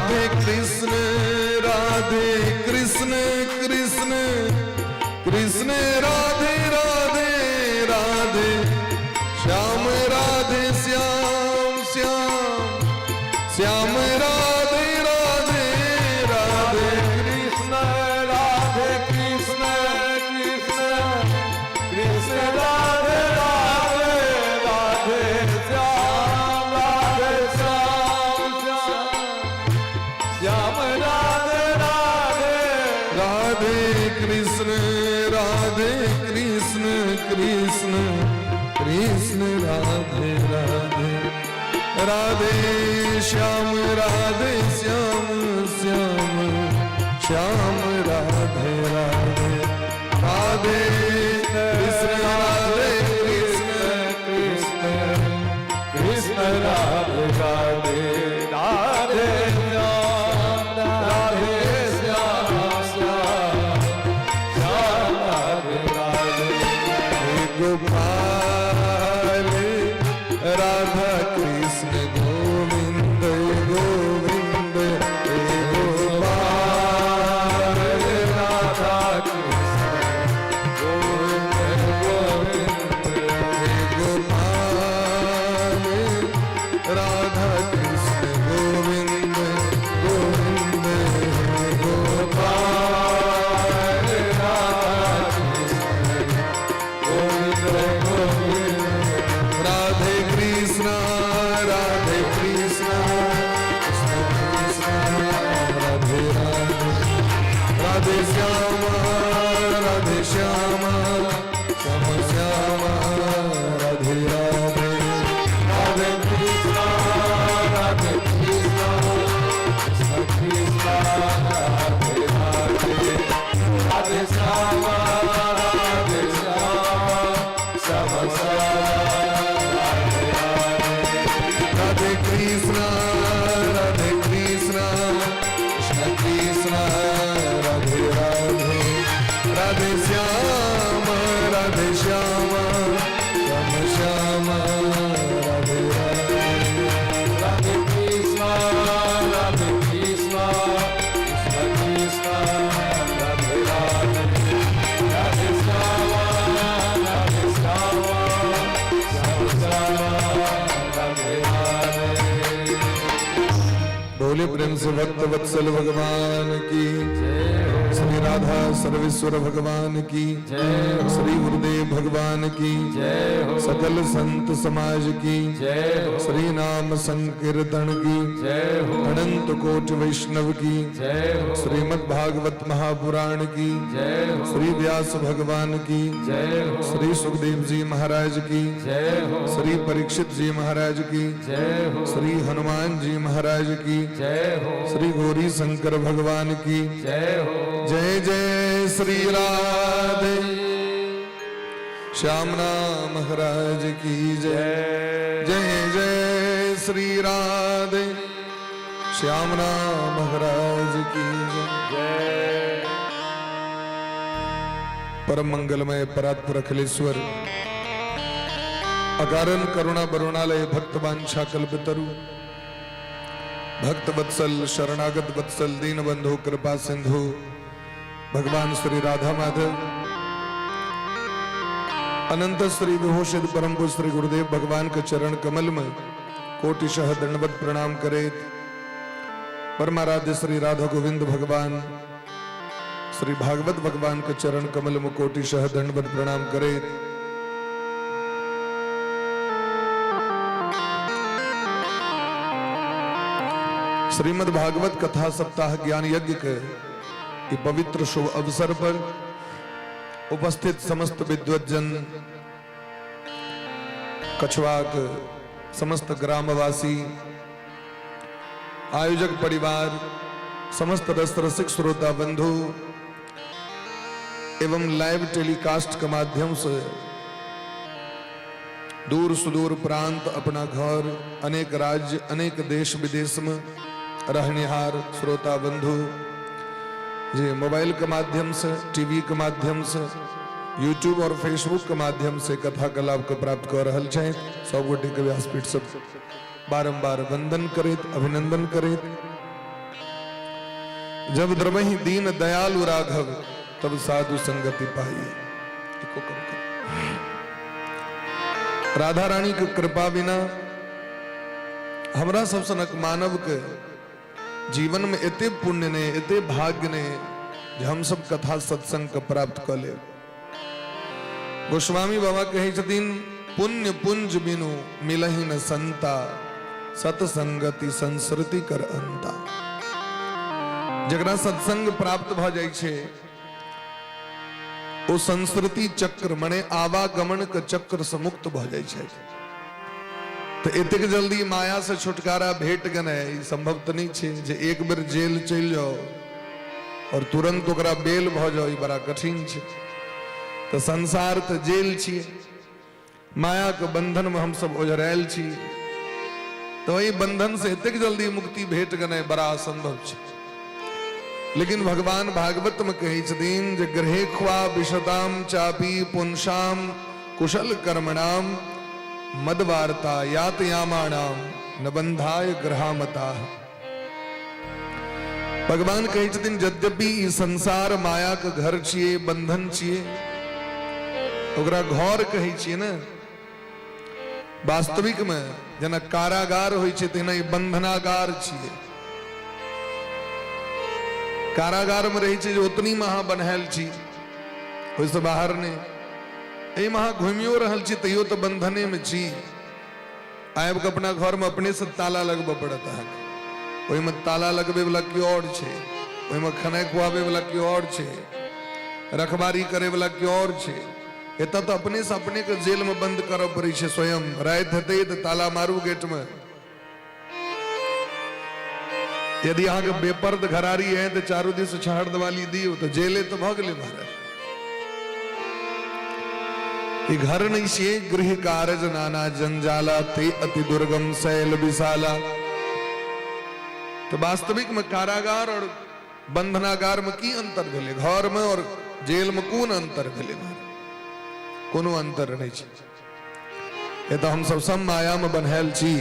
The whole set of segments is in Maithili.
राधे कृष्ण राधे कृष्ण कृष्ण कृष्ण राधे राधे राधे श्याम राधे श्याम श्याम श्याम राधे राधे राधे कृष्ण राधे कृष्ण कृष्ण कृष्ण राधे राधे राधे श्याम राधे श्याम श्याम श्याम राधे राधे। राधे कृष्ण राधे कृष्ण कृष्ण कृष्ण राधे राधे राधे श्याम राधे श्याम श्याम श्याम राधे राधे राधे कृष्ण राधे कृष्ण कृष्ण कृष्ण राधे राधे राधे श्याम राधे श्याम श्याम श्याम राधे राधे। हे गोपाल राधा कृष्ण गोविंद गोविंद, हे गोपाल राधा कृष्ण गोविंद गोविंद, हे गोपाल राधा कृष्ण गोविंद गोविंद, हे गोपाल राधा कृष्ण गोविंद गोविंद। राधे कृष्ण राधे कृष्ण कृष्ण कृष्ण राधे राधे राधे श्याम राधे श्याम श्याम श्याम राधे राधे। राधे कृष्ण राधे कृष्ण कृष्ण कृष्ण राधे राधे राधे श्याम राधे श्याम श्याम श्याम राधे राधे। राधे कृष्ण राधे कृष्ण कृष्ण कृष्ण राधे राधे राधे श्याम राधे श्याम श्याम श्याम राधे राधे। राधे कृष्ण राधे कृष्ण कृष्ण कृष्ण राधे राधे राधे श्याम राधे श्याम श्याम श्याम राधे राधे। बोले प्रेम से भक्त वत्सल भगवान की, श्री राधा सर्वेश्वर भगवान की, जय हो। श्री गुरुदेव भगवान की, जय हो। सकल संत समाज की, जय हो। श्री नाम संकीर्तन की, जय हो। अनंत कोट वैष्णव की, जय हो। श्रीमद् भागवत महापुराण की, जय हो। श्री व्यास भगवान की, जय हो। श्री सुखदेव जी महाराज की, जय हो। श्री परीक्षित जी महाराज की, जय हो। श्री हनुमान जी महाराज की, जय हो। श्री गौरी शंकर भगवान की, जय हो। जय जय श्री राधे श्याम नाम महाराज की जय। जय। जय जय श्री राधे श्याम नाम महाराज की जय। जय। परम मंगलमय परात्पर अखिलेश्वर अकारण करुणा बरुणालय भक्त वांछा कल्पतरु भक्त वत्सल शरणागत वत्सल दीन बंधु कृपा सिंधु भगवान श्री राधा माधव, अनंत श्री विभूषित परम पूज्य श्री गुरुदेव भगवान के चरण कमल में कोटिशः दंडवत प्रणाम करे, परमाराध्य श्री राधा गोविंद भगवान, श्री भागवत भगवान के चरण कमल में कोटिशः दंडवत प्रणाम करे, श्रीमद् भागवत कथा सप्ताह ज्ञान यज्ञ के ई पवित्र शुभ अवसर पर उपस्थित समस्त विद्वज्जन, कछवाक समस्त ग्रामवासी, आयोजक परिवार, समस्त रस रसिक श्रोता बंधु एवं लाइव टेलीकास्ट के माध्यम से दूर सुदूर प्रांत, अपना घर, अनेक राज्य, अनेक देश विदेश में रहनिहार श्रोता बंधु जी, मोबाइल के माध्यम से, टीवी के माध्यम से, यूट्यूब और फेसबुक के माध्यम से कथा के लाभ के प्राप्त कर रहल छथि, सब गोटे के व्यासपीठ से बारंबार वंदन करैत, अभिनंदन करैत। जब द्रवहि दीन दयालु राघव तब साधु संगति पाई। एको कम कर। राधा रानी के कृपा बिना हमरा सब सनक मानव के जीवन में एते पुण्य ने, एते भाग्य ने जे हम सब कथा सत्संग के प्राप्त कऽ लेब। गोस्वामी बाबा कहै छथिन, पुण्य पुंज बिनु मिलहि न संता, सत्संगति संस्कृति कर अंता। जकरा सत्संग प्राप्त भऽ जाइ छै ओ संस्कृति चक्र मने आवागमन के चक्र से मुक्त भऽ जाइ छै। तऽ एतेक जल्दी माया से छुटकारा भेट गेनाइ ई संभव तऽ नहि छै जे एक बेर जेल चलि जाउ और तुरंत ओकरा बेल भऽ जाउ, ई बड़ा कठिन छै। तऽ संसार तऽ जेल छियै, मायाके बंधनमे हमसभ ओझरायल छी, तऽ एहि बंधन से एतेक जल्दी मुक्ति भेट गेनाइ बड़ा असंभव छै। लेकिन भगवान भागवत में कहै छथिन जे गृहे ख्वा विशताम चापी पुंसाम कुशल कर्मणाम मदवार्ता यातयामाणाम न बंधाय ग्रहामता। भगवान कहै छथिन यद्यपि ई संसार माया के घर छियै, बंधन छियै, ओकरा घर कहै छियै ने, वास्तविक में जेना कारागार होइ छै तहिना ई बंधनागार छियै। कारागार में रहै छै जे ओतनी में अहाँ बन्हायल छी, ओहिसँ बाहर नहि। एहिमे अहाँ घुमियो रहल छी तैयो तऽ बंधने में छी। आबि कऽ अपना घरमे अपनेसँ ताला लगबऽ पड़त अहाँके। ओहिमे ताला लगबैवला केओ आओर छै, ओहिमे खेनाइ खुआबैवला केओ आओर छै, रखबारी करैवला केओ आओर छै। एतऽ तऽ अपनेसँ अपनेके जेलमे बंद करऽ पड़ै छै स्वयं। राति हेतै तऽ ताला मारू गेटमे। यदि अहाँके बेपर्द घरारी है तऽ चारू दिस छहर दिवाली दियौ तऽ जेले तऽ भऽ गेलै महाराज। ई घर नहि छियै। गृह कारज नाना जंजाला ते अति दुर्गम शैल विशाला। तऽ वास्तविक में कारागार और बंधनागार में की अंतर भेलै? घर में और जेल में कोन अंतर भेलै महाराज? कोनो अंतर नहि छै। एतऽ हमसब सब माया में बन्हायल छी।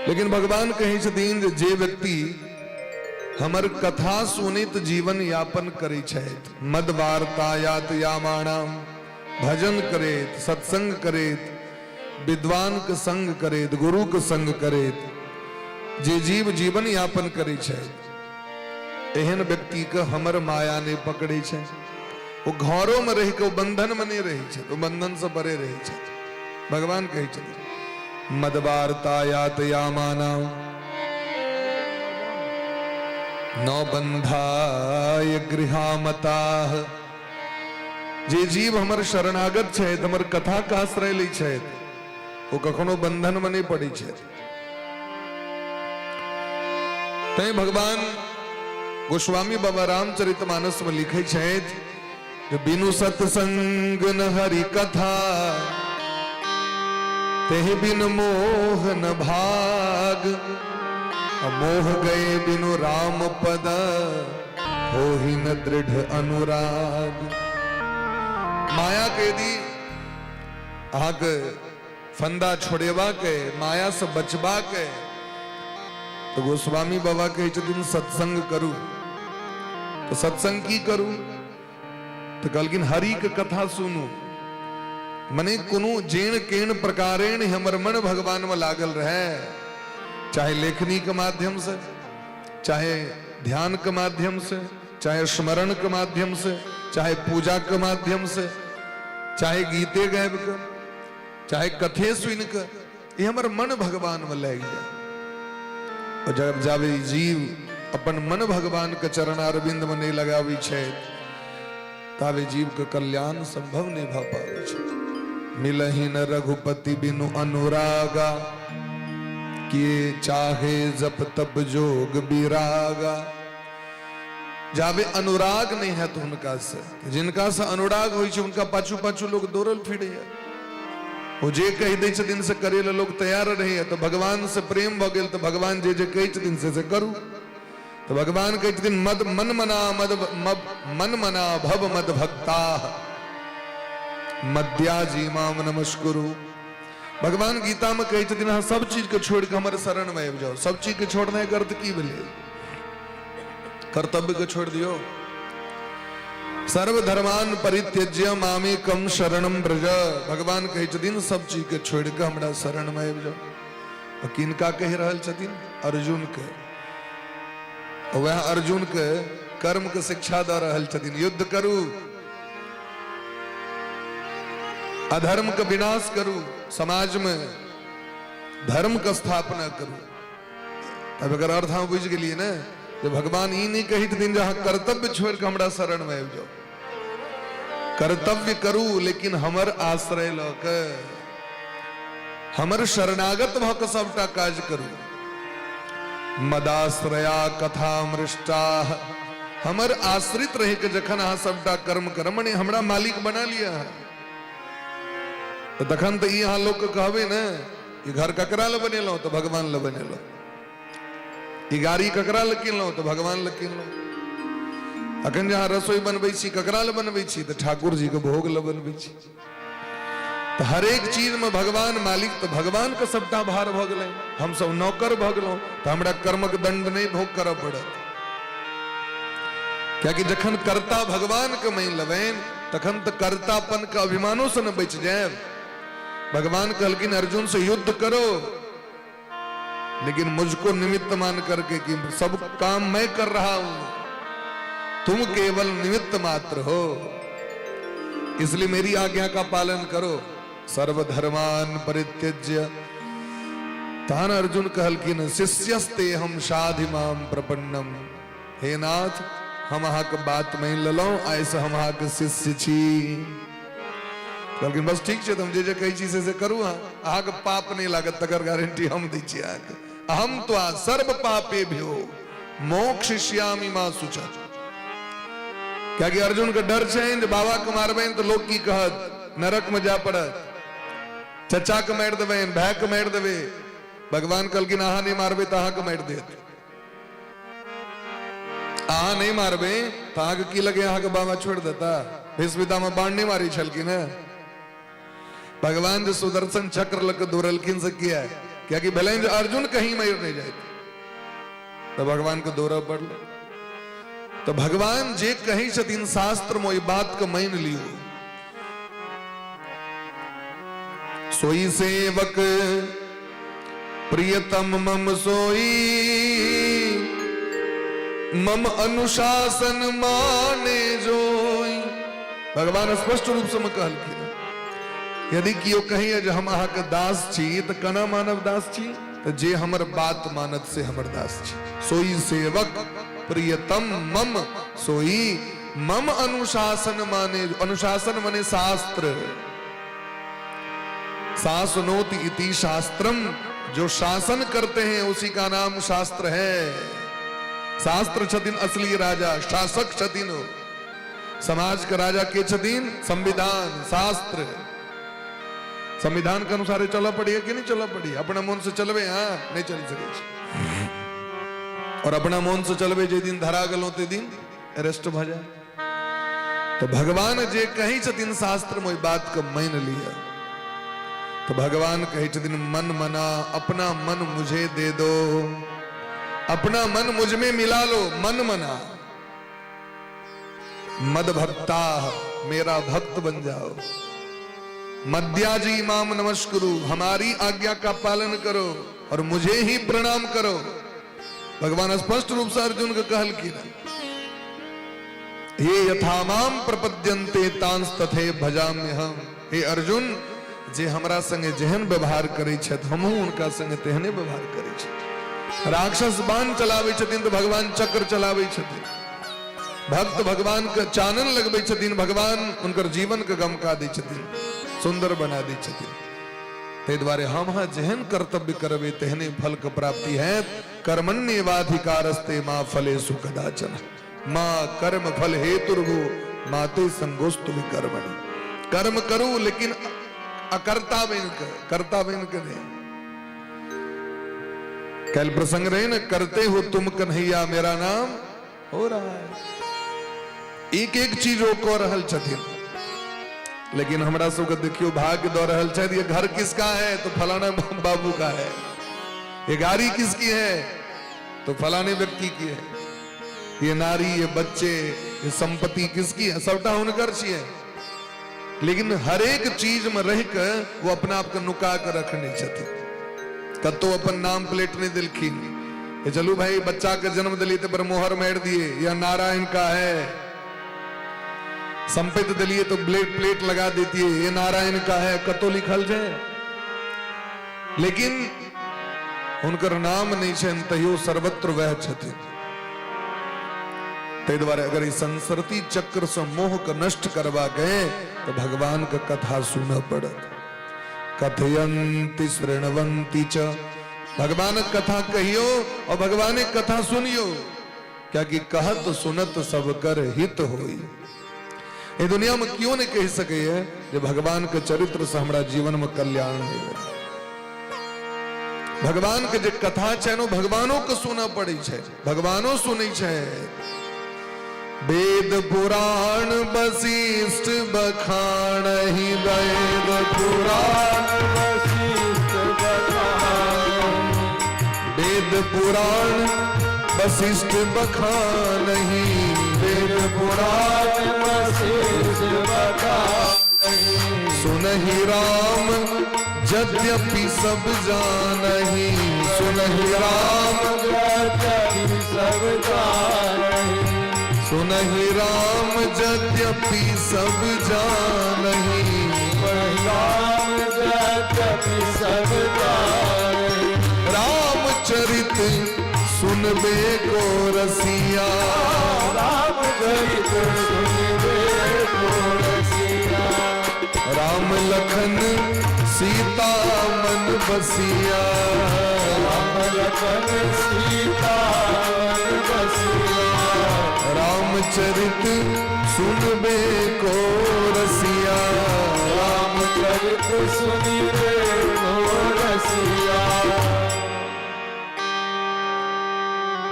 लेकिन भगवान कहै छथिन जे जे व्यक्ति हमर कथा सुनैत जीवन यापन करै छथि, मद वार्ता यात यामाणाम, भजन करैत, सत्संग करैत, विद्वान के संग करैत, गुरु के संग करैत जे जीव जीवन यापन करै छथि, एहन व्यक्ति के हमर माया नहि पकड़ै छै। ओ घरोमे रहि कऽ ओ बंधनमे नहि रहै छथि, ओ बंधनसँ परे रहै छथि। भगवान कहै छथिन मदवार्ता यात यामानाम न बंधाय गृहामताः। जे जीव हमर शरणागत छथि, हमर कथा के आश्रय लै छथि, ओ कखनो बंधनमे नहि पड़ै छथि। तैं भगवान गोस्वामी बाबा रामचरित मानस में लिखे छथि जे बिनु सत्संग न हरि कथा, तेहि बिन मोह न भाग, मोह गए बिनु राम पद, होहि न दृढ़ अनुराग। माया के यदि अहाँके फंदा छोड़ेबाक अइ, मायासँ बचबाक अइ, तऽ गोस्वामी बाबा कहै छथिन सत्संग करू। तऽ सत्संग की करू? तऽ कहलखिन हरि के कथा सुनू। मने कोनो जेन केन प्रकारेण हमर मन भगवान में लागल रहे, चाहे लेखनी के माध्यम से, चाहे ध्यान के माध्यम से, चाहे स्मरण के माध्यम से, चाहे पूजा के माध्यम से, चाहे गीते गाबि के, चाहे कथे सुनि के, ई हमर मन भगवान में लागि जाय। और जब जाबे ई जीव अपन मन भगवान के चरणारविंद में नहीं लगाबै छै, ताबे जीव के कल्याण संभव नहीं भऽ पाबै छै। मिलहि न रघुपति बिनु अनुरागा, किए चाहे जप तप जोग विरागा। जाबे अनुराग नहीं है तो हुनका से, जिनका से अनुराग होइ छै हुनका पाछू पाछू लोग दौड़ल फिरैया। ओ जे कहि दै छथिन से करे लए लोग तैयार रहैया। तऽ भगवान से प्रेम भऽ गेल तऽ भगवान जे जे कहै छथिन से से करू। तऽ भगवान कहै छथिन मद मन मना मद मन मना भव मद भक्ता मद्याजी माम नमस्कुरु। भगवान गीता में कहै छथिन अहाँ सब चीज के छोड़ि कऽ हमर शरण में आबि जाउ। सब चीज के छोड़नाइ के अर्थ की भेलै? कर्तव्य के छोड़ दियो। सर्वधर्मान परित्यज्य मामेकम शरणम व्रज। भगवान कहै छथिन सब चीज के छोड़ के हमरा शरण में आबि जाओ। आ किनका कहि रहल छथिन? अर्जुन के। वएह अर्जुन के कर्म के शिक्षा दऽ रहल छथिन, युद्ध करू, अधर्म के विनाश करू, समाज में धर्म के स्थापना करू। तब एकर अर्थ अहाँ बुझि गेलियै ने जे भगवान ई नहि कहै छथिन जे अहाँ कर्तव्य छोड़ि कऽ हमरा शरणमे आबि जाउ। कर्तव्य करू लेकिन हमर आश्रय लऽ कऽ, हमर शरणागत भऽ कऽ सबटा काज करू। मदाश्रया कथा मृष्टा, हमर आश्रित रहि के जखन अहाँ सबटा कर्म करब, मने हमरा मालिक बना लिअ अहाँ, तऽ तखन तऽ ई अहाँ लोकके कहबै ने, ई घर ककरा लए बनेलहुँ? तऽ भगवान लए बनेलहुँ। ई गाड़ी ककरा लए किनलहुँ? तऽ भगवान लए किनलहुँ। अखन जे अहाँ रसोई बनबै छी, ककरा लए बनबै छी? तऽ ठाकुर जी के भोग लए बनबै छी। तऽ हरेक चीज में भगवान मालिक, तऽ भगवान के सबटा भार भऽ गेलै, हमसब नौकर भऽ गेलहुँ, तऽ हमरा कर्मक दंड नहि भोग करऽ पड़त। कियाकि जखन कर्ता भगवान के मानि लेबनि तखन तऽ कर्तापन के अभिमानो से ने बचि जायब। भगवान कहलखिन अर्जुन से युद्ध करो, लेकिन मुझको निमित्त मान करके कि सब काम मैं कर रहा हूं, तुम केवल निमित्त मात्र हो, इसलिए मेरी आज्ञा का पालन करो। सर्वधर्मान परित्यज्य। तहन अर्जुन कहलखिन शिष्यस्ते हम साधि माम प्रपन्नम, हे नाथ हम अहाँके बात मानि लेलहुँ, आइसँ हम अहाँके शिष्य छी। कहलखिन बस ठीक छै, तऽ हम जे जे कहै छी से से करू, अहाँ अहाँके पाप नहि लागत तकर गारंटी हम दै छी अहाँके। अहम त्वा सर्व पापे भ्यो मोक्षयिष्यामि मा शुच। कियाकि अर्जुन के डर छनि जे बाबा के मारबनि तऽ लोक की कहत, नरक में जाय पड़त, चचा के मारि देबनि, भाय के मारि देबै। भगवान कहलखिन अहाँ नहि मारबै तऽ अहाँके मारि देत, अहाँ नहि मारबै तऽ अहाँके की लगे अहाँके बाबा छोड़ि देता? भीष्म पितामह बाण नहि मारै छलखिन हेँ? भगवान जे सुदर्शन चक्र लऽ कऽ दौड़लखिन से किया? कियाकि भेलनि जे अर्जुन कहीं मरि नहि जाइत, तऽ भगवान के दौड़ऽ पड़लै। तऽ भगवान जे कहै छथिन शास्त्र मे ओहि बात के मानि लियौ। सोई सेवक प्रियतम मम सोई, मम अनुशासन माने जोई। भगवान स्पष्ट रूप से कहलखिन यदि केओ कहिए जे हम अहाँके दास छी तऽ केना मानब दास छी? तऽ जे हमर बात मानत से हमर दास छी। सोई सेवक प्रियतम मम सोई मम अनुशासन माने, अनुशासन माने शास्त्र, शासनोति इति शास्त्रम, जो शासन करते हैं उसी का नाम शास्त्र है। शास्त्र छथिन असली राजा, शासक छथिन ओ। समाज के राजा के छथिन? संविधान, शास्त्र। संविधान के अनुसार चलऽ पड़िए कि नहीं चलऽ पड़िए? अपना मन से चलबे? हाँ, नहीं चल सके छी। और अपना मन से चलबे जे दिन धरा गेलहुँ ते दिन अरेस्ट भऽ जाए। तो भगवान जे कहै छथिन शास्त्र में ओहि बात के मानि लिअ। तो भगवान कहै छथिन मन मना अपना मन मुझे दे दो, अपना मन मुझ में मिला लो, मन मना मद भक्ता मेरा भक्त बन जाओ, मद्याजी माम नमस्कुरु, हमारी आज्ञा का पालन करो और मुझे ही प्रणाम करो। भगवान स्पष्ट रूप से अर्जुन के कहलखिन ये यथा माम प्रपद्यन्ते तांस तथे भजाम्य हम। हे अर्जुन, जे हमरा संगे जेहन व्यवहार करै छथि हमहूँ हुनका संगे तेहने व्यवहार करै छी। राक्षस बाण चलाबै छथिन तऽ भगवान चक्र चलाबै छथिन, भक्त भगवान के चानन लगबै छथिन, भगवान हुनकर जीवन के गमका दै छथिन, सुंदर बना दै छथिन। ताहि दुआरे हम अहाँ जेहन कर्तव्य करबै तेहने फल के प्राप्ति हैत। कर्मण्येवाधिकारस्ते माँ फलेषु कदाचन, माँ कर्म फल हेतुर्भु माते संगोस्तु विकर्मणि। कर्म करू लेकिन अकर्ता बनि के, कर्ता बनि के नहीं। कल प्रसंग रहे ना, करते हो तुम कन्हैया मेरा नाम हो रहा है। एक एक चीज ओ कऽ रहल छथिन, लेकिन हमरा सबके देखियो भाग्य दऽ रहल छथि। ये घर किसका है? तो फलाना बाबू का है। ये गाड़ी किसकी है? तो फलाने व्यक्ति की है। ये नारी, ये बच्चे, ये संपत्ति किसकी है? सबटा हुनकर छियै। लेकिन हरेक चीज में रह के वो अपना आप के नुका के रखने छथिन। कतौ अपन नाम प्लेट नहीं देलखिन। ये चलू भाई, बच्चा के जन्म दिली तो पर मोहर मार दिए, यह नारायण का है। संपत्ति दिलिए तो ब्लेड प्लेट लगा देती है, ये नारायण का है। कतौ लिखल छै? लेकिन हुनकर नाम नहीं छनि, तैयो सर्वत्र वह छथिन। ताहि दुआरे अगर ई संसरती चक्र से मोह के नष्ट करबाक है तो भगवान के कथा सुनऽ पड़त। कथयन्ति शृण्वन्ति च, भगवानक कथा कहियो और भगवानक कथा सुनियो, कियाकि कहत सुनत सब कर हित होई। ए दुनिया में क्यों नहीं कहि सकैए जे भगवान के चरित्र से हमरा जीवन में कल्याण होइए। भगवान के जे कथा छै ने, भगवानो के सुनऽ पड़ै छै, भगवानो सुनै छै। वेद पुराण वशिष्ठ बखाणहि, वेद पुराण वशिष्ठ बखानहि। वेद पुराण वशिष्ठ बखानहि, वेद पुराण वशिष्ठ बखानहि। सुनहि राम यद्यपि सब जानहि, सुनहि राम यद्यपि सब जानहि। सुनहि राम यद्यपि सब जानहि, राम यद्यपि सब जानहि। रामचरित सुनबे को रसिया, रामचरित सुनबे को रसिया। राम लखन सीता मन बसिया, राम लखन सीता मन बसिया। रामचरित सुनबे को रसिया, रामचरित सुनिबे को रसिया।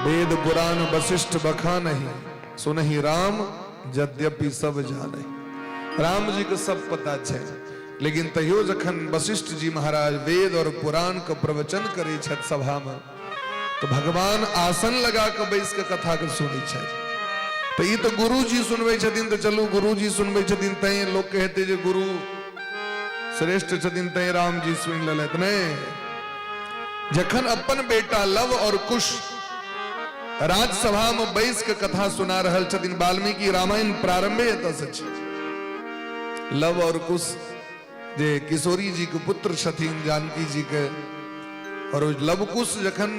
वेद पुराण वशिष्ठ बखानहि, सुनहि राम यद्यपि सब जानहि। राम जी के सब पता छै, लेकिन तैयो जखन वशिष्ठ जी महाराज वेद और पुराण के प्रवचन करै छथि सभा में, तो भगवान आसन लगा के बैस के कथा के सुनै छथि। तो ई तो गुरु जी सुनबै छथिन, तो चलू गुरु जी सुनबै छथिन तैं लोक कहते जे गुरु श्रेष्ठ छथिन तैं राम जी सुनि लेलथि। नहि, जखन अपन बेटा लव और कुश राजसभा में बैस के कथा सुना रहल छथिन, वाल्मीकि रामायण प्रारंभे एतऽ से छै। लव और कुश जे किशोरी जी के पुत्र छथिन जानकी जी के, और लव कुश जखन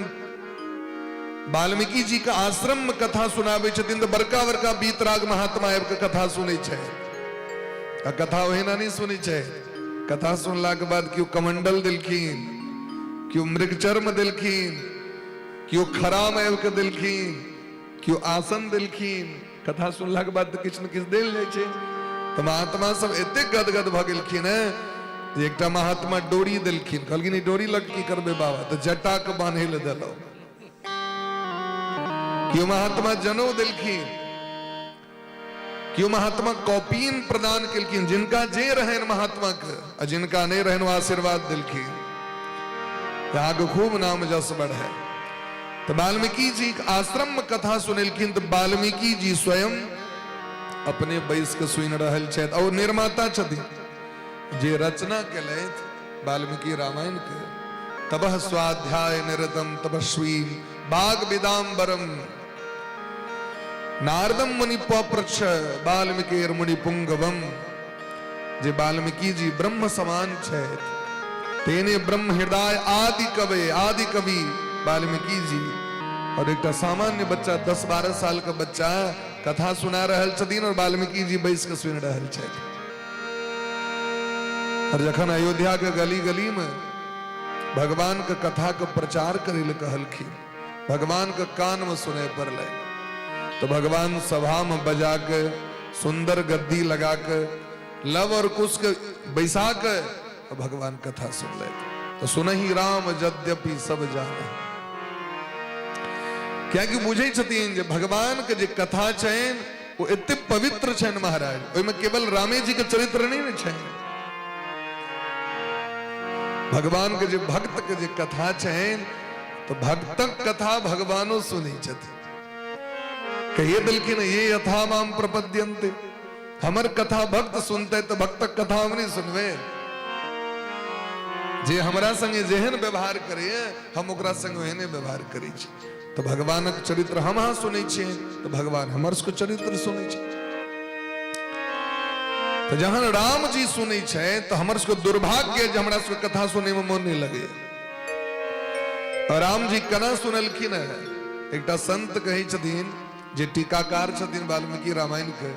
वाल्मीकि जी के आश्रम में कथा सुनाबै छथिन तऽ बड़का बड़का वीतराग महात्मा आबि के कथा सुनै छै। आ कथा ओहिना नहि सुनै छै, कथा सुनला के बाद केओ कमंडल देलखिन, केओ मृगचर्म देलखिन, केओ खराम आबि के देलखिन, केओ आसन देलखिन। कथा सुनला के बाद तऽ किछु ने किछु देल जाइ छै। तऽ महात्मा सब एतेक गदगद भऽ गेलखिन हेँ जे एकटा महात्मा डोरी देलखिन। कहलखिन ई डोरी लग की करबै बाबा? तऽ जटा के बान्है लए देलहुँ। केओ महात्मा जनौ देलखिन, केओ महात्मा कॉपीन प्रदान केलखिन। जिनका जे रहनि महात्मा के आ जिनका नहि रहनि ओ आशीर्वाद देलखिन, अहाँके खूब नाम जस बढ़े। तऽ वाल्मीकि जी आश्रम में कथा सुनेलखिन, तऽ वाल्मीकि जी स्वयं अपने बैस के सुनि रहल छथि। और निर्माता छथिन जे रचना केलथि वाल्मीकि रामायण के। तपः स्वाध्याय निरतम तपस्वी बाग विदाम्बरम नारदम मुनि पप्रच्छ वाल्मीकिर मुनि पुंगवम। जे वाल्मीकि जी ब्रह्म समान छथि, तेने ब्रह्म हृदय आदि कवि, आदि कवि वाल्मीकि जी। और एकटा सामान्य बच्चा, 10-12 साल के बच्चा कथा सुना रहल छथिन और वाल्मीकि जी बैस के सुनि रहल छथि। और जखन अयोध्या के गली गली में भगवान के कथा के प्रचार करे ले कहलखिन, भगवान के कान में सुने पड़लै, तो भगवान सभा में बजा के सुंदर गद्दी लगा के लव और कुश के बैसा के भगवान कथा सुनलथि। तो सुनहि राम यद्यपि सब जाने, कियाकि बुझै छथिन जे भगवान के जे कथा छनि ओ एते पवित्र छनि महाराज, ओहिमे केवल रामे जी के चरित्र नहीं ने छनि। भगवान के जे भक्त के जे कथा छनि, तो भक्तक कथा भगवानो सुनै छथिन। कहिए देलखिन ये यथा माम प्रपद्यन्ते, हमर कथा भक्त सुनते तऽ भक्तक कथा हम नहि सुनबै। जे हमरा संगे जेहन व्यवहार करैए हम ओकरा संगे ओहने व्यवहार करै छी। तऽ भगवानक चरित्र हम अहाँ सुनै छियै तऽ भगवान हमर सबके चरित्र सुनै छै। तऽ जहन राम जी सुनै छै तऽ हमर सबके दुर्भाग्य जे हमरा सबके कथा सुनैमे मन नहि लगैए। राम जी केना सुनलखिन है, एकटा संत कहै छथिन जे टीकाकार छथिन वाल्मीकि रामायण के,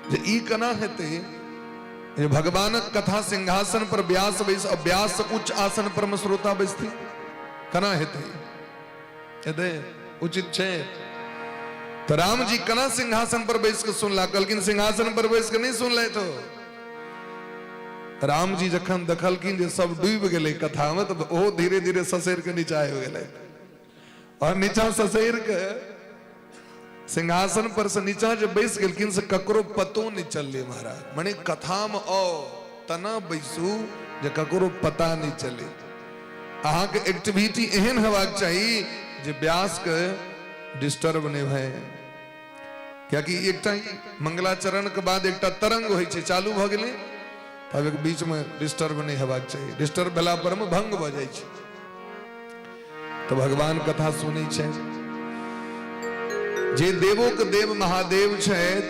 जे ई केना हेतै जे भगवानक कथा सिंहासन पर व्यास बैस और व्यास उच्च आसन पर में श्रोता बैसती, केना हेतै? हेतै? उचित छै? तो राम जी केना सिंहासन पर बैस के सुनला? कहलखिन सिंहासन पर बैस के नहीं सुनलथि हो। राम जी जखन देखलखिन जे सब डूबि गेलै कथा में, तऽ ओहो धीरे धीरे ससैर के नीचा आबि गेलै और नीचा ससैर के सिंहासन पर से नीचा जे बैस गेलखिन से ककरो पतो नहीं चललै महाराज। मने कथा में आओ तना बैसू जे ककरो पता नहीं चले। अहाँके एक्टिविटी एहन हेबाक चाही जे व्यास के डिस्टर्ब नहीं भए, कियाकि एकटा मंगलाचरण के बाद एकटा तरंग होइ छै, चालू भऽ गेलै तब एक बीच में डिस्टर्ब नहीं हेबाक चाही, डिस्टर्ब भेला पर में भंग भऽ जाइ छै। तो भगवान कथा सुनै छै। जे देवो के देव महादेव छथि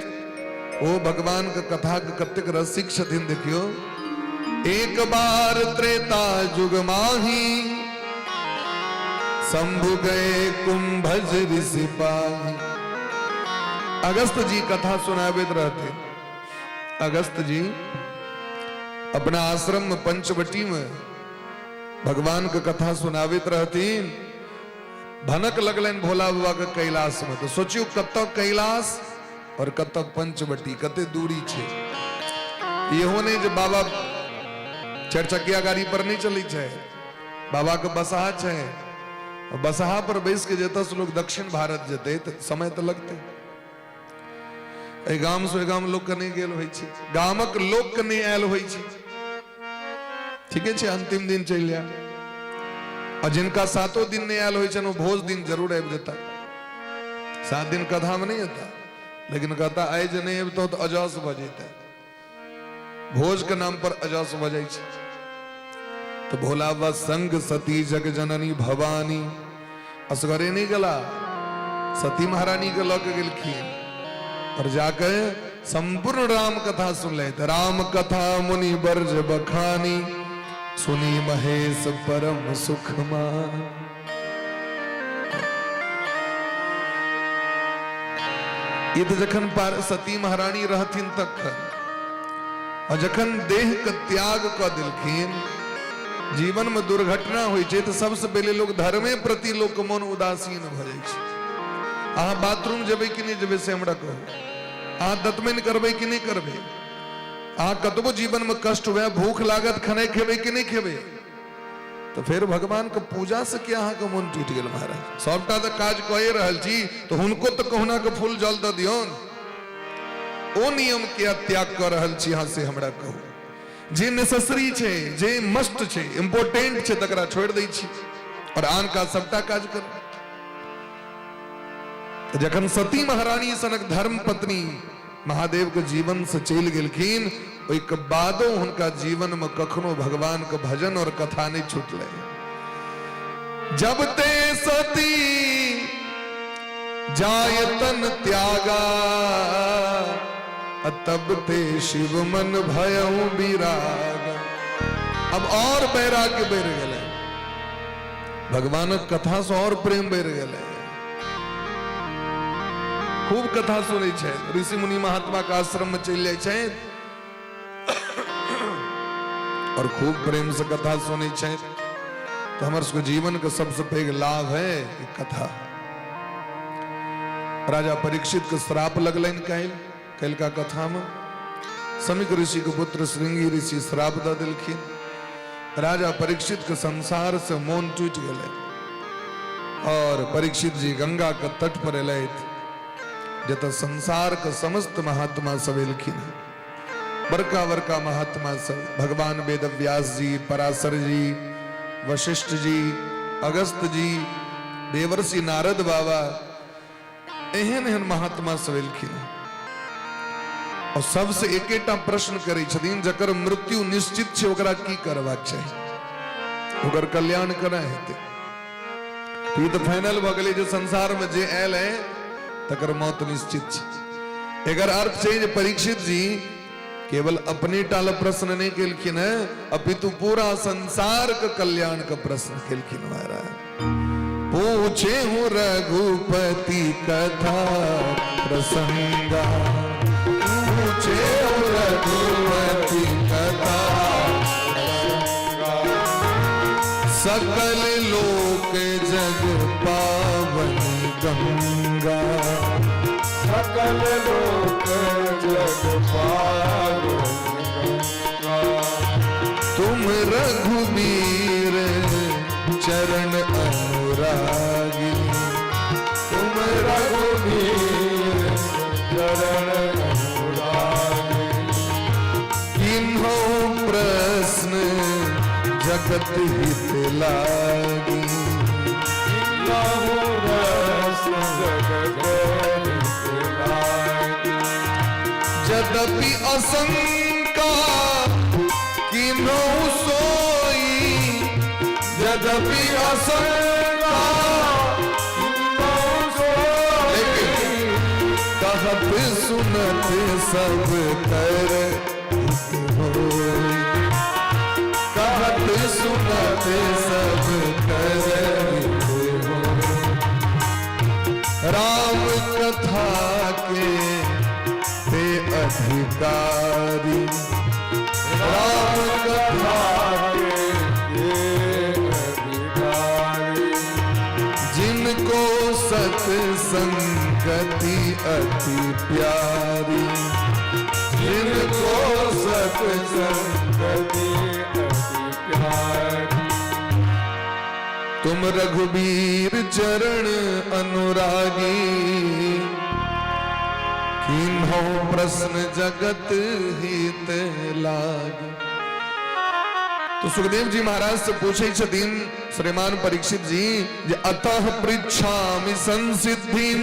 ओ भगवान के कथा के कतेक रसिक छथिन देखियो। एक बार त्रेता युग माही शंभु गए कुंभज ऋषि पाही। अगस्त जी कथा सुनाबैत रहथिन। अगस्त जी अपना आश्रम में पंचवटी में भगवान के कथा सुनाबैत रहथिन। भनक लगलनि भोला बाबा के कैलाश में, तो सोचियो कतऽ कैलाश और कतऽ पंचवटी, कते दूरी छै। इहो नहीं जे बाबा चारिचकिया गाड़ी पर नहीं चलै छै, बाबा के बसहा छै, बसहा पर बैस के जतऽ से लोग दक्षिण भारत जेतै तऽ समय तऽ लगतै। एहि गाम से ओहि गाम लोक के नहि गेल होइ छै, गामक लोक के नहि आयल होइ छै। ठीके छै, अंतिम दिन चलि जाय। आ जिनका सातो दिन नहि आयल होइ छनि ओ भोज दिन जरूर आबि जेता। 7 दिन कथा में नहीं एता, लेकिन कहता आइ जे नहि अबितौ तऽ अजस भऽ जैते। भोज के नाम पर अजस भऽ जाइ छै। तऽ भोला बाबा संग सती जग जननी भवानी असगरे नहीं गेला, सती महारानी के लऽ के गेलखिन और जाके संपूर्ण राम कथा सुनलथि। राम कथा मुनि बर्ज बखानी, सुनी महेश परम सुख मान। ई तऽ जखन सती महारानी रहथिन तखन, और जखन देह के त्याग कऽ देलखिन, जीवन में दुर्घटना होइ छै तऽ सबसे पहिले लोग धर्मे प्रति लोक के मन उदासीन भऽ जाइ छै। अहाँ बाथरूम जेबै कि नहि जेबै से हमरा कहू, अहाँ दतमनि करबै कि नहि करबै, अहाँ कतबो जीवन में कष्ट हुए, भूख लागत, खेनाइ खेबै कि नहि खेबै, तऽ फेर भगवान के पूजा से किया अहाँके मन टूटि गेल महाराज? सबटा तऽ काज कए रहल छी तऽ हुनको तऽ कहुना के फूल जल दऽ दियौन। ओ नियम किया त्याग कऽ रहल छी अहाँ से हमरा कहू। जे नेसेसरी छै, जे मस्ट छै, इम्पोर्टेंट छै, तकरा छोड़ि दै छी और आन काज सबटा काज करू। जखन सती महारानी सनक धर्म पत्नी महादेव के जीवन से चलि गेलखिन, ओहिके बादो हुनका जीवन में कखनो भगवान के भजन और कथा नहीं छूटलै। जब ते सती जाय तन त्यागा, तब ते शिव मन भयउ विराग। अब और वैराग्य बढ़ गेलै, भगवानक कथा से और प्रेम बढ़ि गेलै। खूब कथा सुनै छै, ऋषि मुनि महात्मा के आश्रम में चलि जाइ छै और खूब प्रेम से कथा सुनै छै। तो हमर सबके जीवन के सबसे पैघ लाभ है ई कथा। राजा परीक्षित के श्राप लगलनि काल्हि, काल्हिका कथा में शमीक ऋषि के पुत्र श्रृंगी ऋषि श्राप दऽ देलखिन। राजा परीक्षित के संसार से मोन टूटि गेलै और परीक्षित जी गंगा के तट पर एलथि, जतऽ संसार के समस्त महात्मा सब एलखिन। बड़का बड़का महात्मा सब, भगवान वेदव्यास जी, पराशर जी, वशिष्ठ जी, अगस्त जी, देवर्षि नारद बाबा, एहन एहन महात्मा सब एलखिन और सबसे एकेटा प्रश्न करै छथिन, जकर मृत्यु निश्चित छै ओकरा की करबाक चाही, ओकर कल्याण केना हेतै? ई तऽ फाइनल भऽ गेलै जे संसार में जे आयल है तकर मौत निश्चित छै। एकर अर्थ छै जे परीक्षित जी केवल अपने टा लए प्रश्न नहि केलखिन है, अपितु पूरा संसार के कल्याण के प्रश्न केलखिन। महाराज पूछे हूँ रघुपति कथा प्रसंगा, पूछे हूँ रघुपति कथा, सकल लोक जग पावन गंगा, सकल लोक जग पावन गंगा। तुम रघुबीर चरण अनुरागी, तुम रघुबीर चरण अनुरागी, किन्हो प्रश्न जगत हित लागी, किन्नहु रस जगत हित लागी। यद्यपि असंका किन्हो सोई, यद्यपि असंका किन्नहु सोई, लेकिन कहत सुनत सब कर हित होई, कहत सुनत सब कर हित होई। राम कथा के ते अधिकारी, राम कथा के अधिकारी, जिनको सत्संगति अति प्यारी, जिनको सत्संगति अति प्यारी। तुम रघुबीर चरण अनुरागी, किन्हो प्रश्न जगत हित लागी। तो सुखदेव जी महाराज से पूछे छथिन श्रीमान परीक्षित जी जे अतः पृच्छामि संसिद्धिं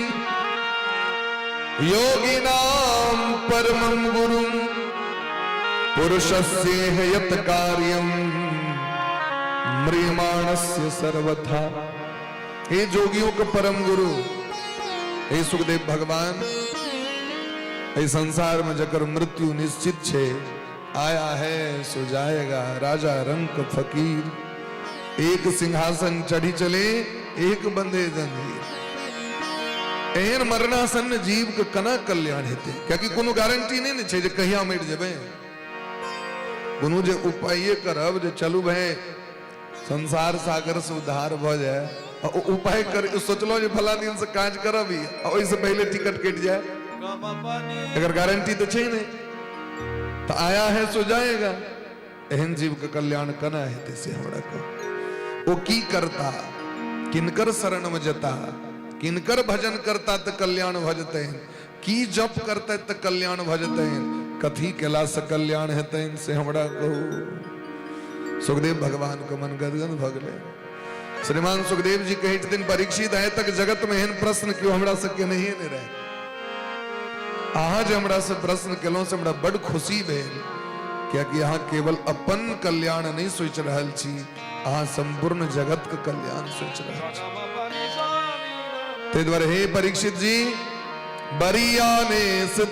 योगिनां परमं गुरुं पुरुषस्येह यत् कार्यं म्रियमाणस्य सर्वथा। हे जोगियों के परम गुरु, हे सुखदेव भगवान, एहि संसार में जकर मृत्यु निश्चित छे, आया है सो जाएगा, राजा रंक फकीर, एक सिंहासन चढ़ी चले एक बंधे जंजीर। एहन मरणासन्न जीव के केना कल्याण हेतै? कियाकि कोनो गारंटी नहि ने छै जे कहिया मरि जेबै। कोनो जे उपाये करब जे चलू भाई संसार सागर से उद्धार भऽ जाय, आ ओ उपाय कर सोचलहुँ जे फला दिन से काज करब ही, आ ओहिसँ पहिले टिकट कटि जाय, एकर गारंटी तऽ छै नहि। तऽ आया है सो जाएगा, एहन जीव के कल्याण केना हेतै से हमरा कहू। ओ की करता, किनकर शरण में जता, किनकर भजन करता तऽ कल्याण भऽ जेतनि, की जप करतै तऽ कल्याण भऽ जेतनि, कथी केला से कल्याण हेतनि से हमरा कहू। सुखदेव भगवान के मन गदगद भऽ गेलै। श्रीमान सुखदेव जी कहै छथिन परीक्षित, आइ तक जगत में एहन प्रश्न केओ हमरा से केनहिए नहि रहै। अहाँ जे हमरा से प्रश्न केलहुँ से हमरा बड खुशी भेल, कियाकि अहाँ केवल अपन कल्याण नहि सोचि रहल छी, अहाँ संपूर्ण जगत के कल्याण सोचि रहल छी। ताहि दुआरे हे परीक्षित जी, बरियाने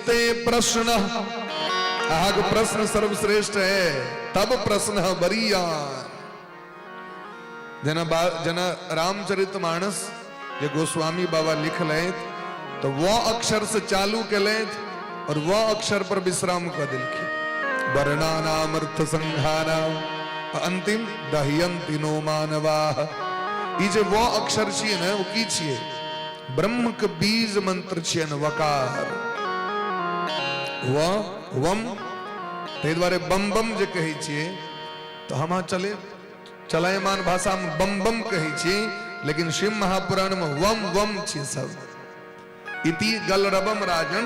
ते प्रश्न, अहाँके प्रश्न सर्वश्रेष्ठ है। तब प्रश्न है बरियान। जेना जेना रामचरित मानस जे गोस्वामी बाबा लिखलथि तो वह अक्षर से चालू केलथि और वह अक्षर पर विश्राम कऽ देलखिन। वर्णानामर्थ संघानाम अंतिम दह्यंति नो मानवाः। ई जे वह अक्षर छियै ने, ओ की छियै? ब्रह्म के बीज मंत्र छियै ने वकार, व वम। ताहि दुआरे बम बम जे कहै छियै तऽ हम अहाँ चले चलायमान भाषामे बम बम कहै छी, लेकिन शिव महापुराणमे वम वम छियै सब। इति गलरबम राजन,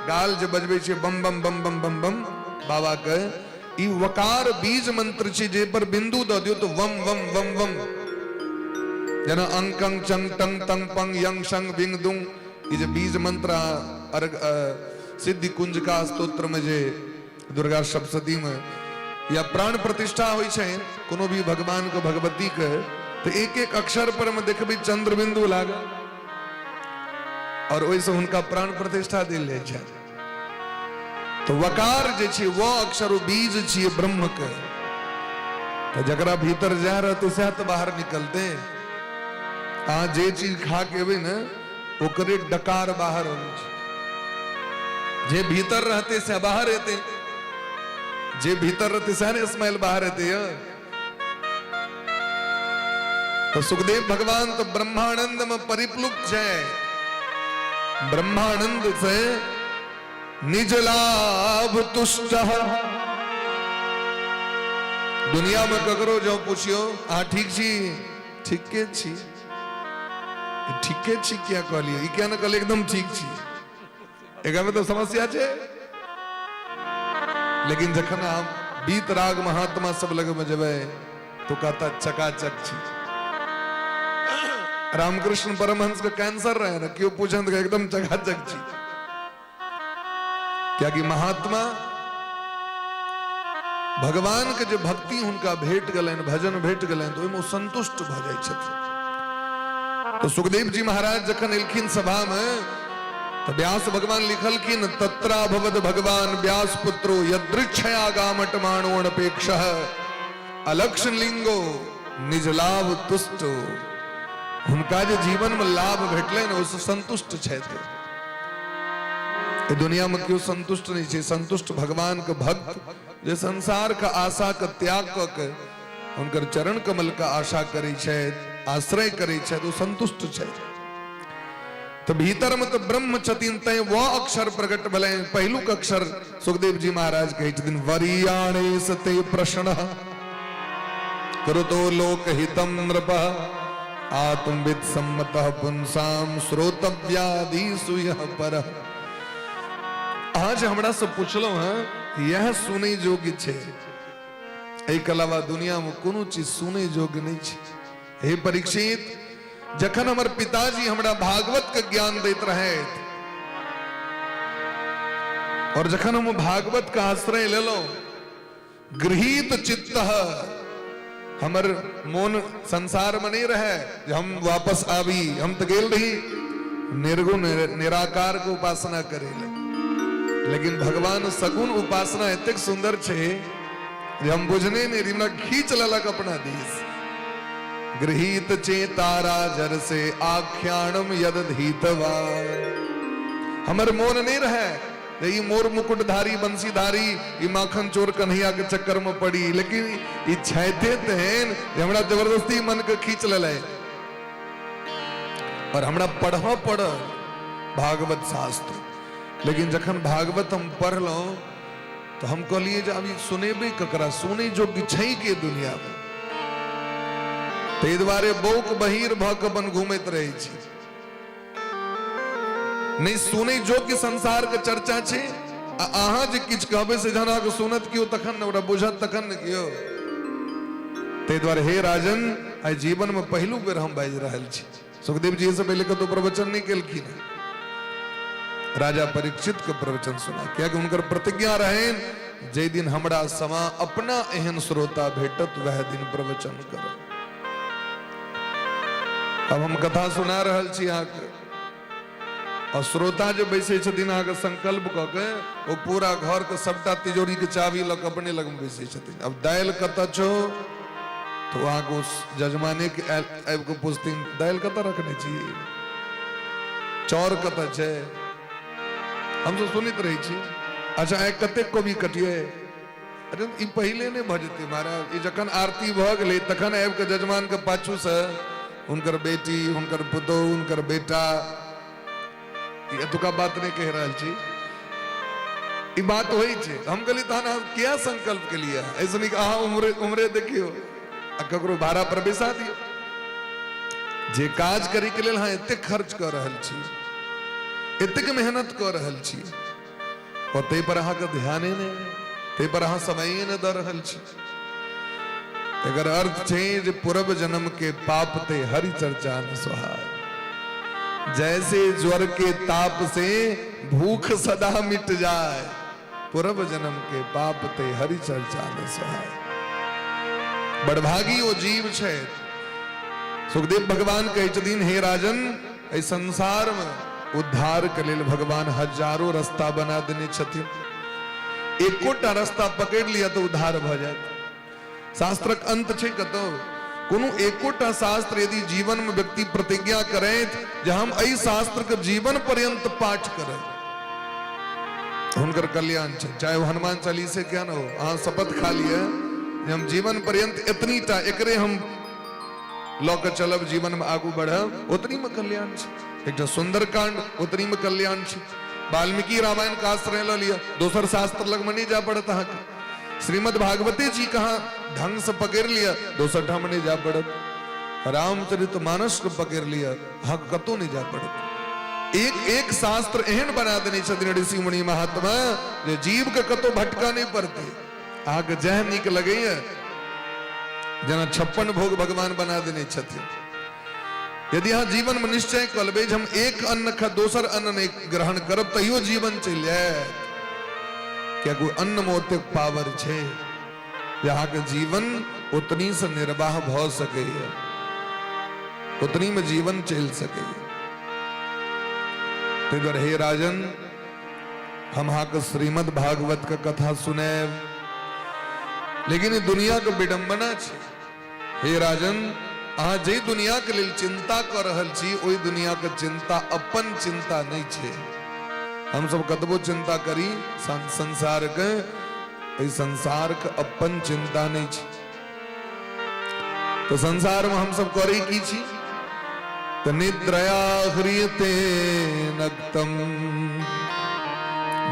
गाल जे बजबै छै बम बम बम बम बम बम बाबा के, ई वकार बीज मंत्र छै, जे पर बिंदु दऽ दियौ तऽ वम वम वम वम। जेना अंग कंग चंग टंग तंग पंग यंग शंग बिंग दुंग, ई जे बीज मंत्र अर्घ सिद्धि कुंज का स्तोत्र में जे दुर्गा सप्तशती में या प्राण प्रतिष्ठा होइ छै कोनो भी भगवान के भगवती के, तो एक एक अक्षर पर में देखबै चंद्र बिंदु लागल और ओहिसँ हुनका प्राण प्रतिष्ठा देल जाइ छै। तो वकार जे छै व अक्षर, ओ बीज छियै ब्रह्म के। तो जकरा भीतर जा रहते सएह तऽ बाहर निकलते। अहाँ जे चीज खा के एबै ने, ओकरे डकार बाहर अबै छै। जे भीतर रहते से बाहर एते, जे भीतर रहते सएह ने स्मेल बाहर एते। यौ तो सुखदेव भगवान तो ब्रह्मानंद में परिप्लुप्त छै। ब्रह्मानंद से निज लाभ तुष्ट। दुनिया में ककरो जो पूछियो, अहाँ ठीक छी? ठीके छी। ठीके छी किया कहलियै? ई किया ने कहलियै एकदम ठीक छी? एकरा में तो समस्या छै। लेकिन जखन अहाँ बीत राग महात्मा सब लग में जेबै तो कहता चकाचक छी। रामकृष्ण परमहंस के कैंसर रहे ना, क्यों पूछन तो एकदम चकाचक छी। कियाकि महात्मा भगवान के जे भक्ति हुनका भेट गेलनि, भजन भेट गेलनि, तो ओहिमे ओ संतुष्ट भऽ जाइ छथिन। तो सुखदेव जी महाराज जखन एलखिन सभा में, तो व्यास भगवान लिखलखिन, तत्राभवद भगवान व्यास पुत्रो यदृच्छया गामटमाणोऽनपेक्ष अलक्ष्य लिंगो निज लाभ तुष्टो। हुनका जे जीवन में लाभ भेटलनि, ओहिसँ संतुष्ट छथि। एहि दुनिया में केओ संतुष्ट नहीं छै। संतुष्ट भगवान के भक्त, जे संसार के आशा के त्याग कऽ के हुनकर चरण कमल के आशा करै छथि, आश्रय करै छथि, ओ संतुष्ट छथि। तऽ भीतर में तऽ ब्रह्म छथिन, तैं व अक्षर प्रकट भेलै। पहिलुक अक्षर सुखदेव जी महाराज कहै छथिन, वरियाणे सते प्रश्न कृतो लोकहितम नृप आत्मविद सम्मत पुंसाम श्रोतव्यादिषु यः पर। अहाँ जे हमरा से पुछलहुँ हँ, यह सुनै योग्य छै। एहिके अलावा दुनिया में कोनो चीज सुनै योग्य नहि छै। हे परीक्षित, जखन हमर पिताजी हमरा भागवत के ज्ञान दैत रहथि और जखन हम भागवत के आश्रय लेलहुँ, गृहीत चित्त, हमर मोन संसार में नहीं रहे जे हम वापस आबी। हम तो गेल रही निर्गुण निराकार के उपासना करे ले, लेकिन भगवान सगुण उपासना एतेक सुंदर छै जे हम बुझने नहीं रही, हमरा खींच लेलक अपना दिस। गृहीत चेतारा जर से आख्यानम यद धीतवान। हमर मोन नहीं रहे जे ई मोर मुकुटधारी बंशीधारी ई माखन चोर कन्हैया के चक्कर में पड़ी, लेकिन ई छैते तेहन जे हमरा जबरदस्ती मन के खींच लेले और हमरा पढ़ऽ पड़ल भागवत शास्त्र। लेकिन जखन भागवत हम पढ़लहुँ तऽ हम कहलियै जे आब ई सुनेबै ककरा? सुनै योग्य छै के दुनिया में? ताहि दुआरे बौक बहिर भऽ कऽ अपन घूमैत रहै छी। नहि सुनै योग्य संसार के चर्चा छै। आ अहाँ जे किछु कहबै से जहन अहाँके सुनत केओ तखन ने, ओकरा बुझत तखन ने केओ। ताहि दुआरे हे राजन, आइ जीवन में पहिलुक बेर हम बाजि रहल छी। सुखदेव जी से पहिले कतौ प्रवचन नहि केलखिन। राजा परीक्षित के प्रवचन सुना, कियाकि हुनकर प्रतिज्ञा रहनि, जाहि दिन हमरा समा अपना एहन श्रोता भेटत, वएह दिन प्रवचन करब। अब हम कथा सुना रहल छी अहाँके, और श्रोता जे बैसै छथिन अहाँके संकल्प कऽ के, ओ पूरा घर के सबटा तिजोरी के चाबी लऽ के अपने लग में बैसै छथिन। अब दालि कतऽ छौ, तो अहाँके ओ जजमाने के आबि कऽ पुछथिन, दालि कतऽ रखने छी, चाउर कतऽ छै? हमसब सुनैत रहै छी। अच्छा, आइ कतेक कोबी कटियै? अरे, ई पहिले नहि भऽ जेतै महाराज। ई जखन आरती भऽ गेलै तखन आबि कऽ जजमानके पाछूसँ हुनकर बेटी, हुनकर पुतोहु, हुनकर बेटा। ई एतुका बात नहि कहि रहल छी, ई बात होइ छै। हम कहलियै, तहन अहाँ किया संकल्प केलियै? एहिसँ नीक अहाँ उम्रे उम्रे देखियौ आ ककरो भाड़ा पर बैसा दियौ। जे काज करैके लेल अहाँ एतेक खर्च कऽ रहल छी, एतेक मेहनत कऽ रहल छी, और ताहि पर अहाँके ध्याने नहि, ताहि पर अहाँ समये नहि दऽ रहल छी। एकर अर्थ छै जे पूर्व जन्म के पाप ते हरि चर्चा न सोहाय। जैसे ज्वर के ताप से भूख सदा मिट जाए, पूर्व जन्म के पाप ते हरि चर्चा न सहाय। बड़भागी ओ जीव छै। सुखदेव भगवान कहै छथिन, हे राजन, एहि संसार में उद्धार के लेल भगवान हजारों रास्ता बना देने छथिन। एकोटा रास्ता पकड़ि लिअ तऽ उद्धार भऽ जायत। शास्त्रक अंत छै कतौ? कोनो एकोटा शास्त्र यदि जीवन में व्यक्ति प्रतिज्ञा करैत जे हम एहि शास्त्र के जीवन पर्यंत पाठ करब, हुनकर कल्याण छै। चाहे ओ हनुमान चालीसे किया न हो, अहाँ शपथ खा लिअ जे हम जीवन पर्यंत एतनी टा एकरे हम लऽ के चलब, जीवन में आगू बढ़ब, ओतनी में कल्याण छै। एकटा सुंदर कांड, ओतनी में कल्याण छै। वाल्मीकि रामायण के आश्रय लऽ लिअ, दोसर शास्त्र लगमे नहि जाय पड़त अहाँके। श्रीमद भागवते जी कहाँ ढंग से पकड़ लिया, दोसर ठाम नहीं जा पड़त। रामचरित मानस के पकड़ लिया, अहाँ कतौ नहीं जा पड़त। एक एक शास्त्र एहन बना देने छथिन ऋषि मुनि महात्मा जे जीव के कतौ भटका नहीं पड़ते। अहाँके जह नीक लगैया, जेना 56 भोग भगवान बना देने छथिन। यदि अहाँ जीवन में निश्चय कऽ लेबै जे हम एक अन्न खा दोसर अन्न नहीं ग्रहण करब, तैयो जीवन चलि जायत। कियाकि ओहि अन्न में ओतेक पावर छै जे अहाँके जीवन ओतनी से निर्वाह भऽ सकैए, ओतनी में जीवन चलि सकैए। ताहि दुआरे हे राजन, हम अहाँके श्रीमद् भागवत के कथा सुनायब, लेकिन ई दुनिया के विडंबना छै। हे राजन, अहाँ जाहि दुनिया के लेल चिंता कऽ रहल छी, ओहि दुनिया के चिंता अपन चिंता नहि छै। हम सब कतबो चिंता करी संसार के, एहि संसार के अपन चिंता नहि छै। तो संसार में हम सब करै की छी? तऽ निद्रया ह्रियते नक्तम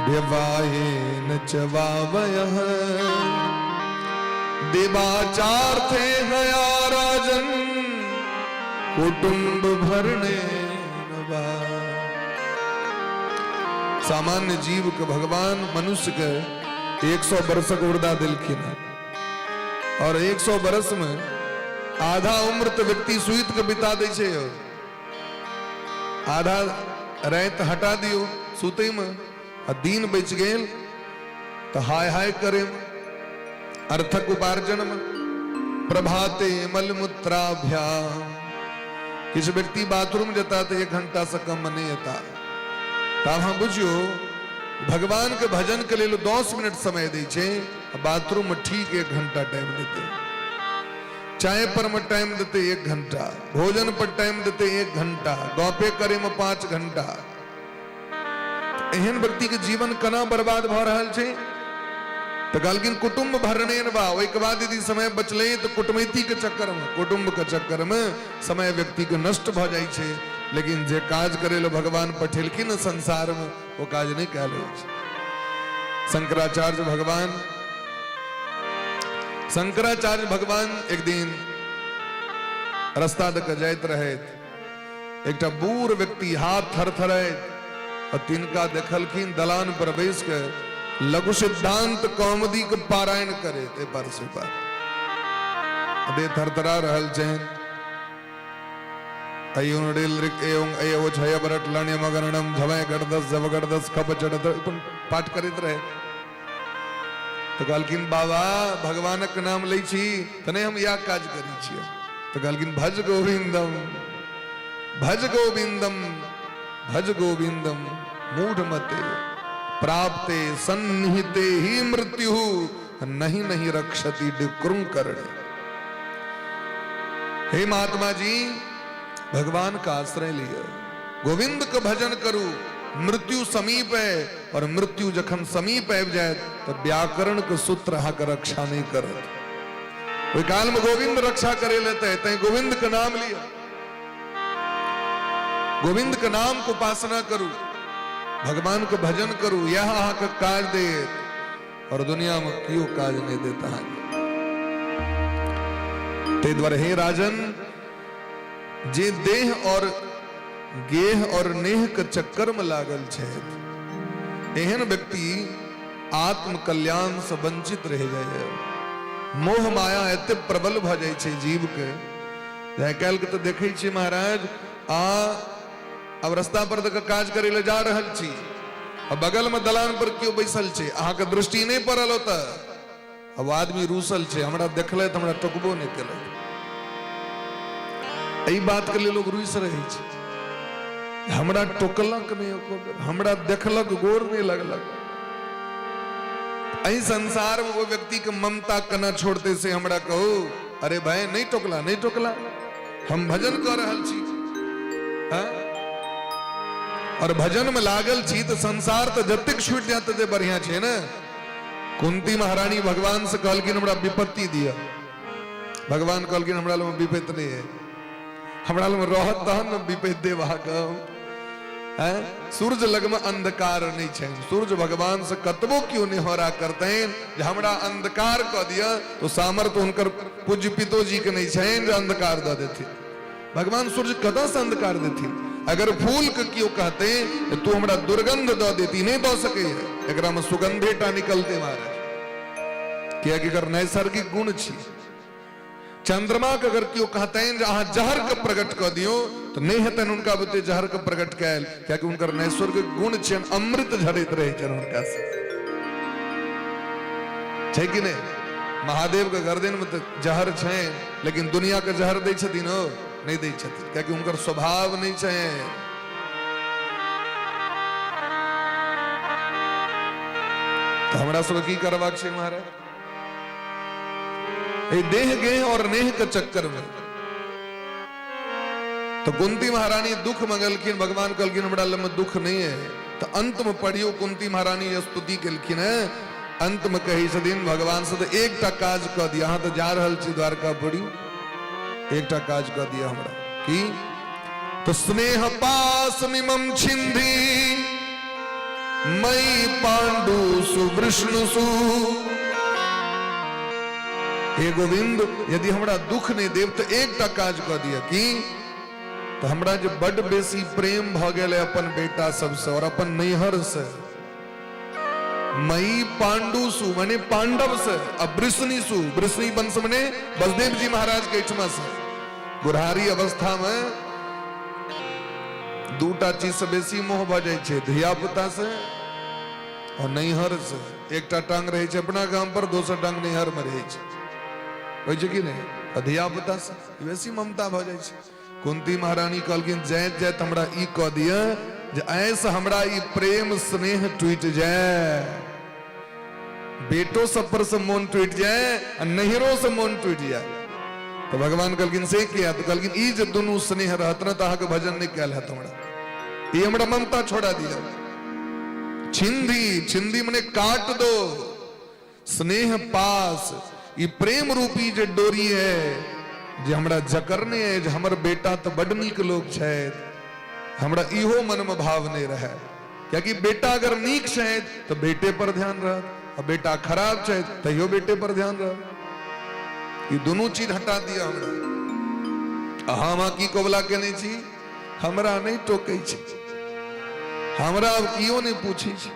व्यवायेन च वावयः देवाचार्थे हया राजन कुटुंब भरणे वा। सामान्य जीव के भगवान मनुष्य के 100 वर्षक उर्दा दिलखिन हैं और 100 वर्ष में आधा उम्र तो व्यक्ति सुति के बिता दै छै। आधा राति हटा दियौ सुतै में आ दिन बचि गेल तऽ हाय हाय करे में, अर्थक उपार्जन में। प्रभाते मलमूत्राभ्याम, किछु व्यक्ति बाथरूम जेता तऽ 1 घंटा से कम में नहि एता। तऽ अहाँ बुझियौ, भगवान के भजन के लेल 10 मिनट समय दै छै, बाथरूम में ठीक 1 घंटा टाइम देते, चाय पर में टाइम देते 1 घंटा, भोजन पर टाइम देते 1 घंटा, गपे करे में 5 घंटा। एहन व्यक्ति के जीवन केना बर्बाद भऽ रहल छै? तऽ कहलखिन कुटुम्ब भरने बा, ओहिके बाद यदि समय बचलै तऽ कुटुमैती के चक्कर में, कुटुम्ब के चक्कर में समय व्यक्ति के नष्ट भऽ जाइ छै। लेकिन जे काज करे लए भगवान पठेलखिन संसार में, ओ काज नहि कयल होइ छै। शंकराचार्य भगवान, शंकराचार्य भगवान एक दिन रास्ता दऽ कऽ जाइत रहथि। एकटा बूढ़ व्यक्ति हाथ थरथरैत आ तिनका देखलखिन दलान पर बैस के लघु सिद्धांत कौमुदी के पारायण करैत, एहि पार से पार देह थरथरा रहल छनि। पाठ करैत रहे। तऽ कहलखिन, बाबा, भगवानक नाम लै छी? तऽ नहि, हम इएह काज करै छियै। तऽ कहलखिन, भज गोविंदम भज गोविंदम भज गोविंदम मूढ़ मते, प्राप्ते सन्निहिते ही मृत्यु नहीं नहीं रक्षति डिक्रुं करणे। हे महात्मा जी, भगवान का आश्रय लिय, गोविंद के भजन करू, मृत्यु समीप है और मृत्यु जखन समीप आबि जाए तो व्याकरण के सूत्र अहाँके रक्षा नहीं करत। ओहि काल में गोविंद रक्षा करे लेते, तैं गोविंद के नाम लिय, गोविंद के नाम को उपासना करू, भगवान के भजन करू, यह अहाँके काज देत और दुनिया में केओ काज नहीं देत अहाँके। ताहि दुआरे हे राजन, जे देह और गेह और नेह के चक्कर में लागल छथि, एहन व्यक्ति आत्म कल्याण से वंचित रह जाइए। मोह माया एते प्रबल भऽ जाइ छै जीव के। आइ काल्हि के तऽ देखै छियै महाराज, आ आब रस्ता पर दऽ कऽ काज करै लए जा रहल छी आ बगलमे दलान पर केओ बैसल छै, अहाँके दृष्टि नहि पड़ल ओतऽ, आब आदमी रूसल छै, हमरा देखलथि हमरा टोकबो नहि केलक। एहि बातके लेल लोक रुसि रहै छै, हमरा टोकलक नहि एको बेर, हमरा देखलक गोर नहि लगलक। एहि संसारमे ओहि व्यक्तिके ममता केना छोड़तै से हमरा कहू। अरे भाई नहि टोकला नहि टोकला, हम भजन कऽ रहल छी और भजन में लागल छी तऽ संसार तऽ जतेक छूटि जायत तते बढ़िया छै ने। कुंती महारानी भगवान से कहलखिन हमरा विपत्ति दिअ। भगवान कहलखिन हमरा लग विपत्ति नहीं है, हमरा लग रहत तहन ने विपत्ति देब अहाँके। सूर्य लगमे अंधकार नहीं छै, सूर्य भगवान से कतबो क्यों निहोरा करतनि जे हमरा अंधकार कऽ दिअ, तो सामर्थ्य हुनकर पूज्य पितोजी के नहीं छनि जे अंधकार दऽ देथिन। भगवान सूर्य कतऽ से अंधकार देथिन? अगर फूल के केओ कहते तू हमरा दुर्गंध दऽ देती, नहीं दऽ सकैए, एकरा में सुगंधे टा निकलते महाराज, कियाकि एकर नैसर्गिक गुण छी। चंद्रमा के अगर केओ कहतनि जे अहाँ जहर के प्रकट कऽ दियौ, तऽ नहि हेतनि हुनका बुते जहर के प्रकट कयल, कियाकि हुनकर नैसर्गिक गुण छनि, अमृत झरैत रहै छनि हुनका से, छै कि नहि? महादेव के गर्दन में तऽ जहर छै, लेकिन दुनिया के जहर दै छथिन ओ नहि दै छथिन, कियाकि हुनकर स्वभाव नहि छै। तऽ हमरा सबके की करबाक छै महाराज? ए देह गेह और नेह के चक्कर में तो कुंती महारानी दुख मंगलखिन, भगवान कहलखिन हमरा लग में दुख नहीं है। तो अंत में पढ़ियो कुंती महारानी स्तुति केलखिन है, अंत में कहै छथिन भगवान से तो एकटा काज कऽ दिया, अहाँ तो जा रहल छी द्वारकापुरी, एकटा काज कऽ दिया हमरा की, तो स्नेह पास मिमम छिंदी मई पांडु सुवृष्णु सु। हे गोविंद, यदि हमरा दुख नहीं देव तो एकटा काज कऽ दिया की, तो हमरा जे बड बेसी प्रेम भऽ गेल है अपन बेटा सबसे और अपन नैहर से, मई पांडु सु माने पांडव से, आ वृष्णि सु, वृष्णि वंश मने बलदेव जी महाराज के एहिठमा से, बुढ़ारी अवस्था में दूटा चीज से बेसी मोह भऽ जाइ छै, धिया पुता से और नैहर से। एकटा टांग रहै छै अपना गाम पर, दोसर टांग नैहर में रहै छै, होइ छै कि नहि? आ धिया पुता से बेसी ममता भऽ जाइ छै। कुंती महारानी कहलखिन जाइत जाइत हमरा ई कऽ दिअ जे ऐसे हमरा ई प्रेम स्नेह टूटि जाय, बेटो सब पर से मोन टूटि जाय आ नैहरो से मोन टूटि जाय। तो भगवान कहलखिन से किया? तो कहलखिन ई जे दुनू स्नेह रहत ने तऽ अहाँके भजन नहि कयल हैत, हमरा ई हमरा ममता छोड़ा दिया। छिंदी, छिंदी मने काट दो, स्नेह पास, ई प्रेम रूपी जे डोरी है जे हमरा जकरने है, जे हमर बेटा तऽ बड नीक लोक छथि, हमरा इहो मनमे भाव नहि रहै, कियाकि बेटा अगर नीक छै तऽ बेटे पर ध्यान रहत, आ बेटा खराब छै तैयो बेटे पर ध्यान रहत। ई दुनू चीज हटा दिअ हमरा। आ हम अहाँ की कबुला केने छी? हमरा नहि टोकै छै, हमरा आब केओ नहि पूछै छै,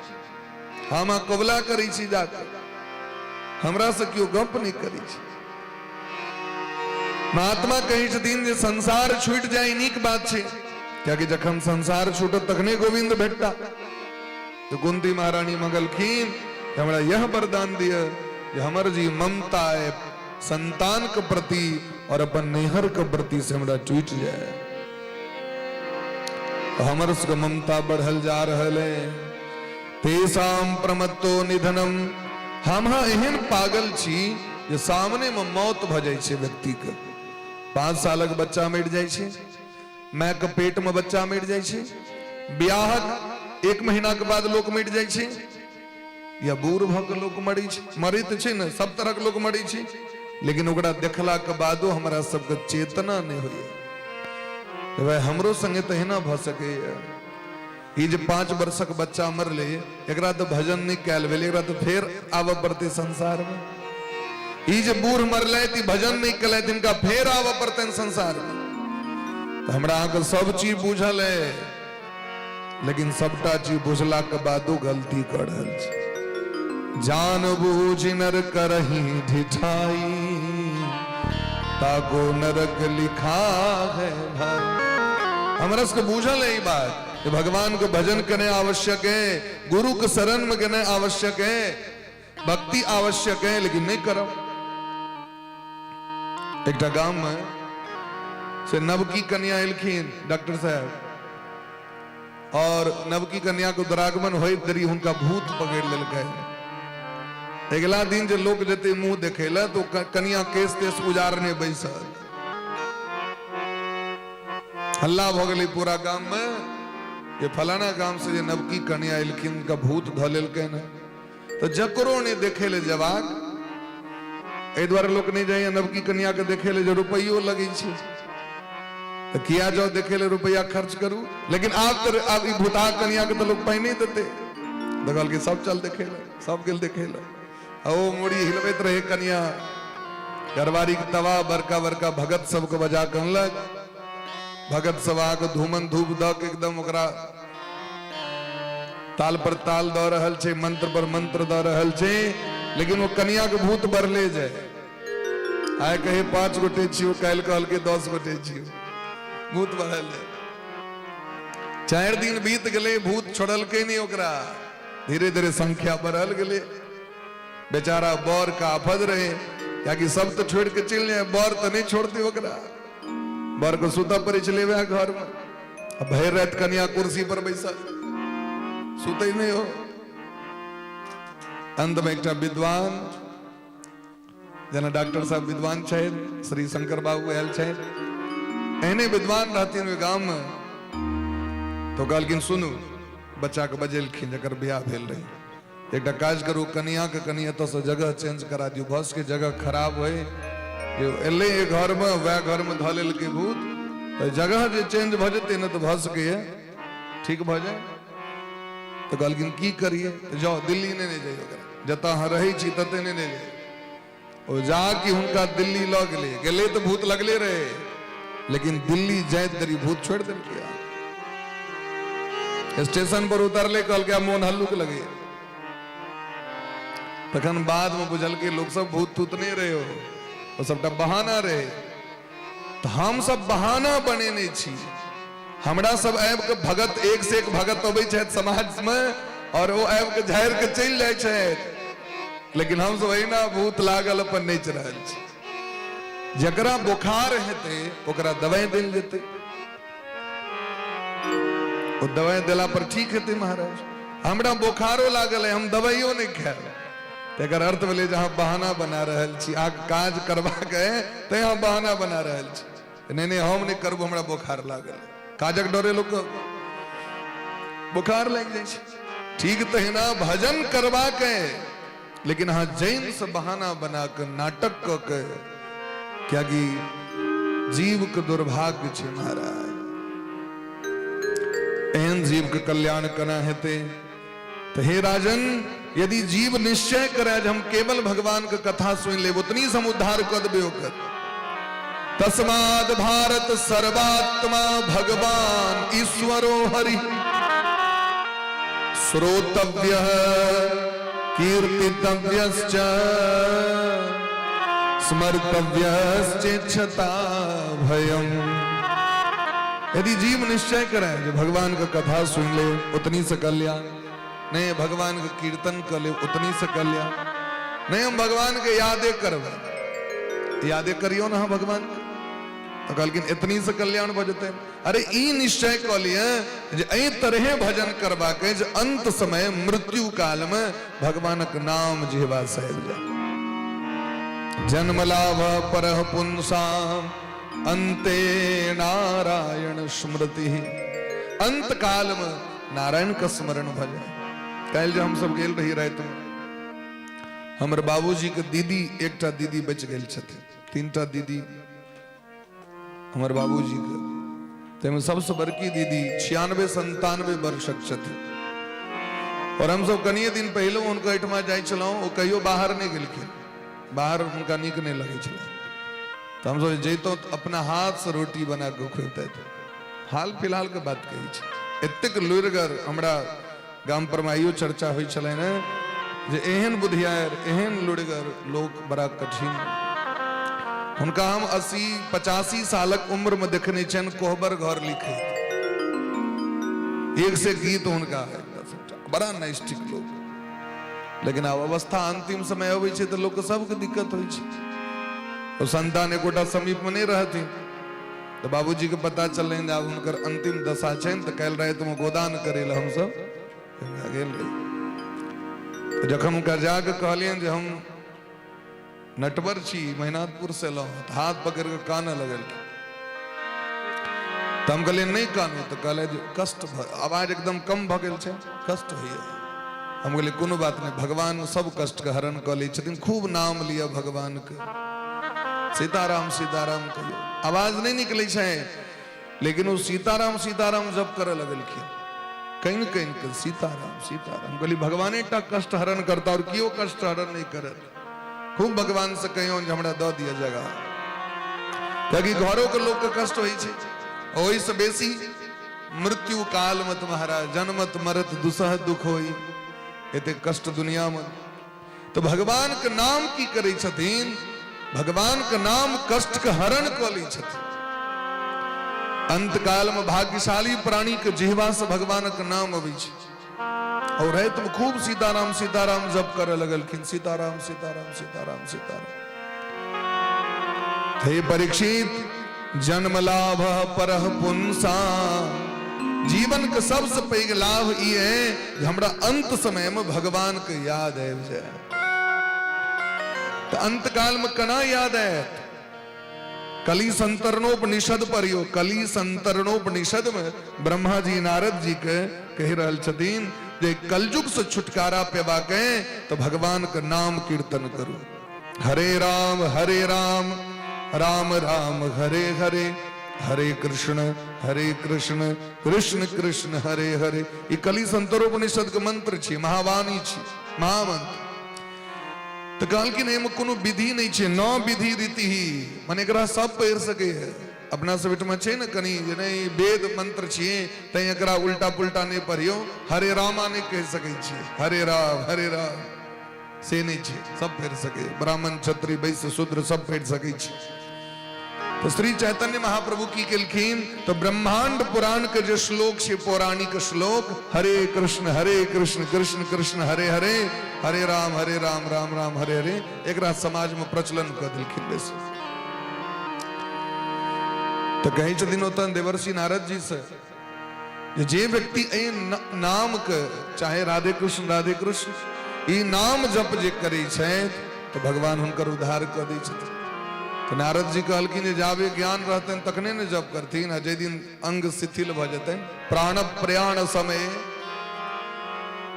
हम अहाँ कबुला करै छी जाके, हमरा से केओ गप नहि करै छै। महात्मा कहै छथिन जे संसार छूटि जाय नीक बात छै, कियाकि जखन संसार छूटत तखने गोविंद भेटता। तो कुंती महारानी मंगलखिन हमरा यह वरदान दिय जे हमर जी ममता है संतान के प्रति और अपन नैहर के प्रति से हमरा टूटि जाए। तो हमर सबके ममता बढ़ल जा रहल है। तेषाम प्रमत्तो निधनम, हम एहन पागल छी जे सामने में मौत भऽ जाइ छै व्यक्ति के। 5 सालक बच्चा मरि जाइ छै, माय के पेट में बच्चा मरि जाइ छै, ब्याहक 1 महीना के बाद लोक मरि जाइ छै, या बूढ़ भऽ के लोक मरै छै, मरै तऽ छै ने, सब तरहक लोक मरै छै, लेकिन ओकरा देखला के बादो हमरा सबके चेतना नहि होइए भाई हमरो संगे तऽ एहिना भऽ सकैए। ई जे 5 वर्षक बच्चा मरलै, एकरा तऽ भजन नहि कयल भेलै, एकरा तऽ फेर आबऽ पड़तै संसारमे। ई जे बूढ़ मरलथि, ई भजन नहि केलथि, हिनका फेर आबऽ पड़तनि संसारमे। तऽ हमरा अहाँके सब चीज बुझल है, लेकिन सबटा चीज बुझलाके बादो गलती कऽ रहल छी। जान बूझ नर करही ढिठाई, ताको नरक लिखा है भाई। हमरा सबके बुझल है ई बात कि भगवान के भजन करने आवश्यक है, गुरु के शरण में गेनाइ आवश्यक है, भक्ति आवश्यक है, लेकिन नहीं करब। एकटा गाम में से नवकी कन्या एलखिन डॉक्टर साहब, और नवकी कन्या के दुरागमन होइत देरी हुनका भूत पकड़ लेलकै। अगिला दिन जे लोक जेते मुंह देखे ला तो कन्या केस तेस उजारने बैसल। हल्ला भ गेलै पूरा गाम में जे फलाना गाम से जे नवकी कन्या एलखिन हुनका भूत धऽ लेलकै ने। तो जकरो नहीं देखे ले जवाक, एहि दुआरे लोक नहीं जाइए नवकी कन्या के देखे ले जे रुपैयो लगै छै, तो किया जाओ देखे ले रुपया खर्च करू। लेकिन आब तो आब ई भूता कन्या के तो लोग पाई नहीं देते, तो कहलकै सब चल देखे ले, सब गेल देखे ले। आ ओ मुड़ी हिलबैत रहे कन्या, घरवारी के तवा बड़का बड़का भगत सबके बजा के अनलक। भगत सब आके धूमन धूप दऽ के एकदम ओकरा ताल पर ताल दऽ रहल छै, मंत्र पर मंत्र दऽ रहल छै, लेकिन ओ कन्या के भूत बढ़ले जाय। आइ कहे 5 गोटे छियो, काल्हि कहलकै 10 गोटे छियो, भूत बढ़ल जाय। 4 दिन बीत गेलै, भूत छोड़लकै नहीं ओकरा, धीरे धीरे संख्या बढ़ल गेलै। बेचारा बर का आफत रहे, कियाकि सब तो छोड़ के चलि जाए, बर तो नहीं छोड़ते ओकरा। बर के सुतऽ पड़ै छलै वएह घर में, आ भरि राति कन्या कुर्सी पर बैसल सुतै नहीं हो। अंत में एकटा विद्वान, जेना डॉक्टर साहब विद्वान छथि, श्री शंकर बाबू आयल छथि, एहने विद्वान रहथिन ओहि गाम में। तो कहलखिन सुनू, बच्चा के बजेलखिन जकर बियाह भेल रहे, एकटा काज करू, कनिया के कनि एतऽसँ जगह चेंज करा दियौ, भऽ सकै जगह खराब होइ, जे एलै एहि घरमे वएह घरमे धऽ लेलकै भूत, तऽ जगह जे चेंज भऽ जेतै ने तऽ भऽ सकैए ठीक भऽ जाय। तऽ कहलखिन की करियै, तऽ जाउ दिल्ली नहि जइयौ, ओकरा जतऽ अहाँ रहै छी ततऽ नहि जाइयौ। ओ जाके हुनका दिल्ली लऽ गेलै, गेलै तऽ भूत लगले रहे, लेकिन दिल्ली जाइत देरी भूत छोड़ि देलकै। स्टेशन पर उतरले, कहलकै आब मोन हल्लुक लगे। तखन बाद में बुझलकै लोक सब भूत तूत नहीं रहे हो, ओ सबटा बहाना रहे। तऽ हम सब बहाना बनेने छी। हमरा सब आबि के भगत, एक से एक भगत अबै छथि समाज में, और ओ आबि के झाड़ि के चलि जाइ छथि, लेकिन हम सब अहिना भूत लागल अपन नाचि रहल छी। जकरा बोखार हेतै ओकरा दवाइ देल जेतै, ओ दवाइ देला पर ठीक हेतै। महाराज हमरा बोखारो लागल है, हम दवाइयो नहि खायब, तकर अर्थ भेलै जे अहाँ बहाना बना रहल छी, अहाँके काज करबाक है तैं अहाँ बहाना बना रहल छी। नहीं नहीं हम नहीं करबो, हमरा बोखार लागल है। काजक डरे लोक बोखार लागि जाइ छै। ठीक तहिना भजन करबाक है, लेकिन अहाँ जैन से बहाना बना के नाटक क के, कियाकि जीव के दुर्भाग्य छै महाराज, एहन जीव के कल्याण केना हेतै। तो हे राजन, यदि जीव निश्चय करे जे हम केवल भगवान के कथा सुन लेब, उतनी से हम उद्धार कर देबै ओकर। तस्माद भारत सर्वात्मा भगवान ईश्वरो हरि श्रोतव्य कीर्तितव्यश्च स्मर्तव्यश्चेच्छता भयम। यदि जीव निश्चय करे जो भगवान का कथा सुन ले उतनी से कल्याण, नहीं भगवान का कीर्तन कर ले उतनी से कल्याण, नहीं हम भगवान के यादे करबै, यादे करियो ना भगवान के, तो कहलखिन इतनी से कल्याण भऽ जेतै। अरे ई निश्चय कऽ लिअ जे एहि तरहे भजन करबाक अछि जे अंत समय मृत्यु काल में भगवानक नाम जिहवा से आबि जाय। जन्म लाभ परह पुंसाम अंते नारायण स्मृति, अंत काल में नारायण का स्मरण भऽ जाय। काल्हि जे हम सब गेल रही राति में, हमर बाबूजी के दीदी, एकटा दीदी बचि गेल छथिन, 3टा दीदी हमर बाबूजी के, ताहिमे सबसँ बड़की दीदी 96-97 वर्षक छथिन। और हमसब कनिए दिन पहिले हुनका एहिठमा जाइ छलहुँ, ओ कहियो बाहर नहि गेलखिन, बाहर हुनका नीक नहि लगै छलै, तऽ हमसब जैतहुँ तऽ अपना हाथसँ रोटी बना कऽ खुअबितथि। हाल फिलहाल के बात कहै छी, एतेक लुरिगर हमरा गाम पर में आइयो चर्चा होइ छलै ने जे एहन बुधियार एहन लुरिगर लोक बड़ा कठिन। हुनका हम 80-85 सालक उम्र में देखने छियनि कोहबर घर लिखैत। एक से गीत हुनका बड़ा नैष्ठिक लोक। लेकिन आब अवस्था अंतिम समय अबै छै तऽ लोकके सबके दिक्कत होइ छै। ओ संतान एकोटा समीपमे नहि रहथिन तऽ बाबूजीके पता चललनि जे आब हुनकर अंतिम दशा छनि, तऽ काल्हि रातिमे गोदान करै लए हमसब गेल रही। जखन हुनका जाके कहलियनि जे हम नटवर छी, महिनाथपुर से एलहुँ, तऽ हाथ पकड़ि कऽ कानऽ लगलखिन। तऽ हम कहलियै नहि कानू, तऽ कहले जे कष्ट आवाज एकदम कम भऽ गेल छै, कष्ट होइए। हम कहलियै कोनो बात नहि, भगवान सब कष्टके हरण कऽ लै छथिन, खूब नाम लिअ भगवानके, सीताराम सीताराम कहियौ। आवाज नहि निकलै छै, लेकिन ओ सीताराम सीताराम जप करऽ लगलखिन, कनि कनि कऽ सीताराम सीताराम। कहलियै भगवाने टा कष्ट हरण करता और केओ कष्ट हरण नहि करत। खूब भगवान से कहियौ जे हमरा दऽ दिअ जगह, कियाकि घरो के लोक के कष्ट होइ छै, ओहिसँ बेसी मृत्यु काल मत महाराज, जन्मत मरत दुसह दुख होई, एते कष्ट दुनिया में। तो भगवान के नाम की करै छथिन? भगवान के नाम कष्ट के हरण कऽ लै छथिन। अंत काल में भाग्यशाली प्राणी के जिहवा से भगवान के नाम अबै छै। और राति में खूब सीताराम सीताराम जप करे लगलखिन, सीताराम सीताराम सीताराम सीताराम। हे परीक्षित, जन्म लाभ परह पुंसा, जीवन के सबसे पैघ लाभ ई है जे हमरा अंत समय में भगवान के याद आबि जाए। तो अंत काल में कना याद आयत? कली संतरणोपनिषद पढ़ियो, कली संतरणोपनिषद में ब्रह्मा जी नारद जी के कहि रहल छथिन जे कलयुग से छुटकारा पेबा के तो भगवान के नाम कीर्तन करू। हरे राम हरे राम राम राम हरे हरे, हरे कृष्ण हरे कृष्ण कृष्ण कृष्ण हरे हरे। ई कली संतरोपनिषद के मंत्र छी, महावाणी छी, महामंत्र। तऽ कहलखिन एहिमे कोनो विधि नहि छै, न विधि रीति ही, मने एकरा सब पढ़ि सकैए। अपना सब ओहिठमा छै ने कनि जे नहि वेद मंत्र छियै तैं एकरा उल्टा पुल्टा नहि पढ़ियौ, हरे रामा नहि कहि सकै छियै, हरे राम हरे राम से नहि छै, सब पढ़ि सकैए, ब्राह्मण क्षत्रिय वैश्य शूद्र सब पढ़ि सकै छै। तो श्री चैतन्य महाप्रभु की केलखिन तो ब्रह्मांड पुराण के जे श्लोक छै, पौराणिक श्लोक, हरे कृष्ण हरे कृष्ण कृष्ण कृष्ण हरे हरे, हरे राम हरे राम राम राम हरे हरे, एकरा समाज में प्रचलन कऽ देलखिन बेसी। तो कहै छथिन ओतऽ देवर्षि नारद जी से जे व्यक्ति एहि नाम के, चाहे राधे कृष्ण राधे कृष्ण, ई नाम जप जे करै छथि तऽ भगवान हुनकर उद्धार कऽ दै छथिन। तऽ नारद जी कहलखिन जे जाबे ज्ञान रहतनि तखने ने जप करथिन, आ जाहि दिन अंग शिथिल भऽ जेतनि, प्राण प्रयाण समय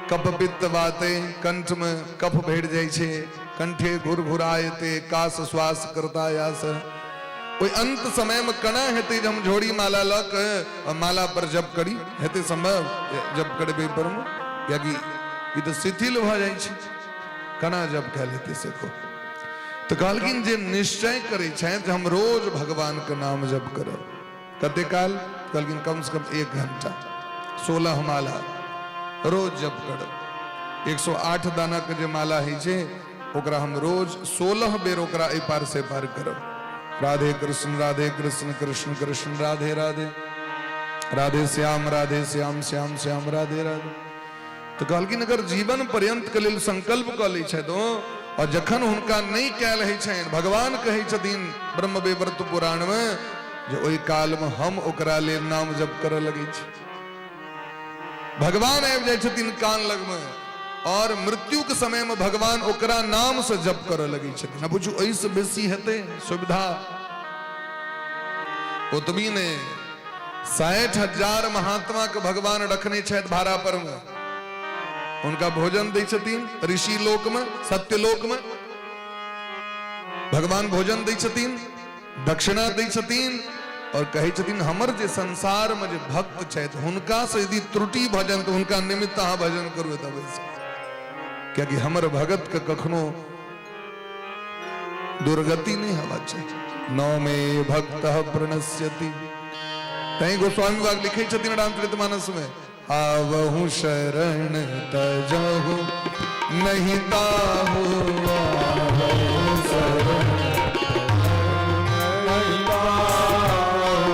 कप पित्त बाते, कंठ में कफ भरि जाइ छै, कंठे घुर घुरायते कास श्वास करता यास, ओहि अंत समय में केना हेतै जे हम झोरी माला लऽ के माला पर जप करी? हेतै संभव जप करबै पर मे? कियाकि ई तऽ शिथिल भऽ जाइ छै, केना जप कयल हेतै से कहू। तऽ कहलखिन जे निश्चय करै छथि जे हम रोज भगवान के नाम जप करब, कते काल? कहलखिन कम से कम 1 घंटा, 16 माला रोज जप करब। 108 दाना के जे माला होइ छै ओकरा हम रोज 16 बेर ओकरा एहि पार से पार करब। राधे कृष्ण राधे कृष्ण कृष्ण कृष्ण राधे राधे, राधे श्याम राधे श्याम श्याम श्याम राधे राधे। तऽ कहलखिन अगर जीवन पर्यंत के लेल संकल्प कऽ लै छथि ओ, और जखन हुनका नहि कयल होइ छनि, भगवान कहै छथिन ब्रह्मवैवर्त पुराण मे जे ओहि काल मे हम ओकरा लेल नाम जप करऽ लगै छी। भगवान आबि जाइ छथिन कान लगमे और मृत्यु के समय में भगवान ओकरा नाम से जप करऽ लगै छथिन। आ बुझू एहिसँ बेसी हेतै सुविधा? ओतबी नहि, 60,000 महात्मा के भगवान रखने छथि भाड़ा पर में, हुनका भोजन दै छथिन ऋषि लोक में, सत्यलोक में भगवान भोजन दै छथिन, दक्षिणा दै छथिन और कहै छथिन हमर जे संसार में जे भक्त छथि हुनका से यदि त्रुटि भजन तऽ हुनका निमित्त अहाँ भजन करू तब, कियाकि हमर भगत के कखनो दुर्गति नहीं होवा चाही। न मे भक्त प्रणश्यति। तैं गोस्वामी बाग लिखै छथिन रामचरितमानस में, आवहु शरण तजहु नहीं ताहु, आवहु शरण नहीं ताहु,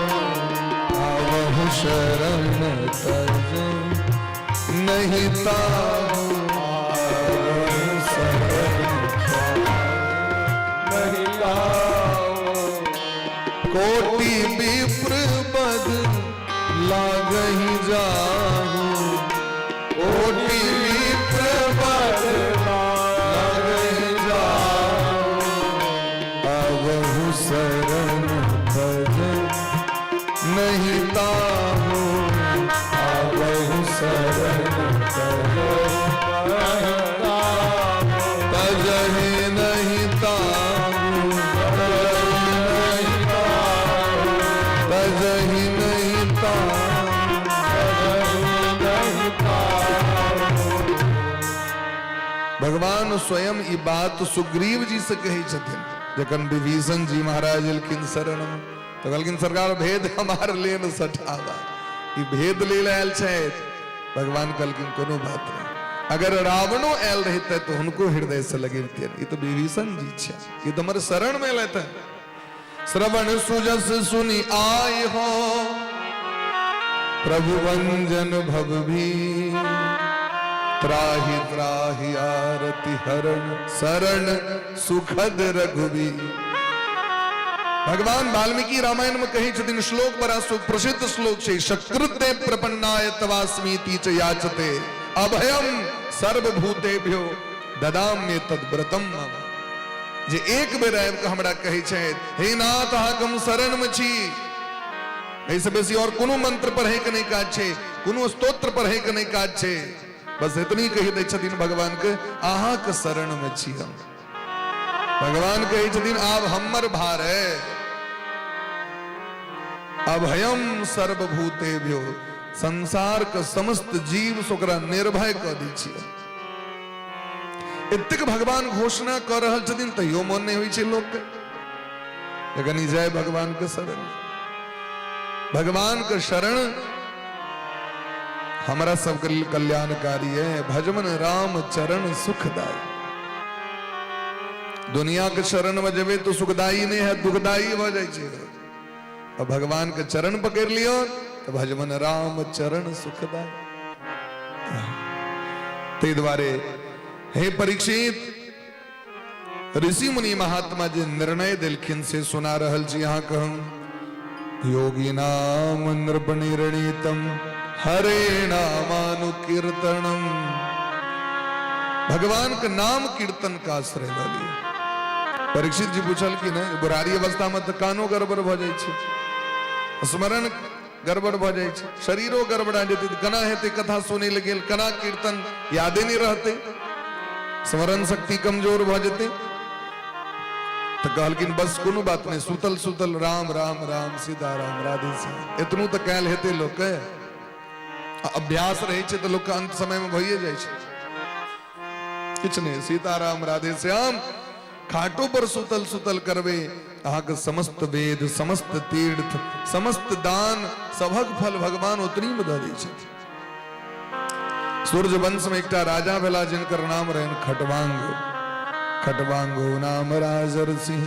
आवहु शरण तजहु। नहीं ताहू। नहीं ताहू। कोटि विप्र बद लागहि जाहू, कोटि विप्र बद लागहि जाहू, आवहु शरण तज नहीं ताहू, आवहु शरण तज तजहि नहीं ताहू, तजहि नहीं ताहू, तजहि नहीं ताहू। भगवान स्वयं ई बात सुग्रीव जी से कहै छथिन। जखन विभीषण जी महाराज एलखिन शरण में, तऽ कहलखिन, सरकार, भेद हमार लेन सठावा, ई भेद ले आयल छथि। भगवान कहलखिन, कोनो बात नहीं, अगर रावणो आयल रहिते तऽ हुनको हृदय से लगेबतियन, ई तऽ विभीषण जी छै, ई तऽ हमर शरण में एलथि। श्रवण सुजस सुनि आय हो प्रभु भंजन भव भी, त्राहि त्राहि आरति हरण शरण सुखद रघुबीर। भगवान वाल्मीकि रामायण में कहै छथिन, श्लोक बड़ा सुप्रसिद्ध श्लोक छै, सकृते प्रपन्नाय तवास्मीति च याचते अभयम सर्वभूतेभ्यो ददाम्य तद्व्रतम मम। जे एक बेर आबि कऽ हमरा कहै छथि, हे नाथ, अहाँके हम शरण में छी, एहिसँ बेसी और कोनो मंत्र पढ़ैके नहि काज छै, कोनो स्तोत्र पढ़ैके नहि काज छै, बस एतनी कहि दै छथिन भगवानके, अहाँके शरण में छी हम। भगवान कहै छथिन, आब हमर भार है। अभयम सर्वभूतेभ्यो, संसार के समस्त जीव से ओकरा निर्भय कऽ दै छियै। एतेक भगवान घोषणा कऽ रहल छथिन, तैयो मन नहि होइ छै लोकके जखन ई जय भगवान के शरण। भगवान के शरण हमरा सबके लेल कल्याणकारी है। भजमन राम चरण सुखदाई। दुनिया के शरण में जेबै तो सुखदाई नहीं है, दुखदाई भऽ जाइ छै। और भगवान के चरण पकड़ लियो तो भजमन राम चरण सुखदाई। ताहि दुआरे हे परीक्षित, ऋषि मुनि महात्मा जे निर्णय देलखिन से सुना रहल छी अहाँके हम। योगी नाम नृप निर्णीतम हरे नामानुकीर्तनम। भगवान के नाम कीर्तन का आश्रय लऽ लिअ। परीक्षित जी पूछलखिन, ने बुढ़ारी अवस्था में तऽ कानो गड़बड़ भऽ जाइ छै, स्मरण गड़बड़ भऽ जाइ छै, शरीरो गड़बड़ा जेतै, तऽ केना हेतै कथा सुनै लए गेल, केना कीर्तन, यादे नहि रहतै, स्मरण शक्ति कमजोर भऽ जेतै? तऽ कहलखिन, बस कोनो बात नहि, सुतल सुतल राम राम राम सीता राम राधे श्याम, एतनो तऽ कयल हेतै लोकके। आ अभ्यास रहै छै तऽ लोकके अंत समय मे भइए जाइ छै। किछु नहि, सीताराम राधे श्याम खाटो पर सुतल सुतल करबै, अहाँके समस्त वेद, समस्त तीर्थ, समस्त दान, सभक फल भगवान ओतनी मे दऽ दै छथिन। सूर्य वंश में एकटा राजा भेला जिनकर नाम रहनि खटवांग। खटवांगो नाम राजर्षि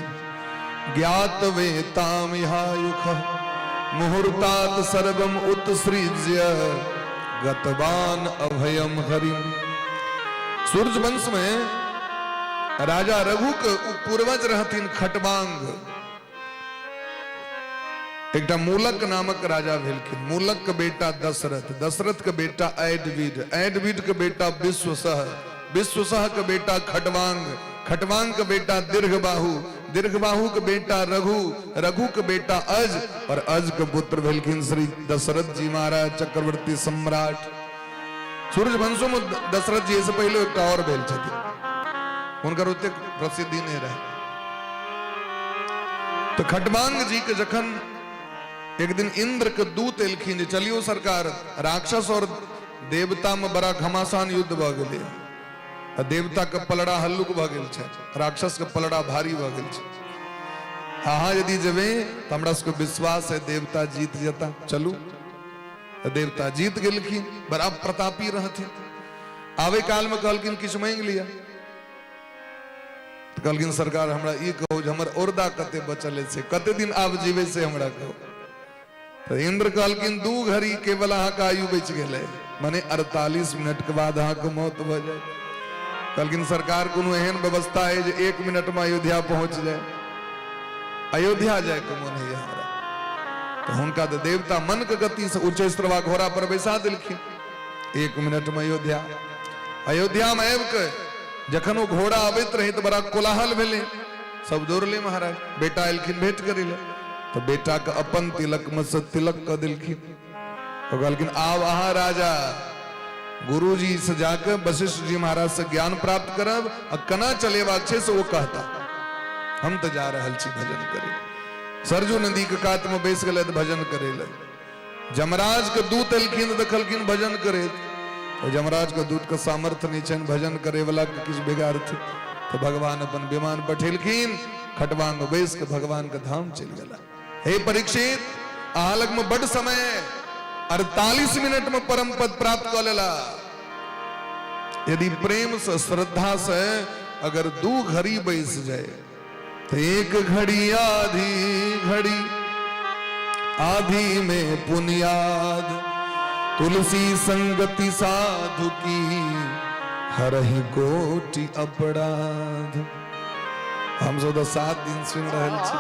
ज्ञात वेताम इहायुख मुहूर्तात सर्वम उत्सृज्य गतवान अभयम हरिम। सूर्य वंश में राजा रघु के पूर्वज रहथिन खटवांग। एकटा मूलक नामक राजा भेलखिन। मूलक के बेटा दशरथ, दशरथ के बेटा ऐडविड, ऐडविड के बेटा विश्वसह, विश्वसह के बेटा खटवांग, खटवांग के बेटा दीर्घबाहु, दीर्घबाहु के बेटा रघु, रघु के बेटा अज, और अज के पुत्र भेलखिन श्री दशरथ जी महाराज, चक्रवर्ती सम्राट। सूर्य वंशों में दशरथ जी से पहले एकटा और भेल छथिन, हुनकर ओतेक प्रसिद्धि नहीं रहे। तो खटवांग जी के जखन एक दिन इंद्र के दूत एलखिन जे चलियो सरकार, राक्षस और देवता में बड़ा घमासान युद्ध भऽ गेलै, आ देवता के पलड़ा हल्लुक भऽ गेल छै, राक्षस के पलड़ा भारी भऽ गेल छै, अहाँ यदि जेबै तऽ हमरा सबके विश्वास है देवता जीत जेता, चलू। तऽ देवता जीत गेलखिन, बड़ा प्रतापी रहथिन। आबै काल में कहलखिन, किछु मांगि लिअ। तऽ कहलखिन, सरकार, हमरा ई कहू जे हमर औरदा कते बचल है, से कते दिन आब जीबै से हमरा कहू। तऽ इन्द्र कहलखिन 2 घड़ी केवल अहाँके आयु बचि गेलै, माने 48 मिनट के बाद अहाँके मौत भऽ जायत। कहलखिन सरकार कोनो एहन व्यवस्था है जे 1 मिनट में अयोध्या पहुंच जाए, अयोध्या जायके मोन है हमरा। तो हुनका तो देवता मन के गति से उच्चैश्रवा घोड़ा पर बैसा देलखिन। 1 मिनट में अयोध्या, अयोध्या में आबि के जखन ओ घोड़ा अबैत रहे तो बड़ा कोलाहल भेलै, सब दौड़ले महाराज, बेटा एलखिन भेंट करै लए, तो बेटा के अपन तिलक में से तिलक कऽ देलखिन। तो कहलखिन आब अहाँ राजा गुरुजी से जाके वशिष्ठ जी महाराज से ज्ञान प्राप्त करब आ केना चलेबाक छै से ओ कहता, हम तऽ जा रहल छी भजन करे। सरजू नदी के कात में बैस गेलै तऽ भजन करे लए। जमराज के दूत एलखिन तऽ देखलखिन भजन करैत, तऽ जमराज के दूत के सामर्थ्य नहि छनि भजन करे वाला के किछु बिगाड़थिन, तऽ भगवान अपन विमान पठेलखिन, खटवा में बैस के भगवान के धाम चलि गेला। हे परीक्षित, अहाँ लग में बड समय है, 48 मिनट में परम पद प्राप्त कऽ लेला। यदि प्रेम से श्रद्धा से अगर 2 घड़ी बैस जाए तो 1 घड़ी आधी घड़ी आधी में पुनियाद, तुलसी संगति साधु की हरहि कोटि अपराध। हम सब तो 7 दिन सुन रहल छी,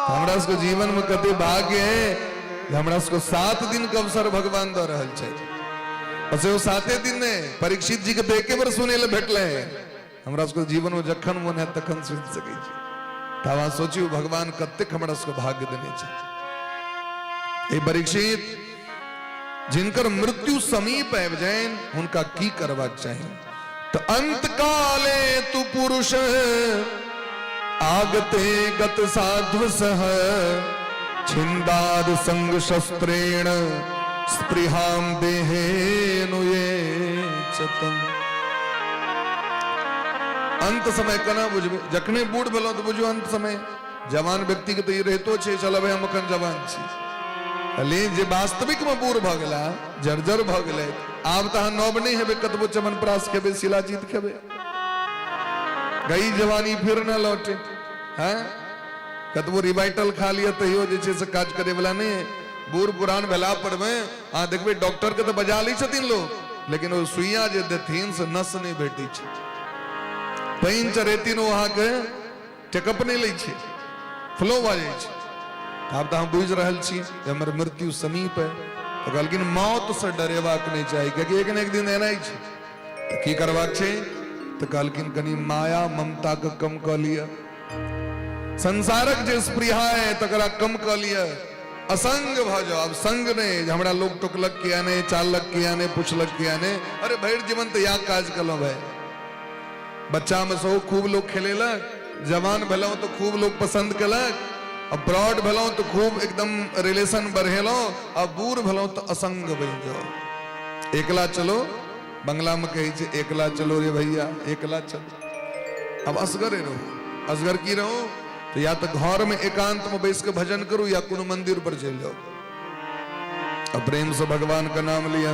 हमरा सबके जीवन में कते भाग्य है जे हमरा सबके 7 दिन के अवसर भगवान दऽ रहल छथि। और से 7 दिन ने परीक्षित जी के तऽ एके बेर सुनै लए भेटलै, हमरा सबके जीवन में जखन मन है तखन सुनि सकै छी। तऽ अहाँ सोचियौ भगवान कतेक हमरा सबके भाग्य देने छथि। हे परीक्षित, जिनकर मृत्यु समीप आबि जाइन हुनका की करबाक चाही? तऽ अंत काले तु पुरुष आगते गत साध्व सह छिंदाद संग शस्त्रेण स्पृहाम देहेनु ये चतम। अंत समय केना बुझबै? जखने बूढ़ भेलहुँ तऽ बुझू अंत समय। जवान व्यक्ति के तऽ ई रहितो छै चल भाई हम एखन जवान छी, लेकिन जे वास्तविक में बूढ़ भऽ गेला, जर्जर भऽ गेलै, आब तऽ अहाँ नव नहि हेबै, कतबो च्यवनप्राश खेबै, शिलाजीत खेबै, गई जवानी फिर न लौटे। हैं, कतबो रिवाइटल खा लिअ तैयो जे छै से काज करे वाला नहि है। बूढ़ पुरान भेला पर में अहाँ देखबै डॉक्टर के तऽ बजा लै छथिन लोग, लेकिन ओ सुइया जे देथिन से नस नहि भेटै छै, पानि चढ़ेथिन ओ अहाँके चेकअप नहि लै छै, फ्लो भऽ जाइ छै। आब तऽ अहाँ बुझि रहल छी जे हमर मृत्यु समीप है। तऽ कहलखिन मौत से डरेबाक नहि चाही, कियाकि एक ने एक दिन एनाइ छै। तऽ की करबाक छै? तऽ कहलखिन कनि माया ममता के कम कऽ लिअ, संसारक जे स्पृहा है तकरा कम कऽ लिअ, असंग भऽ जाओ। आब संग नहि जे हमरा लोग टोकलक किया नहि, चाललक किया नहि, पुछलक किया नहि, अरे भरि जीवन तऽ इएह काज केलहुँ भाई। बच्चा में सेहो खूब लोग खेलेलक, जवान भेलहुँ तऽ खूब लोग पसंद केलक, आ ब्रॉड भेलहुँ तऽ खूब एकदम रिलेशन बढ़ेलहुँ, आ बूढ़ भेलहुँ तऽ असंग बनि जाओ। एकला चलो, बंगला में कहै छै एकला चलो रे भैया, एकला चलो। अब असगरे रहू। असगर की रहू? तो या तऽ घर में एकांत में बैस के भजन करू या कोनो मंदिर पर चलि जाओ आ प्रेम से भगवान का नाम लिया।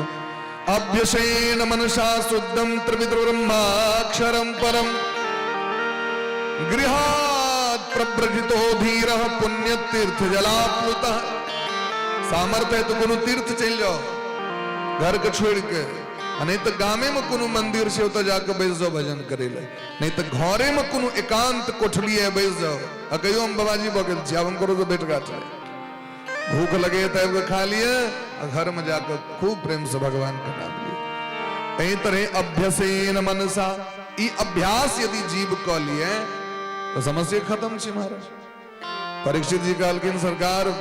अभ्यसेन मनसा शुद्धम त्रिविध ब्रह्माक्षरम परम गृहात् प्रव्रजितो धीरः पुण्य तीर्थ जलाप्लुतः। सामर्थ्य है तो कोनो तीर्थ चलि जाओ घर के छोड़ के, आ नहीं तो गामे में कोनो मंदिर से ओतऽ जाके बैस जाओ भजन करे लए, नहीं तो घरे में कोनो एकांत कोठली है बैस जाओ आ कहियो हम बाबाजी भऽ गेल छी, आब हम ककरो से भेट घाट नहीं, भूख लगे तो आबि कऽ खा लिअ आ घर में जाकर खूब प्रेम से भगवान के नाम लिअ। एहि तरह अभ्यसेन मनसा, ई अभ्यास यदि जीव कऽ लिए तो समस्या खत्म छै महाराज। परीक्षित जी कहलखिन सरकार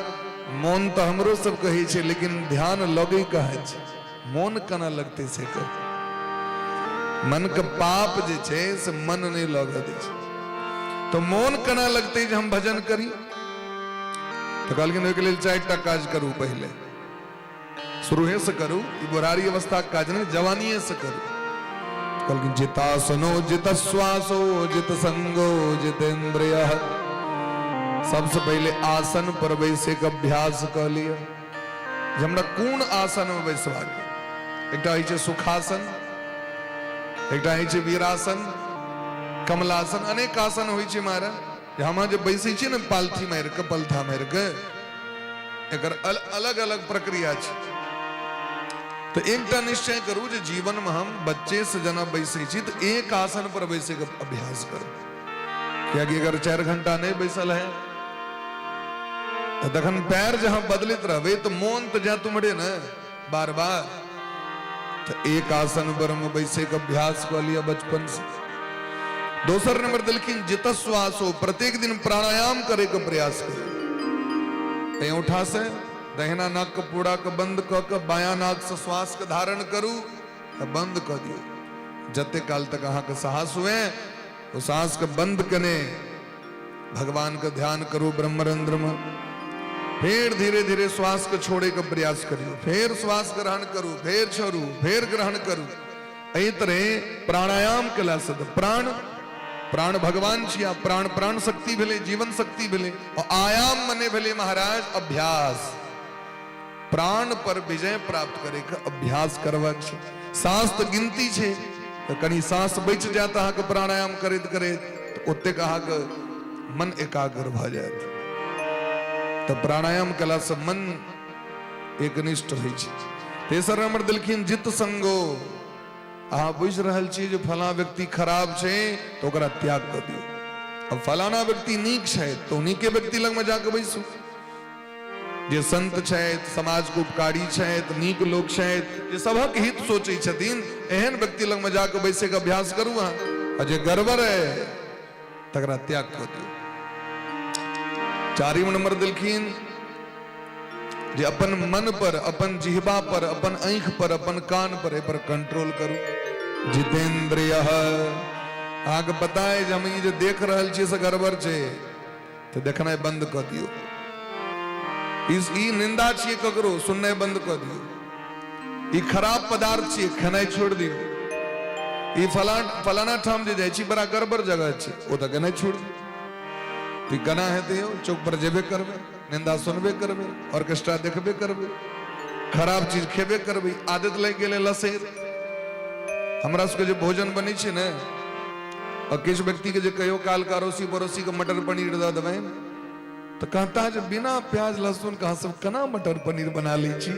मोन तऽ हमरो सब कहै छै, लेकिन ध्यान लगै कहाँ छै, मोन केना लगतै से कह। मन के पाप जे छै से मन नहि लगऽ दै छै, तऽ मोन केना लगतै जे हम भजन करी? तऽ कहलखिन ओहिके लेल 4टा काज करू, पहिले शुरूहे से करू, ई बुढ़ारी अवस्थाक काज नहि, जवानिये से करू। कहलखिन जितासनो जित श्वासो जित संगो जितेन्द्रिय। सबसे पहिले आसन पर बैसे के अभ्यास कऽ लिअ, जे हमरा कोन आसन में बैसबाक। एकटा होइ छै सुखासन, एकटा होइ छै वीरासन, कमलासन, अनेक आसन होइ छै महाराज। जे हम जे बैसै छियै ने पालथी मारि कऽ, पलथा मारि कऽ, एकर अलग अलग प्रक्रिया छै। तऽ एकटा निश्चय करू जे जीवनमे हम बच्चे से जेना बैसै छी तऽ एक आसन पर बैसैके अभ्यास करू, कियाकि अगर 4 घंटा नहि बैसल है तऽ तखन पैर जहाँ बदलैत रहबै तऽ मोन तऽ जायत उम्हरे ने बार बार। तऽ एक आसन पर मे बैसे के अभ्यास कऽ लिअ बचपन से। दोसर नंबर देलखिन जितश्वासो, प्रत्येक दिन प्राणायाम करे के प्रयास करू। उठा से दहिना नाक के पूरा के बंद कऽ के बायां नाक से श्वास के धारण करू आ बंद कऽ दियौ। जते काल तक अहाँके साहस हुए ओ साहस के बंद केने भगवान के ध्यान करू ब्रह्मरंध्र में। फिर धीरे धीरे श्वास के छोड़े के प्रयास करियो, फिर श्वास ग्रहण करू, फिर छोड़ू, फिर ग्रहण करू। एहि तरह प्राणायाम केला से प्राण, प्राण भगवान छिया, प्राण प्राण शक्ति भेलै, जीवन शक्ति भेलै। और आयाम मने भेलै महाराज अभ्यास, प्राण पर विजय प्राप्त करे के अभ्यास करबाक छै। सांस तऽ गिनती छै, तऽ कनि सांस बचि जायत अहाँके प्राणायाम करैत करैत, तऽ ओतेक अहाँके मन एकाग्र भऽ जायत। तऽ प्राणायाम केलासँ मन एकनिष्ठ होइ छै। तेसर नंबर देलखिन जित संगो, अहाँ बुझि रहल छी जे फलां व्यक्ति खराब छै तऽ ओकरा त्याग कऽ दियौ। अब फलाना व्यक्ति नीक छै तऽ नीके व्यक्ति लगमे जाकऽ बैसू। जे संत छथि, समाज के उपकारी छथि, नीक लोक छथि, जे सभक हित सोचै छथिन, एहन व्यक्ति लगमे जाकऽ बैसैके अभ्यास करू अहाँ। आ जे गड़बड़ है तकरा त्याग कऽ दियौ। चारिम नंबर देलखिन जे अपन मन पर, अपन जिहबा पर, अपन आँखि पर, अपन कान पर, एहि पर कंट्रोल करू। जितेंद्रिय, अहाँके पता है जे हम ई जे देख रहल छियै से गड़बड़ छै, तऽ देखनाइ बंद कऽ दियौ। ई निंदा छियै ककरो, सुननाइ बंद कऽ दियौ। ई खराब पदार्थ छियै, खेनाइ छोड़ि दियौ। ई फलाना ठाम जे जाइ छी बड़ा गड़बड़ जगह छै, ओ तऽ गेनाइ छोड़ि दियौ। तऽ ई केना हेतै यौ? चौक पर जेबे करबै, निंदा सुनबे करबै, ऑर्केस्ट्रा देखबे करबै, खराब चीज खेबे करबै, आदत लागि गेलै लसेर। हमरा सबके जे भोजन बनै छै ने, और किछु व्यक्ति के जे कहियो काल के अड़ोसी पड़ोसी के मटर पनीर दऽ देबै तऽ कहता जे बिना प्याज लहसुन के अहाँ सब केना मटर पनीर बना लै छी?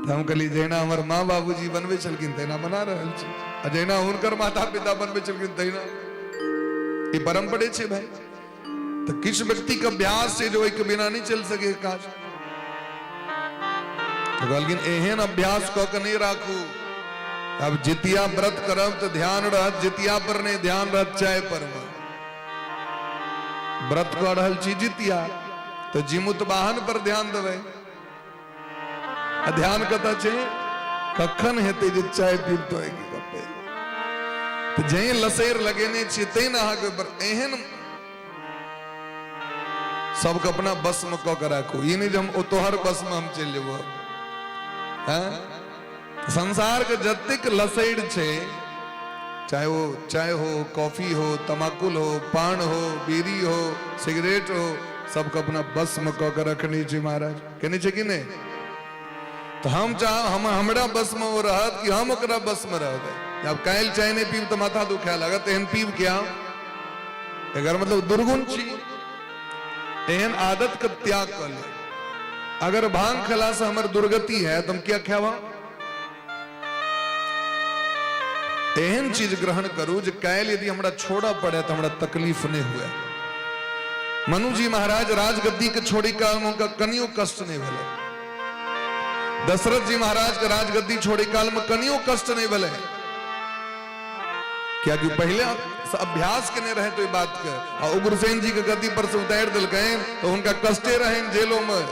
तऽ हम कहलियै जहिना हमर माँ बाबूजी बनबै छलखिन तहिना बना रहल छी, आ जहिना हुनकर माता पिता बनबै छलखिन तहिना। ई परम्परे छै भाई। तऽ किछु व्यक्ति के अभ्यास छै जे ओहिके बिना नहि चलि सकै काज। तऽ कहलखिन एहन अभ्यास कऽ के नहि राखू। आब जितिया व्रत करब तऽ ध्यान रहत जितिया पर नहि, ध्यान रहत चाय पर मे। व्रत कऽ रहल छी जितिया तऽ जिमुत वाहन पर ध्यान देबै, आ ध्यान कतऽ छै? कखन हेतै जे चाय पीब तो गप्पे। तऽ जै लसैर लगेने छियै तै ने अहाँके ऊपर एहन सबके अपना बस में कऽ के राखू। ई नहि जे हम ओ तोहर बस में हम चलि जेबो। हैं संसार के जतेक लसैर छै, चाहे वो चाय हो, कॉफी हो, तमाकुल हो, पान हो, बीड़ी हो, सिगरेट हो, सबके अपना बस में कऽ के रखने छै महाराज। केने छै कि नहि? तऽ हम चाह हम हमरा बस में ओ रहत कि हम ओकरा बस में रहबै। आब काल्हि चाय नहि पीब तऽ माथा दुखाय लागत, एहन पीब के आउ, एकर मतलब दुर्गुण छी। एहन आदत के त्याग कऽ ले। अगर भांग खेला से हमर दुर्गति है तऽ हम किया खायब? एहन चीज ग्रहण करू जे काल्हि यदि हमरा छोड़ऽ पड़े तऽ हमरा तकलीफ नहि हुए। मनु जी महाराज राजगद्दी के छोड़ी काल में हुनका कनियो कष्ट नहि भेलै। दशरथ जी महाराज के राजगद्दी छोड़े काल में कनियो कष्ट नहीं भेलै, कियाकि पहले अभ्यास केने रहे तो बात के। आ उग्रसेन जी के गद्दी पर से उतारि देलकनि तो हुनका कष्टे रहनि जेलो में।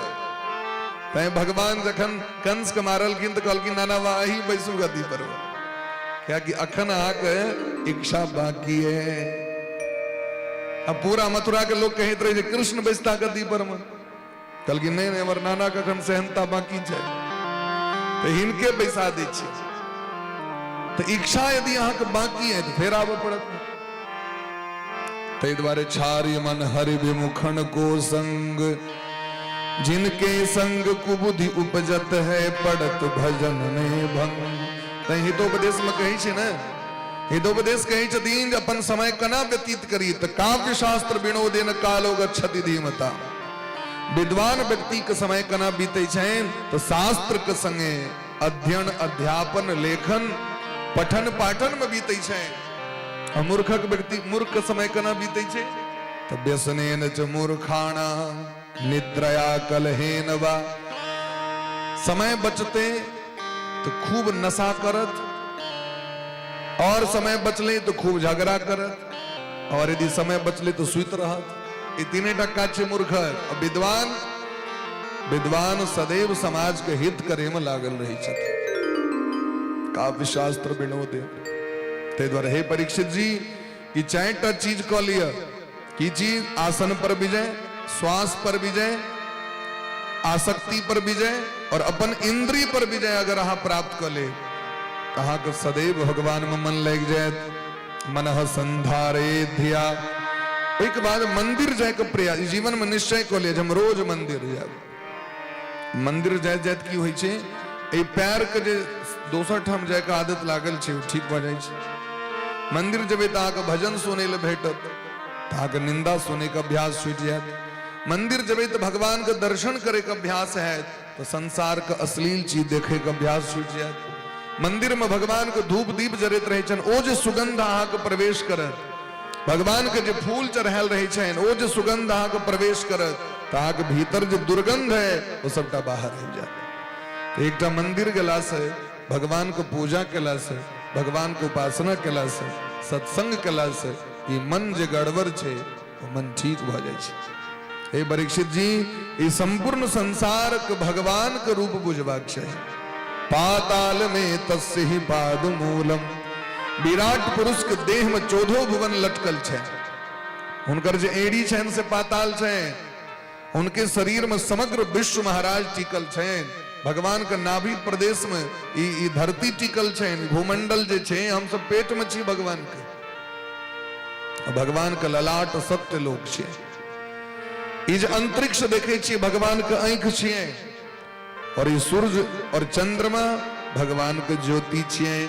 तैं भगवान जखन कंस के मारलखिन तो कहलखिन नाना बा अही बैसू गद्दी पर, कियाकि अखन अहाँके इच्छा बाकी है। अब पूरा मथुरा के लोग कहैत रहे जे कृष्ण बैसता गद्दी पर में, कहलखिन नहीं नहीं, हमर नाना के अखन सेहनता बाकी छै तऽ हिनके बैसा दै छी। तऽ इच्छा यदि अहाँके बाकी है तऽ फेर आबऽ पड़त। ताहि दुआरे छारी मन हरि विमुखन को संग, जिनके संग कुबुद्धि उपजत है पड़त भजन में भंग। तैं हितोपदेश में कहै छै ने, हितोपदेश कहै छथिन जे अपन समय केना व्यतीत करी, तऽ काव्य शास्त्र विनोदेन कालो गच्छति धीमता। विद्वान व्यक्ति के समय केना बीतै छनि तऽ शास्त्र के संगे अध्ययन अध्यापन लेखन पठन पाठन में बीतै छनि। आ मूर्खक व्यक्ति मूर्ख के समय केना बीतै छै तऽ व्यसनेन च मूर्खाणा निद्रया कलहेन वा। समय बचते तऽ खूब नशा करत, और समय बचले तऽ खूब झगड़ा करत, और यदि समय बचले तऽ सुति रहत। ई तीने टा काज छै मूर्ख। आ विद्वान, विद्वान सदैव समाज के हित करे में लागल रहै छथिन। काव्य शास्त्र विनोदे। ताहि दुआरे हे परीक्षित जी, ई चारिटा चीज कऽ लिअ। की चीज? आसन पर विजय, श्वास पर विजय, आसक्ति पर विजय और अपन इंद्रिय पर विजय अगर अहाँ प्राप्त कऽ ले तऽ अहाँके सदैव भगवान में मन लागि जायत। मनः संधारे धिया। ओहिके बाद मंदिर जायके प्रयास, जीवन में निश्चय कऽ लिअ जे हम रोज मंदिर जायब। मंदिर जाइत जाइत की होइ छै, एहि पैरके जे दोसर ठाम जायके आदत लागल छै ओ ठीक भऽ जाइ छै। मंदिर जेबै तऽ अहाँके भजन सुनै लए भेटत, तऽ अहाँके निंदा सुनैके अभ्यास छूटि जायत। मंदिर जेबै तऽ भगवानके दर्शन करैके अभ्यास हैत, तऽ संसारके अश्लील चीज देखैके अभ्यास छूटि जायत। मंदिरमे भगवानके धूप दीप जरैत रहै छनि, ओ जे सुगंध अहाँके प्रवेश करत, भगवानके जे फूल चढ़ायल रहै छनि ओ जे सुगंध अहाँके प्रवेश करत, तऽ अहाँके भीतर जे दुर्गंध है ओ सबटा बाहर आबि जायत। एकटा मंदिर गेलासँ, भगवानके पूजा केलासँ, भगवानके उपासना केलासँ, सत्संग केलासँ ई मन जे गड़बड़ छै ओ मन ठीक भऽ जाइ छै। हे परीक्षित जी, ई संपूर्ण संसार के भगवान के रूप बुझबाक चाही। पाताल में तस्य ही पाद मूलम। विराट पुरुष के देह में चौदहो भुवन लटकल छै। हुनकर जे एड़ी छनि से पाताल छै। उनके शरीर में समग्र विश्व महाराज टिकल छनि। भगवान के नाभि प्रदेश में ई धरती टिकल छनि। भूमंडल जे छै, हम सब पेट में छी भगवान के। भगवान के ललाट सत्य लोक छै। ई जे अंतरिक्ष देखे छियै भगवान के आँखि छियै, और ई सूर्य और चंद्रमा भगवान के ज्योति छियै।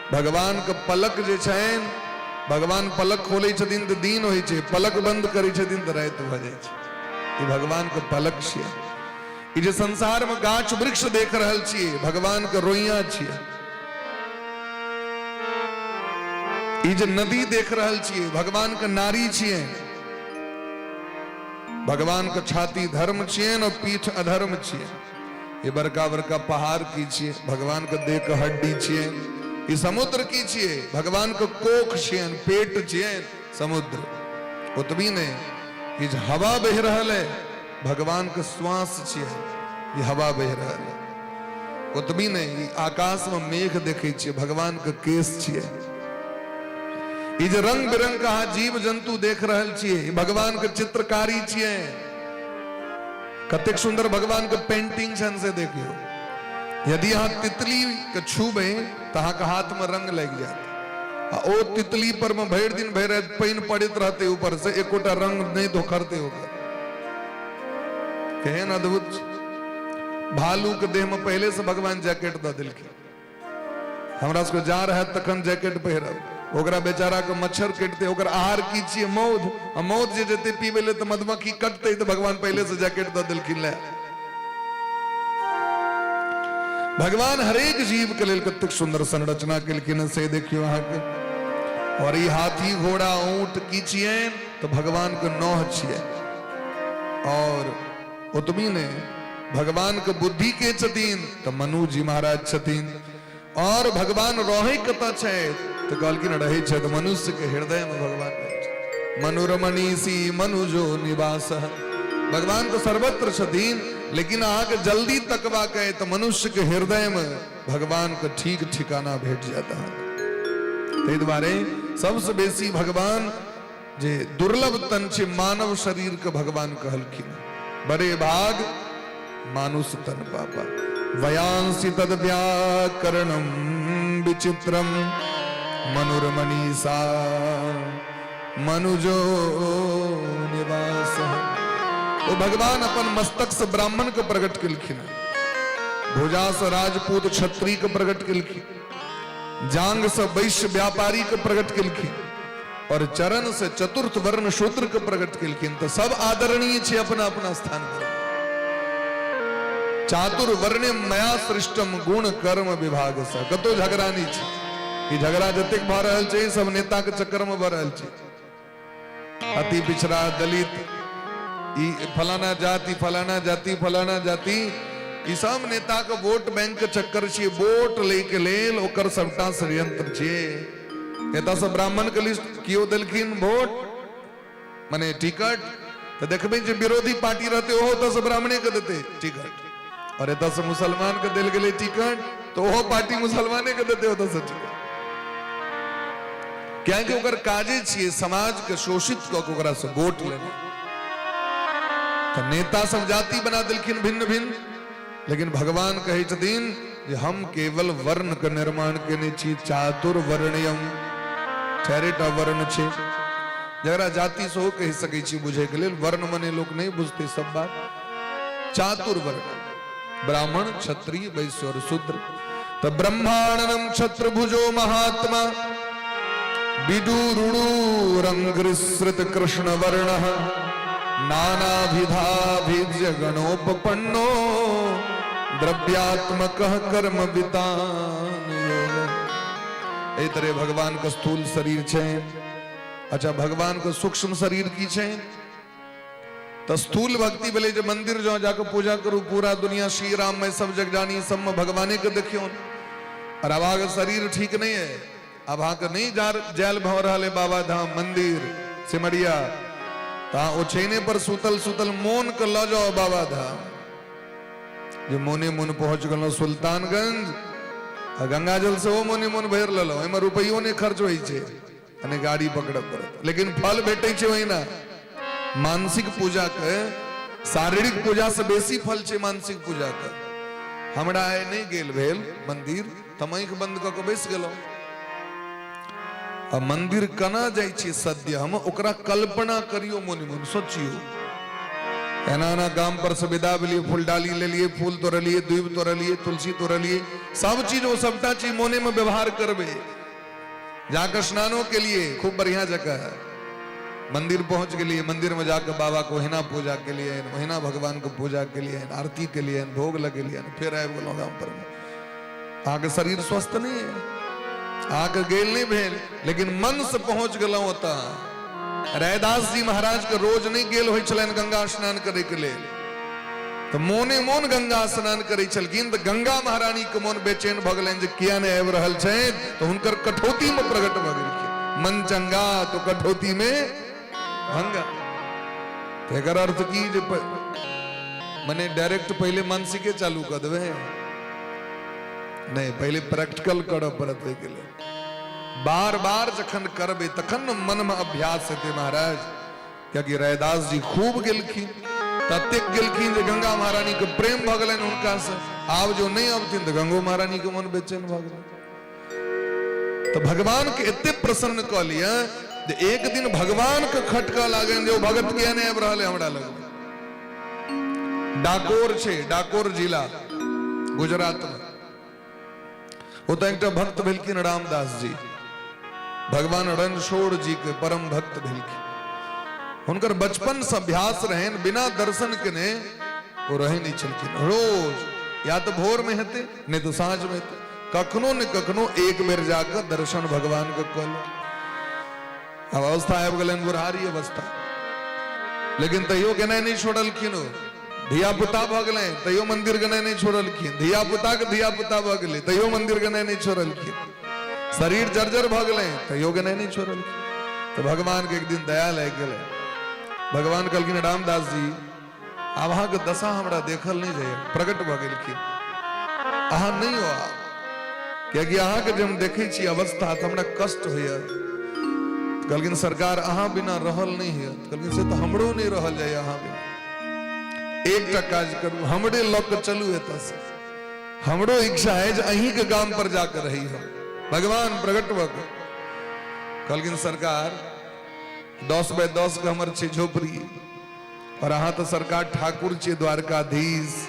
भगवान के पलक जे छनि, भगवान पलक खोलै छथिन तऽ दिन होइ छै, पलक बंद करै छथिन तऽ राति भऽ जाइ छै। ई भगवान के पलक छियै। ई जे संसार में गाछ वृक्ष देख रहल छियै, भगवान के रोइयां छियै। ई जे नदी देख रहल छियै, भगवान के नारी छियै। भगवान के छाती धर्म छियै और पीठ अधर्म छियै। ये बड़का बड़का पहाड़ की छियै, भगवान के देह के हड्डी छियै। ई समुद्र की छियै, भगवान के कोख छियन, पेट छियन समुद्र। ओतबी नहीं, ई जे हवा बहि रहल है भगवान के श्वास छियै, ई हवा बहि रहल है। ओतबी नहीं, ई आकाश में मेघ देखे छियै, भगवान के केश छियै। ई जे रंग बिरंग के अहाँ जीव जंतु देख रहल छियै, ई भगवान के चित्रकारी छियै। कतेक सुंदर भगवान के पेंटिंग छनि से देखियौ। यदि अहाँ तितली के छूबै तऽ अहाँके हाथ में रंग लागि जायत, आ ओ तितली पर में भरि दिन भरि राति पानि पड़ैत रहतै ऊपर से, एकोटा रंग नहि धोखरतै ओकर। केहन अद्भुत छै। भालू के देह में पहले से भगवान जैकेट दऽ देलखिन। हमरा सबके जाड़ हैत तखन जैकेट पहिरब, ओकरा बेचारा के मच्छर कटतै, ओकर आहार की छियै? मौध। आ मौध जे जेतै पीबै लए तऽ मधुमक्खी कटतै, तऽ भगवान पहले से जैकेट दऽ देलखिन। ले भगवान हरेक जीव के लेल कतेक सुंदर संरचना केलखिन से देखियौ अहाँके। और ई हाथी घोड़ा ऊंट की छियै? तऽ भगवान के नौह छियै। और ओतबी ने, भगवान के बुद्धि के छथिन तऽ मनु जी महाराज छथिन। और भगवान रहै कतऽ छै? तऽ कहलखिन रहै छथि मनुष्य के हृदय में भगवान रहै छथि। मनुरमणीसी मनुजो निवास। भगवान तो सर्वत्र छथिन, लेकिन अहाँके जल्दी तकबा के तऽ मनुष्य के हृदय में भगवान के ठीक ठिकाना भेट जायत अहाँके। ताहि दुआरे सबसँ बेसी भगवान जे दुर्लभ तन छै मानव शरीर के भगवान कहलखिन बड़े भाग मानुष तन पापा। वयांसि तद व्याकरणम विचित्रम मनुरमनीषा मनुजो निवास। ओ भगवान अपन मस्तक से ब्राह्मण के प्रकट केलखिन, भुजा से राजपूत क्षत्रिय के प्रकट केलखिन, जांग से वैश्य व्यापारी के प्रकट केलखिन, और चरण से चतुर्थ वर्ण शूद्र के प्रकट केलखिन। तऽ सब आदरणीय छै अपना अपना स्थान पर। चातुर्वर्ण्य मया सृष्टम गुण कर्म विभाग से कतौ झगड़ा नहि छै। ई झगड़ा जतेक भऽ रहल छै, सब नेता के चक्कर में भऽ रहल छै। अति पिछड़ा, दलित, ई फलाना जाति, फलाना जाति, फलाना जाति, ई सब नेता के वोट बैंक के चक्कर छियै। वोट लै के लेल ओकर सबटा षड्यंत्र छियै। नेता सब ब्राह्मण के लिस्ट केओ देलखिन वोट माने टिकट, तऽ देखबै जे विरोधी पार्टी रहतै ओहो ओतऽ से ब्राह्मणे के देतै टिकट, और एतऽ से मुसलमान के देल गेलै टिकट तऽ ओहो पार्टी मुसलमाने के देतै ओतऽ से टिकट, कियाकि ओकर काजे छियै समाज के शोषित कऽ के ओकरा से वोट लेना। तऽ नेता सब जाति बना देलखिन भिन्न भिन्न, लेकिन भगवान कहै छथिन जे हम केवल वर्ण के निर्माण केने छी, चातुर्वर्ण्यम, चारिटा वर्ण छै, जकरा जाति सेहो कहि सकै छी बुझैके लेल, वर्ण मने लोक नहि बुझतै सब बात। चातुर्वर्ण, ब्राह्मण, क्षत्रिय, वैश्य और शूद्र। तऽ ब्रह्माणनम क्षत्रभुजो महात्मा विदुरुडुरङ्घ्रिसृत कृष्ण वर्ण नानाभिधाभिज्य गणोपपन्नो द्रव्यात्मक कर्म वितान योग। एहि तरह भगवान के स्थूल शरीर छै। अच्छा, भगवान के सूक्ष्म शरीर की छै? तऽ स्थूल भक्ति भेलै जे मंदिर जाओ, जाके पूजा करू, पूरा दुनिया श्री राम में सब जग जानी, सब में भगवाने के देखियो। और अब अहाँके शरीर ठीक नहीं है, अब अहाँके नहीं जा जायल भऽ रहल है बाबा धाम मंदिर सिमरिया, तऽ अहाँ ओछैने पर सुतल सुतल मोन के लऽ जाओ बाबा धाम। जे मोने मोन पहुंच गेलहुँ सुल्तानगंज आ गंगा जल सेहो मोने मोन भरि लेलहुँ, ओहिमे रुपैयो नहि खर्च होइ छै आ गाड़ी पकड़ऽ पड़त, लेकिन फल भेटै छै ओहिना। मानसिक पूजा के शारीरिक पूजा से बेसी फल छै मानसिक पूजा के। हमरा आइ नहि गेल भेल मंदिर तऽ हम आँखि बंद कऽ के बैस गेलहुँ। आ मंदिर केना जाइ छियै सद्य हम ओकरा कल्पना करियौ, मोने मोन सोचियौ। एना एना गाम पर से विदा भेलियै, फूल डाली लेलियै, फूल तोड़लियै, दूबि तोड़लियै, तुलसी तोड़लियै, सब चीज ओ सबटा चीज मोने मे व्यवहार करबै। जाकर स्नानो के लिए खूब बढ़िया जगह है। मंदिर पहुंच गेलिए, मंदिर में जाकर बाबा को ओहिना पूजा के लिए, ओहिना भगवान को पूजा के लिए, आरती के लिए, भोग लगेलिए, फिर आबि गेलहुँ गाम पर में। अहाँके शरीर स्वस्थ नहीं है, अहाँके गेल नहीं भेल, लेकिन मन से पहुंच गेलहुँ ओतऽ। रैदास जी महाराज के रोज नहीं गेल होइ छलनि गंगा स्नान करे के लेल, तऽ मोने मोन गंगा स्नान करै छलखिन, तऽ गंगा महारानी के मोन बेचैन भऽ गेलनि जे किया नहि आबि रहल छथि, तऽ हुनकर कठौती मे प्रकट भऽ गेलखिन। मन चंगा तो कठौती में भंगा। तऽ एकर अर्थ की जे मने डायरेक्ट पहिले मानसिके चालू कऽ देबै? नहि, पहिले प्रैक्टिकल करऽ पड़त। ओहिके लेल बार बार जखन करबै तखन ने मनमे अभ्यास हेतै महाराज। कियाकि रैदास जी खूब गेलखिन, ततेक गेलखिन जे गंगा महारानी के प्रेम भऽ गेलनि हुनकासँ। आब जो नहि अबथिन तऽ गंगो महारानी के मन बेचैन भऽ गेलनि। तऽ भगवान के एते प्रसन्न कऽ लिअ जे एक दिन भगवान के खटका लागनि जे ओ भगत किया नहि आबि रहल है हमरा लग। डाकोर छै, डाकोर जिला गुजरात में, ओतऽ एकटा भक्त भेलखिन रामदास जी, भगवान रणछोड़ जी के परम भक्त भेलखिन। हुनकर बचपन से अभ्यास रहनि, बिना दर्शन केने ओ रहै नहि छलखिन। रोज या तऽ भोर में हेतै नहि तऽ साँझ में हेतै, कखनो ने कखनो एक बेर जाकऽ दर्शन भगवान के कऽ ले। आब अवस्था आबि गेलनि, बुढ़ारी अवस्था, लेकिन तैयो गेनाइ नहि छोड़लखिन ओ। धिया पुता भऽ गेलनि तैयो मंदिर गेनाइ नहि छोड़लखिन, धिया पुताके धिया पुता भऽ गेलै तैयो मंदिर गेनाइ नहि छोड़लखिन, शरीर जर्जर भऽ गेलै तैयो गेनाइ नहि छोड़लखिन। तऽ भगवानके एक दिन दया लागि गेलै। भगवान कहलखिन, रामदास जी, आब अहाँके दशा हमरा देखल नहि जाइए। प्रकट भऽ गेलखिन, अहाँ नहि हो आब, कियाकि अहाँके जे हम देखै छी अवस्था तऽ हमरा कष्ट होइए। कहलखिन, सरकार, अहाँ बिना रहल नहि होइए। कहलखिन, से तऽ हमरो नहि रहल जाइए अहाँ बिना। एकटा काज करू, हमरे लऽ कऽ चलू एतऽसँ, हमरो इच्छा है जे अहींके गाम पर जाकर रही हम। भगवान प्रकट भऽ कऽ कहलखिन, सरकार, 10 बाय 10 के हमर छै झोपड़ी, और अहाँ तऽ सरकार ठाकुर छियै, द्वारकाधीश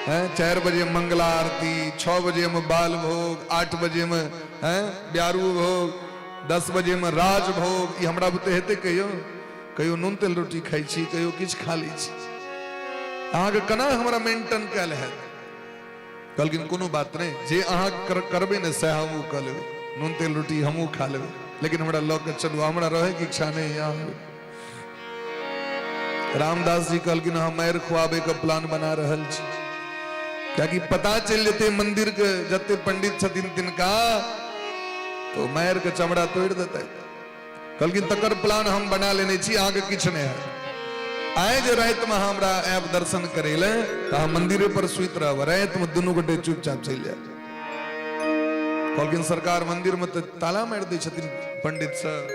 हैं। 4 बजे मंगला आरती, 6 बजे में बाल भोग, 8 बजे में हैं ब्यारू भोग। 10 बजे में राजभोग। ई हमरा बुते हेतै कहियो? कहियो नून तेल रोटी खाइ छी, कहियो किछु खा लै छी। अहाँके केना हमरा मेंटेन कयल हैत? कहलखिन कोनो बात नहि, जे अहाँ करबै ने सएह हमहूँ कऽ लेबै, नून तेल रोटी हमहूँ खा लेबै, लेकिन हमरा लऽ कऽ चलू, हमरा रहैके इच्छा नहि है। रामदास जी कहलखिन हम मारि खुआबे के प्लान बना रहल छी, कियाकि पता चलि जेतै मंदिर के जते पंडित छथिन तिनका, तो मारि के चमड़ा तोड़ि देतै। कहलखिन तकर प्लान हम बना लेने छी, अहाँके किछु नहि हैत। आइ जे रातिमे हमरा आयब दर्शन करै लए तऽ अहाँ मंदिरे पर सुति रहब, रातिमे दुनू गोटे चुपचाप चलि जायब। कहलखिन सरकार मंदिरमे तऽ ताला मारि दै छथिन पंडित सब।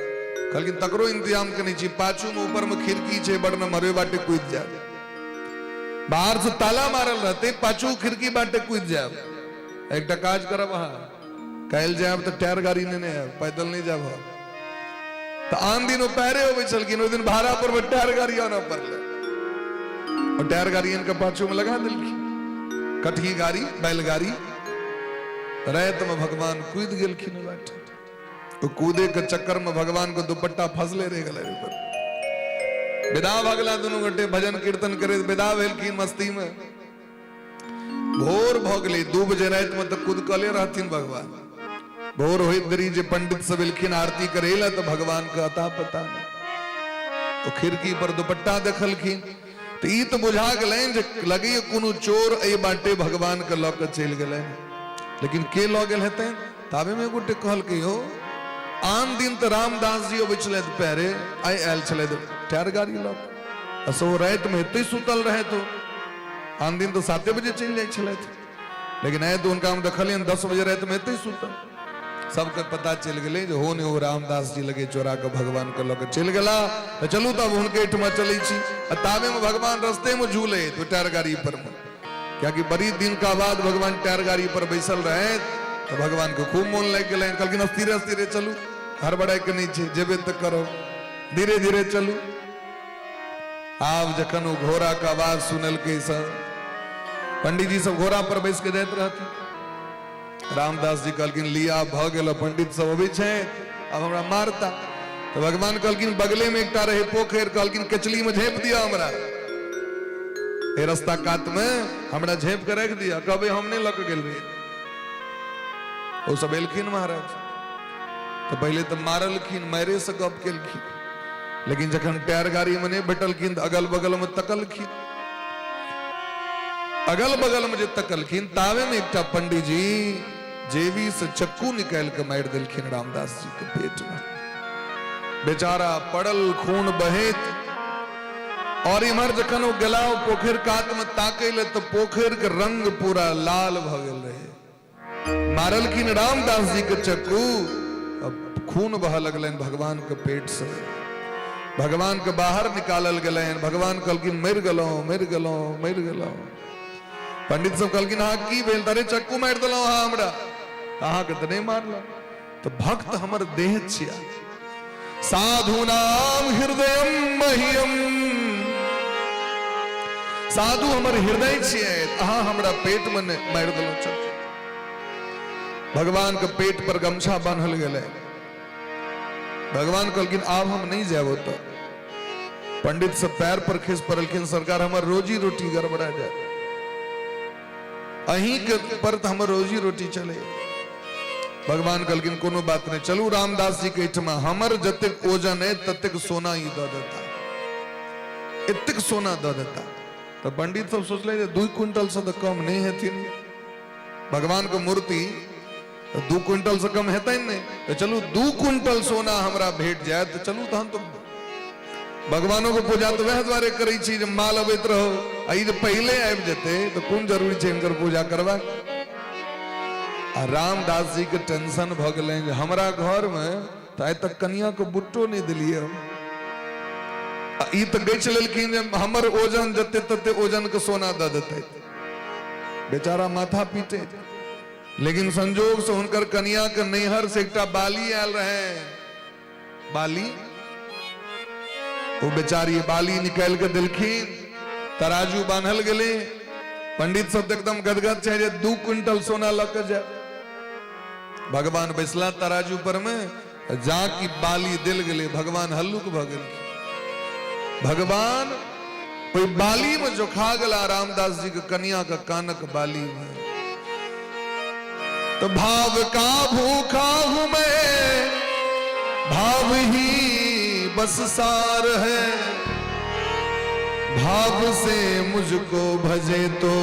कहलखिन तकरो इंतजाम केने छी, पाछूमे ऊपरमे खिड़की छै, बड़ नमहर, ओहि बाटे कूदि जायब। बाहर से ताला मारल रहतै, पाछू खिड़की बाटे कूदि जायब। एकटा काज करब, अहाँ काल्हि जायब तऽ टायर गाड़ी नेने आयब, पैदल नहि जायब हम। तऽ आन दिन ओ पैरे अबै छलखिन, ओहि दिन भाड़ा पर टायर गाड़ी आनऽ पड़लै। ओ टायर गाड़ी आनि कऽ पाछूमे लगा देलखिन, कटही गाड़ी, बैलगाड़ी। रातिमे भगवान कूदि गेलखिन ओहि बाटे। ओ कूदे के चक्कर में भगवान के दुपट्टा फसले रह गेलै ऊपर। विदा भगला दुनू गोटे भजन कीर्तन करे विदा भेलखिन मस्ती में। भोर भऽ गेलै, 2 बजे राति में तऽ कुदकले रहथिन भगवान। भोर होइत देरी जे पंडित सब एलखिन आरती करे ला, तऽ भगवान के अता पता नहि। ओ खिड़की पर दुपट्टा देखलखिन तऽ ई तऽ बुझा गेलनि जे लगैए कोनो चोर एहि बाटे भगवान के लऽ कऽ चलि गेलनि, लेकिन के लऽ गेल हेतनि? ताबे में गोटे कहलकै यौ, आन दिन तऽ रामदास जी अबै छलथि पैरे, आइ आयल छलथि टायर गाड़ी लऽ कऽ, आ सब रातिमे एते सुतल रहै। तो आन दिन तऽ 7 बजे चलि जाइ छलथि, लेकिन आइ तऽ हुनका हम देखलियनि 10 बजे रातिमे एते सुतल। सबके पता चलि गेलै जे हो ने हो रामदास जी लगे चोरा कऽ भगवान के लऽ कऽ चलि गेला, तऽ चलू तब हुनके एहिठमा चलै छी। आ ताबेमे भगवान रस्तेमे झूले तो टायर गाड़ी पर मे, कियाकि बड़ी दिन का बाद भगवान टायर गाड़ी पर बैसल रहे तऽ भगवान के खूब मोन लागि गेलनि। कहलखिन स्थिरे स्थिरे चलू, हड़बड़ाय के नहि छै, जेबे तऽ करब, धीरे धीरे चलू। आब जखन ओ घोड़ा के आवाज सुनलकै सब पंडित जी सब घोड़ा पर बैस के जाइत रहथिन, रामदास जी कहलखिन लिया भऽ गेल, पंडित सब अबै छै आब हमरा मारता। तऽ भगवान कहलखिन बगले में एकटा रहे पोखरि, कहलखिन केचली में झाँपि दिअ हमरा, ए रास्ता कात में हमरा झाँपि के राखि दिअ, कहबै हम नहि लऽ के गेल रहियै। ओ सब एलखिन महाराज, तऽ पहिले तऽ मारलखिन, मारे से गप केलखिन, लेकिन जखन टायर गाड़ी में नहि भेटलखिन तऽ अगल बगल में तकलखिन। अगल बगल में जे तकलखिन तावे में एकटा पंडित जी जेबी से चक्कू निकालि के मारि देलखिन रामदास जी के पेट में। बेचारा पड़ल खून बहैत, और इम्हर जखन ओ गेला पोखरि कात में ताकै ले तऽ पोखरि के रंग पूरा लाल भऽ गेल रहे। मारलखिन रामदास जी के चक्कू, अब खून बह लगलनि भगवान के पेट से। भगवान के बाहर निकालल गेलनि। भगवान कहलखिन मरि गेलहुँ, मरि गेलहुँ, मरि गेलहुँ। पंडित सब कहलखिन अहाँ की भेल? अरे चक्कू मारि देलहुँ अहाँ हमरा। अहाँके तऽ नहि मारलहुँ। तऽ भक्त हमर देह छिया। साधु नाम हृदय मह्यम, साधु हमर हृदय छियै, अहाँ हमरा पेट में मारि देलहुँ चक्कू। भगवान के पेट पर गमछा बान्हल गेलै। भगवान कहलखिन आब हम नहीं जायब ओतऽ। पंडित सब पैर पर खसि पड़लखिन, सरकार हमर रोजी रोटी गड़बड़ा जाय, अहीं के पर तऽ हमर रोजी रोटी चले। भगवान कहलखिन कोनो बात नहीं, चलू रामदास जी के एहिठमा, हमर जतेक ओजन है ततेक सोना ई दऽ देता, एतेक सोना दऽ देता। तऽ पंडित सब सोचले जे 2 क्विंटल से तऽ कम नहीं हेथिन भगवान के मूर्ति, तऽ 2 क्विंटल से कम हेतनि नहि, तऽ चलू 2 क्विंटल सोना हमरा भेट जायत तऽ चलू। तहन तऽ भगवानों के पूजा तऽ वएह दुआरे करै छी जे माल अबैत रहो, आ ई जे पहिले आबि जेतै तऽ कोन जरूरी छै हिनकर पूजा करबाक। आ रामदास जी के टेंशन भऽ गेलनि जे हमरा घर में तऽ आइ तक कनिया के बुट्टो नहि देलियै हम, आ ई तऽ गछि लेलखिन जे हमर ओजन जते तते ओजन के सोना दऽ देतै। बेचारा माथा पीटे, लेकिन संजोग से हुनकर कनिया के नैहर से एकटा बाली आयल रहे, बाली, ओ बेचारी बाली निकालि के देलखिन, तराजू बान्हल गेलै। पंडित सब तऽ एकदम गदगद छै जे 2 क्विंटल सोना लऽ के जाय। भगवान बैसला तराजू पर में, जा कि बाली देल गेलै, भगवान हल्लुक भऽ गेलखिन। भगवान ओहि बाली में जोखा गेला, रामदास जी के कनिया के कानक बाली में। तो भाव का भूखा हूं मैं, भाव ही बस सार है, भाव से मुझको भजे तो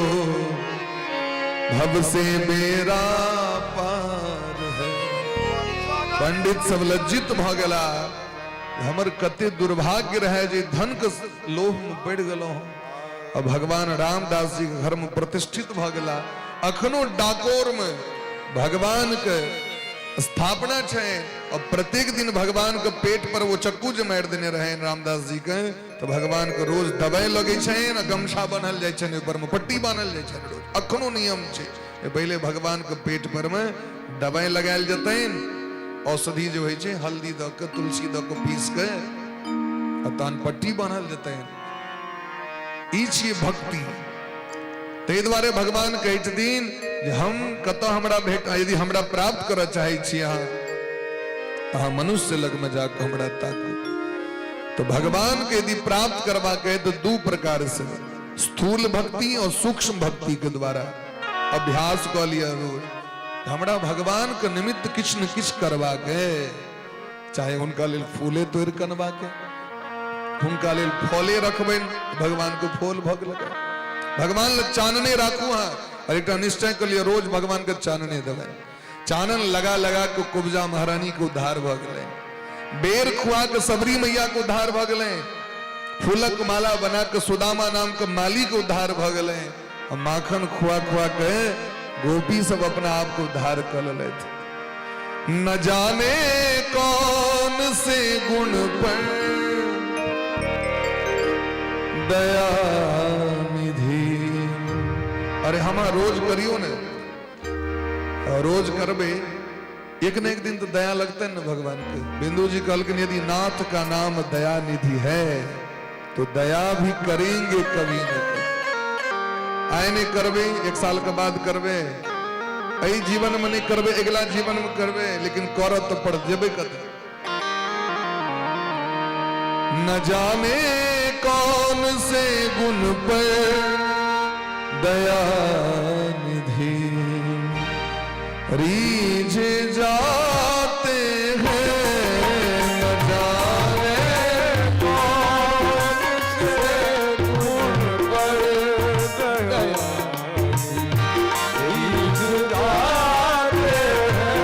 भव से मेरा पार है। पंडित सब लज्जित भ गेला, हमर कते दुर्भाग्य रहे जे धन के लोभ में पड़ गेलहुँ आ भगवान रामदास जी के घर में प्रतिष्ठित भ गेला। अखनो डाकोर में भगवान के स्थापना छै और प्रत्येक दिन भगवान के पेट पर वो चक्कू जे मारि देने रहे रामदास जी के, तो भगवान के रोज दवाई लगे छनि आ गमछा बान्हल जाइ छनि, ऊपर में पट्टी बान्हल जाइ छनि। रोज अखनो नियम छै जे पहिले भगवान के पेट पर में दवाई लगायल जेतनि, औषधि जे होइ छै हल्दी दऽ के तुलसी दऽ के पीस के, आ तहन पट्टी बान्हल जेतनि। ई छियै भक्ति। ताहि दुआरे भगवान कहै छथिन जे हम कतऽ हमरा भेट, यदि हमरा प्राप्त करऽ चाहै छी अहाँ, तऽ अहाँ मनुष्य लगमे जाकऽ हमरा ताकू। तो भगवान के यदि प्राप्त करबाक है तो दू प्रकार से, स्थूल भक्ति और सूक्ष्म भक्ति के द्वारा अभ्यास कऽ लिअ। रोज हमरा भगवान के निमित्त किछु ने किछु करबाक है, चाहे हुनका लेल फूले तोड़ि कऽ अनबाक है, हुनका लेल फले रखबनि, भगवान के फूल भग लगे, भगवान लग चानने राखू अहाँ और एकटा निश्चय कऽ लिअ रोज भगवान के चानने देबै। चानन लगा लगा के कुब्जा महारानी के उद्धार भऽ गेलै, बेर खुआ के सबरी मैया के उद्धार भऽ गेलै, फूलक माला बना के सुदामा नाम के माली के उद्धार भऽ गेलै, आ माखन खुआ खुआ के गोपी सब अपना आप के उद्धार कऽ लेलथि। न जाने कौन से गुण पर दया निधि। अरे हम रोज करियो ने, रोज करबे एक न एक दिन तो दया लगता है ना भगवान के। बिंदु जी कहलखिन यदि नाथ का नाम दया निधि है तो दया भी करेंगे कभी न कभी। आइ नहीं करबे, एक साल के बाद करबे, एहि जीवन में नहीं करबे, अगला जीवन में करबे, लेकिन करत तो पड़ जेबे कत। न जाने कौन से गुण पर दया निधि रीझ जाते हैं, न जाने कौन से गुण पर दया रीझ जाते हैं।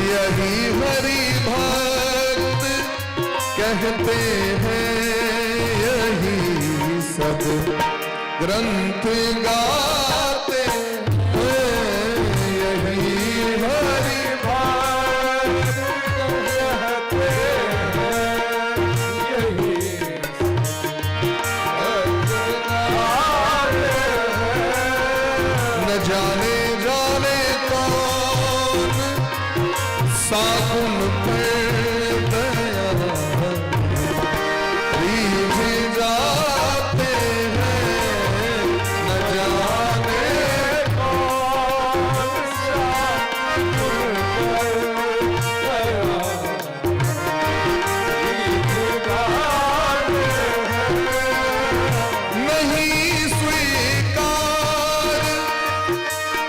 यही हरि भक्त कहते हैं, यही सब ग्रंथ गाते हैं, यही हरि भक्त कहते हैं, यही गाते हैं। न जाने जाने कौन सागुन पर दया रीझ जाते हैं, न जाने कौन सा गुण पर दया रीझ जाते हैं। नहीं स्वीकार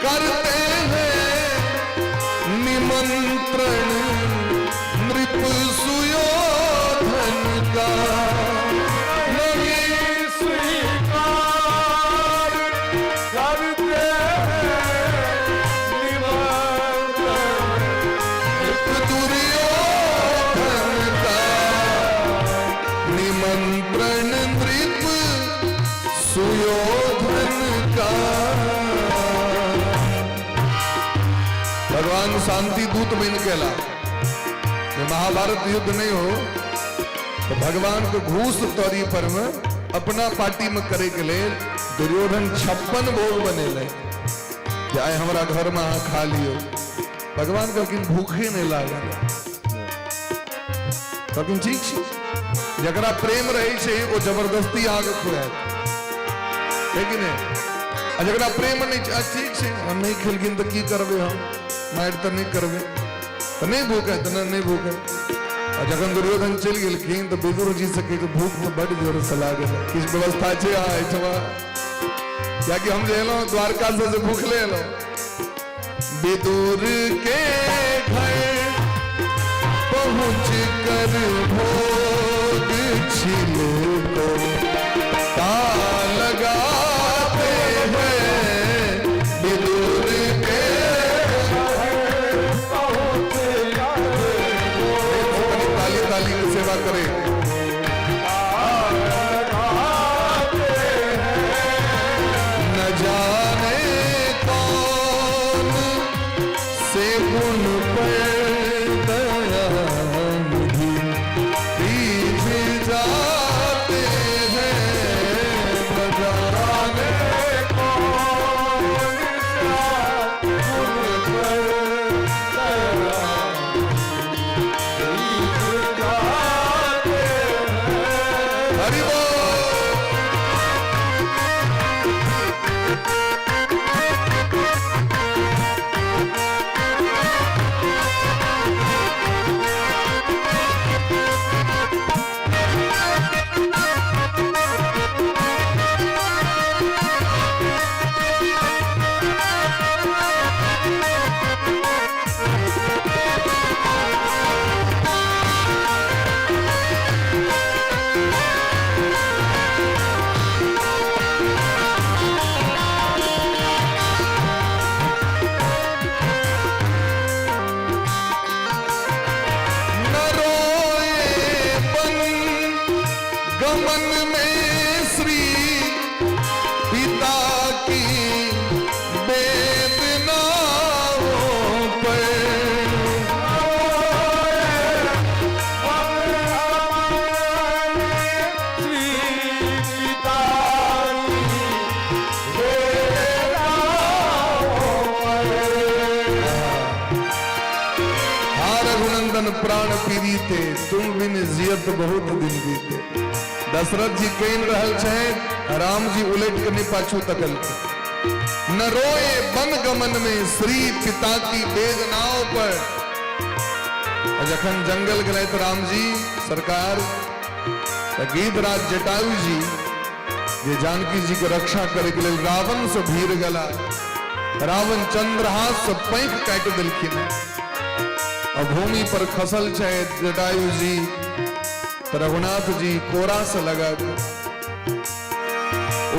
करते हैं निमंत्रण नृप सुयोधन का, नहीं स्वीकार करते हैं निमंत्रण नृप दुर्योधन का, निमंत्रण नृप सुयोधन का। भगवान शांति दूत बन केला। महाभारत युद्ध नहीं हो तो भगवान के घूस तोरी पर में अपना पार्टी में करे के लेल दुर्योधन 56 भोग बनेले जे आइ हमरा घर में अहाँ खा लियो। भगवान कहलखिन भूखे नहीं लागल। कहलखिन ठीक छै, जकरा प्रेम रहै छै ओ जबरदस्ती अहाँके खुआएत, है कि नहि? आ जकरा प्रेम नहि छै, ठीक छै, हम नहि खेलखिन तऽ की करबै, हम मारि तऽ नहि करबै। तऽ नहि भूख है तऽ नहि भूख है। आ जखन दुर्योधन चलि गेलखिन तऽ विदुर जी से कहै भूख तऽ बड्ड जोरसँ लागल, किछु व्यवस्था छै अहाँ एहिठमा? कियाकि हम जे एलहुँ द्वारका से जे भूखले एलहुँ। विदुर के घर पहुँच कर भोग छिलको ता लगाते हैं। विदुर के ताली ताली की सेवा करे। न जाने कौन से गुण पर दयानिधि रीझ जाते हैं। न जाने कौन सा गुण पर दया रीझ जाते हैं। हरि बोल। न रोए बन गमन में श्री पिता की वेदनाओं पर। श्री पिता की वेदनाओं पर। हा रघुनंदन प्राण पीरीते, तुम बिन जियत बहुत दिन बीते। दशरथ जी कहि रहल छथि, राम जी उलट के नहीं पाछू तकल। न रोए वन गमन में श्री पिता की वेदनाओं पर। आ जखन जंगल गेलथि राम जी सरकार, तऽ गीधराज जटायु जी जे जानकी जी के रक्षा करे के लेल रावण से भीड़ गेला, रावण चंद्रहास से पैंख काटि देलखिन आ भूमि पर खसल छै जटायु जी, तऽ रघुनाथ जी कोरा से लगा के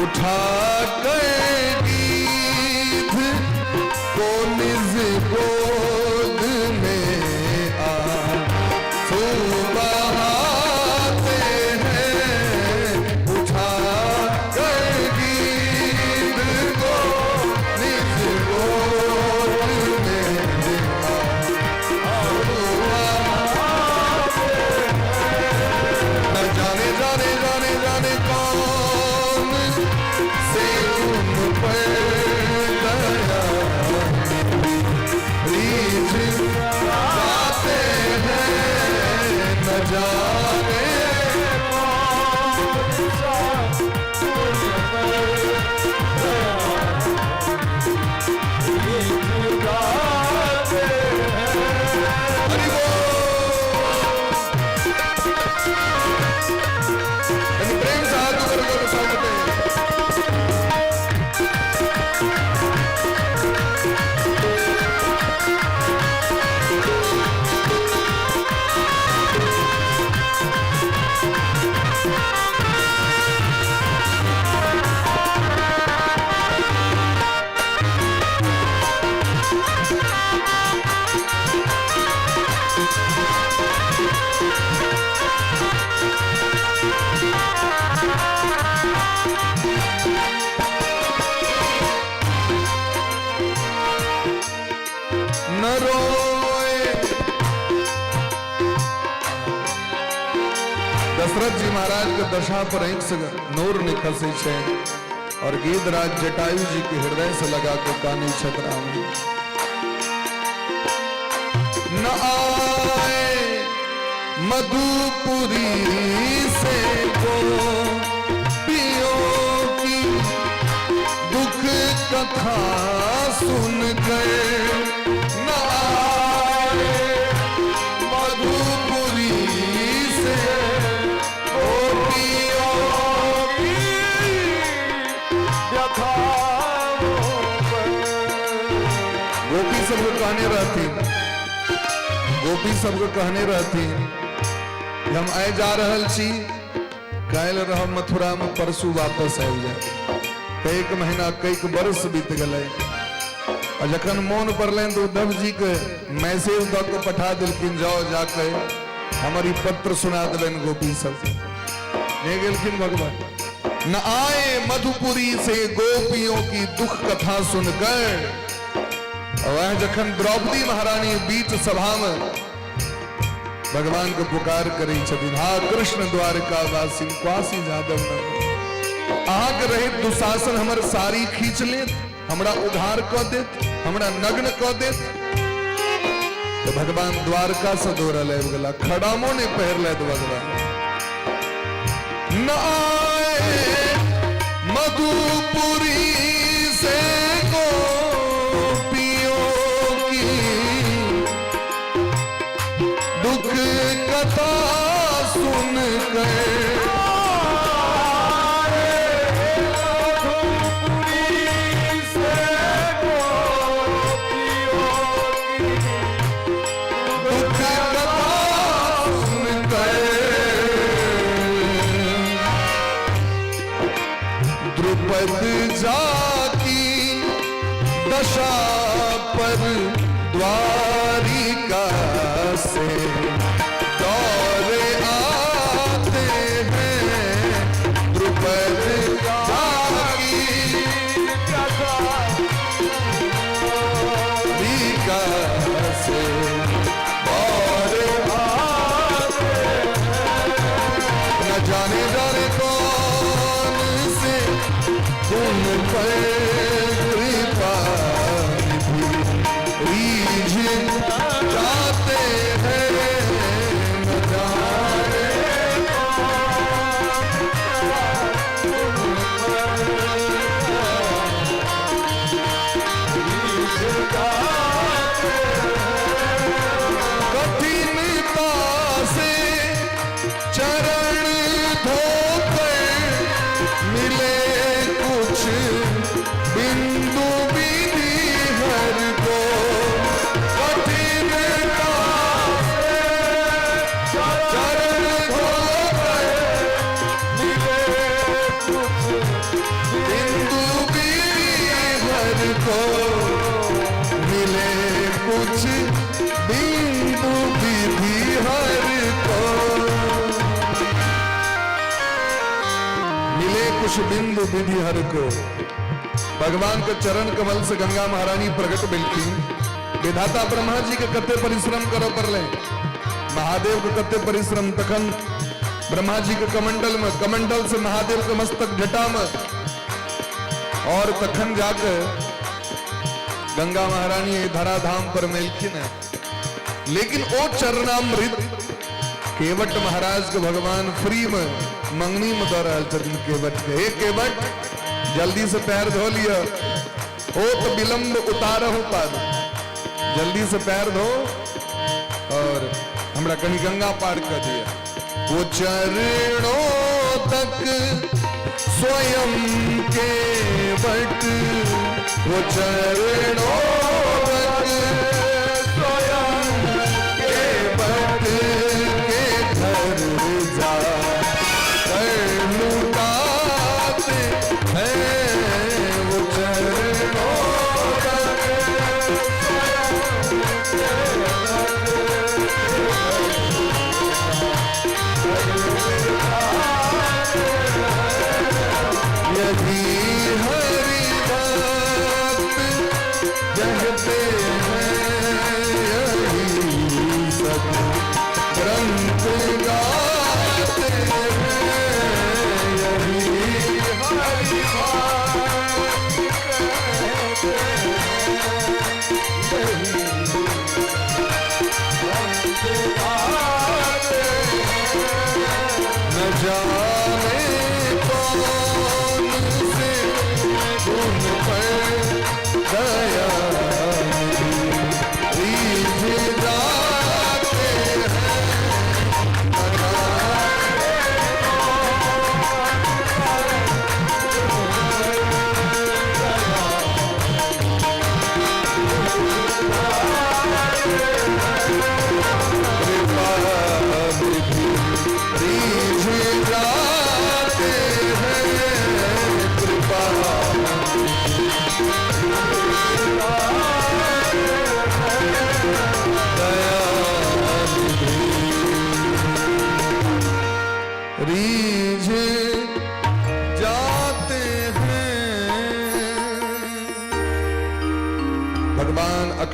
उठा कर गीध को निज गोद में आंसू बहाते हैं। उठा कर गीध को निज गोद में आंसू बहाते हैं। न जाने जाने जाने जाने कौन से गुण पर दया रीझ जाते हैं। न जाने कौन सा गुण पर दया रीझ जाते हैं। हरि बोल। कनी प्रेम से हाथ ऊपर करो सब गोटे। न रोए दशरथ जी महाराज के दशा पर आंखि से नोर निकसे छै और गीधराज जटायु जी के हृदय से लगा के कानै छथि राम जी। न आए मधुपुरी से गोपियों की दुख कथा सुन कर, न आए। कहने रहथिन, गोपी सबके कहने रहथिन कि हम आइ जा रहल छी, काल्हि रहब मथुरा में, परसू वापस आबि जायब। कईक महीना कईक वर्ष बीत गेलै आ जखन मोन पड़लनि तऽ उद्धव जी के मैसेज दऽ के पठा देलखिन, जाओ जाके हमर ई पत्र सुना देबनि गोपी सबके। नहीं गेलखिन भगवान। न आए मधुपुरी से गोपियों की दुख कथा सुनकर। वह जखन द्रौपदी महारानी बीच सभा में भगवान के पुकार करै छथिन, हा कृष्ण द्वारका वासी क्वासी जादव नगर, अहाँके रहैत दुशासन हमर साड़ी खींच लेत, हमरा उघार कऽ देत, हमरा नग्न कऽ देत। तो भगवान द्वारका से दौड़ल आबि गेला, खड़ामो नहीं पहिर लेत भगवान। न आए मधुपुरी से गोपियों की दुख कथा सुन कर। से गोपियों की दुख कथा सुन कर द्रुपद जाकी दशा पर द्वारिका से दौड़े आते हैं। द्रुपद जाकी द्वारिका से दौड़े आते हैं। न जाने जाने कौन से गुण पर कृपा निधि रीझ जाते हैं। न जाने कठिनता से चरण धोकर मिले कुछ बिंदु विधि हर को। कठिनता से चरण धोकर मिले कुछ बिंदु विधि हर को, मिले कुछ बिंदु विधि हर को, मिले कुछ बिंदु विधि हर को। भगवान के चरण कमल से गंगा महारानी प्रकट भेलखिन। विधाता ब्रह्मा जी के कते परिश्रम करऽ पड़लै, महादेव के कते परिश्रम, तखन ब्रह्मा जी के कमंडल में, कमंडल से महादेव के मस्तक जटा में, और तखन जाके गंगा महारानी एहि धराधाम पर मेलखिन है। लेकिन ओ चरणामृत केवट महाराज के भगवान फ्री में मंगनी में दऽ रहल छथिन केवट के। हे केवट, जल्दी से पैर धो लिअ, ओ तो विलंब उतारहु पाद, जल्दी से पैर धो और हमरा कहीं गंगा पार कर दिया। वो चरणों तक स्वयं केवट, वो चरणों तक स्वयं केवट के घर जा कर लुटाते हैं। वो चरणों तक यदि हरि भक्त कहते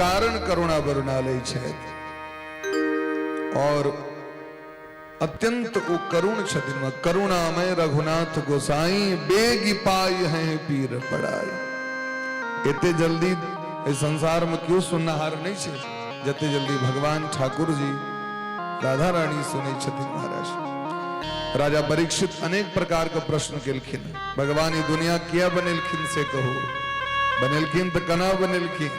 अकारण करुणा बरुणालय छथि और अत्यंत ओ करुण छथिन। करुणामय रघुनाथ गोसाई बेगी पाई हैं पीर पड़ाई। एते जल्दी एहि संसार में केओ सुननिहार नहि छै जते जल्दी भगवान ठाकुर जी राधा रानी सुनै छथिन। महाराज राजा परीक्षित अनेक प्रकार के प्रश्न केलखिन। भगवान ई दुनिया किया बनेलखिन से कहू, बनेलखिन तऽ केना बनेलखिन,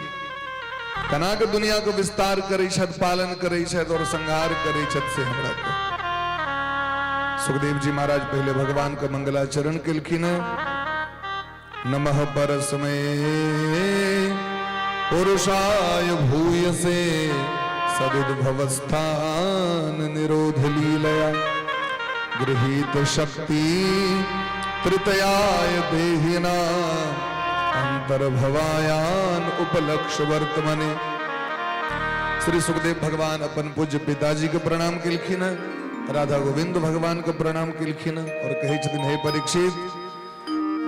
केना के दुनिया के विस्तार करै छथि, पालन करै छथि और संहार करै छथि से हमरा कहू। सुखदेव जी महाराज पहले भगवान के मंगलाचरण केलखिन। नमः परस्मै पुरुषाय भूयसे सदुद्भवस्थान निरोध लीलया गृहीत शक्ति तृतयाय देहिना अंतर्भवायान उपलक्ष्य वर्तमने। श्री सुखदेव भगवान अपन पूज्य पिताजी के प्रणाम केलखिन, राधा गोविंद भगवान के प्रणाम केलखिन और कहै छथिन, हे परीक्षित,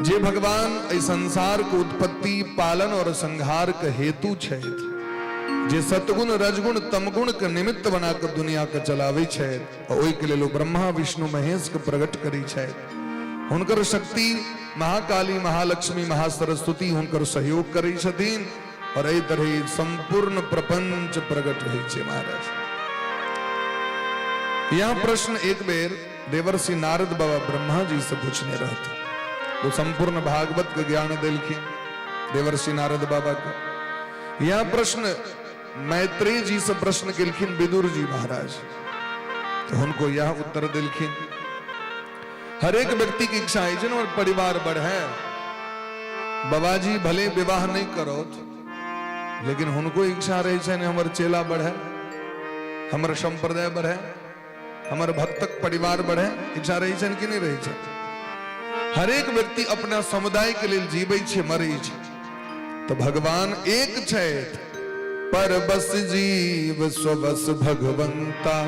जे भगवान एहि संसार के उत्पत्ति, पालन और संहार के हेतु छथि, जे सतगुण रजगुण तमगुण के निमित्त बना के दुनिया के चलाबै छथि और ओहि के लेल ओ ब्रह्मा विष्णु महेश के प्रकट करै छथि, हुनकर शक्ति महाकाली महालक्ष्मी महासरस्वती हुनकर सहयोग करै छथिन और एहि तरह संपूर्ण प्रपंच प्रकट होइ छै। महाराज यह प्रश्न एक बेर देवर्षि नारद बाबा ब्रह्मा जी से पूछने रहते, वो संपूर्ण भागवत के ज्ञान देलखिन देवर्षि नारद बाबा के। यह प्रश्न मैत्रेय जी से प्रश्न केलखिन विदुर जी महाराज, तो उनको यह उत्तर देलखिन। हर एक व्यक्ति की इच्छा है ने परिवार बढ़े, बाबाजी भले विवाह नहीं करो लेकिन हुनको इच्छा रहे छै ने हमर चेला बढ़े, हमर संप्रदाय बढ़े, हमर भक्तक परिवार बढ़े। इच्छा रहे छै कि नहीं रहे छै? हर एक व्यक्ति अपना समुदाय के लेल जीबै छै, मरै छै। तो भगवान एक छथि, पर बस जीव स्वबस भगवंता,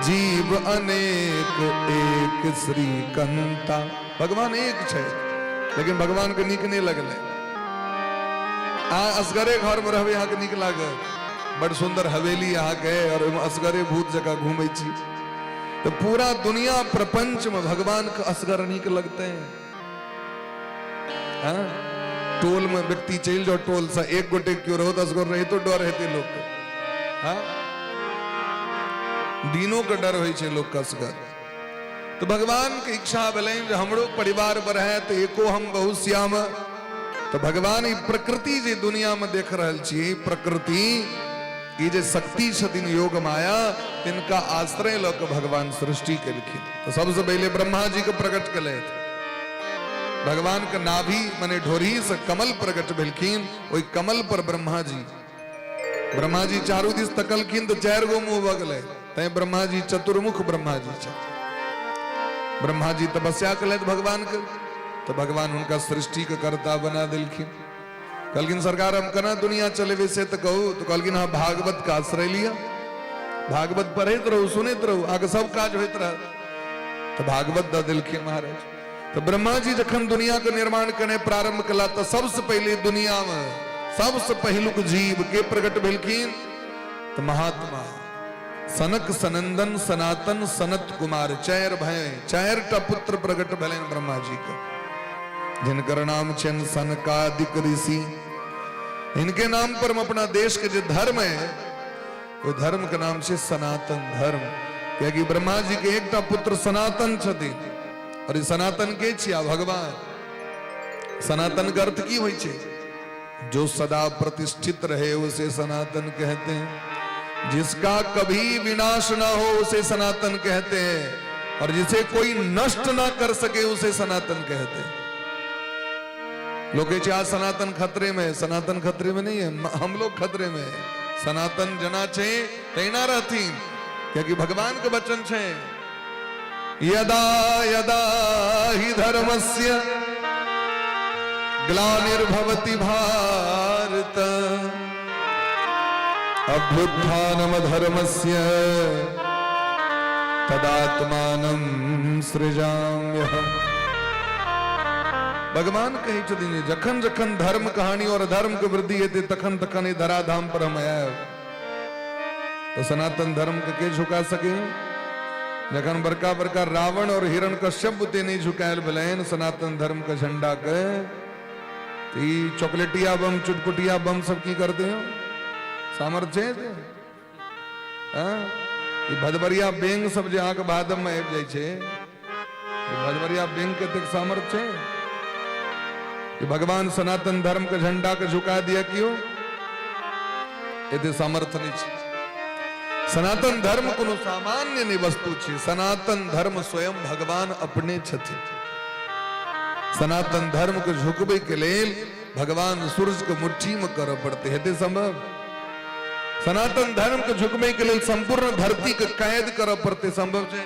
जीव अनेक एक श्रीकंता। भगवान एक छथि लेकिन भगवान के नीक नहीं लगलै। आ असगरे घर में रहबै अहाँके नीक लागत? बड़ सुंदर हवेली अहाँके और ओहिमे असगरे भूत जकाँ घूमै छी। तो पूरा दुनिया प्रपंच में भगवान के असगर नीक लगते हैं? हाँ? टोल में व्यक्ति चलि जाओ, टोल से एक गोटे क्यों रहो तो असगर रहितो डर हेतै लोक के। हाँ? दिनों के डर होइ छै लोक के असगर। तो भगवान के इच्छा भेलनि जे हमरो परिवार बढ़े तो एको हम बहुश्याम। तो भगवान ई प्रकृति जे दुनिया में देख रहल छी, प्रकृति ई जे शक्ति छथिन योग माया, तिनका आश्रय लऽ के भगवान सृष्टि केलखिन। तो सबसे पहले ब्रह्मा जी के प्रकट केलथि। भगवान के नाभि माने ढोरी से कमल प्रकट भेलखिन। ओहि कमल पर ब्रह्मा जी, ब्रह्मा जी चारू दिस तकलखिन तो चारि गो मुंह भऽ गेलै, तैं ब्रह्मा जी चतुर्मुख ब्रह्मा जी छथि। ब्रह्मा जी तपस्या केलथि भगवान के, तो भगवान हुनका सृष्टि के कर्ता बना देलखिन। कहलखिन, सरकार हम केना दुनिया चलेबै से तऽ कहू। तो कहलखिन, हाँ, भागवत के आश्रय लिअ, भागवत पढ़ैत रहू, सुनैत रहू, अहाँके सब काज होइत रहत। तो भागवत दऽ देलखिन महाराज। तो ब्रह्मा जी जखन दुनिया के निर्माण करने प्रारंभ कला तो सबसे पहले दुनिया में सबसे पहिलुक जीव के प्रकट भेलखिन तो महात्मा सनक सनंदन सनातन सनत कुमार, चारि भाई, चारि टा पुत्र प्रकट भेलनि ब्रह्मा जी के, जिनकर नाम छनि सनकादिक ऋषि। इनके नाम पर हम अपना देश के जो धर्म है वो धर्म के नाम छै सनातन धर्म, कियाकि ब्रह्मा जी के एकटा पुत्र सनातन छथिन। और ई सनातन के छिया? भगवान। सनातन के अर्थ की होइ छै? जो सदा प्रतिष्ठित रहे उसे सनातन कहते हैं, जिसका कभी विनाश ना हो उसे सनातन कहते हैं, और जिसे कोई नष्ट ना कर सके उसे सनातन कहते हैं। लोग कहै छै आज सनातन खतरे में है। सनातन खतरे में नहीं है, हम लोग खतरे में है। सनातन जना छै तहिना रहथिन, कियाकि भगवान के वचन छै, यदा यदा हि धर्मस्य ग्लानिर्भवति भारत अभ्युत्थानम धर्मस्य तदात्मानं सृजाम्यहम्। भगवान कहै छथिन जे जखन जखन धर्म कहानी और धर्म के वृद्धि हेतै तखन तखन एहि धराधाम पर हम आयब। तऽ सनातन धर्म के के झुका सके? जखन बड़का बड़का रावण और हिरण कश्यप बुते नहि झुकायल भेलनि सनातन धर्म के झंडा के, तऽ ई चॉकलेटिया बम चुटपुटिया बम सब की करते हो? सामर्थ्य छै? हँ? ई भदबरिया बेंग सब जे अहाँके भादव में आबि जाइ छै, ई भदबरिया बेंग के एतेक सामर्थ्य छै कि भगवान सनातन धर्म के झंडा के झुका दिया? क्यों एते सामर्थ्य नहीं छै। सनातन धर्म कोनो सामान्य नहीं वस्तु छै। सनातन धर्म स्वयं भगवान अपने छथिन। सनातन धर्म के झुकबै के लेल भगवान सूरज के मुट्ठी में करऽ पड़तै, हेतै संभव? सनातन धर्म के झुकबै के लेल संपूर्ण धरती के कैद करऽ पड़तै, संभव छै?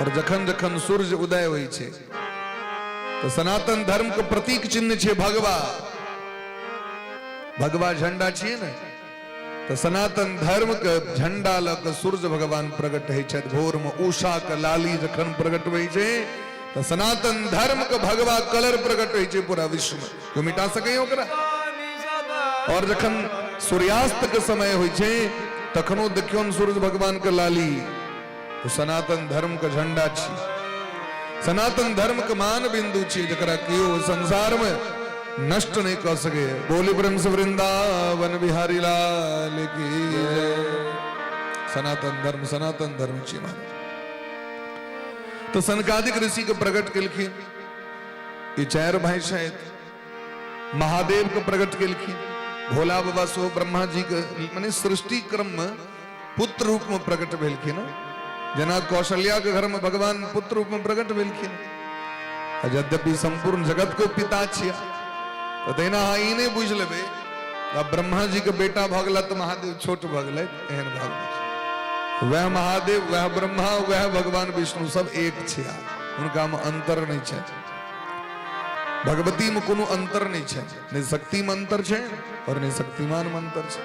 और जखन जखन सूर्य उदय होइ छै तऽ सनातन धर्म के प्रतीक चिन्ह छै भगवा। भगवा झंडा छियै ने, तऽ सनातन धर्म के झंडा लऽ कऽ सूर्य भगवान प्रकट होइ छथि। भोर में उषा के लाली जखन प्रकट होइ छै तऽ सनातन धर्म के भगवा कलर प्रकट होइ छै पूरा विश्व में। केओ मिटा सकैए ओकरा? और जखन सूर्यास्त के समय होइ छै तखनो देखियौ सूर्य भगवान के लाली, तो सनातन धर्म के झंडा छी, सनातन धर्म के मान बिंदु छी, जकरा केओ संसार में नष्ट नहीं कर सके। बोली प्रेम से वृंदावन बिहारी लाल की जय। सनातन धर्म सनातन धर्म छी महाराज। तो सनकादिक ऋषि के प्रकट केलखिन ई चारि भाई छथि। महादेव के प्रकट केलखिन भोला बाबा सेहो ब्रह्मा जी के माने सृष्टि क्रम में पुत्र रूप में प्रकट भेलखिन। जेना कौशल्या के घर में भगवान पुत्र रूप में प्रकट भेलखिन, आ यद्यपि संपूर्ण जगत को पिता छिया, तऽ तहिना अहाँ ई नहि बुझि लेबै आ ब्रह्मा जी के बेटा भऽ गेला तऽ महादेव छोट भऽ गेलै, एहन भाव नहि। वएह महादेव, वएह ब्रह्मा, वएह भगवान विष्णु सब एक छिया, हुनका में अंतर नहि छै। भगवती में कोनो अंतर नहि छै, नहि शक्ति में अंतर छै और नहि शक्तिमान में अंतर छै।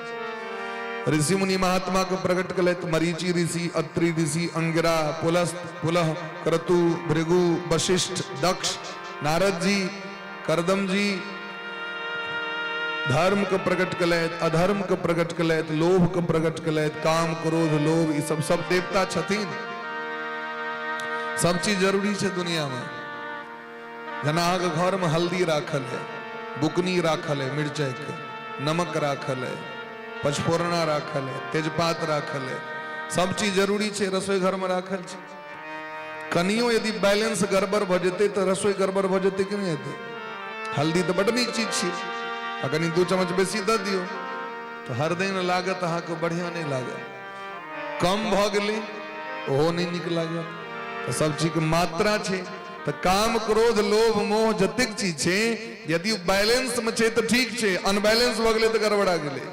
ऋषि मुनि महात्मा के प्रकट कलैत मरीचि ऋषि, अत्रि ऋषि, अंगिरा, पुलस्त, पुलह, क्रतु, भृगु, वशिष्ठ, दक्ष, नारद जी, करदम जी। धर्म के प्रकट कलैत, अधर्म के प्रकट कलैत, लोभ के प्रकट कलैत, काम क्रोध लोभ ई सब सब देवता छथिन। सब चीज जरूरी छै दुनिया में। जेना अहाँके घरमे हल्दी राखल है, बुकनी राखल है, मिरचाइके नमक राखल है, पचफोरना राखल है, तेजपात राखल है, सब चीज जरूरी छै, रसोई घरमे राखल छै। कनियो यदि बैलेंस गड़बड़ भऽ जेतै तऽ रसोई गड़बड़ भऽ जेतै कि नहि हेतै? हल्दी तऽ बड नीक चीज छियै, आ कनि 2 चम्मच बेसी दऽ दियौ तऽ हरदिन लागत अहाँके बढ़िआँ नहि लागत। कम भऽ गेलै ओहो नहि नीक लागत। तऽ सब चीजके मात्रा छै। तऽ काम क्रोध लोभ मोह जतेक चीज छै, यदि बैलेंस में छै तऽ ठीक छै, अनबैलेंस भऽ गेलै तऽ गड़बड़ा गेलै,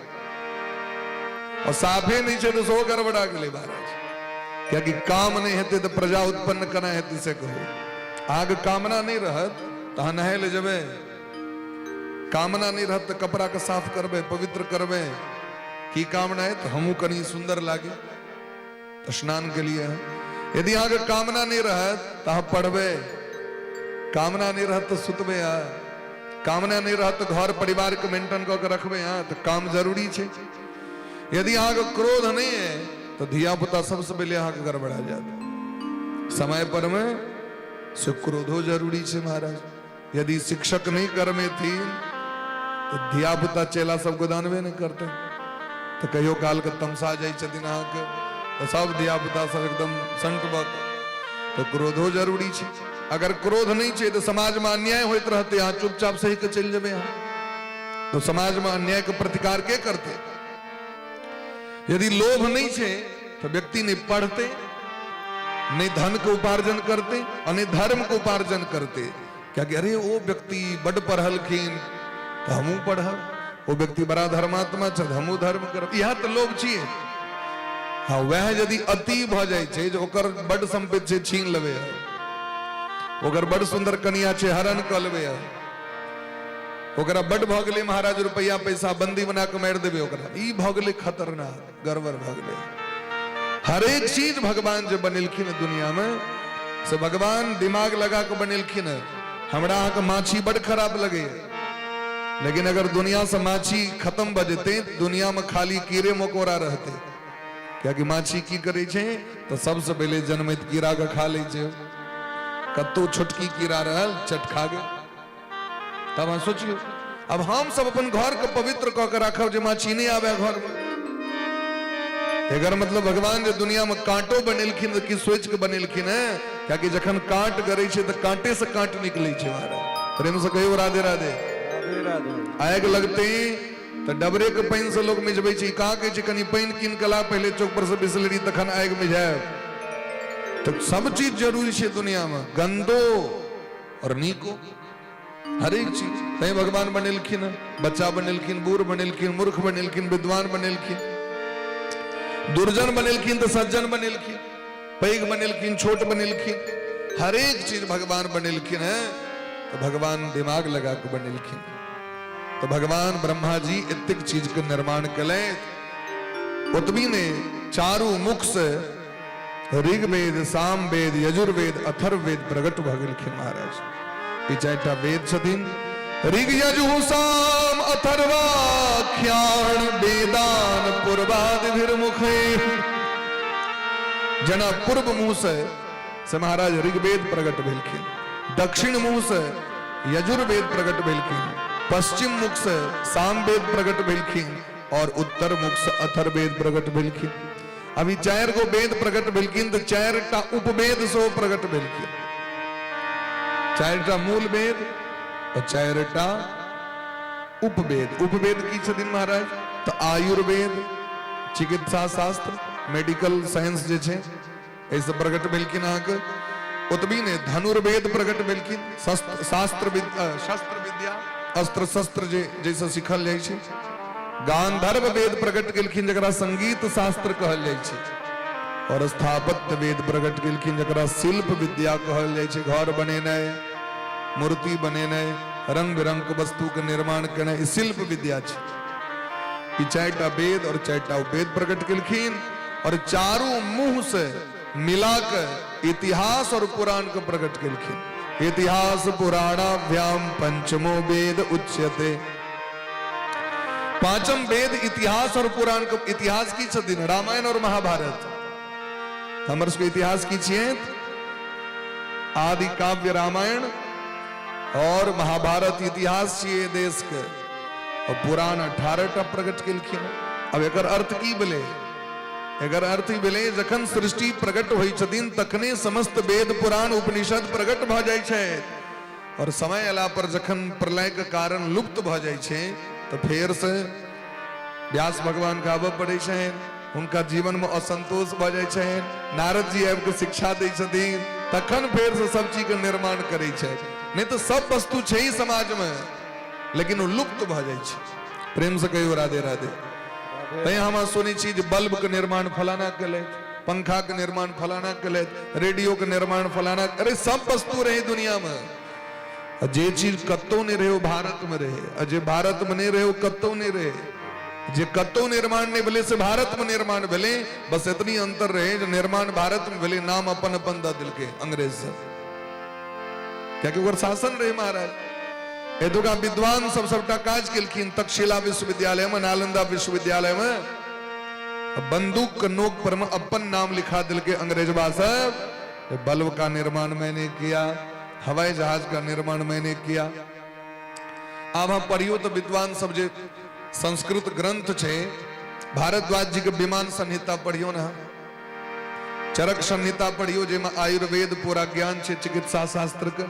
और साफे नहि छै तऽ सेहो गड़बड़ा गेलै महाराज। कियाकि काम नहि हेतै तऽ प्रजा उत्पन्न केना हेतै से कहू। अहाँके कामना नहि रहत तऽ अहाँ नहाय लए जेबै? कामना नहि रहत तऽ कपड़ाके साफ करबै, पवित्र करबै? की कामना है? तऽ हमहूँ कनि सुन्दर लागी तऽ स्नान के लिए। यदि अहाँके कामना नहि रहत तऽ अहाँ पढ़बै? कामना नहि रहत तऽ सुतबै अहाँ? कामना नहि रहत तऽ घर परिवारके मेंटेन कऽ के रखबै अहाँ? तऽ काम जरूरी छै। यदि अहाँके क्रोध नहि है तऽ धिया पुता सबसँ पहिले अहाँके गड़बड़ा जायत समय पर में, से क्रोधो जरूरी छै महाराज। यदि शिक्षक नहि करमेथिन तऽ धिया पुता चेला सब गोदानबे नहि करतै। तऽ कहियो कालके तमसा जाइ छथिन अहाँके तऽ सब धिया पुता सब एकदम संट भऽ कऽ। तऽ क्रोधो जरूरी छै। अगर क्रोध नहि छै तऽ समाजमे अन्याय होइत रहतै, अहाँ चुपचाप सही कऽ चलि जेबै अहाँ, तऽ समाजमे अन्यायके प्रतिकार के करतै? यदि लोभ नहि छै तऽ व्यक्ति नहि पढ़तै, नहि धनके उपार्जन करतै आ नहि धर्मके उपार्जन करतै। कियाकि अरे ओ व्यक्ति बड्ड पढ़लखिन तऽ हमहूँ पढ़ब, ओ व्यक्ति बड़ा धर्मात्मा छथि, हमहूँ धर्म करब, इएह तऽ लोभ छियै। हँ, वएह यदि अति भऽ जाइ छै जे ओकर बड्ड सम्पत्ति छै, छीन लेबै, ओकर बड्ड सुन्दर कनिया छै, हरण कऽ लेबै, ओकरा बड्ड भऽ गेलै महाराज रुपैआ पैसा, बंदी बना कऽ मारि देबै ओकरा, ई भऽ गेलै खतरनाक, गड़बड़ भऽ गेलै। हरेक चीज भगवान जे बनेलखिन दुनिया में से भगवान दिमाग लगा कऽ बनेलखिन है। हमरा अहाँके माछी बड खराब लगैए, लेकिन अगर दुनिया से माछी खत्म भऽ जेतै, दुनिया में खाली कीड़े मकोड़ा रहतै। कियाकि माछी की करै छै तऽ सबसे पहिले जन्मैत कीड़ा के खा लै छै। कतौ छोटकी कीड़ा रहल, चट खा गेल। तब अहाँ सोचियौ, अब हम सब अपन घर के पवित्र कऽ के राखब जे माछी नहि आबे घर में। एकर मतलब भगवान जे दुनिया में कांटो बनेलखिन तऽ की सोचि के बनेलखिन है? कियाकि जखन कांट गरै छै तऽ कांटे से कांट निकलै छै। महाराज, प्रेम से कहियौ राधे राधे। राधे राधे। आगि लगते तऽ डबरे के पानि से लोग मिझबै छै। कहाँ कहै छै कनि पानि कीन के ला पहिले चौक पर से बिसलरी, तखन आगि मिझायब। तऽ सब चीज जरूरी छै दुनिया में, गंदो और नीको, हरेक चीज। तैं भगवान बनेलखिन, बच्चा बनेलखिन, बूढ़ बनेलखिन, मूर्ख बनेलखिन, विद्वान बनेलखिन, दुर्जन बनेलखिन तऽ सज्जन बनेलखिन, पैघ बनेलखिन, छोट बनेलखिन। हरेक चीज भगवान बनेलखिन है तऽ भगवान दिमाग लगा के बनेलखिन। तऽ भगवान ब्रह्मा जी एतेक चीज के निर्माण केलथि। ओतबी ने, चारू मुख से ऋग्वेद, सामवेद, यजुर्वेद, अथर्ववेद प्रकट भऽ गेलखिन। महाराज, ई चारिटा वेद छथिन। ऋग यजु साम अथर्वाख्यान वेदान पूर्वादिभिर्मुखे। जेना पूर्व मुंह से महाराज ऋग्वेद प्रकट भेलखिन, दक्षिण मुंह से यजुर्वेद प्रकट भेलखिन, पश्चिम मुख से सामवेद प्रकट भेलखिन और उत्तर मुख से अथर्ववेद प्रकट भेलखिन। अभी चारि गो वेद प्रकट भेलखिन तऽ चारिटा उपवेद सेहो प्रकट भेलखिन। चारिटा मूल वेद और चारिटा उपवेद। उपवेद की छथिन महाराज? तऽ आयुर्वेद, चिकित्सा शास्त्र, मेडिकल साइंस जे छै, एहिसँ प्रकट भेलखिन अहाँके। ओतबी नहि, धनुर्वेद प्रकट भेलखिन, शास्त्र शस्त्र विद्या, अस्त्र शस्त्र जे जाहिसँ सीखल जाइ छै। गांधर्व वेद प्रकट केलखिन, जकरा संगीत शास्त्र कहल जाइ छै। और स्थापत्य वेद प्रकट केलखिन, जकरा शिल्प विद्या कहल जाइ छै। घर बनेनाइ, मूर्ति बनेनाइ, रंग बिरंग के वस्तु के निर्माण केनाइ, ई शिल्प विद्या छै। ई चारिटा वेद और चारिटा उपवेद प्रकट केलखिन और चारू मुंह से मिला के इतिहास और पुराण के प्रकट केलखिन। इतिहास पुराणाभ्याम पंचमो वेद उच्यते। पांचम वेद इतिहास और पुराण के। इतिहास की छथिन? रामायण और महाभारत। हमर सबके इतिहास की छियै? आदि काव्य रामायण और महाभारत इतिहास छियै देश के। और पुराण 18 टा प्रकट केलखिन। अब एकर अर्थ की भेलै? एकर अर्थ ई भेलै, जखन सृष्टि प्रकट होइ छथिन तखने समस्त वेद पुराण उपनिषद प्रकट भऽ जाइ छै और समय अयला पर जखन प्रलय के कारण लुप्त भऽ जाइ छै तऽ फेर से व्यास भगवान के आबऽ पड़ै छनि। हुनका जीवन में असंतोष भऽ जाइ छनि, नारद जी आबि कऽ शिक्षा दै छथिन, तखन फेर से सब चीज के निर्माण करै छै। नहि तऽ सब वस्तु छै ही समाज में, लेकिन ओ लुप्त भऽ जाइ छै। प्रेम से कहियौ राधे राधे। तैं हम सुनै छी जे बल्ब के निर्माण फलाना केलथि, पंखा के निर्माण फलाना केलथि, रेडियो के निर्माण फलाना। अरे, सब वस्तु रहे दुनिया में, आ जे चीज कतौ नहि रहे ओ भारत में रहे, आ जे भारत में नहि रहे ओ कतौ नहि रहे। जे कतौ निर्माण नहि भेलै से भारत में निर्माण भेलै। बस एतनी अंतर रहे जे निर्माण भारत में भेलै, नाम अपन अपन दऽ देलकै अंग्रेज सब, कियाकि ओकर शासन रहे। महाराज, एतुका विद्वान सब सबटा काज केलखिन तक्षशिला विश्वविद्यालय में, नालंदा विश्वविद्यालय में। बंदूक के नोक पर में अपन नाम लिखा देलकै अंग्रेजबा सब, बल्ब का निर्माण मैंने किया, हवाई जहाज का निर्माण मैंने किया। आब हम पढ़ियो तो विद्वान सब जे संस्कृत ग्रंथ छै, भारद्वाज जी के विमान संहिता पढ़ियो ना, चरक संहिता पढ़ियो, जाहिमे आयुर्वेद पूरा ज्ञान छै, चिकित्सा शास्त्र के।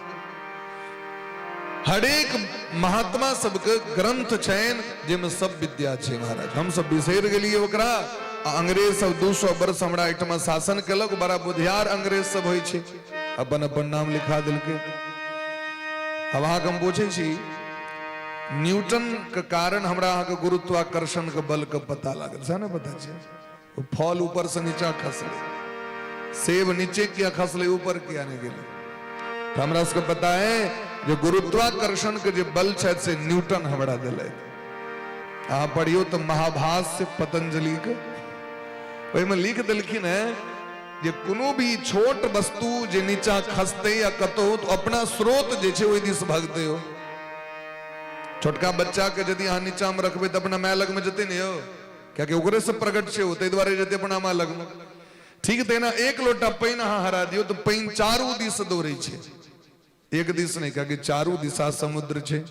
हरेक महात्मा सबके ग्रंथ छनि जाहिमे सब विद्या छै। महाराज, हम सब बिसरि गेलियै ओकरा आ अंग्रेज सब 200 वर्ष हमरा एहिठमा शासन केलक। बड़ा बुधियार अंग्रेज सब होइ छै, अपन अपन नाम लिखा देलकै। अब अहाँके हम पूछै छी, न्यूटन के कारण हमरा अहाँके गुरुत्वाकर्षण के बल के पता लागल, सएह ने पता छै? ओ फल ऊपर से नीचा खसलै, सेब नीचे किया खसलै, ऊपर किया नहि गेलै? तऽ हमरा सबके पता है जे गुरुत्वाकर्षण के जे बल छथि से न्यूटन हमरा देलथि। अहाँ पढ़ियौ तऽ महाभाष्य पतंजलि के, ओहिमे लिख देलखिन है। जे कोनो भी छोट वस्तु जे नीचा खसतै या कतहु तऽ अपना स्रोत जे छै ओहि दिस भगतै। हो, छोटका बच्चा के यदि अहाँ नीचा मे रखबै तऽ अपना माय लगमे जेतै ने यौ, कियाकि ओकरे से प्रकट छै ओ, ताहि दुआरे जेतै अपना माय लगमे। ठीक तहिना एक लोटा पानि अहाँ हरा दियौ तऽ पानि चारू दिस दौड़ै छै, एक दिस नहि, कियाकि चारू दिशा समुद्र छै।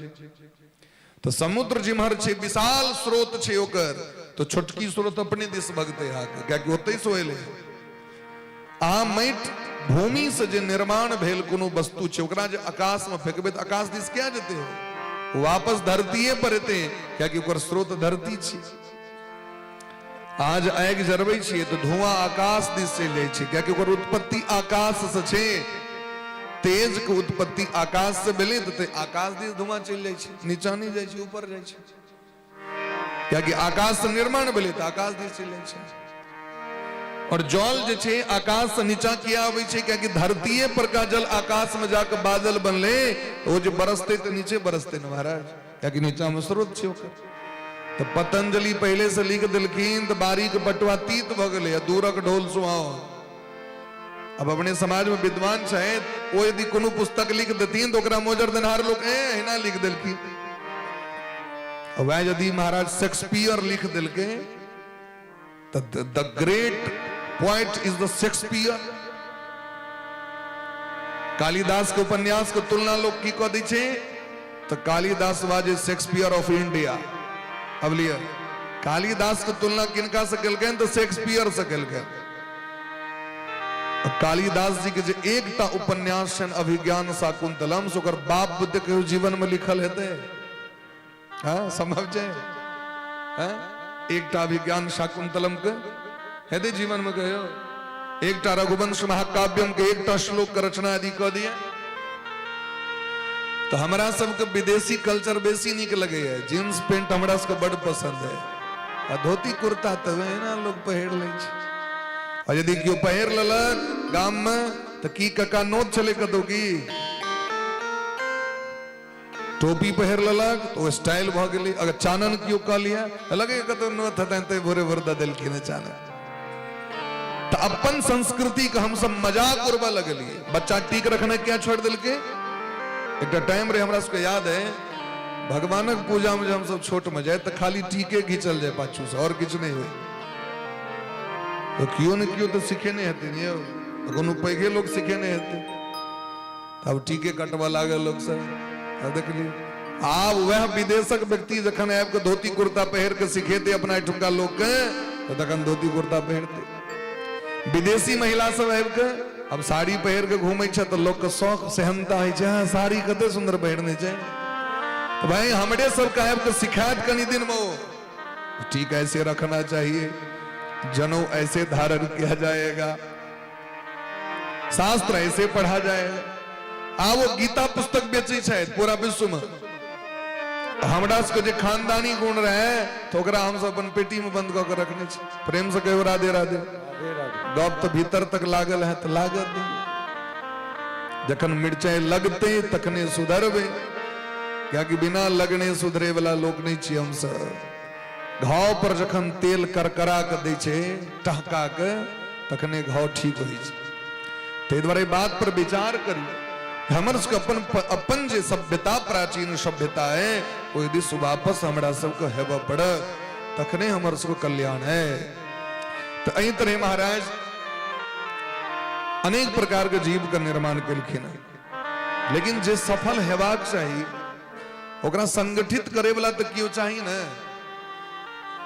तऽ समुद्र जिम्हर छै, विशाल स्रोत छै ओकर, तऽ छोटकी स्रोत अपने दिस भगतै अहाँके, कियाकि ओतहि से एलै। अहाँ माटि भूमि से जे निर्माण भेल कोनो वस्तु छै, ओकरा जे आकाश में फेंकबै तऽ आकाश दिस किया जेतै? हो, वापस धरतीये पर एतै, कियाकि ओकर स्रोत धरती छै। आज आगि जरबै छियै तऽ धुआं आकाश दिस चलि जाइ छै, कियाकि ओकर उत्पत्ति आकाश से छै। तेज के उत्पत्ति आकाश से भेलै तऽ आकाश दिस धुआं चलि जाइ छै, नीचा नहि जाइ छै, ऊपर जाइ छै, कियाकि आकाश से निर्माण भेलै तऽ आकाश दिस चलि जाइ छै। और जल जे छै आकाश से नीचा किया आबै छै? कियाकि धरतीये पर का जल आकाश में जाके बादल बनलै, ओ जे बरसतै तऽ नीचे बरसतै ने महाराज, कियाकि नीचा में स्रोत छै ओकर। तऽ पतंजलि पहिले से लिख देलखिन तऽ बारीक बटुआ तीत भऽ गेलै आ दूरक ढोल सुहाओ। अब अपने समाज में विद्वान छथि, ओ यदि कोनो पुस्तक लिख देथिन तऽ ओकरा मोजर देनहार लोक ए एहिना लिख देलखिन। वएह यदि महाराज शेक्सपियर लिख देलकै तऽ the great poet is the Shakespeare. Kalidas के उपन्यास के तुलना लोग की कऽ दै छै तऽ कालिदास वाज शेक्सपियर ऑफ इंडिया। अब लिअ, कालिदास के तुलना किनका से केलकनि तऽ शेक्सपियर से केलकनि। कालिदास जी के जे एकटा उपन्यास छनि अभिज्ञान शाकुंतलम, से ओकर बाप बुद्ध कहियो जीवन में लिखल हेतै? हाँ, संभव छै? हाँ? एकटा अभिज्ञान शाकुंतलम के हेतै जीवन में कहियो? एकटा रघुवंश महाकाव्यम के एकटा श्लोक के रचना यदि कऽ दिए तो हमरा सबके विदेशी कल्चर बेसी नीक लगैया। जींस पेंट हमरा सबके बड पसंद है, आ धोती कुर्ता तऽ एना लोग पहिर लै छै। आ यदि केओ पहिर लेलक गाम में तऽ की कका नोत छलै कतौ की? टोपी पहिर लेलक तऽ ओ स्टाइल भऽ गेलै। अगर चानन केओ कऽ लिअ तऽ लगैए कतौ नोत हेतनि तऽ भोरे भोर दऽ देलखिन हेँ चानन। तऽ अपन संस्कृतिके हमसब मजाक उड़बऽ लगलियै। बच्चा टीक रखनाइ किया छोड़ि देलकै? एकटा टाइम रहै, हमरा सबके याद है, भगवानक पूजामे जे हमसब छोटमे जाइ तऽ खाली टीके घिचल जाय पाछूसँ, आओर किछु नहि होइ। तऽ केओ ने केओ तऽ सिखेने हेतै ने यौ, कोनो पैघे लोक सिखेने हेतै। आब टीके कटबऽ लागल लोक सब। आब देखलियै, आब वएह विदेशक व्यक्ति जखन आबि कऽ धोती कुर्ता पहिर कऽ सिखेतै अपना एहिठुमका लोकके तऽ तखन धोती कुर्ता पहिरतै। विदेशी महिला सब आबि कऽ आब साड़ी पहिर कऽ घूमै छै तऽ लोकके शौक सेहनता होइ छै, हँ साड़ी कते सुन्दर पहिरने छै। तऽ भाई हमरे सबके आबि कऽ सिखायत कनि दिनमे, ओ टीक ऐसे रखना चाहिए, जनऊ ऐसे धारण किया जाएगा, शास्त्र ऐसे पढ़ा जाएगा। आब ओ गीता पुस्तक बेचै छथि पूरा विश्व में। हमरा सबके जे खानदानी गुण रहे तऽ ओकरा हमसब अपन पेटी में बंद कऽ के रखने छी। प्रेम से कहियो राधे राधे। गप तऽ भीतर तक लागल है तऽ लागत दियौ। जखन मिरचाइ लगतै तखने सुधरबै, कियाकि बिना लगने सुधरे वाला लोक नहि छी हमसब। घाव पर जखन तेल करकरा के दै छै टहका के, तखने घाव ठीक होइ छै। ताहि दुआरे बात पर विचार करी, हमर सबके अपन अपन जे सभ्यता, प्राचीन सभ्यता है, ओहि दिस वापस हमरा सबके हेबऽ पड़त, तखने हमर सबके कल्याण है। तऽ एहि तरह महाराज अनेक प्रकार के जीव के निर्माण केलखिन हँ, लेकिन जे सफल हेबाक चाही ओकरा संगठित करे वाला तऽ केओ चाही ने,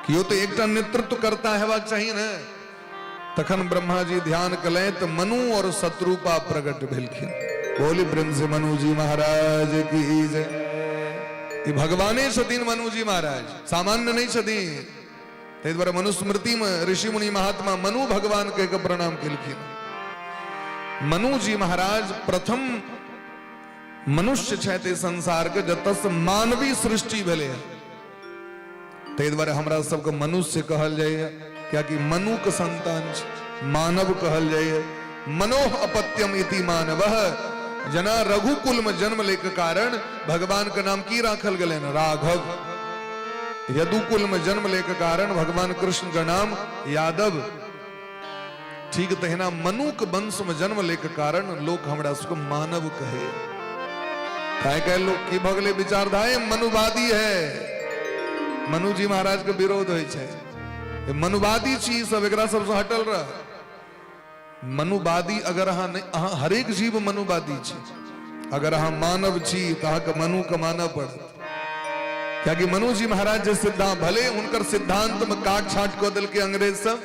केओ तऽ एकटा नेतृत्व करता हेबाक चाही ने। तखन ब्रह्मा जी ध्यान कलनि तऽ मनु और शत्रुपा प्रकट भेलखिन। बोली प्रेम से मनु जी महाराज की जय। ई भगवाने छथिन मनु जी महाराज, सामान्य नहीं छथिन। ताहि दुआरे मनुस्मृति में ऋषि मुनि महात्मा मनु भगवान कह के प्रणाम केलखिन। मनु जी महाराज प्रथम मनुष्य छथि संसार के जतऽ मानवीय सृष्टि भेलै। ताहि दुआरे हमरा सबके मनुष्य कहल जाइए, कियाकि मनुके संतान छै, मानव कहल जाइए। मनोह अपत्यम इति मानवः। जना रघुकुल में जन्म ले के कारण भगवान के नाम की राखल गेलै? राघव। यदुकुल में जन्म ले के कारण भगवान कृष्ण के नाम यादव। ठीक तहिना मनुक वंशमे जन्म लैके कारण लोक हमरा सबके मानव कहै। आइ काल्हि लोक की भऽ गेलै विचारधारा मनुवादी है। मनु जी महाराज के विरोध होइ छै, मनुवादी छी सब, एकरा सबसँ हटल रह। मनुवादी अगर अहाँ नहि, अहाँ हरेक जीव मनुवादी छी। अगर अहाँ मानव छी तऽ अहाँके मनु के मानऽ पड़त, कियाकि मनु जी महाराज जे सिद्धांत, भले हुनकर सिद्धांत में काट छाट कऽ देलकै अंग्रेज सब,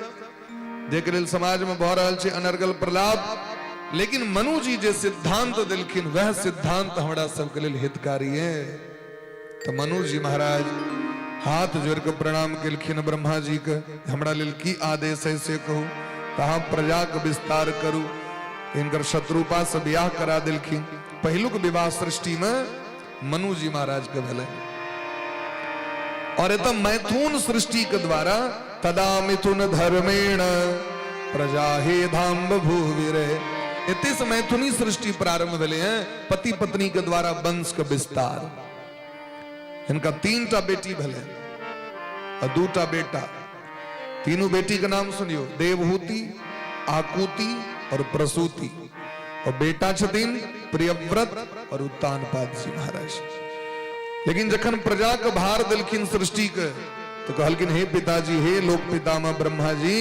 जाहिके लेल समाज में भऽ रहल छै अनर्गल प्रलाप, लेकिन मनु जी जे सिद्धांत देलखिन वएह सिद्धांत हमरा सबके लेल हितकारी है। तऽ मनु जी महाराज हाथ जोड़ के प्रणाम केलखिन ब्रह्मा जी के, हमरा लेल की आदेश है से कहू। तऽ अहाँ प्रजाके विस्तार करू। हिनकर शत्रुपा से बियाह करा देलखिन। पहिलुक विवाह सृष्टि में मनु जी महाराज के भेलै। और एतऽ मैथुन सृष्टि के द्वारा तदा मिथुन धर्मेण प्रजा हे धाम भूविरे, एते से मैथुनी सृष्टि प्रारंभ भेलै हैं, पति पत्नी के द्वारा वंश के विस्तार। हिनका 3टा बेटी भेलै आ 2टा बेटा। तीनू बेटी के नाम सुनियो, देवहूति, आकूति और प्रसूति। और बेटा छथिन प्रियव्रत और उत्तानपाद जी महाराज। लेकिन जखन प्रजा के भार देलखिन सृष्टि के, तो कहलखिन हे पिताजी, हे लोक पितामह ब्रह्मा जी,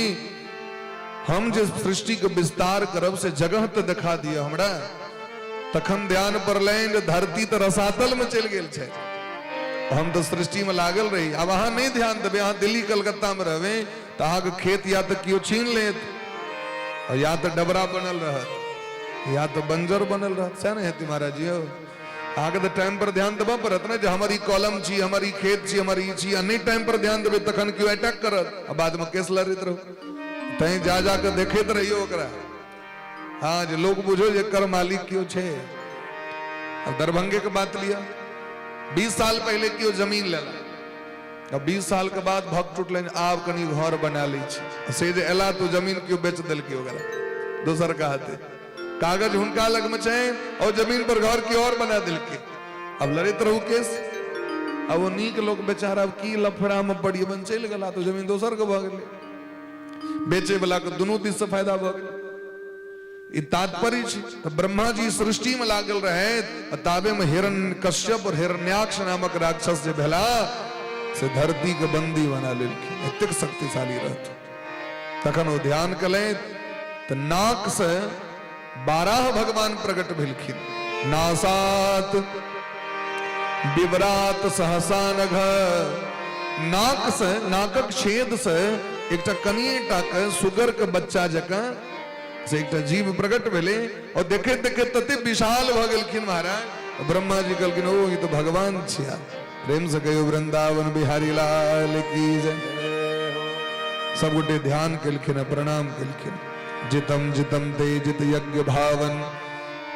हम जे सृष्टि के विस्तार करब से जगह तो देखा दिया हमरा। तखन ध्यान पड़लनि जे धरती तऽ रसातल में चलि गेल छै, हम तऽ सृष्टि में लागल रही। आब अहाँ नहि ध्यान देबै, अहाँ दिल्ली कलकत्ता में रहबै तऽ अहाँके खेत या तऽ केओ छीन लेत, और या तऽ डबरा बनल रहत, या तऽ बंजर बनल रहत। सएह ने हेतै महाराज जी? यौ अहाँके तऽ टाइम पर ध्यान देबऽ पड़त ने जे हमर ई कॉलम छी, हमर ई खेत छी, हमर ई छी। आ नहि टाइम पर ध्यान देबै तखन केओ अटैक करत आ बादमे केस लड़ैत रहू। तैं जा जा कऽ देखैत रहियौ ओकरा। हाँ, जे लोग बुझो जे एकर मालिक केओ छै। अब दरभंगे के बात लिया, 20 साल पहले केओ जमीन लेला, अब 20 साल के बाद भक्त टूटलनि, आब कनी घर बना लै छी। से जे एला तो जमीन केओ बेच देलकै ओकरा दोसर का हाथे, कागज हुनका लग में छै और जमीन पर घर की और बना देलकै। अब लड़ैत रहू केस। अब वो नीक लोग बेचारा अब की लफड़ा में पड़ी बन चलि गेला तो जमीन दोसर के भऽ गेलै, बेचे वाला के दुनू दिस से फायदा भऽ गेलै। ई तात्पर्य छै। तऽ ब्रह्मा जी सृष्टि में लागल रहे, ताबे में हिरण्य कश्यप और हिरण्याक्ष नामक राक्षस जे भेला से धरती के बंदी बना लेलखिन, एतेक शक्तिशाली रहत। तखन ओ ध्यान कलनि तऽ नाक से 12 भगवान प्रकट भेलखिन। नासात विवरात सहसा नघ, नाक से, नाकक छेद से एकटा कनिए टा के सुगर के बच्चा जकाँ से एकटा जीव प्रकट भेलै और देखैत देखैत तते विशाल भऽ गेलखिन महाराज। ब्रह्मा जी कहलखिन ओ ई तऽ भगवान छिया। प्रेम से कहियो वृंदावन बिहारी लाल की जय। सब गोटे ध्यान केलखिन, प्रणाम केलखिन। जितम जितम ते जित यज्ञ भावन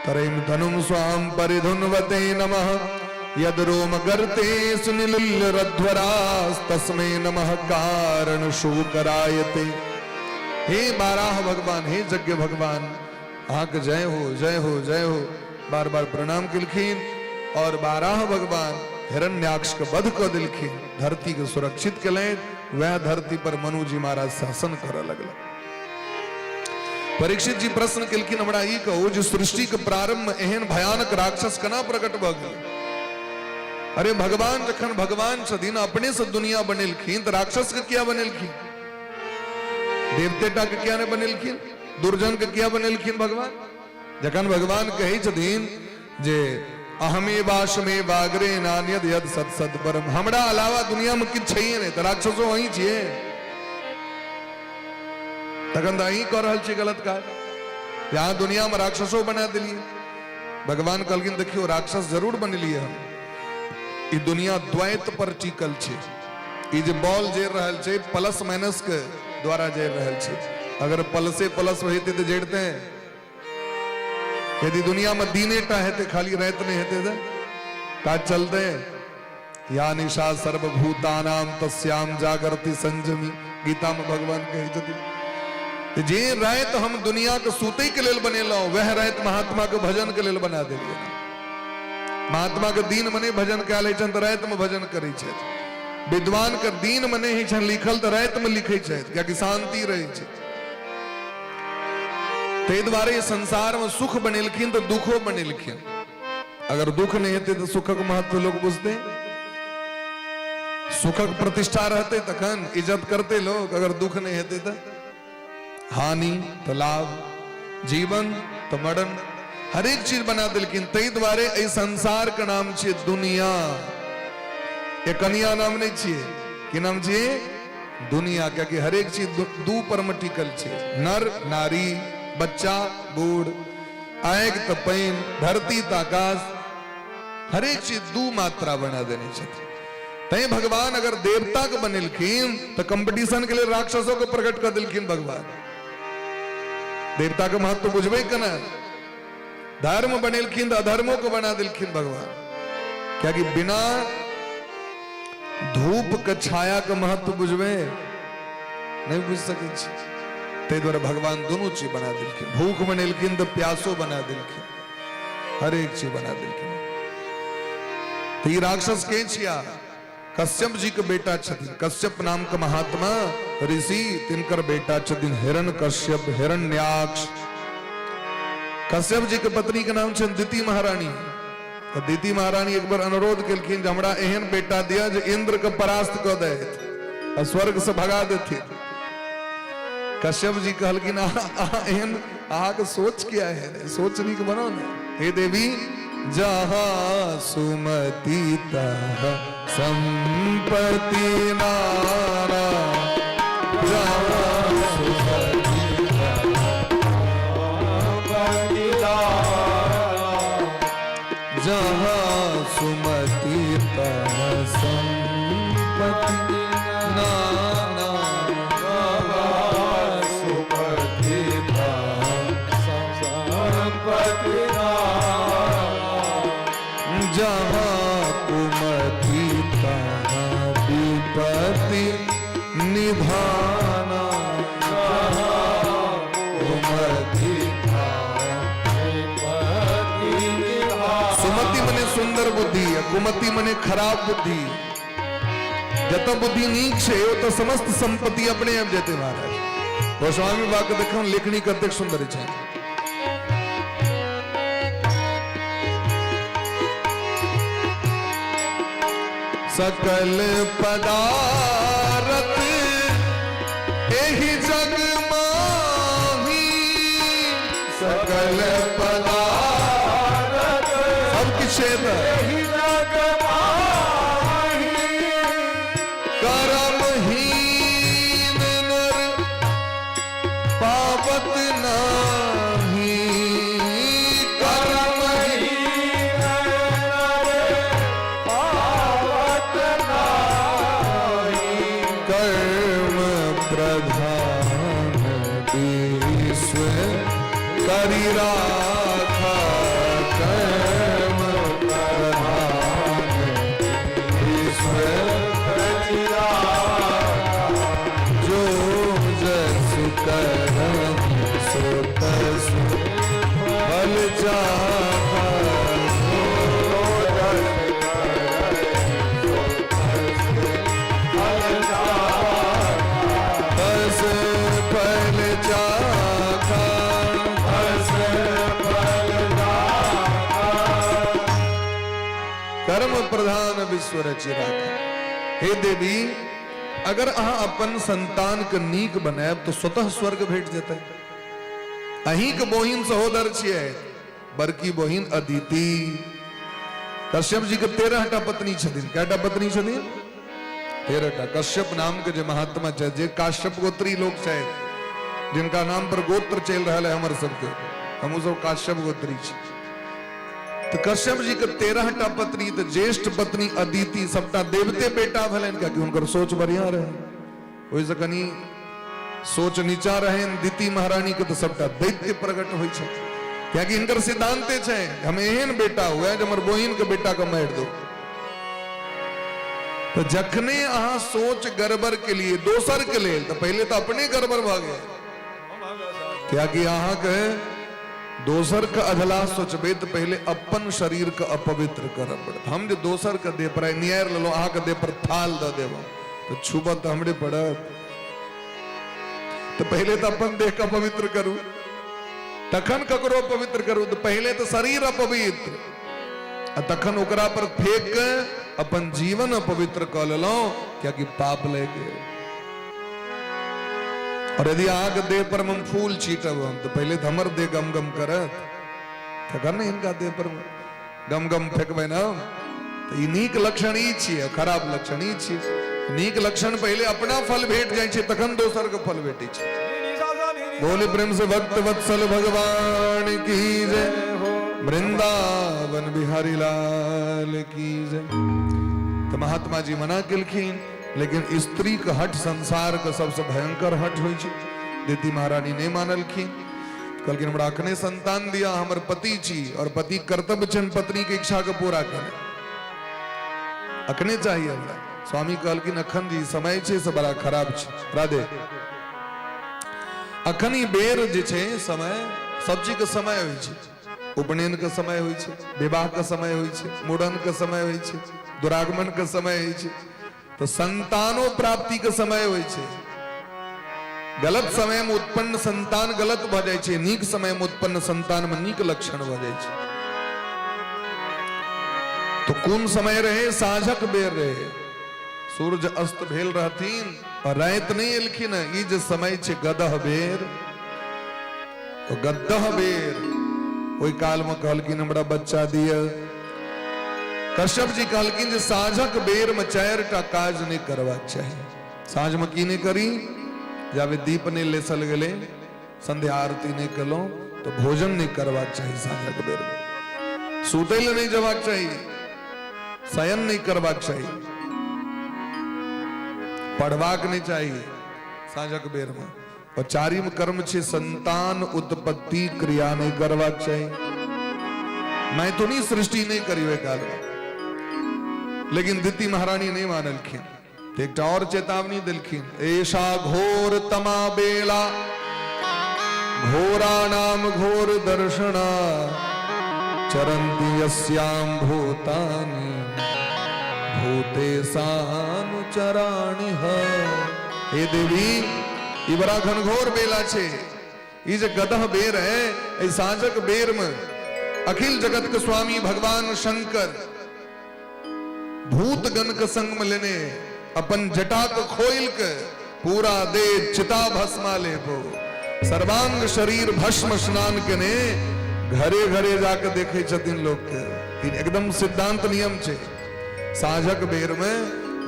तरेम धनुम स्वाम परिधुन्वते नमः यद रोम गर्ते सुनिलिल रध्वरास तस्मै नमः कारण शूकरायते। हे बाराह भगवान, हे यज्ञ भगवान, अहाँके जय हो, जय हो, जय हो। बार बार प्रणाम केलखिन और बाराह भगवान हिरण्याक्ष के वध कऽ देलखिन, धरती के सुरक्षित केलनि। वएह धरती पर मनु जी महाराज शासन करऽ लगला। परीक्षित जी प्रश्न केलखिन, हमरा ई कहू जे सृष्टि के प्रारंभ में एहन भयानक राक्षस केना प्रकट भऽ गेल? अरे भगवान जखन भगवान छथिन, अपने से दुनिया बनेलखिन, तऽ राक्षस के किया बनेलखिन? देवते टा के किया नहि बनेलखिन? दुर्जन के किया बनेलखिन भगवान? जखन भगवान कहै छथिन जे अहमेवाशमे वाग्रे नान्यद यद सत सत परम, हमरा अलावा दुनिया में किछु छैहे नहि, तऽ राक्षसो अहीं छियै, तखन तऽ अहीं कऽ रहल छियै गलत काज, जे अहाँ दुनिया में राक्षसो बना देलियै। भगवान कहलखिन देखियौ राक्षस जरूर बनेलियै हम, ई दुनिया द्वैत पर टिकल छै। ई जे बॉल जरि रहल छै प्लस माइनस के द्वारा जरि रहल छै, अगर प्लसे प्लस होइतै तऽ जरितै। यदि दुनिया में दिने टा हेतै, खाली राति नहि हेतै तऽ काज चलतै। या निशा सर्वभूतानाम तस्याम जागृति संयमी, गीता में भगवान कहै छथिन जे राति हम दुनिया के सूतै के लेल बनेलहुं वह राति महात्मा के भजन के लेल बना देलियै। महात्मा के दिन में नहि भजन कयल होइ छनि तऽ राति में भजन करै छथि। विद्वान के दिन में नहि होइ छनि लिखल तऽ राति में लिखै छथि, कियाकि शांति रहै छै। ताहि दुआरे संसारमे सुख बनेलखिन तऽ दुखो बनेलखिन। अगर दुख नहि हेतै तऽ सुखक महत्व लोक बुझतै? सुखक प्रतिष्ठा रहतै तखन इज्जत करतै लोक। अगर दुख नहि हेतै तऽ हानि तऽ लाभ, जीवन तऽ मरण, हरेक चीज बना देलखिन। ताहि दुआरे एहि संसार के नाम छियै दुनिया। ये कनिया नाम नहि छियै, की नाम छियै? दुनिया। कियाकि हरेक चीज दू पर मे टिकल छै, नर नारी, बच्चा बूढ़, आगि तऽ पानि, धरती तऽ आकाश, हरेक चीज दू मात्रा बना देने छथिन। तैं भगवान अगर देवता के बनेलखिन तऽ कंपटीशन के लेल राक्षसों के प्रकट कर देलखिन भगवान। देवता के महत्व बुझबै केना? धर्म बनेलखिन तऽ अधर्मो के बना देलखिन भगवान, कियाकि बिना धूप के छाया के महत्व बुझबै नहीं बुझ सकै छी। ताहि दुआरे भगवान दुनू चीज बना देलखिन। भूख बनेलखिन तऽ प्यासो बना देलखिन, हर एक चीज बना देलखिन। तऽ ई राक्षस के छिया? कश्यप जी के बेटा छथिन। कश्यप नाम के महात्मा ऋषि, तिनकर बेटा छथिन हिरण कश्यप, हिरण्याक्ष। कश्यप जी के पत्नी के नाम छनि दिति महारानी। तऽ दिति महारानी एक बार अनुरोध केलखिन जे हमरा एहन बेटा दिअ जे इंद्र के परास्त कऽ दैत आ स्वर्ग से भगा देथिन। कश्यप जी कहलखिन, अहाँ एहन अहाँके सोच किया है? सोच नीक बनाउ ने। हे देवी, जहाँ सुमति तह संपत्ति नारा, जहाँ सुमति जहाँ सुमति तह संपत्ति नाना, सुमति संपत्ति जहाँ कुमति तहाँ विपत्ति निधाना, कुमति। सुमति मने सुंदर बुद्धि, कुमति मने खराब बुद्धि। जतऽ बुद्धि नीक छै ओतऽ समस्त संपत्ति अपने आबि जेतै। महाराज गोस्वामी बाबा के देखो, लेखनी कतेक सुंदर छै। सकल पदारथ एहि जग माही, सकल पदारथ सब किछु छै एतऽ। एहि जग माही, कर्महीन नर पावत नाही, कर्महीन पावत नाही, कर्म प्रधान विश्व करि राखा, कर्म प्रधान विश्व जो जसु करम सो तसु फल चाखा, तस फल चाखा। कर्म प्रधान विश्व रचि राखा। हे देवी, अगर अहाँ अपन संतान के नीक बनायब तो स्वतः स्वर्ग भेट जेतै। अहीं के बोहिन सहोदर छियै, बड़की बोहिन अदिति। कश्यप जी के 13 टा पत्नी छथिन। कएटा पत्नी छथिन? 13 टा। कश्यप नाम के जे महात्मा छै, जे काश्यप गोत्री लोक छै, जिनका नाम पर गोत्र चलि रहल है हमर सबके, हमहूँ सब काश्यप गोत्री छी। तऽ कश्यप जी के 13 टा पत्नी, तऽ ज्येष्ठ पत्नी अदिति, सबटा देवते बेटा भेलनि, कियाकि हुनकर सोच बढ़िया रहै। ओहिसँ कनि सोच नीचा रहनि दिति महारानी के, तऽ सबटा दैत्य प्रकट होइ छै, कियाकि हिनकर सिद्धांते छै, हम एहन बेटा हुए जे हमर बहिन के बेटा के मारि दो। तऽ जखने अहाँ सोच गड़बड़ के लिए दोसर के लेल, तऽ पहिले तऽ अपने गड़बड़ भऽ गेल, कियाकि अहाँके दोसर के अधलाह सोचबै तऽ पहिले अपन शरीर के अपवित्र करऽ पड़त। हम जे दोसर के देह पर आइ नियारि लेलहुँ, अहाँके देह पर थाल दऽ देब, तऽ छुबत तऽ हमरे पड़त। तऽ पहिले तऽ अपन देह के अपवित्र करू। तखन ककरो पवित्र करू। तऽ पहिले तऽ शरीर अपवित्र आ तखन ओकरा पर फेंक के अपन जीवन अपवित्र कऽ लेलहुँ, कियाकि पाप लागि गेल। और यदि अहाँके देह पर हम फूल छीटब हम, तऽ पहिले तऽ हमर देह गम गम करत, तखन ने हिनका देह पर गम गम फेंकबै ने। तऽ ई नीक लक्षण ई छियै, खराब लक्षण ई छियै। नीक लक्षण पहिले अपना फल भेट जाइ छै, तखन दोसर के फल भेटै छै। बोले प्रेम से भक्त वत्सल भगवान की जय, वृंदावन बिहारी लाल की जय। तऽ महात्मा जी मना केलखिन, लेकिन स्त्री के हठ संसार के सबसे भयंकर हठ होइ छै। दीदी महारानी नहि मानलखिन, कहलखिन हमरा अखने संतान दिया, हमर पति छी और पति कर्तव्य छनि पत्नी के इच्छा के पूरा करे, अखने चाहिए हमरा। स्वामी कहलखिन अखन जी समय छै से बड़ा खराब छै राधे, अखन ई बेर जे छै समय, सब चीज के समय होइ छै, उपनयन के समय होइ छै, विवाह के समय होइ छै, मुड़न के समय होइ छै, दुरागमन के समय होइ छै, तऽ संतानो प्राप्ति के समय होइ छै। गलत समय में उत्पन्न संतान गलत भऽ जाइ छै, नीक समय में उत्पन्न संतान में नीक लक्षण भऽ जाइ छै। तो कोन समय रहे? साँझक बेर रहे, सूर्य अस्त भेल रहथिन और राति नहि एलखिन। ई जे समय छै गदह बेर, तो गदह बेर ओहि काल में कहलखिन हमरा बच्चा दिअ। कश्यप जी कहलखिन जे साँझक बेर में 4टा काज नहि करबाक चाही। साँझ में की नहि करी? जाबे दीप नहि लेसल गेलै, संध्या आरती नहि केलहुँ, तो भोजन नहि करबाक चाही। साँझक बेर में सुतै लए नहि जबाक चाही, शयन नहि करबाक चाही, पढ़बाक नहि चाही साँझक बेर में। और चारिम कर्म छै संतान उत्पत्ति क्रिया नहीं करबाक चाही, मैथुनी सृष्टि नहीं करी ओहि काल में। लेकिन दिति महारानी नहीं मानलखिन, तो एकटा और चेतावनी देलखिन, ऐसा घोर तमा बेला घोरा नाम घोर दर्शना चरंती यस्याम भूतानि भूते सानुचराणि। हे देवी, ई बड़ा घनघोर बेला छै, ई जे गदह बेर है, एहि साँझक बेर में अखिल जगत के स्वामी भगवान शंकर भूतगण के संग में लेने अपन जटा के खोल के पूरा देह चिता भस्मा लेबो, सर्वांग शरीर भस्म स्नान केने घरे घरे जाके देखे छथिन लोक के। एकदम सिद्धांत नियम छै, साँझक बेर में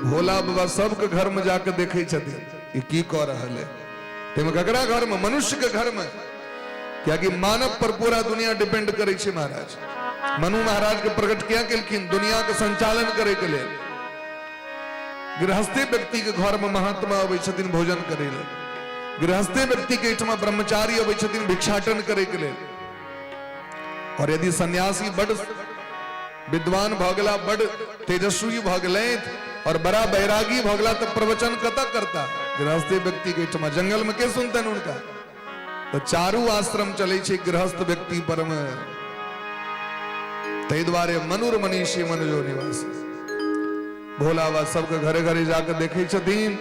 भोला बाबा सबके घर में जाके देखे छथिन ई की कऽ रहल है। ताहिमे ककरा घर में? मनुष्य के घर में, कियाकि मानव पर पूरा दुनिया डिपेंड करै छै। महाराज मनु महाराज के प्रकट किया केलखिन? दुनिया के संचालन करे के लेल। गृहस्थी व्यक्ति के घर में महात्मा अबै छथिन भोजन करे लेल, गृहस्थी व्यक्ति के एहिठमा ब्रह्मचारी अबै छथिन भिक्षाटन करे के लेल। और यदि सन्यासी बड विद्वान भऽ गेला, बड तेजस्वी भऽ गेलथि और बड़ा बैरागी भऽ गेला, तऽ प्रवचन कतऽ करता? गृहस्थी व्यक्ति के एहिठमा, जंगल में के सुनतनि हुनका? तऽ चारू आश्रम चलै छै गृहस्थ व्यक्ति पर में। ताहि दुआरे मनुर मनीषी मनुजो निवासी भोला बाबा सबके घरे घरे जाके देखै छथिन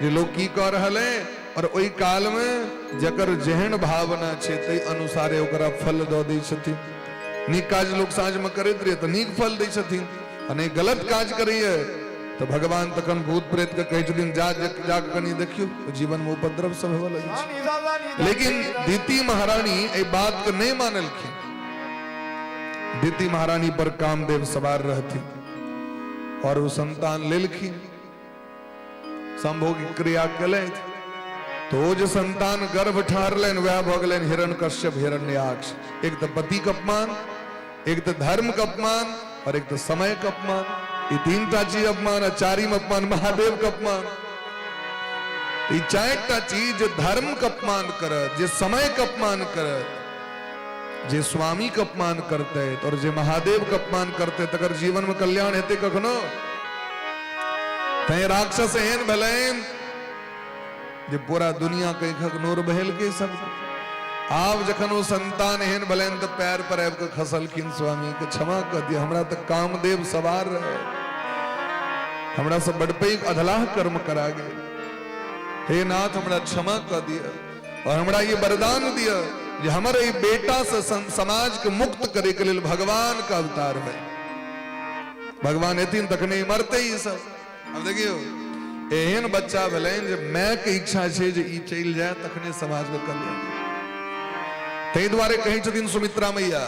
जे लोग की कऽ रहल है, और ओहि काल में जकर जेहन भावना छै ताहि अनुसारे ओकरा फल दऽ दै छथिन। नीक काज लोग साँझ में करैत रहे तऽ नीक फल दै छथिन, आ नहि गलत काज करैए तऽ भगवान तखन भूत प्रेत के कहै छथिन जा जाके कनि देखियौ, जीवन में उपद्रव सब हेबऽ लगै छै। लेकिन दिति महारानी एहि बात के नहि मानलखिन। दिति महारानी पर कामदेव सवार रहथिन और ओ संतान लेलखिन, संभोग क्रिया केलथि, तो ओ जे संतान गर्भ ठहरलनि वएह भऽ गेलनि हिरण्यकश्यप हिरण्याक्ष। एक तऽ पति के अपमान, एक तऽ धर्म के अपमान और एक तऽ समय के अपमान, ई 3टा चीज अपमान, आ चारिम अपमान महादेव के अपमान। ई 4टा चीज जे धर्म के अपमान करत, जे समय के अपमान करत, जे स्वामी के अपमान करते और जे महादेव के अपमान करते, तकर जीवन में कल्याण हेतै कखनो? तैं राक्षस एहन भेलनि जे पूरा दुनिया के आँखिक नोर बहेलकै सब। आब जखन ओ संतान एहन भेलनि तऽ पैर पर आबि कऽ खसलखिन, स्वामी के क्षमा कऽ दिअ, हमरा तऽ कामदेव सवार रहे, हमरा से बड़ पैघ अधलाह कर्म करा गेल, हे नाथ हमरा क्षमा कऽ दिअ और हमरा ये वरदान दिअ जे हमर एहि बेटा से समाज के मुक्त करे के लेल भगवान के अवतार है। भगवान एथिन तखने मरते ई सब। अब देखियो एहन बच्चा भेलनि जे माय के इच्छा छै जे ई चलि जाय तखने समाज के कल्याण। ताहि दुआरे कहै छथिन सुमित्रा मैया,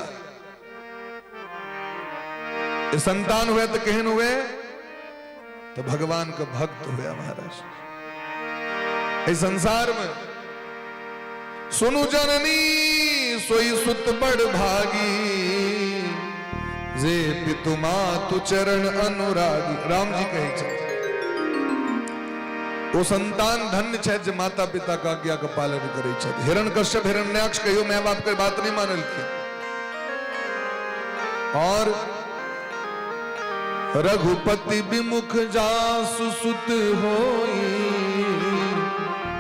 संतान हुए तो केहन हुए? तो भगवान के भक्त हुए। महाराज, इस संसार में सुनु जननी सोई सुत बड़ भागी, जे पितु मातु चरण अनुरागी। राम जी कहै छथि ओ संतान धन्य छथि जे माता पिता के आज्ञा के पालन करै छथि। हिरण कश्यप हिरण्याक्ष कहियो my बाप के बात नहीं मानलखिन। और रघुपति विमुख जासु सुत होई,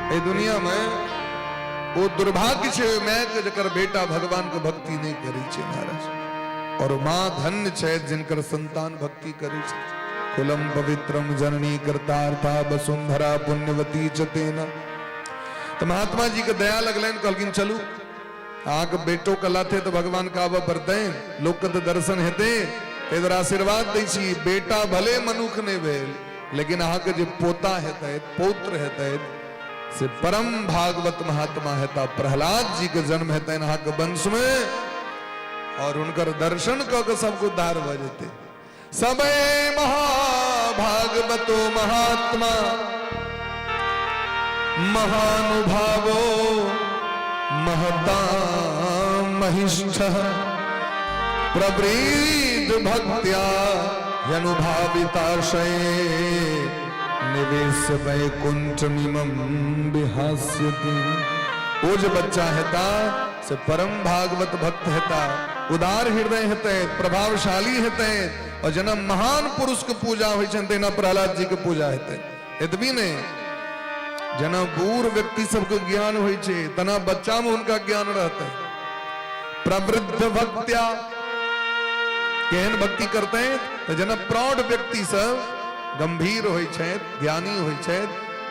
ए दुनिया में वो दुर्भाग्य छे my के जकर बेटा भगवान के भक्ति नहीं करै छे महाराज। और मां धन्य छे जिनकर संतान भक्ति करै छे। कुलम पवित्रम जननी कृतार्था वसुंधरा पुण्यवती च तेना। तो महात्मा जी के दया लगलनि, कहलखिन चलू अहाँके बेटो के लाथे तो भगवान के आबऽ पड़तै, लोक के तो दर्शन हेतै, ताहि दुआरे आशीर्वाद दै छी, बेटा भले मनुख नहि भेल लेकिन अहाँके जे पोता हेतै, पौत्र हेतै, से परम भागवत महात्मा हेता। प्रहलाद जी के जन्म हेतनि अहाँके वंश में और हुनकर दर्शन कऽ के सबके उद्धार भऽ जेतै। सबे महाभागवतो महात्मा महानुभावो महता महिष्ठ प्रवृद्ध भक्त्या ह्यनुभाविताशये निवेश वैकुंठमिमं विहास्यति। ओ जे बच्चा हेता से परम भागवत भक्त हेता, उदार हृदय हेतै, प्रभावशाली हेतै, और जेना महान पुरुष के पूजा होइ छनि तेना प्रहलाद जी के पूजा हेतै। एतबी नहि, जेना बूढ़ व्यक्ति सबके ज्ञान होइ छै तेना बच्चा में हुनका ज्ञान रहतै। प्रवृद्ध भक्त्या केहन भक्ति करतै तऽ जेना प्रौढ़ व्यक्ति सब गंभीर होइ छथि, ज्ञानी होइ छथि,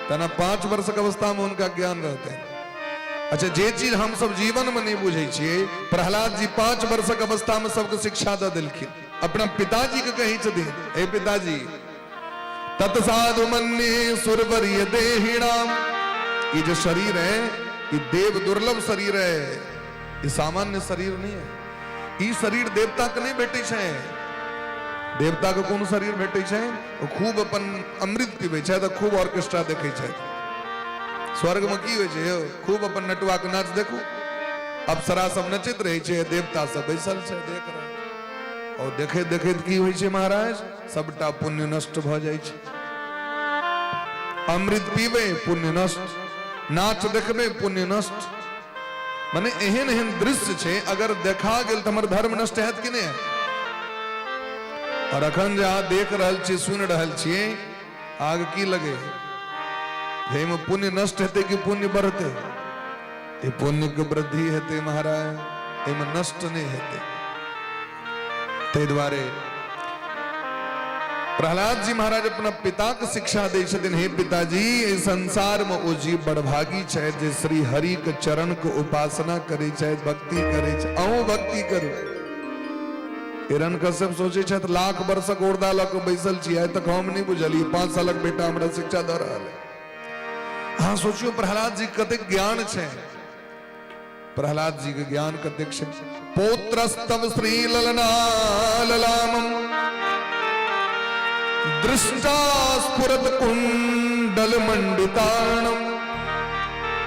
तेना 5 वर्षक अवस्था में हुनका ज्ञान रहतै। अच्छा, जे चीज हम सब जीवन में नहीं बुझै छियै, प्रहलाद जी 5 वर्षक अवस्था में सबके शिक्षा दऽ देलखिन। अपना पिताजी के कहै छथिन, हे पिताजी, तत्साधु मन्ये सुरवर्य देहिणाम, ये जो शरीर है ये देव दुर्लभ शरीर है, ये सामान्य शरीर नहीं है। ई शरीर देवता के नहीं भेटै छै। देवता के कोन शरीर भेटै छै? ओ खूब अपन अमृत पीबै छै तऽ खूब ऑर्केस्ट्रा देखै छै। स्वर्ग में की होइ छै यौ? खूब अपन नटुआ के नाच देखू, अप्सरा सब नचैत रहै छै, देवता सब बैसल छै देख रहल छै। और देखैत देखैत की होइ छै महाराज? सबटा पुण्य नष्ट भऽ जाइ छै। अमृत पीबै पुण्य नष्ट, नाच देखबै पुण्य नष्ट। माने एहन एहन दृश्य छै, अगर देखा गेल तऽ हमर धर्म नष्ट हैत कि नहि? और अखन जे अहाँ देख रहल छी, सुनि रहल छियै, आग की लगे एहिमे पुण्य नष्ट हेतै कि पुण्य बढ़तै? ई पुण्य के वृद्धि हेतै महाराज, एहिमे नष्ट नहि हेतै। ताहि दुआरे प्रहलाद जी महाराज अपना पिता के शिक्षा दै छथिन, हे पिताजी, एहि संसार में ओ जीव बड़भागी छथि जे श्री हरि के चरण के उपासना करै छथि, भक्ति करै छथि, अहूँ भक्ति करू। हिरण कश्यप सोचै छथि, लाख वर्षक औरदा लऽ कऽ बैसल छी, आइ तक हम नहि बुझलियै, 5 सालक बेटा हमरा शिक्षा दऽ रहल है। अहाँ सोचियौ प्रहलाद जी कतेक ज्ञान छै, प्रहलाद जी के ज्ञान कतेक छै। पौत्रस्तव श्री ललना ललामम दृष्टा स्फुरत कुंडल मंडिताणम।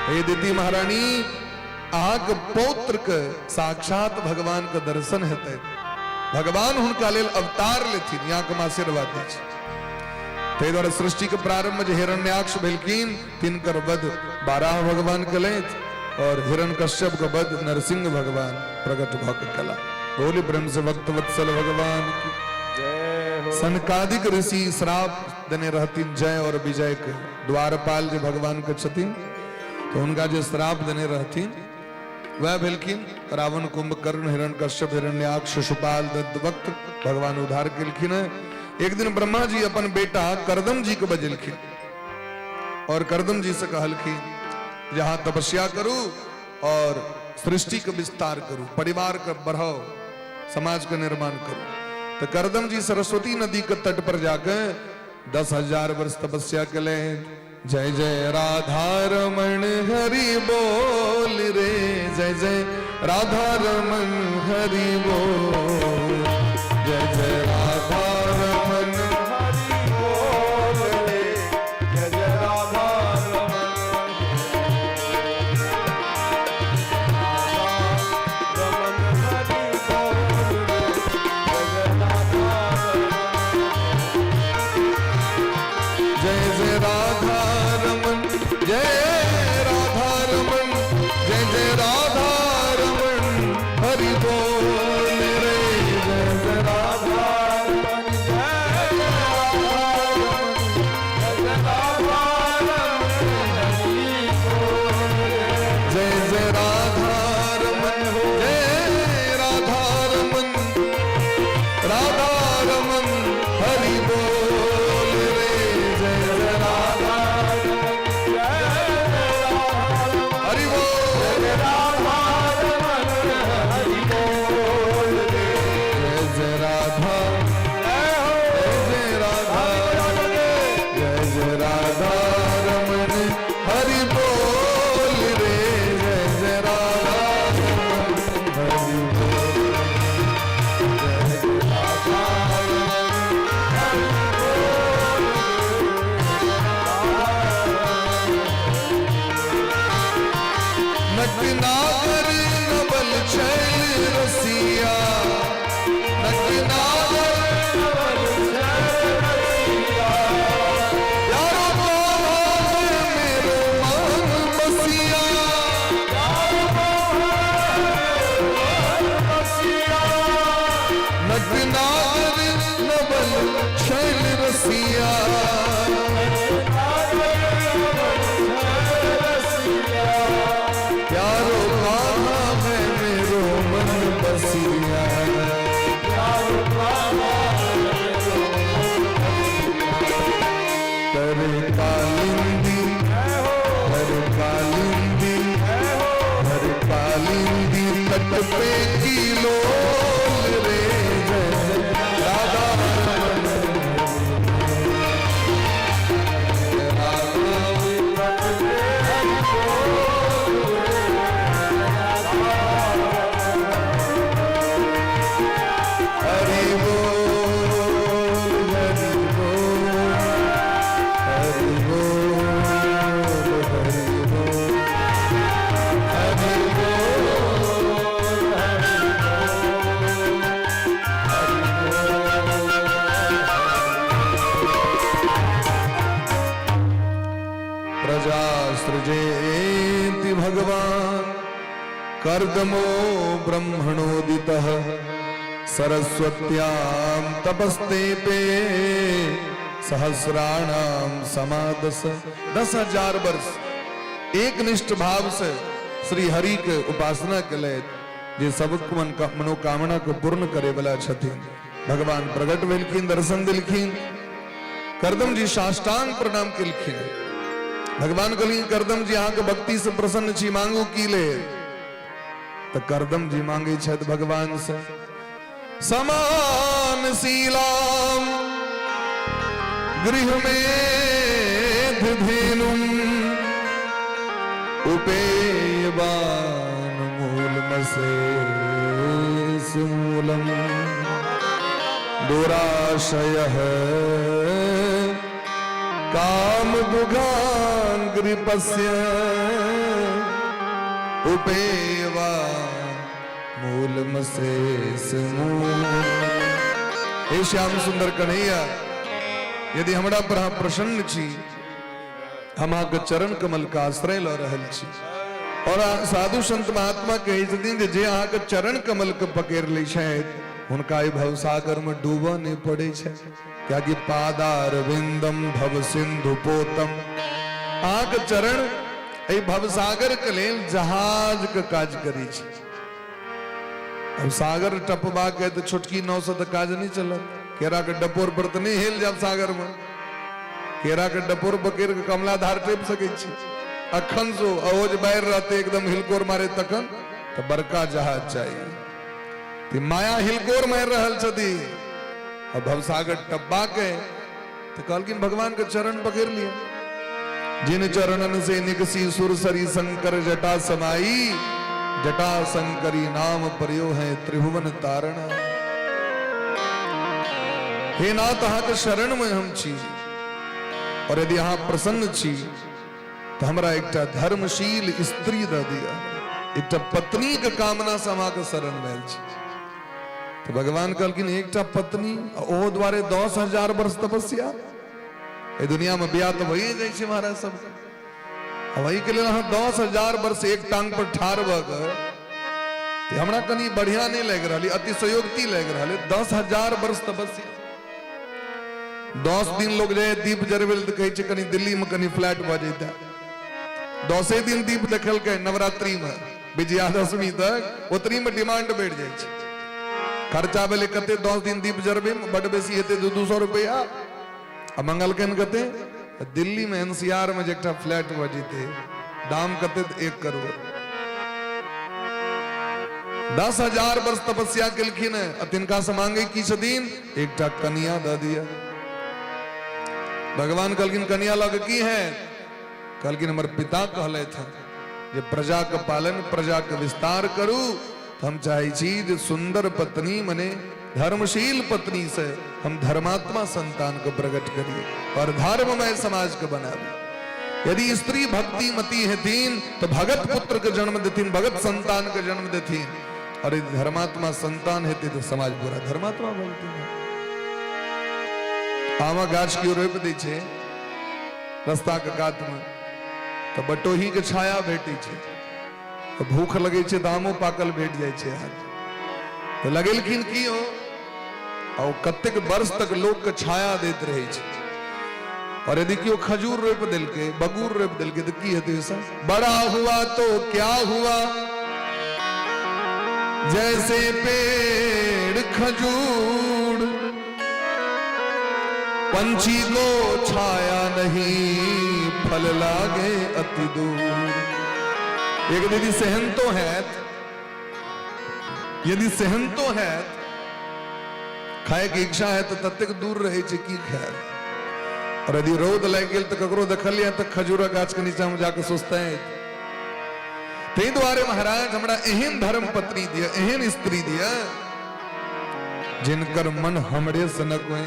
हे दिति महारानी, अहाँके पौत्र के साक्षात भगवान के दर्शन हेतै, भगवान हुनका लेल अवतार लेथिन, यहाँ के आशीर्वाद दै छी। ताहि दुआरे सृष्टि के प्रारंभ में जे हिरण्याक्ष भेलखिन तिनकर वध बाराह भगवान केलथि और हिरण्यकश्यप के वध नरसिंह भगवान प्रकट भऽ के कला। बोली प्रेम से भक्त वत्सल भगवान की जय हो। सनकादिक ऋषि श्राप देने रहथिन जय और विजय के, द्वारपाल जे भगवान के छथिन, तो हुनका जे श्राप देने रहथिन वह भेलखिन रावण, कुंभकर्ण, हिरण्यकश्यप, हिरण्याक्ष, शिशुपाल, दत्तवक्त भगवान उद्धार केलखिन। एक दिन ब्रह्मा जी अपन बेटा करदम जी के बजेलखिन और करदम जी से कहलखिन जे अहाँ तपस्या करू और सृष्टि के विस्तार करू, परिवार के बढ़ाओ, समाज के निर्माण करू। तो करदम जी सरस्वती नदी के तट पर जाकर 10,000 वर्ष तपस्या के ले। जय जय राधा रमण हरि बोल रे, जय जय राधा रमण हरि बोल, जय जय राधा रमण हरि बोल रे, जय जय राधा रमण, रमण हरि बोल रे, जय जय राधा रमण, जय जय राधा रमन, जय राधा रमन, जय जय राधा रमन हरि बोल रे, जय जय राधा रमण, जय जय राधा रमण, जय जय राधा रमण हरि बोल रे, जय जय राधा रमन, जय राधा रमन, राधा रमन हरि बोल रे, जय जय राधा रमण, जय जय राधा रमण, हरि बोल, राधा रमण हरि बोल रे, जय जय राधा, जय हो, जय जय राधा, जय जय राधा रमन हरि बोल रे, जय जय राधा रमन हरि बोल, जय जय राधा रमन नट नागर नवल छैल रसिया, नट नागर नवल छैल रसिया, प्यारो तोहार मेरो मन बसिया, प्यारो तोहार मन बसिया, नट नागर नवल छैल रसिया, नागर नवल छैल रसिया, प्यारो कान्हा है मेरो मन बसिया, प्यारो कान्हा मेरो मन बसिया, कर कालिंदी, जय हो, हर कालिंदी, जय हो, हर कालिंदी तट पे की लोल रे, जय जय राधा रमन, हरि बोल, हरि बोल, हरि बोल, हरि बोल, हरि बोल, हरि प्रजा सृजेति भगवान कर्दमो ब्रह्मणोदितः सरस्वत्यां तपस्तेपे सहस्राणाम समादस। 10,000 वर्ष एक निष्ठ भाव से श्री हरि के उपासना के लिए जे सबक मन का मनोकामना को पूर्ण करे वाला छथिन, भगवान प्रकट भेलखिन, दर्शन दिलखिन। करदम जी साष्टांग प्रणाम केलखिन। भगवान कहलखिन करदम जी अहाँके भक्ति से प्रसन्न छी, मांगू की ले? तो करदम जी मांगे छथि भगवान से समान शीलाम गृह में धेनुम उपेयवान मूलमशेष मूलम दुराशय काम दुघांग्रिपस्य उपेवा मूलमशेष मूल। हे श्याम सुंदर कन्हैया, यदि हमरा पर अहाँ प्रसन्न छी, हम अहाँके चरण कमल के आश्रय लऽ रहल छी। और साधु संत महात्मा कहै छथिन जे अहाँके चरण कमल के पकड़ि लै छथि हुनका एहि भवसागर में डूबऽ नहि पड़ै छै, कियाकि पादारविंदम भव सिंधु पोतम, अहाँके चरण एहि भवसागर के लेल जहाज के काज करै छै। अब सागर टपबा के तऽ छोटकी नाव से तऽ काज नहि चलत, केरा के डपोर पर तऽ नहि हेल जायब सागर में, केरा के डपोर पकड़ि के कमला धार टपि सकै छी। अखन सो अहो जे बाढ़ि रहतै एकदम हिलकोर मारे तखन तऽ बड़का जहाज चाही। तऽ माया हिलकोर मारि रहल छथि आ भवसागर टप्पा के तऽ कहलखिन भगवान के चरण पकड़ लिअ। जिन चरणन से निकसी सुरसरी शंकर जटा समाई, जटा शंकरी नाम प्रयो है त्रिभुवन तारण। हे नाथ, अहाँके शरण में हम छी और यदि अहाँ प्रसन्न छी तऽ हमरा एकटा धर्मशील स्त्री दऽ दिअ, एकटा पत्नी के कामना से हम अहाँके शरण में आयल छी। तऽ भगवान कहलखिन एकटा पत्नी, ओहो द्वारे 10,000 वर्ष तपस्या। एहि दुनिया में बियाह तऽ भइए जाइ छै महाराज सबके, वही के लेल अहाँ 10,000 वर्ष एक टांग पर ठाढ़ भऽ कऽ, तऽ हमरा कनि बढ़िया नहि लागि रहल, अतिशयोक्ति लागि रहल। 10,000 वर्ष तपस्या, 10 दिन लोग जाए दीप जरबै तऽ कहै छै कनि दिल्ली में कनि फ्लैट भऽ जैते। 10 दिन दीप देखलकै नवरात्रि में, विजयादशमी तक, ओतनी में डिमांड बढ़ि जाइ छै। खर्चा भेलै कते 10 दिन दीप जरबै में? बड बेसी हेतै 200 रुपैआ। आ मंगलकनि कते? दिल्ली में एनसीआर में जे एकटा फ्लैट भऽ जेतै, दाम कते? 1 करोड़। 10,000 वर्ष तपस्या केलखिन आ तिनका से मांगे की छथिन? एकटा कनिया दऽ दिअ। भगवान कहलखिन कनिया लऽ के की है? कहलखिन हमर पिता कहलथि हँ जे प्रजा के पालन प्रजा के विस्तार करू, तऽ हम चाहै छी जे सुंदर पत्नी मने धर्मशील पत्नी से हम धर्मात्मा संतान के प्रकट करी और धर्ममय समाज के बनाबी। यदि स्त्री भक्तिमती हेथिन तो भगत पुत्र के जन्म देथिन, भगत संतान के जन्म देथिन, और यदि धर्मात्मा संतान हेतै तो समाज पूरा धर्मात्मा बनथिन। आमक गाछ केओ रोपि दै छै रस्ता के कात में तऽ बटोही के छाया भेटै छै, तऽ भूख लगै छै तऽ आमो पाकल भेट जाइ छै अहाँके। तऽ लगेलखिन की हो, आ ओ कतेक वर्ष तक लोक के छाया दैत रहै छै। और यदि केओ खजूर रोपि देलकै, बगूर रोपि देलकै तऽ की हेतै ओहिसँ? बड़ा हुआ तो क्या हुआ, जैसे पेड़ खजूर, पंछी को छाया नहीं, फल लागे अति दूर। एक यदि सहनतो हैत, यदि सहनतो हैत, खायके इच्छा है तऽ ततेक दूर रहै छै की खायब। और यदि रौद लागि गेल तऽ ककरो देखलियै तऽ खजूरक गाछ के नीचा में जाके सोचते हैं। ताहि दुआरे महाराज हमरा एहन धर्म पत्नी दिअ, एहन स्त्री दिअ जिनकर मन हमरे सनक होय,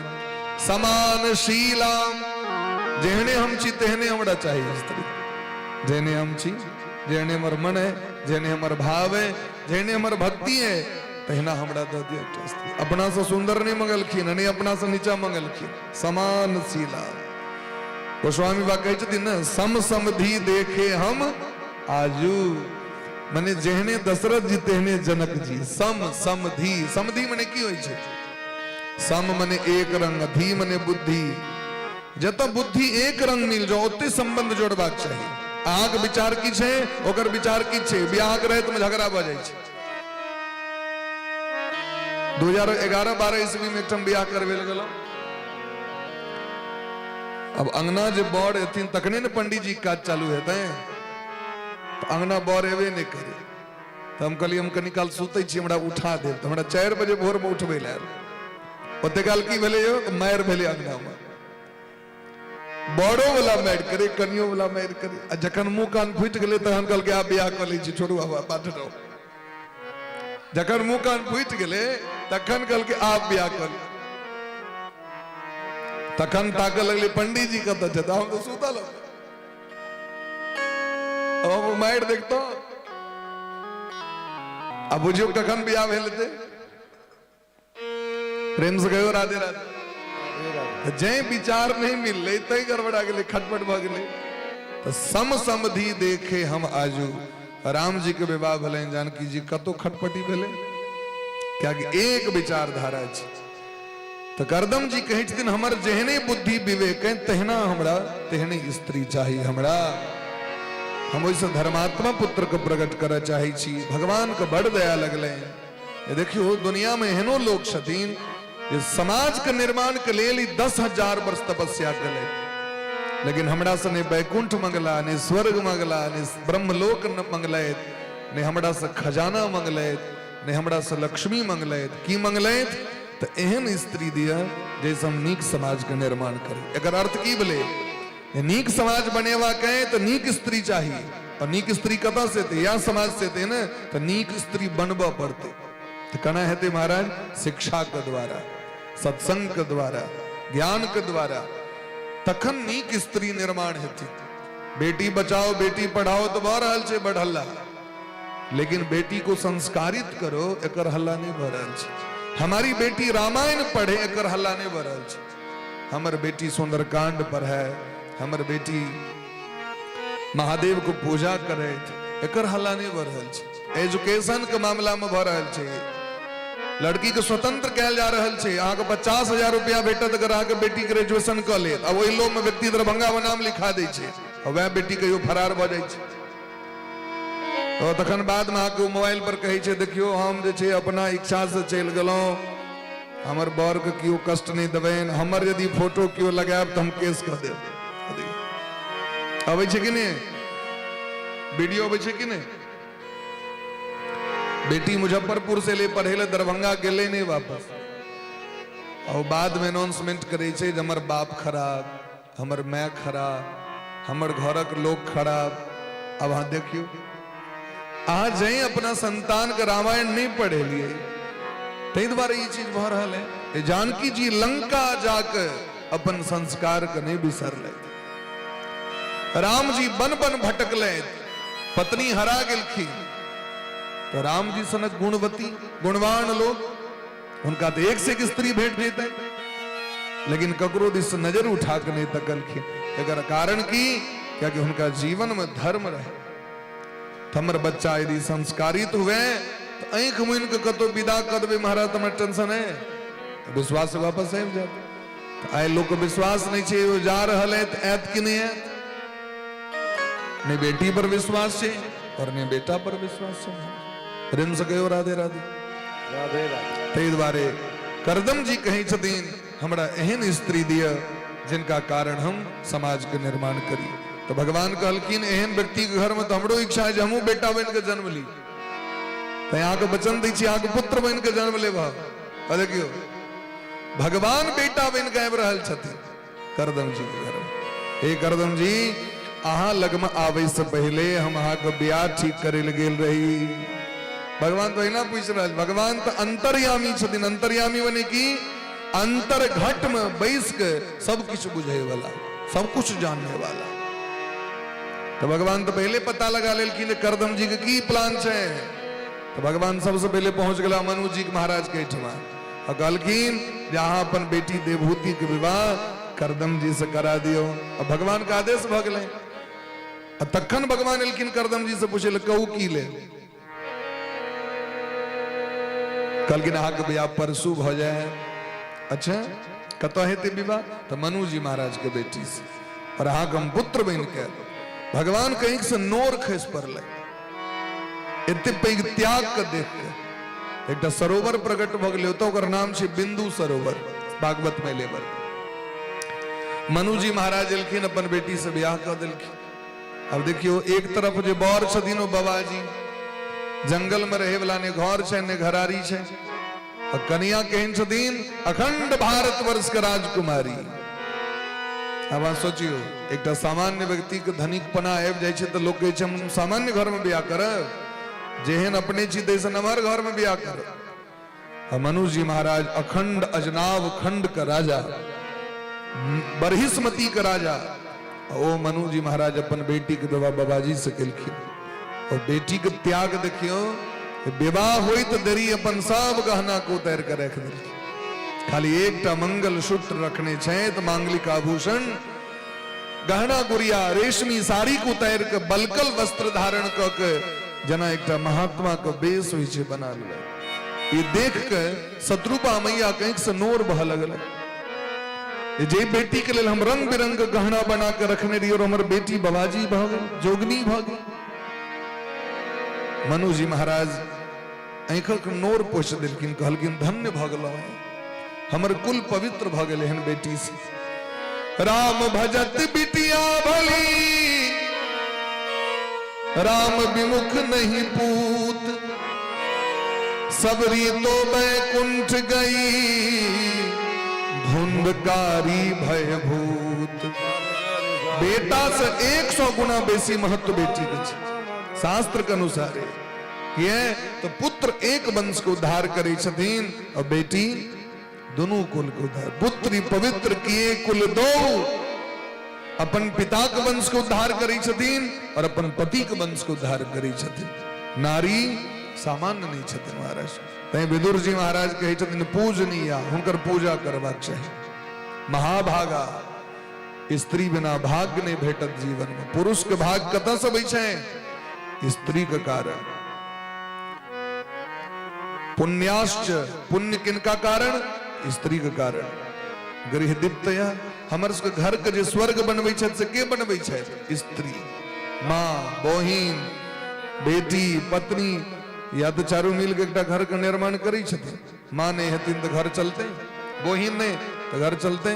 समान शीला, जेहने हम छी तेहने हमरा चाही स्त्री, जेहने हम छी, जेहने हमर मन है, जेहने हमर भाव है, जेहने हमर भक्ति है, तहिना हमरा दऽ दिअ एकटा स्त्री। अपना से सुंदर नहीं मंगलखिन, नहीं अपना से नीचा मंगलखिन, समान शीला। गोस्वामी बा कहै छथिन ने, सम समधि देखे हम आजू, मने जेहने दशरथ जी तेहने जनक जी। सम समधि, समधि मने की होइ छै? सम मने एक रंग, धी मने बुद्धि। जतऽ बुद्धि एक रंग मिल जाओ ओते संबंध जोड़बाक चाही। अहाँके विचार की छै, ओकर विचार की छै, बियाह के राति में झगड़ा भऽ जाइ छै। 2011-12 ईस्वी में एकठाम बियाह करबै लए गेलहुँ। अब अंगना जे बड़ एथिन तखने ने पंडीजी के काज चालू हेतै। तऽ अंगना बड़ एबे नहि करे, तऽ हम कहलियै हम कनी काल सुतै छी, हमरा उठा देब। तऽ हमरा 4 बजे भोरमे उठबै लए आयल। ओते काल की भेलै यौ, तऽ मारि भेलै अंगनामे, बड़ो वाला मारि करे, कनियो वाला मारि करे। आ जखन मुंह कान फूटि गेलै तहन कहलकै आब बियाह कऽ लै छी, छोड़ू आब बात हटाउ। जखन मुंह कान फूटि गेलै तखन कहलकै आब बियाह कऽ ली। तखन ताकऽ लगलै पंडीजी कतऽ छथि, हम तऽ सुतल हौ। अब हम मारि देखतो। आ बुझियौ कखन बियाह भेल हेतै। प्रेम से कहियो राधे राधे। जै विचार नहीं मिललै तै गड़बड़ा गेलै, खटपट भऽ गेलै। तऽ सम समधि देखे हम आजू। राम जी के विवाह भेलनि, जानकी जी, कतौ खटपटी भेलै? कियाकि एक विचारधारा छै। तऽ करदम जी कहै छथिन हमर जेहने बुद्धि विवेक है तहिना हमरा तेहने स्त्री चाही। हमरा हम ओहिसँ धर्मात्मा पुत्र के प्रकट करऽ चाहै छी। भगवान के बड़ दया लगलनि। देखियौ दुनिया में एहनो लोक छथिन जे समाज के निर्माण के लेल 10,000 वर्ष तपस्या केलनि। लेकिन हमरा से नहि वैकुंठ मंगला, नहि स्वर्ग मंगला, नहि ब्रह्मलोक मंगलथि, नहि हमरा से खजाना मंगलथि, नहि हमरा से लक्ष्मी मंगलथि। की मंगलथि? तऽ एहन स्त्री दिअ जाहिसँ हम नीक समाजके निर्माण करी। एकर अर्थ की भेलै? नीक समाज बनेबाक अइ तऽ नीक स्त्री चाही, और नीक स्त्री कतऽ से एतै? इएह समाज से एतै ने। तऽ नीक स्त्री बनबऽ पड़तै। तऽ केना हेतै महाराज? शिक्षाके द्वारा, सत्संगके द्वारा, ज्ञानके द्वारा, तखन नीक स्त्री निर्माण हेतै। बेटी बचाओ बेटी पढ़ाओ तऽ भऽ रहल छै बड हल्ला, लेकिन बेटी को संस्कारित करो एकर हल्ला नहि भऽ रहल छै। हमारी बेटी रामायण पढ़े एकर हल्ला नहि भऽ रहल छै। हमर बेटी सुंदरकांड पढ़े, हमर बेटी महादेव को पूजा करे, एकर हल्ला नहि भऽ रहल छै। एजुकेशन के मामला में भऽ रहल छै, लड़की के स्वतंत्र कयल जा रहल छै। अहाँके 50,000 रुपया भेटत अगर अहाँके बेटी ग्रेजुएशन कऽ लेत। आ ओहि लोभ में व्यक्ति दरभंगा में नाम लिखा दै छै, आ वएह बेटी कहियो फरार भऽ जाइ छै। तो तखन बाद में अहाँके मोबाइल पर कहै छै, देखियौ हम जे छै अपना इच्छा से चलि गेलहुँ, हमर बर के केओ कष्ट नहि देबनि, हमर यदि फोटो केओ लगायब तऽ हम केस कऽ देब। अबै छै कि नहि? वीडियो अबै छै कि नहि? बेटी मुजफ्फरपुर से एलै पढ़े लए, दरभंगा गेलै नहि वापस, और बाद में अनाउंसमेंट करै छै जे हमर बाप खराब, हमर माय खराब, हमर घरक लोक खराब। अब अहाँ देखियौ, अहाँ जै अपना संतान के रामायण नहीं पढ़ेलिए ताहि दुआरे ई चीज भऽ रहल है। जानकी जी लंका जाके अपन संस्कार के नहीं बिसरलथि। राम जी बन बन भटकलथि, पत्नी हरा गेलखिन, तो राम जी सनक गुणवती गुणवान लोग हुनका तो एक से एक स्त्री भेट जेतै, लेकिन ककरो दिस नजर उठा के नहीं तकलखिन। एकर कारण की? कियाकि हुनका जीवन में धर्म रहे। हमर बच्चा यदि संस्कारित हुए तो आँखि मुनि के कतौ विदा कऽ देबै महाराज, तऽ हमरा टेंशन है, तऽ विश्वास वापस आबि जायत। तऽ आइ लोकके विश्वास नहि छै, ओ जा रहल है तऽ आयत कि नहि आयत। नहि बेटी पर विश्वास छै और नहि बेटा पर विश्वास छै। प्रेम से कहियो राधे राधे। राधे राधे। ताहि दुआरे करदम जी कहै छथिन, हमरा एहन स्त्री दिअ जिनका कारण हम समाज के निर्माण करी। तो भगवान कहलखिन, एहन व्यक्ति के घर में तो हमरो इच्छा है जे हमहूँ बेटा बनि के जन्म ली, तऽ अहाँके वचन दै छी अहाँके पुत्र बनि के जन्म लेब। आ देखियौ, भगवान बेटा बनि के आबि रहल छथिन करदम जी के घर में। हे करदम जी, अहाँ लगमे आबै से पहिले हम अहाँके बियाह ठीक करे लए गेल रही। भगवान तो अहिना पूछि रहल। भगवान तऽ अंतर्यामी छथिन। अंतर्यामी मने की? अंतर घट में बैस के सब किछु बुझे वाला, सब कुछ जानने वाला। तो भगवान तो पहले पता लगा लेलखिन जे करदम जी के की प्लान छै। तो भगवान सबसे पहले पहुंच गेला मनु जी के महाराज के एहिठमा आ कहलखिन जे अहाँ अपन बेटी देवहूति के विवाह करदम जी से करा दियौ। आ भगवान के आदेश भऽ गेलै। आ तखन भगवान एलखिन करदम जी से पूछे लए, कहू की ले? कहलखिन अहाँके बियाह परसू भऽ जाए। अच्छा, कतऽ हेतै विवाह? तऽ मनु जी महाराज के बेटी से, और अहाँके हम पुत्र बनि के। भगवान कहीं से नोर खसि पड़लै एते पैघ त्याग के देख के। एकटा सरोवर प्रकट भऽ गेलै ओतऽ, ओकर नाम छै बिंदु सरोवर, भागवत में लेबर। मनु जी महाराज एलखिन, अपन बेटी से बियाह कऽ देलखिन। अब देखियो, एक तरफ जे बर छथिन ओ बाबाजी, जंगल में रहे वाला, ने घर छै ने घरारी छै, और कनिया केहन छथिन? अखंड भारतवर्ष के राजकुमारी। अब अहाँ सोचियो, एकटा सामान्य व्यक्ति के धनिकपना आबि जाइ छै तऽ लोक कहै छै हम सामान्य घर में बियाह करब, जेहन अपने छी तैसे नमहर घर में बियाह करब। आ मनु जी महाराज अखंड अजनाव खंड के राजा, बरहिस्मती के राजा, ओ मनु जी महाराज अपन बेटी के विवाह बाबाजी से केलखिन। और बेटी के त्याग देखियो, विवाह होइत देरी अपन सब गहना को उतार के रख देलखिन, खाली एकटा मंगल सूत्र रखने छथि, मांगलिक आभूषण, गहना गुड़िया, रेशमी साड़ी को उतार के बलकल वस्त्र धारण क के जेना एकटा महात्मा के वेश होइ छै बना लेलक। ई देख के शत्रुपा मैया के आँखि से नोर बह लगल, जे बेटी के लेल हम रंग बिरंग के गहना बना के रखने रहियै और हमर बेटी बाबाजी भऽ गेल, जोगनी भऽ गेल। मनु जी महाराज आँखिक नोर पोछि देलखिन, कहलखिन धन्य भऽ गेलहुँ, हमर कुल पवित्र भऽ गेल एहन बेटी से। राम भजत बिटिया भली, राम विमुख नहीं पूत। सबरी तो बैकुंठ गई, धुंधकारी भयभूत। बेटा से 100 गुना बेसी महत्व बेटी के छै शास्त्र के अनुसार। किए तो पुत्र एक वंश के उद्धार करै छथिन और बेटी दुनू कुल के उद्धार। पुत्री पवित्र किए कुल दो, अपन पिता के वंश के उद्धार करै छथिन और अपन पति के वंश के उद्धार करै छथिन। नारी सामान्य नहीं छथिन महाराज। तैं विदुर जी महाराज कहै छथिन पूजनीया, हुनकर पूजा करबाक चाही। महाभागा, स्त्री बिना भाग्य नहीं भेटत जीवन में। पुरुष के भाग्य कतऽ से अबै छै? स्त्री के कारण। पुण्याश्च, पुण्य किनका कारण? स्त्री के कारण। गृह दीप्तया, हमर सबके घर के जे स्वर्ग बनबै छथि से के बनबै छथि? स्त्री, माँ, बहिन, बेटी, पत्नी, या तऽ चारू मिल के एकटा घर के निर्माण करै छथिन। माँ नहि हेथिन तऽ घर चलते, बहिन नहि तऽ घर चलते।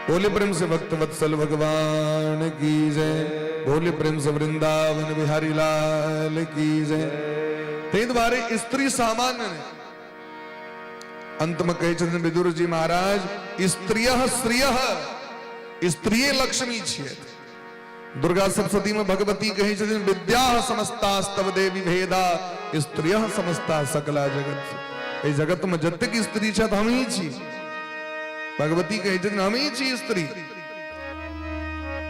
बोले प्रेम से भक्त वत्सल भगवान की जय, बोले प्रेम से वृंदावन बिहारी लाल की जय। ताहि दुआरे स्त्री सामान्य नहि। अंत में कहै छथिन विदुर जी महाराज, स्त्रिय श्रिय, स्त्रिये लक्ष्मी छियै। दुर्गा सप्तशती में भगवती कहै छथिन, विद्या समस्तास्तव देवी भेदा, स्त्रिय समस्ता सकला जगत। एहि जगत में जतेक स्त्री छथि हम ही छी। भगवती कहै छथिन हम ही छी स्त्री।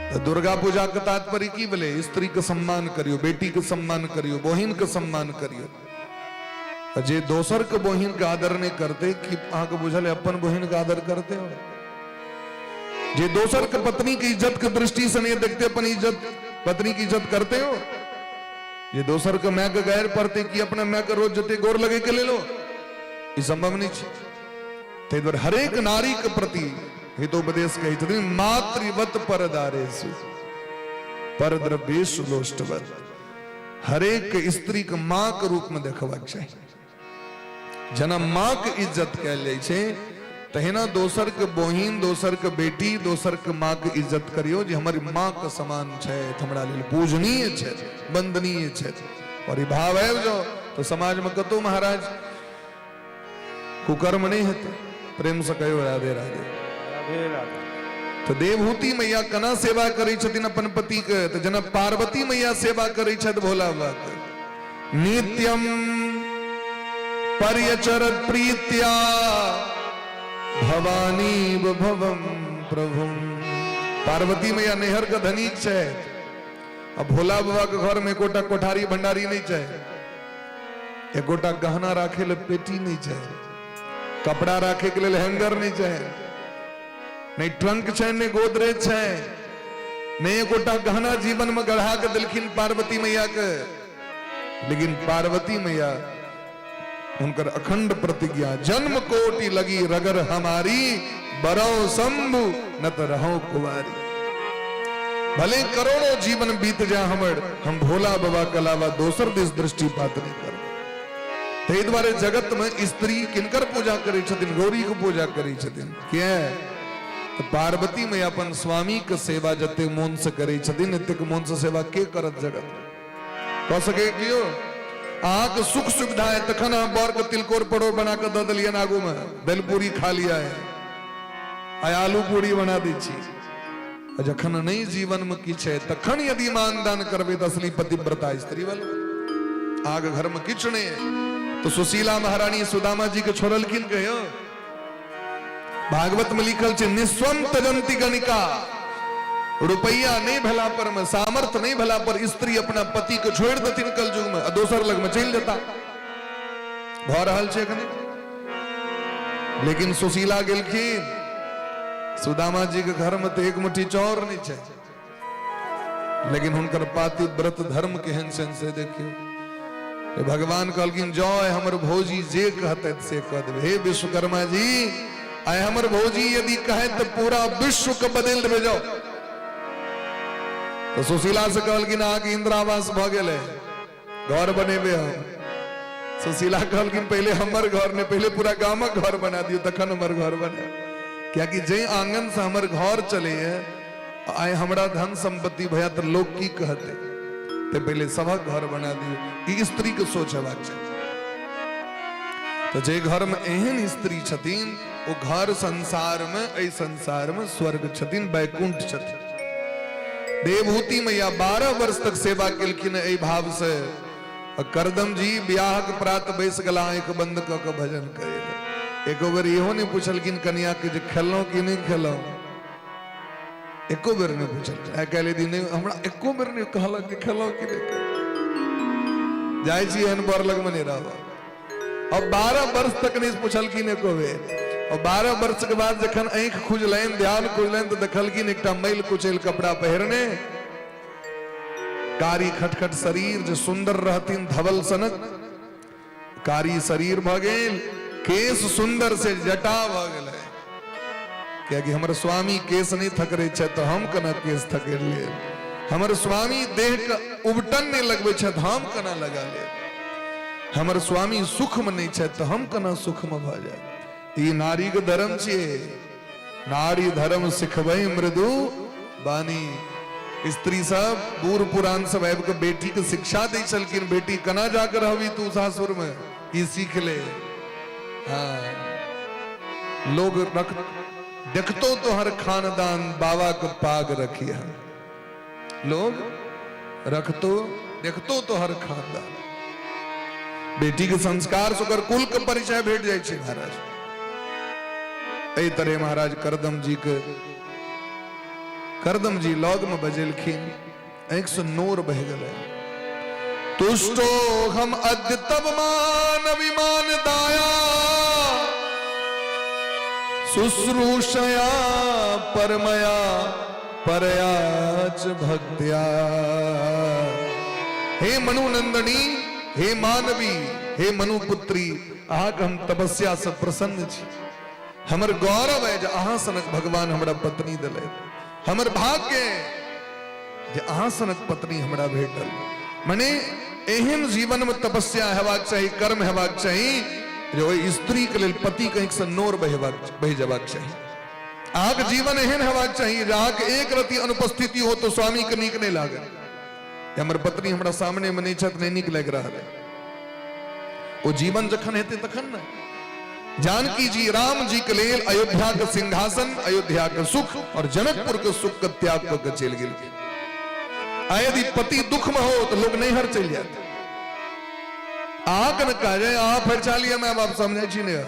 तऽ दुर्गा पूजा के तात्पर्य की भेलै? स्त्री के सम्मान करियौ, बेटी के सम्मान करियौ, बहिन के सम्मान करियौ। जे दोसर के बहिन के आदर नहीं करते, कि अहाँके बुझल है अपन बहिन के आदर करते हो? जे दोसर के पत्नी के इज्जत के दृष्टि से नहीं देखते, अपन इज्जत पत्नी की इज्जत करते हो? जे दोसर के my के गैर पड़ते, कि अपना my के रोज जते गोर लगे के ले लो? ई संभव नहीं छै। ताहि दुआरे हरेक नारी के प्रति हितोपदेश कहै छथिन, मातृवत परदारेषु परद्रव्येषु लोष्टवत। हरेक स्त्री के माँ के रूप में देखबाक चाही। जेना माँ के इज्जत कयल जाइ छै तहिना दोसर के बहिन, दोसर के बेटी, दोसर के माँ के इज्जत करियौ जे हमर माँ के समान छै, हमरा लेल पूजनीय छै, वंदनीय छै। और ई भाव आबि जाओ तो समाज में कतौ महाराज कुकर्म नहीं हेतै। प्रेम से कहियो राधे राधे। राधे राधे। तो देवहूति मैया केना सेवा करै छथिन अपन पति के? तो जेना पार्वती मैया सेवा करै छथि भोला बाबा के, नित्यम पर्यचरत प्रीत्या भवानी भवम प्रभु। पार्वती मैया नैहर के धनिक छै आ भोला बाबा के घर में एकोटा कोठारी भंडारी नहीं छै, एकोटा गहना राखे ले पेटी नहीं छै, कपड़ा राखे के लेल हैंगर नहीं छै, नहीं ट्रंक छै, नहीं गोदरेज छै, नहीं एकोटा गहना जीवन में गढ़ा के देलखिन पार्वती मैया के। लेकिन पार्वती मैया हुनकर अखंड प्रतिज्ञा, जन्म कोटि लगी रगर हमारी, बरो शंभु न त रहो कुवारी। भले करोड़ों जीवन बीत जाए हमर, हम भोला बाबा के अलावा दोसर दिस दृष्टिपात नहीं करब। ताहि दुआरे जगत में स्त्री किनकर पूजा करै छथिन? गौरी के पूजा करै छथिन। किया? तऽ पार्वती में अपन स्वामी के सेवा जते मोन से करै छथिन, एतेक मोन से सेवा के करत जगत में? कह सके कियो? अहाँके सुख सुविधा है तखन अहाँ बर के तिलकोर परोड़ बना कऽ दऽ देलियनि, आगू में दालि खा लिया है, आइ आलू पूरी बना दै छी। आ जखन नहि जीवन में किछु है तखन यदि मान दान करबै तऽ असली पतिव्रता स्त्री वाला। अहाँके घर में किछु नहि है तो सुशीला महारानी सुदामा जी के छोड़लखिन कहियो? भागवत में लिखल छै, निस्वम तजंती गणिका। रुपैया नहीं भेला पर में, सामर्थ्य नहीं भेला पर स्त्री अपना पति के छोड़ देथिन कलयुग में आ दोसर लग में चलि जेता। भऽ रहल छै एखन। लेकिन सुशीला गेलखिन सुदामा जी के घर में तो एक मुट्ठी चाउर नहीं छै, लेकिन हुनकर पातिव्रत धर्म केहन छनि से देखियौ। भगवान कहलखिन, जौ हमर भौजी जे कहते से कह देबै। हे विश्वकर्मा जी, आइ हमर भौजी यदि कहे तऽ पूरा विश्व के बदलि देबै, जाओ। तऽ सुशीला से कहलखिन, अहाँके इंदिरावास भऽ गेलै, घर बनेबै हम। सुशीला कहलखिन, पहिले हमर घर नहि, पहिले पूरा गामक घर बना दियौ, तखन हमर घर बने। कियाकि जे आंगन से हमर घर चलैए, आइ हमरा धन संपत्ति भया तऽ लोग की कहते। ते पहले सबक घर बना दियौ। ई स्त्री के सोच हेबाक चाही। तऽ जे घर में एहन स्त्री छथिन, ओ घर संसार में, एहि संसार में स्वर्ग छथिन, वैकुंठ छथिन। देवहूति मैया 12 वर्ष तक सेवा केलखिन एहि भाव से। आ करदम जी ब्याह के प्रात बैस गेला आंखि बंद कऽ के भजन करे लए। एको बेर इहो नहि पुछलखिन कनिया के जे खेलहुँ कि नहि खेलहुँ, एको बेर नहि पुछलखिन। आइ काल्हि यदि नहि हमरा एको बेर नहि कहलक जे खेलहुँ कि नहि खेलहुँ, जाइ छी एहन बर लगमे नहि रहब। अब 12 वर्ष तक नहीं पुछलखिन एको बेर। और 12 वर्ष के बाद जखन आँखि खुजलनि, ध्यान खुजलनि, तऽ देखलखिन एकटा मैल कुचैल कपड़ा पहिरने, कारी खटखट शरीर, जे सुंदर रहथिन धवल सनक कारी शरीर भऽ गेल, केश सुंदर से जटा भऽ गेलै। कियाकि हमर स्वामी केश नहीं थकरे छथि तऽ हम केना केश थकरि लेब, हमर स्वामी देह के उबटन नहीं लगबै छथि, हम केना लगा लेब, हमर स्वामी सुख में नहीं छथि तऽ हम केना सुख में भऽ जायब। ई नारी के धर्म छियै। नारी धर्म सिखबै मृदु बानी। स्त्री सब बूढ़ पुरान सब आबि के बेटी के शिक्षा दै छलखिन, बेटी केना जाके रहबी तू सासुर में, ई सीख ले। हाँ, लोग रख देखतो तो हर खानदान बाबा के पाग रखिया, लोग रखतो देखतो तो हर खानदान। बेटी के संस्कार से ओकर कुल के परिचय भेट जाइ छै महाराज। एहि तरह महाराज करदम जी के, करदम जी लग में बजेलखिन, आँखि से नोर बहि गेलै। तुष्टो हम अद्य तब मान अभिमान दाया, शुश्रूषया परमया परयाच भक्त्या। हे मनुनंदनी, हे मानवी, हे मनुपुत्री, अहाँके हम तपस्या से प्रसन्न छी। हमर गौरव है जे अहाँ सनक भगवान हमरा पत्नी दिले, हमर भाग्य जे अहाँ सनक पत्नी हमरा भेटल। मने एहन जीवन में तपस्या हेबाक चाही, कर्म हेबाक चाही जे ओहि स्त्री के लेल पति के आँखि से नोर बहि जेबाक चाही। अहाँके जीवन एहन हेबाक चाही जे अहाँके एक रति अनुपस्थिति हो तो स्वामी के नीक नहीं लागे, हमर पत्नी हमरा सामने में नहीं छथि, नहीं नीक लागि रहल है। ओ जीवन जखन हेतै तखन ने। जानकी जी राम जी के लेल अयोध्या के सिंहासन, अयोध्या के सुख और जनकपुर के सुख के त्याग कऽ के चलि गेलखिन। आ यदि पति दुख में हो तो लोग नैहर चलि जाते। अहाँके ने कहा जाए अहाँ फरिछा लिअ, माय बाप समझै छी नैहर।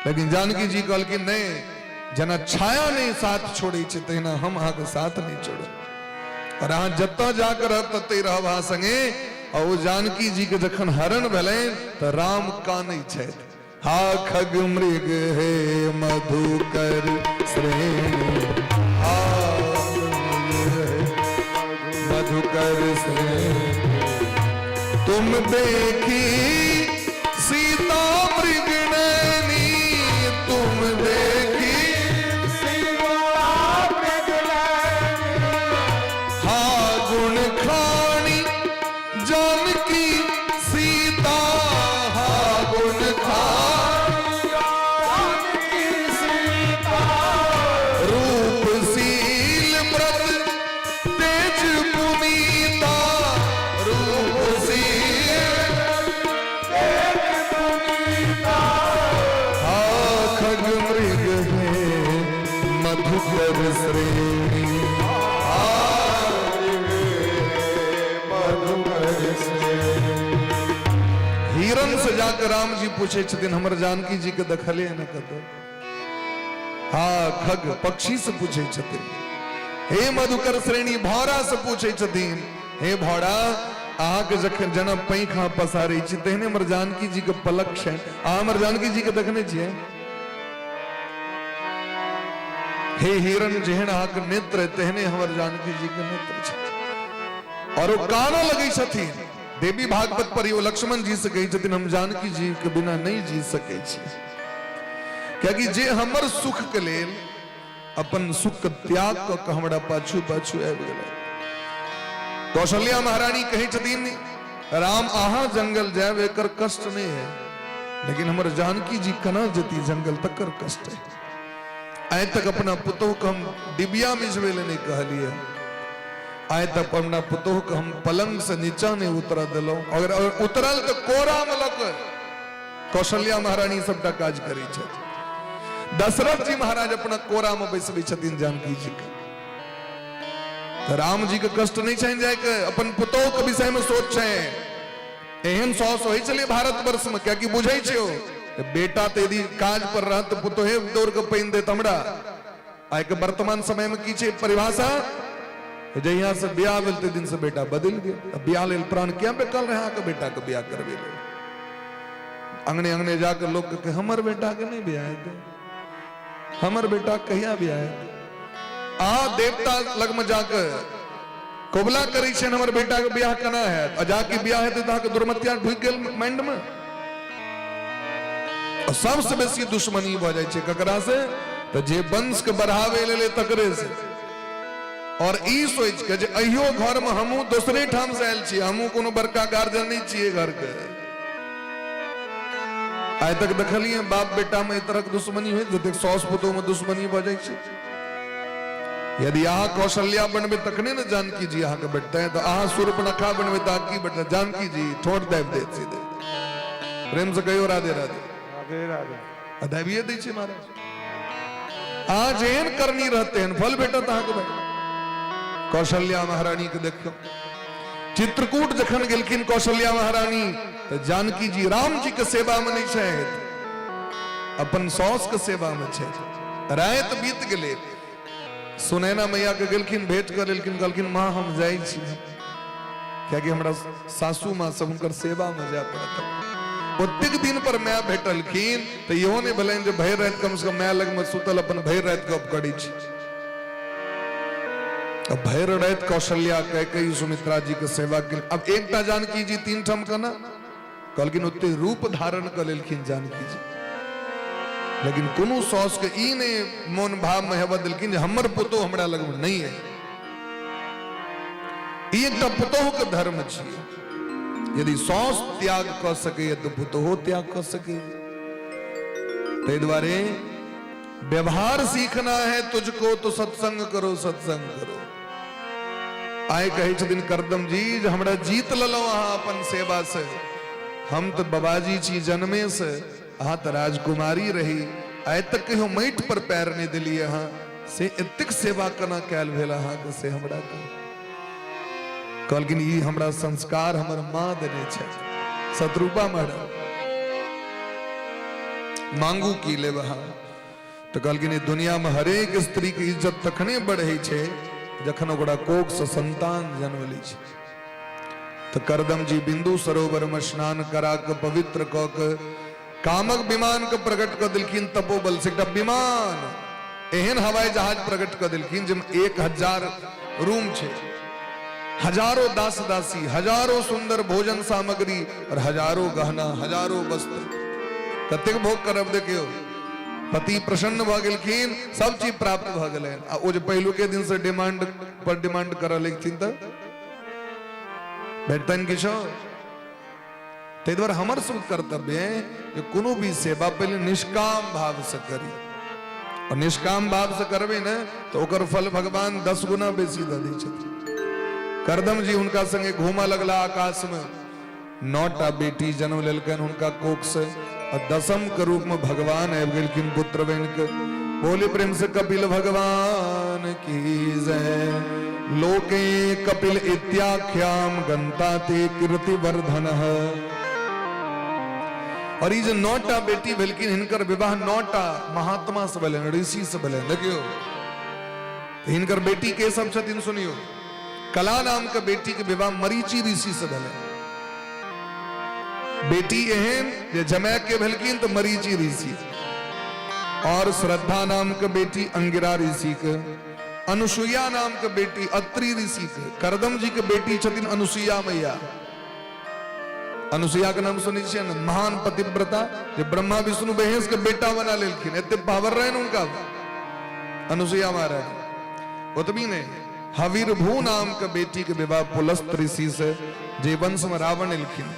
लेकिन जानकी जी कहलखिन नहीं, जेना छाया नहीं साथ छोड़ै छै तहिना हम अहाँके साथ नहीं छोड़ब, और अहाँ जतऽ जाके रहब ततै रहब अहाँ संगे। और ओ जानकी जी के जखन हरण भेलनि तऽ राम कानै छथि, हा खग मृग हे मधुकर श्रेणी, हा मधुकर श्रेणी, तुम देखी सीता मृग नैनी, तुम देखी सीता मृग नैनी, हा गुण खानी जानकी सीता, हा गुण खानी जानकी सीता, रूप शील व्रत तेज पुनीता, रूप शील तेज पुनीता, हा खग मृग है मधुकर श्रेणी, मधुकर श्रेणी। हिरन से जाकर राम जी पूछे छथिन हमर जानकी जी के देखलियै ने कतौ। हा खग पक्षी से पूछे छथिन, हे मधुकर श्रेणी, भौरा से पूछे छथिन, हे भौरा अहाँके जखन जेना पैख अहाँ पसारै छी तेहने हमर जानकी जी के पलक छनि, अहाँ हमर जानकी जी के देखने छियै? हे हिरण जेहन अहाँके नेत्र है तेहने हमर जानकी जी के नेत्र छथि। और ओ कानऽ लगै छथिन। देवी भागवत पर ओ लक्ष्मण जी से कहै छथिन हम जानकी जी के बिना नहीं जी सकै छी, कियाकि जे हमर सुख के लेल अपन सुख के त्याग कऽ के हमरा पाछू पाछू आबि गेलै। कौशल्या महारानी कहै छथिन राम अहाँ जंगल जायब एकर कष्ट नहीं है, लेकिन हमर जानकी जी केना जेती जंगल तकर कष्ट है। आइ तक अपना पुतोहु के हम डिबिया मिझबै लए नहि कहलियै, आइ तक अपना पुतोहु के हम पलंग से नीचा नहि उतरऽ देलहुँ, अगर उतरल तऽ कोरामे लऽ कऽ। कौशल्या महारानी सबटा काज करै छथि। दशरथ जी महाराज अपना कोरामे बैसबै छथिन जानकी जी के। तऽ राम जी के कष्ट नहि छनि जायके, अपन पुतोहु के विषय में सोच छै। एहन साहस होइ छलै भारतवर्ष में, कियाकि बुझै छै ओ बेटा तऽ यदि काज पर रहत तऽ पुतोहे दौड़ के पानि देत हमरा। आइ के वर्तमान समय में की छै परिभाषा, जहिया से ब्याह भेल ताहि दिन से बेटा बदलि गेल। ब्याह लेल प्राण किया बेकल रहे अहाँके बेटा के ब्याह करबै लेल? अंगने अंगने जाके लोक के हमर बेटा के नहि ब्याह हेतै, हमर बेटा कहिया ब्याह हेतै? अहाँ देवता लगमे जाके कबुला करै छियनि हमर बेटा के ब्याह केना हैत, आ जाके ब्याह हेतै तऽ अहाँके दुर्मतिया ढुकि गेल माइंड मे। सबसे बेसी दुश्मनी भऽ जाइ छै ककरा से? तऽ जे वंश के बढ़ावे लेले तकरे से। और ई सोच के जे अहियो घर में हमहूँ दोसरे ठाम से आयल छी, हमहूँ कोनो बड़का गार्जियन नहीं छियै घर के। आइ तक देखलियै बाप बेटा में एहि तरहक दुश्मनी होइत जतेक साउस पुतोह में दुश्मनी भऽ जाइ छै। यदि अहाँ कौशल्या बनबै तखने ने जानकी जी अहाँके भेटतै, तऽ अहाँ शूर्पणखा बनबै तऽ अहाँ की भेटतै? जानकी जी ठोर दाबि देत सीधे। प्रेम से कहियो राधे राधे। राधे राधे। आ दाबिए दै छै महाराज। अहाँ जेहन करनी रहते हैं फल भेटत अहाँके भाई। कौशल्या महारानी के देखियो, चित्रकूट जखन गेलखिन कौशल्या महारानी तऽ जानकी जी राम जी के सेवा में नहीं छथि, अपन साउस के सेवा में छथि। राति बीत गेलै, सुनैना मैया के गेलखिन भेंट कर लेलखिन, कहलखिन माँ हम जाइ छी, कियाकि हमरा सासू माँ सब हुनकर सेवा में जाय पड़त। ओतेक दिन पर माय भेटलखिन तऽ इहो नहि भेलनि जे भरि राति कम से कम माय लग में सुतल अपन भरि राति गप करै छी। अब भरि राति कौशल्या कैकेयी सुमित्रा जी के सेवा के। अब एकटा जानकी जी तीन ठाम केना कहलखिन, ओते रूप धारण कऽ लेलखिन जानकी जी, लेकिन कोनो साउस के ई नहि मोन भाव में हेबऽ देलखिन जे हमर पुतोह हमरा लग में नहीं है। ई एकटा पुतोह के धर्म छियै, यदि साउस त्याग कऽ सकैए तऽ पुतोहो त्याग कऽ सकैए। ताहि दुआरे व्यवहार सीखना है तुझको तो सत्संग करो, सत्संग करो। आइ कहै छथिन करदम जी जे हमरा जीत लेलहुँ अहाँ अपन सेवा से, हम तऽ बाबाजी छी जन्मे से, अहाँ तऽ राजकुमारी रही, आइ तक कहियो माटि पर पैर नहि देलियै अहाँ, से एतेक सेवा केना कयल भेल अहाँके से हमरा कहू। कहलखिन ई हमरा संस्कार हमर माँ देने छथि, शत्रुपा महाराज। मांगू की लेब अहाँ? तऽ कहलखिन ई दुनिया में हरेक स्त्री के इज्जत तखने बढ़े छै जखन ओकरा कोख से संतान जन्म लै छै। तऽ करदम जी बिंदु सरोवर में स्नान करा के पवित्र कऽ के कामक विमान के प्रकट कऽ देलखिन तपोबल से। एकटा विमान एहन हवाई जहाज प्रकट कऽ देलखिन जाहिमे 1000 रूम छै, हजारों दास दासी, हजारों सुंदर भोजन सामग्री और हजारों गहना, हजारों वस्त्र। कतेक भोग करब देखियौ। पति प्रसन्न भऽ गेलखिन, सब चीज प्राप्त भऽ गेलनि। आ ओ जे पहिलुके दिन से डिमांड पर डिमांड करऽ लगथिन तऽ भेटतनि किछो? ताहि दुआरे हमर सब कर्तव्य है जे कोनो भी सेवा पहिले निष्काम भाव से करी, और निष्काम भाव से करबै ने तऽ ओकर फल भगवान 10 गुना बेसी दऽ दै छथिन। करदम जी हुनका संगे घूमऽ लगला आकाश में, 9टा बेटी जन्म लेलकनि हुनका कोख से, और दसम के रूप में भगवान आबि गेलखिन पुत्र बनि के। बोले प्रेम से कपिल भगवान की जय। लोके कपिल इत्याख्याम गंता ते कीर्तिवर्धन। और ई जे 9टा बेटी भेलखिन हिनकर विवाह 9टा महात्मा से भेलनि, ऋषि से भेलनि। देखियौ हिनकर बेटी के सब छथिन सुनियौ। कला नाम के बेटी के विवाह मरीचि ऋषि से भेलनि। बेटी एहन जे जमाय के भेलखिन तो मरीचि ऋषि। और श्रद्धा नाम के बेटी अंगिरा ऋषि के, अनुसुईया नाम के बेटी अत्रि ऋषि के, करदम जी के बेटी छथिन अनुसुईया मैया। अनुसुईया के नाम सुनै छियै ने, महान पतिव्रता जे ब्रह्मा विष्णु महेश के बेटा बना लेलखिन, एते पावर रहनि हुनका अनुसुईया महाराज। ओतबी नहि, हविर्भू नाम के बेटी के विवाह पुलस्त ऋषि से, जे वंश में रावण एलखिन।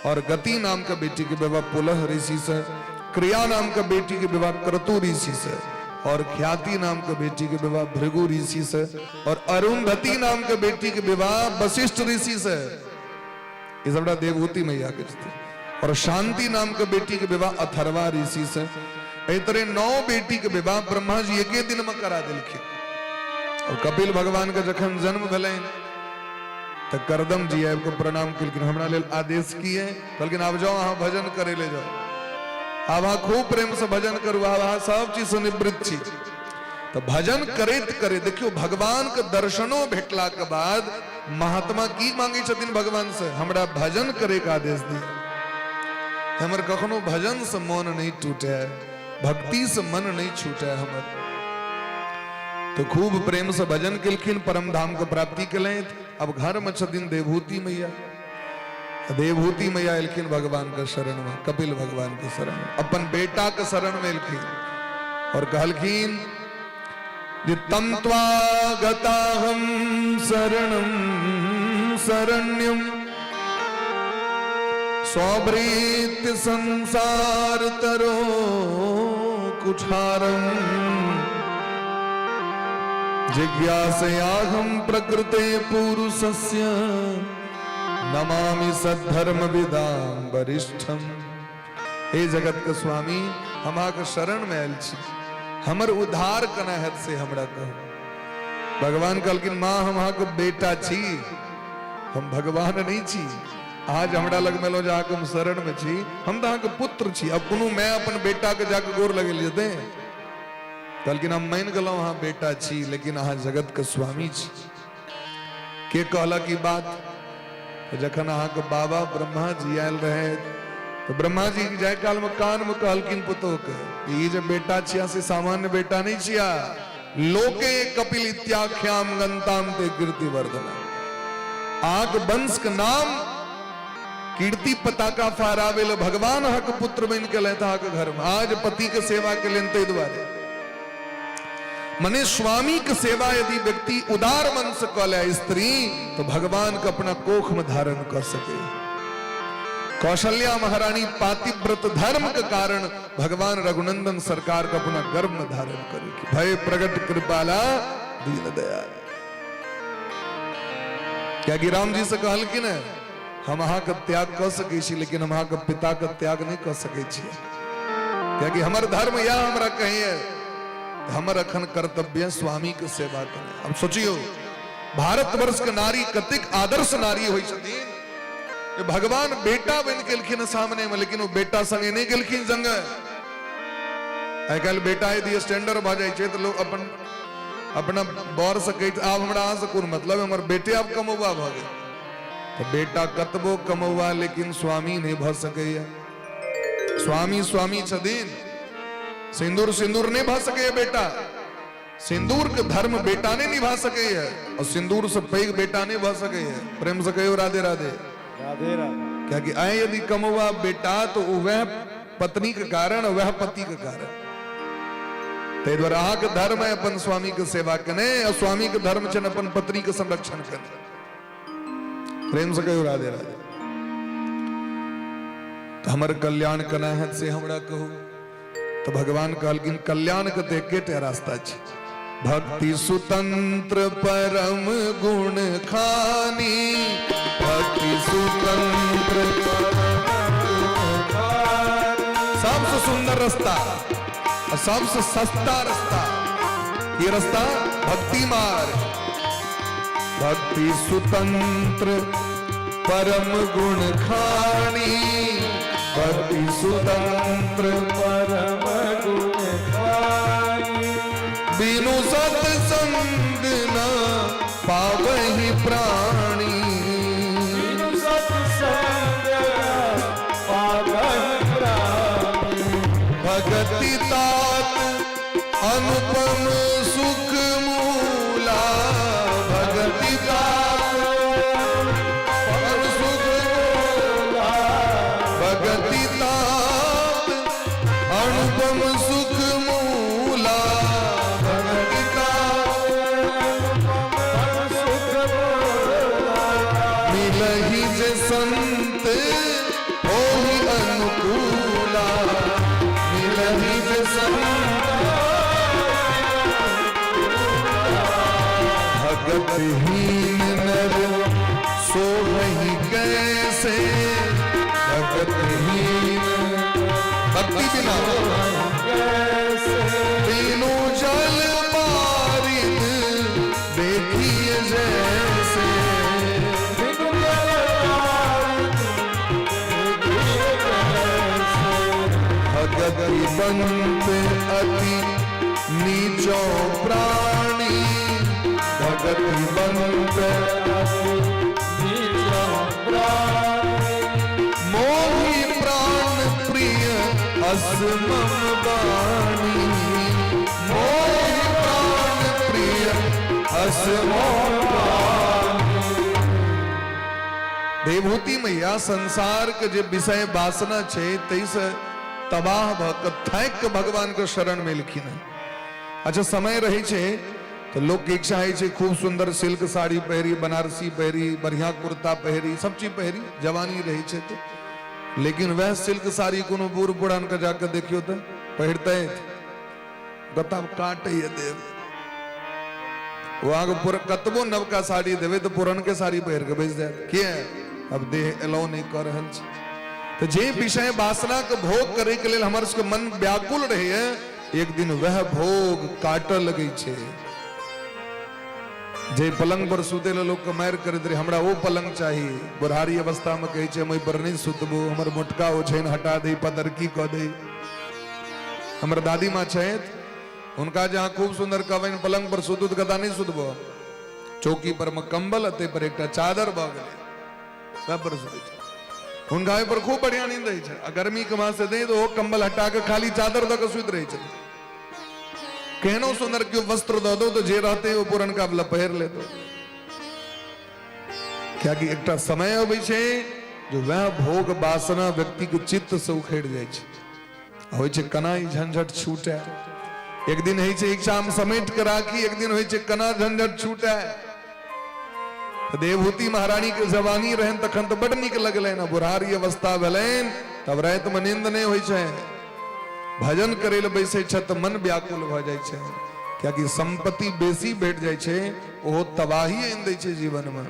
और गति नाम के बेटी के विवाह पुलह ऋषि से, क्रिया नाम के बेटी के विवाह क्रतु ऋषि से, और ख्याति नाम के बेटी के विवाह भृगु ऋषि से और अरुंधति नाम के बेटी के विवाह वशिष्ठ ऋषि से। ई सबटा देवहूति मैया के छथिन। और शांति नाम के बेटी के विवाह अथर्वा ऋषि से। एहि तरह 9 बेटी के विवाह ब्रह्मा जी एके दिन में करा देलखिन। और कपिल भगवान के जखन जन्म भेलनि तऽ करदम जी आबि कऽ प्रणाम केलखिन, हमरा लेल आदेश की है? कहलखिन आब जाओ अहाँ भजन करे ले जाओ, आब अहाँ खूब प्रेम से भजन करू, आब अहाँ सब चीज से निवृत्त छी। तऽ भजन करैत करैत देखियौ भगवान के दर्शनो भेटला के बाद महात्मा की मांगे छथिन भगवान से, हमरा भजन करे के आदेश दिया, हमर कखनो भजन से मन नहीं टूटे, भक्ति से मन नहीं छूटे हमर। तो खूब प्रेम से भजन केलखिन, परम धाम के प्राप्ति केलथि। अब घर में छथिन देवहूति मैया, देवहूति मैया एलखिन भगवान के शरण में, कपिल भगवान के शरण में, अपन बेटा के शरण में एलखिन और कहलखिन जे तम त्वा गताहं शरणं शरण्यम स्वभृत्य संसार तरो कुठारम जिज्ञासयाहं प्रकृते पुरुषस्य नमामि सद्धर्म विदां वरिष्ठम। हे जगत के स्वामी, हम अहाँके शरण में आयल छी, हमर उद्धार केना हैत से हमरा कहू। भगवान कहलखिन माँ हम अहाँके बेटा छी, हम भगवान नहीं छी। आज हमरा लग में एलहुँ जे अहाँके हम शरण में छी, हम तऽ अहाँके पुत्र छी। अब कोनो मैं अपन बेटा के जाके गोर लगेलियै जेतै? कहलखिन हम मानि गेलहुँ अहाँ बेटा छी, लेकिन अहाँ जगत के स्वामी छी। के कहलक ई बात? जखन अहाँके बाबा ब्रह्मा जी आयल रहे तो ब्रह्मा जी जाय काल में कान में कहलखिन पुतोह के, ई जे बेटा छिया से सामान्य बेटा नहीं छिया, लोके कपिल इत्याख्याम गंताम ते कीर्ति वर्धना। आग वंश के नाम कीर्ति पताका फहरावे ले भगवान अहाँके पुत्र बनि के लेता अहाँके घर में, आज पति के सेवा के लेल ताहि दुआरे। मने स्वामी के सेवा यदि व्यक्ति उदार मन से कऽ ले स्त्री, तो भगवान के अपना कोख में धारण कर सके। कौशल्या महारानी पातिव्रत धर्म के कारण भगवान रघुनंदन सरकार का अपना गर्भ में धारण करे। भय प्रगट कृपाला दीन दयाल। क्या कि राम जी से कहलखिन है, हम अहाँ के त्याग कर सकै छी, लेकिन हम अहाँ के पिता के त्याग नहीं कर सकै छी, कियाकि हमर धर्म यह हमरा कहिए, हमर अखन कर्तव्य स्वामी के सेवा करना। अब सोचियो भारतवर्ष के नारी कतेक आदर्श नारी होइ छथिन। भगवान बेटा बनि गेलखिन सामने में, लेकिन वो बेटा संगे नहीं गेलखिन संगे। आइ काल्हि बेटा यदि स्टैंडर्ड भऽ जाइ छै तऽ लोग अपन अपना बर से कहै, आब हमरा अहाँ से कोन मतलब, हमर बेटे आब कमौआ भऽ गेल। तऽ बेटा कतबो कमौआ लेकिन स्वामी नहि भऽ सकैया। स्वामी स्वामी छथिन, सिंदूर सिंदूर नहीं भऽ सकैया। बेटा सिंदूर के धर्म बेटा नहीं निभा सकैया और सिंदूर से पैघ बेटा नहीं भऽ सकैया। प्रेम से कहियो राधे राधे। राधे राधे। कियाकि आए यदि कमौआ बेटा तो वह पत्नी के कारण, वह पति के कारण। ताहि दुआरे अहाँके धर्म है अपन स्वामी के सेवा केने और स्वामी के धर्म छनि अपन पत्नी के संरक्षण केने। प्रेम से कहियो राधे राधे। तऽ हमर कल्याण केना हैत से हमरा कहू। तऽ भगवान कहलखिन कल्याण के तऽ एकेटा रास्ता छै, भक्ति सुतंत्र परम गुण खानी, भक्ति सुतंत्र सबसे सुंदर रास्ता और सबसे सस्ता रास्ता, ये रास्ता भक्ति मार्ग। भक्ति सुतंत्र परम गुण खानी, भक्ति सुतंत्र परम गुण खानी, बिनु सत्संग न पावहि प्राणी, बिनु सत्संग न पावहि प्राणी, भगति तात अनुपम सुख मूला, भगति तात अनुपम सुख मूला, भगति तात अनुपम सुख मूला, भगति तात सुख मूला, मिलहि जे संत होहि अनुकूला, मिलहि जे संत। भगतहीन नर सोवही कैसे, भगतहीन भक्ति बिना तीनों जल बारिद देखिए जैसे। भगति बंत अति नीचो प्राणी, भगति बंत मोहि प्राण प्रिय अस मम बाणी, मोहि प्राण प्रिय अस मम बाणी। देवहूति मैया संसार के जे विषय वासना छै ताहिसँ तबाह भऽ कऽ थाकि कऽ भगवान के शरण मे एलखिन हँ। अच्छा, समय रहै छै तऽ लोकके इच्छा होइ छै खूब सुन्दर सिल्क साड़ी पहिरी, बनारसी पहिरी, बढ़िआँ कुर्ता पहिरी, सब चीज पहिरी, जवानी रहै छै तऽ। लेकिन वएह सिल्क साड़ी कोनो बूढ़ पुरानके जाके देखियौ तऽ पहिरतै गता काटैए देव। ओ अहाँके कतबो नवका साड़ी देबै तऽ पुरनके साड़ी पहिर कऽ बैस जायत। किया? अब देह एलाउ नहि कऽ रहल छै। तऽ जे विषय वासनाके भोग करैके लेल हमर सबके मन व्याकुल रहैए, एक दिन वह भोग काटऽ लगै छै। जे पलंग पर सुतै लए लोकके मारि करैत रहै, हमरा ओ पलंग चाही, बुढ़ारी अवस्थामे कहै छै हम ओहि पर नहि सुतबो, हमर मोटका ओछैन हटा दे, पतरकी कऽ दे। हमर दादी माँ छथि, हुनका जे अहाँ खूब सुन्दर कहबनि पलंग पर सुतू तऽ कहता नहि सुतबो, चौकी पर मे कंबल आ ताहि पर एकटा चादर भऽ गेलै, वएह पर सुतै छै। हुनका ओहि पर खूब बढ़िया नींद होइ छै। आ गर्मी के मास से तऽ ओ कंबल हटा कऽ खाली चादर दऽ कऽ सुति रहै छै। केहनो सुन्दर केओ वस्त्र दऽ दो तऽ जे रहतै ओ पुरनका वला पहिर लेतो। कियाकि एकटा समय अबै छै जे वएह भोग वासना व्यक्ति के चित्त से उखड़ि जाइ छै। होइ छै केना ई झंझट छूटे। एक दिन होइ छै इच्छा हम समेट के राखी, एक दिन होइ छै केना झंझट छूटे। तऽ देवहूति महारानी के जवानी रहनि तखन तऽ बड नीक लगलनि, बुढ़ारी अवस्था भेलनि तब रातिमे नींद नहि होइ छै, भजन करै लए बैसै छथि तऽ मन व्याकुल भऽ जाइ छै। कियाकि संपत्ति बेसी भेट जाइ छै ओहो तबाही आनि दै छै जीवनमे।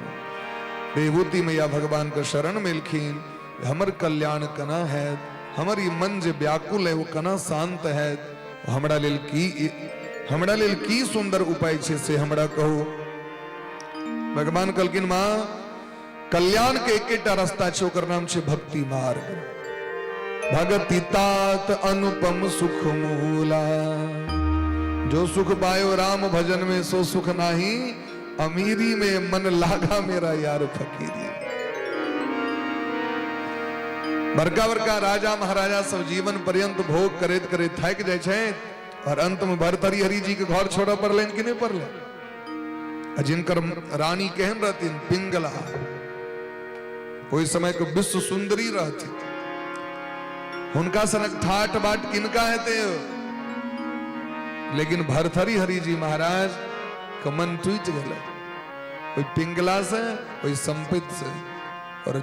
देवहूति मैया भगवान के शरण मे एलखिन, हमर कल्याण केना हैत, हमर ई मन जे व्याकुल है ओ केना शांत हैत, हमरा लेल की सुंदर उपाय छै से हमरा कहू। भगवान कहलखिन माँ कल्याण के एकेटा रास्ता छै, ओकर नाम छै भक्ति मार्ग। भगति तात अनुपम सुख मूला, जो सुख पायो राम भजन में सो सुख नाही, अमीरी में मन लागा मेरा यार फकीरी। बड़का बड़का राजा महाराजा सब जीवन पर्यंत भोग करैत करैत थाकि जाइ छै और अंत में भरतरी हरि जी के घर छोड़ऽ पड़लनि कि नहि पड़लनि? आ जिनकर रानी केहन रहथिन, पिंगला, ओहि समय के विश्व सुंदरी रहथिन, हुनका सनक ठाट बाट किनका हेतै? लेकिन भरथरी हरि जी महाराज के मन टूटि गेलै ओहि पिंगला से, ओहि संपत्ति से, और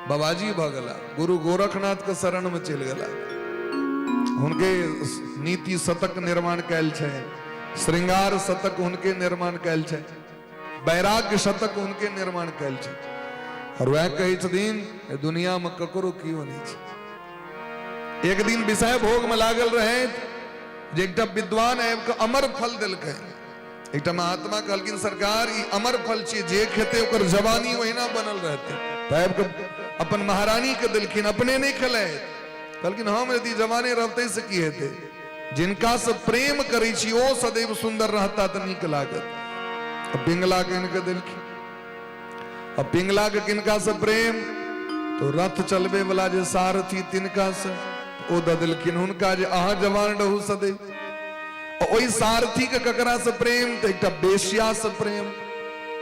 बाबाजी भऽ गेला, गुरु गोरखनाथ के शरण में चलि गेला। हुनके नीति शतक निर्माण कयल छै, श्रृंगार शतक हुनके निर्माण कयल छै, वैराग्य शतक हुनके निर्माण कयल छै। और वएह कहै छथिन दुनिया में ककरो केओ नहि छै। एक दिन विषय भोग में लागल रहे जे एकटा विद्वान आबि कऽ अमर फल देलकै। एकटा महात्मा कहलखिन सरकार ई अमर फल छियै, जे खेतै ओकर जवानी ओहिना बनल रहतै। तऽ आबि कऽ अपन महारानी के देलखिन, अपने नहि खेलथि। कहलखिन हम यदि जवाने रहतै से की हेतै, जिनका से प्रेम करै छी ओ सदैव सुन्दर रहता तऽ नीक लागत। आ पिंगला के आनि कऽ देलखिन। आ पिंगला के किनका से प्रेम, तो रथ चलबे वाला जे सारथी तिनका से, ओ दऽ देलखिन हुनका जे अहाँ जवान रहू सदैव। ओहि सारथी के ककरा से प्रेम, तऽ एकटा बेश्या से प्रेम,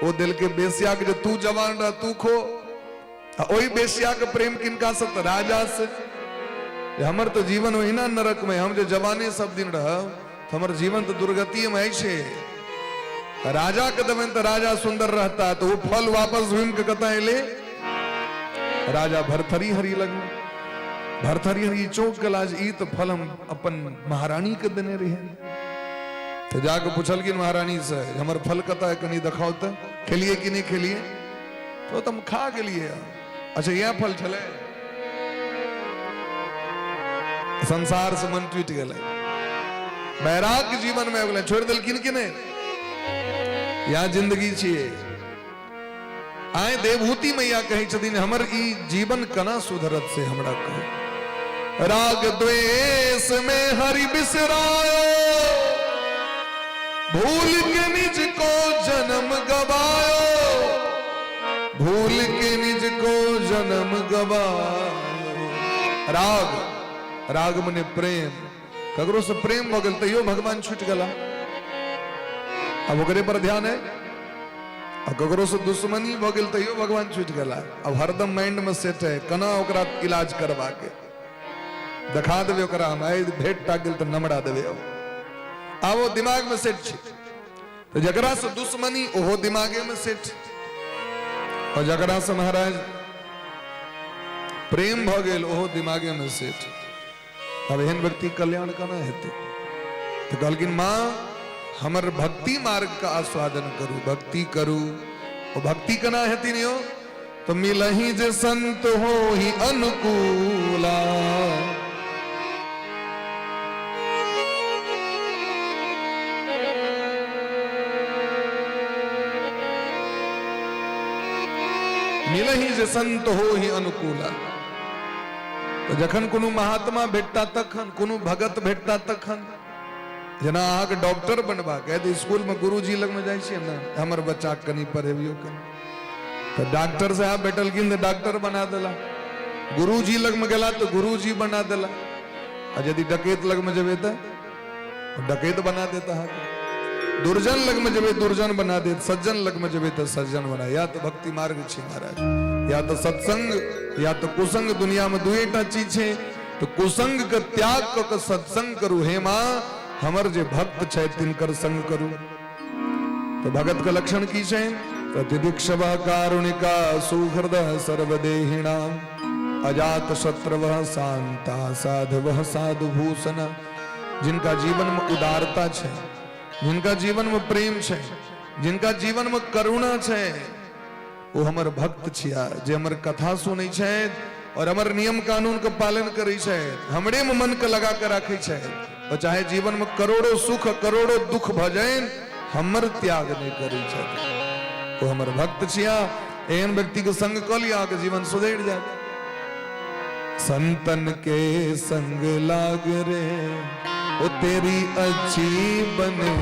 ओ देलकै बेश्या के जे तू जवान रह तू खो। आ ओहि बेश्या के प्रेम किनका से, तऽ राजा से, जे हमर तऽ जीवन ओहिना नरक में, हम जे जवाने सब दिन रहब तऽ हमर जीवन तऽ दुर्गति में अछि। राजा के देबनि तऽ राजा सुंदर रहता, तऽ ओ फल वापस घुमि के कतऽ एलै, राजा भरथरी हरि लग। भरथरी हरि चौंक गेला जे ई तऽ फल हम अपन महारानी के देने रहियनि। तऽ जाके पुछलखिन महारानी से, हमर फल कतऽ है, कनि देखाउ तऽ, खेलिए कि नहि खेलिए? तो तऽ हम खा गेलियै। अच्छा, इएह फल छलै? संसार से मन टूटि गेलै, वैराग्य जीवन में आबि गेलै, छोड़ि देलखिन कि नहि? या जिंदगी छियै। आइ देवहूति मैया कहै छथिन, हमर ई जीवन केना सुधरत से हमरा कहू। राग द्वेष में हरि बिसरायो, भूल के निज को जन्म गवायो, भूल के निज को जन्म गवायो। राग, राग मने प्रेम। ककरो से प्रेम भऽ गेल तैयो भगवान छूटि गेला, अब ओकरे पर ध्यान है। आ ककरो से दुश्मनी भऽ गेल तैयो भगवान छूटि गेला, अब हरदम माइंड में सेट है केना ओकरा इलाज करबा के देखा देबै ओकरा हम, आइ भेट टा गेल तऽ नमरा देबै। आब ओ दिमाग में सेट छै। तऽ जकरा से दुश्मनी ओहो दिमागे में सेट, और जकरा से महाराज प्रेम भऽ गेल ओहो दिमागे में सेट। आब एहन व्यक्ति कल्याण केना हेतै? तऽ कहलखिन, माँ, हमर भक्ति मार्ग का आस्वादन करू, भक्ति करू। ओ भक्ति केना हेथिन यौ? तो मिलही जे संत हो ही अनुकूला। मिलही जे संत हो ही अनुकूला। तऽ जखन कोनो महात्मा भेटता तखन, कोनो भगत भेटता तखन। जेना अहाँके डॉक्टर बनबाक है तऽ स्कूलमे गुरुजी लगमे जाइ छियै ने, हमर बच्चाके कनि पढ़ेबियौ कनि, तऽ डॉक्टर साहब भेटलखिन तऽ डॉक्टर बना देला। गुरुजी लगमे गेला तऽ गुरुजी बना देला। आ यदि डकैत लगमे जेबै तऽ डकैत बना देत अहाँके, दुर्जन लगमे जेबै दुर्जन बना देत, सज्जन लगमे जेबै तऽ सज्जन बना। या तऽ भक्ति मार्ग छै महाराज, या तऽ सत्संग या तऽ कुसंग। दुनियामे दुएटा चीज छै, तऽ कुसंग के त्याग कऽ के सत्संग करू। हे माँ, हमर जे भक्त छथि तिनकर संग करू। तऽ भगत के लक्षण की छै? प्रतिदिक्षव कारुणिका सुहृद सर्वदेहिणाम अजात शत्रव शांता साधव साधुभूषण। जिनका जीवन में उदारता छै, जिनका जीवन में प्रेम छै, जिनका जीवन में करुणा छै, ओ हमर भक्त छिया। जे हमर कथा सुनै छथि और हमर नियम कानून के पालन करै छथि, हमरे में मन के लगा के राखै छथि, और चाहे जीवन में करोड़ों सुख करोड़ों दुख भऽ जाइन, हमर त्याग नहि करै छथि, ओ हमर भक्त छिया। एहन व्यक्ति के संग कऽ लिअ, अहाँके जीवन सुधरि जायत। संतन के संग लाग रे, ओ तेरी अच्छी बने।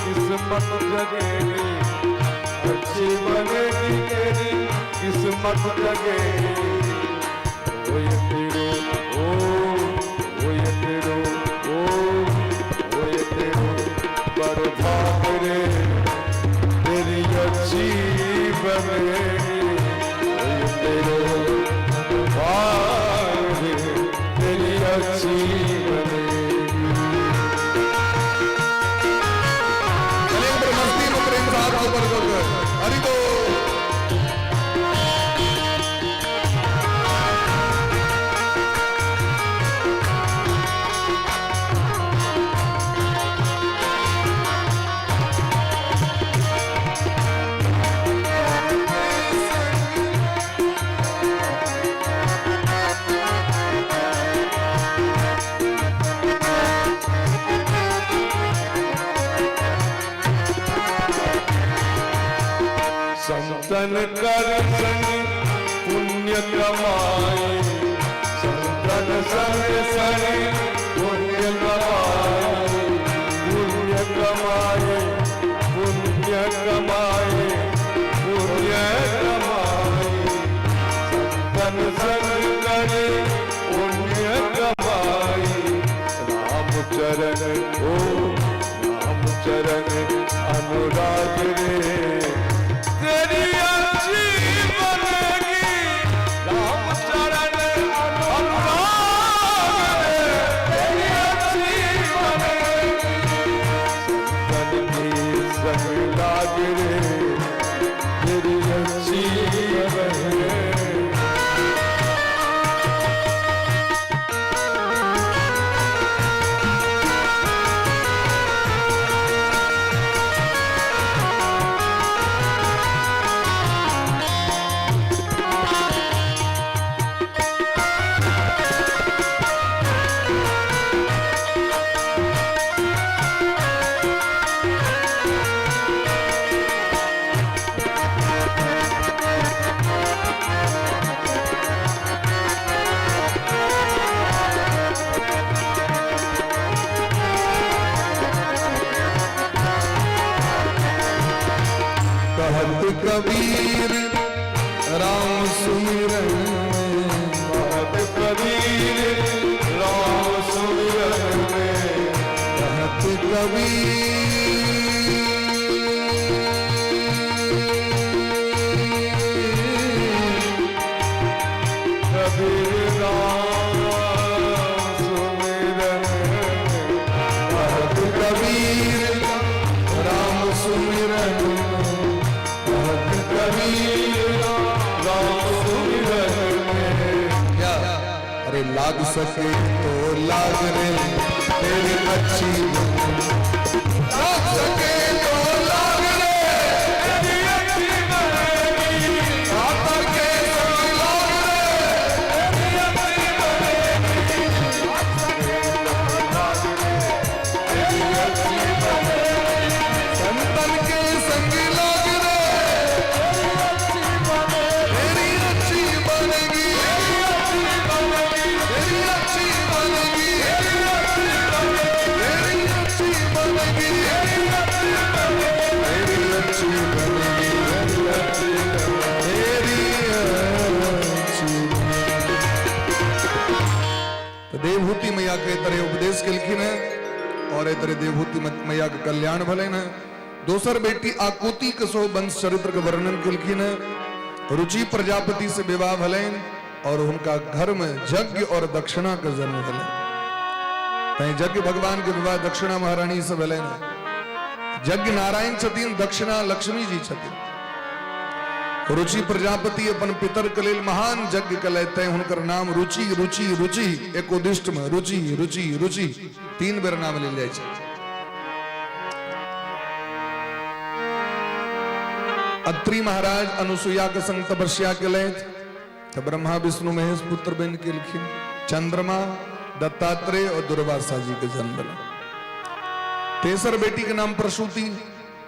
किस्मत जगेगी, अच्छी बनेगी तेरी किस्मत जगेगी। ओए तेरो ओ, ओए तेरो ओ, ओए तेरो बड़ भाग रे, तेरी अच्छी बनेगी। ओए तेरो भाग रे, तेरी अच्छी बनेगी। चलिए, एक बार मस्ती में प्रेम से हाथ ऊपर करके हरि बोल। संतन कर संग पुण्य कमाए, संतन संग संग पुण्य कमाए, पुण्य कमाए, पुण्य कमाए, पुण्य कमाए। संतन संग करे पुण्य कमाए, राम चरण ओ, राम चरण अनुराग रे, तेरी अच्छी बनेगी। राम चरण अनुराग रे, तेरी अच्छी बनेगी। कहत कबीर राम सुमिरन में, कहत कबीर राम सुमिरन में, कहत कबीर कबीर राम सुमिरन में, कहत कबीर राम सुमिरन में, कहत कबीर राम सुमिरन में। क्या अरे लाग सके तो लाग रे तेरी अच्छी लाग सके तो लाग रे तेरी अच्छी बनेगी, दाता के संग लाग रे तेरी अच्छी बनेगी, तेरी अच्छी बनेगी, संतन के संग लाग रे अच्छी बनेगी, तेरी अच्छी बनेगी तेरी अच्छी बनेगी, तेरी अच्छी बनेगी तेरी अच्छी बनेगी, तेरी अच्छी बनेगी तेरी अच्छी बनेगी, तेरी अच्छी बनेगी तेरी अच्छी तेरी अच्छी। तो देवहूति मैया के तरह उपदेश केलखिन है और ए तरह देवहूति मैया के कल्याण भलन है। दोसर बेटी आकुति के सो वंश चरित्र के वर्णन केलखिन है। रुचि प्रजापति से विवाह भलन और उनका घर में यज्ञ और दक्षिणा के जन्म भलन। तैं यज्ञ भगवान के विवाह दक्षिणा महारानी से भलन। यज्ञ नारायण छथिन, दक्षिणा लक्ष्मी जी छथिन। रुचि प्रजापति अपन पितर के लेल महान यज्ञ कले, तैं हुनकर नाम रुचि रुचि रुचि एकोदिष्ट में रुचि रुचि रुचि 3 बेर नाम लेल जाइ छै। अत्रि महाराज अनुसुईया के संग तपस्या केलथि तऽ ब्रह्मा विष्णु महेश पुत्र बनि गेलखिन। चंद्रमा दत्तात्रेय और दुर्वासा जी के जन्म भेलनि। तेसर बेटी के नाम प्रसूति,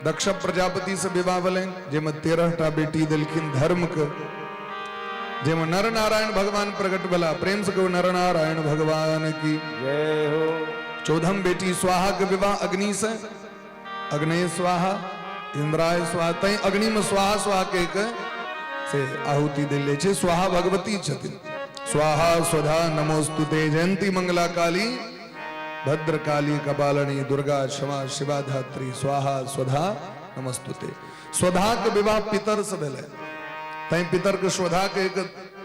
दक्ष प्रजापति से विवाह भेलनि, जाहिमे 13 टा बेटी देलखिन धर्म के, जाहिमे नर नारायण भगवान प्रकट भेला। प्रेम से कहू नर नारायण भगवान की जय हो। 14म बेटी स्वाहा के विवाह अग्नि से, अग्नि स्वाहा इंद्राय स्वाहा, तैं अग्नि में स्वाहा स्वाहा के के से आहुति देल जाइ छै। स्वाहा भगवती छथिन। स्वाहा स्वधा नमोस्तुते जयंती मंगला काली भद्रकाली कपालिनी दुर्गा क्षमा शिवा धात्री स्वाहा स्वधा नमस्तुते। स्वधा के विवाह पितर से भेलै, तैं पितर के स्वधा के एक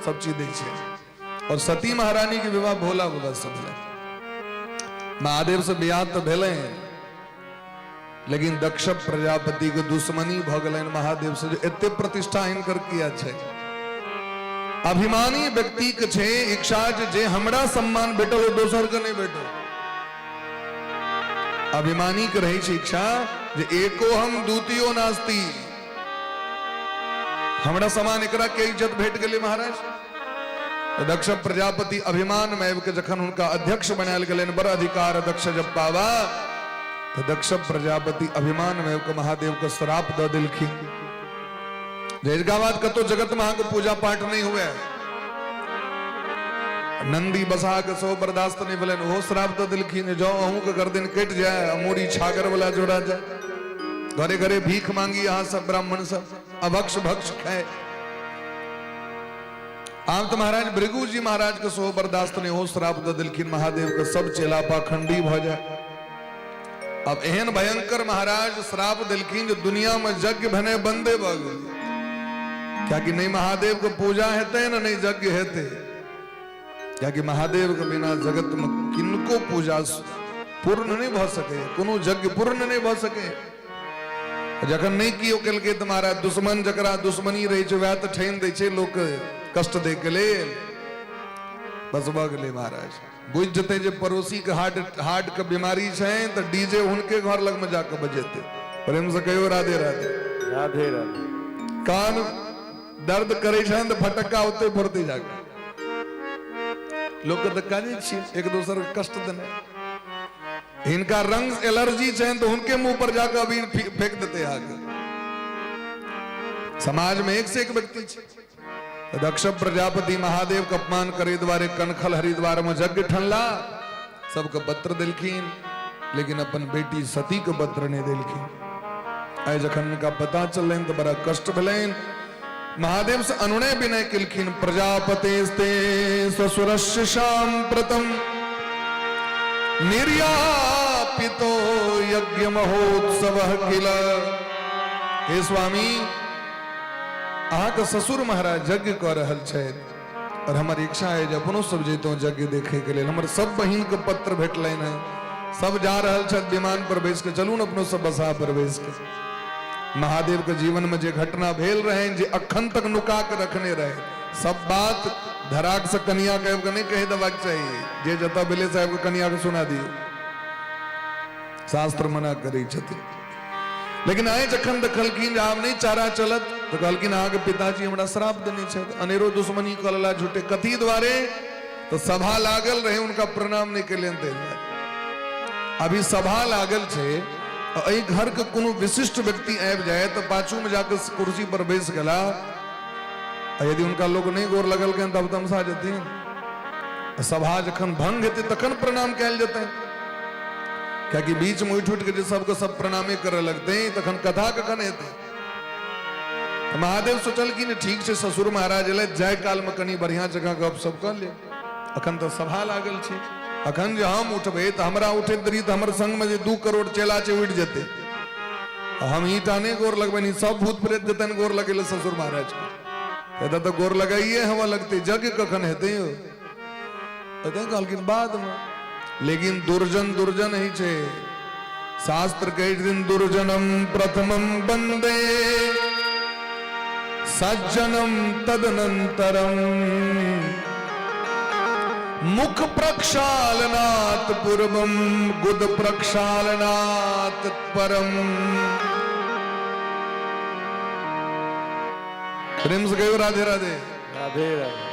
सब चीज दै छै। और सती महारानी के विवाह भोला बाबा से भेलै। महादेव से बियाह तऽ भेलै, लेकिन दक्ष प्रजापति के दुश्मनी भऽ गेलनि महादेव से, जे एते प्रतिष्ठा हिनकर किया छै। अभिमानी व्यक्ति के छै इच्छा जे हमरा सम्मान भेटल ओ दोसर के नहि भेटल। अभिमानी के रहै छै इच्छा जे एको हम द्वितीयो नास्ति, हमरा समान एकरा के इज्जत भेट गेलै महाराज। तऽ दक्ष प्रजापति अभिमान में आबि के जखन हुनका अध्यक्ष बनायल गेलनि, बड़ अधिकार दक्ष जब पावा, तऽ दक्ष प्रजापति अभिमान में आबि के महादेव के श्राप दऽ देलखिन जे एकरा बाद कतौ जगत में अहाँके पूजा पाठ नहि हुए। नंदी बसा के सेहो बर्दाश्त नहि भेलनि, ओहो श्राप दऽ देलखिन जँ अहूँके गर्दन कटि जाय, मूड़ी छागर वाला जोड़ा जाय, घरे घरे भीख मांगी अहाँ सब ब्राह्मण सब अभक्ष भक्ष खाए। आब तऽ महाराज भृगु जी महाराज के सेहो बर्दाश्त नहि, ओहो श्राप दऽ देलखिन महादेव के सब चेला पाखंडी भऽ जाय। अब एहन भयंकर महाराज श्राप देलखिन जे दुनिया में यज्ञ भेनाइ बंदे भऽ गेल, कियाकि नहि महादेव के पूजा हेतै ने नहि यज्ञ हेतै, कियाकि महादेव के बिना जगत में किनको पूजा पूर्ण नहीं भऽ सकै, कोनो यज्ञ पूर्ण नहीं भऽ सकै। जखन नहि केओ केलकै तऽ महाराज दुश्मन जकरा दुश्मनी रहै छै वएह तऽ ठानि दै छै लोक कष्ट दै के लेल। बस भऽ गेलै महाराज। बुझि जेतै जे पड़ोसीके हार्ट हार्टके बीमारी छै तऽ डीजे हुनके घर लगमे जाकऽ बजेतै। प्रेमसँ कहियौ राधे राधे। राधे राधे। कान दर्द करै छनि तऽ फटक्का ओतै फोड़तै जाकऽ। लोकके तऽ काजे छियै एक दोसरके कष्ट देनाइ। हिनका रंग एलर्जी छनि तऽ हुनके मुंह पर जाकऽ अबीर फेंक देतै अहाँके। समाज में एक से एक व्यक्ति छै। दक्ष प्रजापति महादेव के अपमान करे द्वारे कनखल हरिद्वार में यज्ञ ठनला, सबके पत्र देलखिन, लेकिन अपन बेटी सती के पत्र नहीं देलखिन। आइ जखन हुनका पता चललनि तऽ बड़ा कष्ट भेलनि। महादेव से अनुनय विनय केलखिन, प्रजापतेस्ते ससुरस्य सांप्रतम निर्यापितो यज्ञ महोत्सव किल। हे स्वामी, अहाँके ससुर महाराज यज्ञ कऽ रहल छथि और हमर इच्छा है जे अपनो सब जैतहुँ यज्ञ देखे के लेल। हमर सब बहिन के पत्र भेटलनि हैं, सब जा रहल छथि विमान पर बैस के, चलू ने अपनो सब बसा पर बैस के। महादेव के जीवन में जे घटना भेल रहे जे अखन तक नुका के रखने रहे, सब बात धराक से कनिया के आबि के नहीं कहि देबाक चाही, जे जतऽ भेलै से आबि के कनिया के सुना दियौ, शास्त्र मना करै छथिन। लेकिन आइ जखन देखलखिन जे आब नहीं चारा चलत तऽ कहलखिन अहाँके पिताजी हमरा श्राप देने छथि, अनेरो दुश्मनी कऽ लेला झूठे। कथी द्वारे? तऽ सभा लागल रहे, हुनका प्रणाम नहीं केलियनि ताहि दुआरे। अभी सभा लागल छै, एहि घर के कोनो विशिष्ट व्यक्ति आबि जाय तऽ पाछू में जाके कुर्सी पर बैस गेला, आ यदि हुनका लोग नहीं गोर लगलकनि तब तमसा जेथिन। सभा जखन भंग हेतै तखन प्रणाम कयल जेतै, कियाकि बीच में उठि उठि के जे सबके सब प्रणामे करऽ लगतै तखन कथा कखन हेतै। महादेव सोचलखिन ठीक छै, ससुर महाराज एलथि, जाय काल में कनि बढ़िया जगह गप सब कऽ लेब, अखन तऽ सभा लागल छै, अखन जे हम उठबै तऽ हमरा उठैत देरी तऽ हमर संग में जे 2 करोड़ चेला छै उठि जेतै, हम ई टा नहि गोर लगबनि, सब भूत प्रेत जेतनि गोर लगै लए ससुर महाराज के, एतऽ तऽ गोर लगाइए हवा लगतै, यज्ञ कखन हेतै यौ? तऽ कहलखिन बाद में। लेकिन दुर्जन दुर्जन ही छै, शास्त्र कहै छथिन दुर्जनम प्रथमम वंदे सज्जनम तदनंतरम मुख प्रक्षालनात् पूर्वम गुद प्रक्षालनात् परम। प्रेम से कहियो राधे राधे। राधे राधे।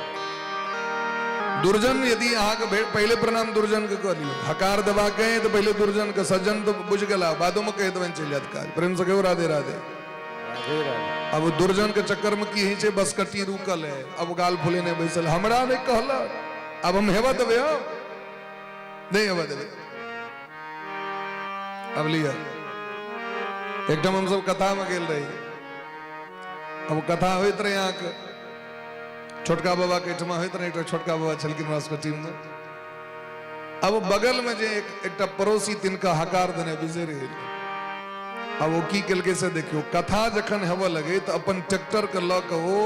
दुर्जन यदि अहाँके भेट, पहिले प्रणाम दुर्जन के कऽ लियौ, हकार दबा के तऽ पहिले दुर्जन के, सज्जन तऽ बुझि गेला बादो में कहि देबनि चलि जायत काज। प्रेम से कहियो राधे राधे। राधे राधे। अब दुर्जन के चक्कर में की होइ छै, बस कट्टी रुकल है, अब गाल फुलेने बैसल, हमरा नहि कहलक, अब हम हेबऽ देबै, हौ नहि हेबऽ देबै। अब लिअ, एकठाम हमसब कथा में गेल रही, अब कथा होइत रहे अहाँके छोटका बाबा के एहिठमा होइत रहे, एकटा छोटका बाबा छलखिन हमरा सबके टीम में। अब बगल में जे एकटा पड़ोसी तिनका हकार देने बिसरि गेल। अब ओ की केलकै से देखियौ, कथा जखन हेबऽ लगे तऽ अपन ट्रैक्टर के लऽ के ओ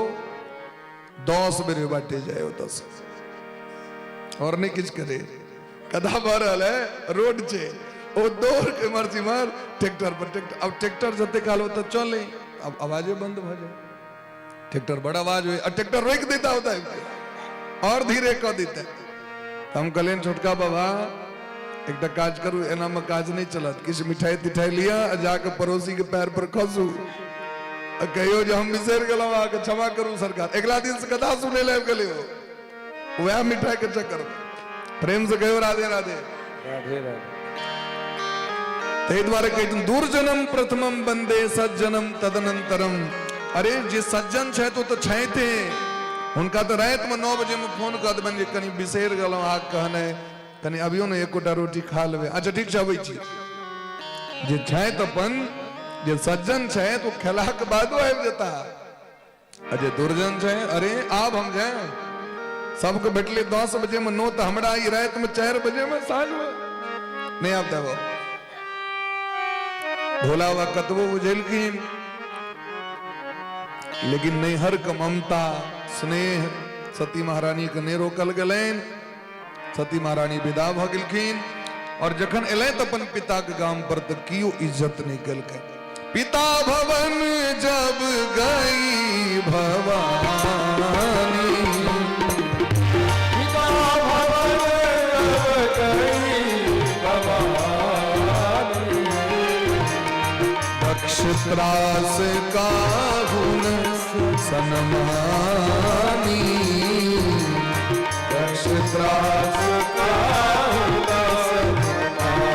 10 बेर ओहि बाटे जाय ओतऽ से, और नहि किछु करे। कथा भऽ रहल है, रोड छै, ओ दौड़ के इम्हर से इम्हर ट्रैक्टर पर ट्रैक्टर। अब ट्रैक्टर जते काल ओतऽ चले, अब आवाजे बंद भऽ जाय, ट्रैक्टर बड़ आवाज हो, ट्रैक्टर रोकि देता होता है और धीरे कऽ देता। तऽ हम कहलियनि छोटका बाबा एकटा काज करू, एना में काज नहीं चलत, किछु मिठाई तिठाई लिअ आ जाके पड़ोसी के पैर पर खसू आ कहियो जे हम बिसरि गेलहुँ, अहाँके क्षमा करू सरकार। अगिला दिन से कथा सुनै लए आबि गेलै ओ, वएह मिठाई के चक्कर में। प्रेम से कहियो राधे राधे। राधे राधे। ताहि दुआरे कहै छथिन दुर्जनम प्रथमम वंदे सज्जनम तदनंतरम। अरे जे सज्जन छथि ओ तऽ छथि, हुनका तऽ रातिमे 9 बजेमे फोन कऽ देबनि जे कनि बिसरि गेलहुँ अहाँके कहने, कनि अबियौ ने एकोटा रोटी खा लेबै, अच्छा ठीक छै अबै छी। जे छथि अपन जे सज्जन छथि ओ खेलाके बादो आबि जेता, आ जे दुर्जन छै अरे आब हम जाए, सबके भेटलै 10 बजे में 9, तऽ हमरा ई राति में 4 बजे में साँझ में नहीं आब देबो। भोला बाबा कतबो बुझेलखिन, लेकिन नैहर के ममता स्नेह सती महारानी के नहि रोकल गेलनि। सती महारानी विदा भऽ गेलखिन और जखन एलथि अपन पिता के गाम पर तऽ केओ इज्जत नहि केलकै। पिता भवन जब गई भवानी, पिता भवन जब गई भवानी, दक्ष त्रास काहुन सनमानी, दक्ष त्रास काहुन सनमानी।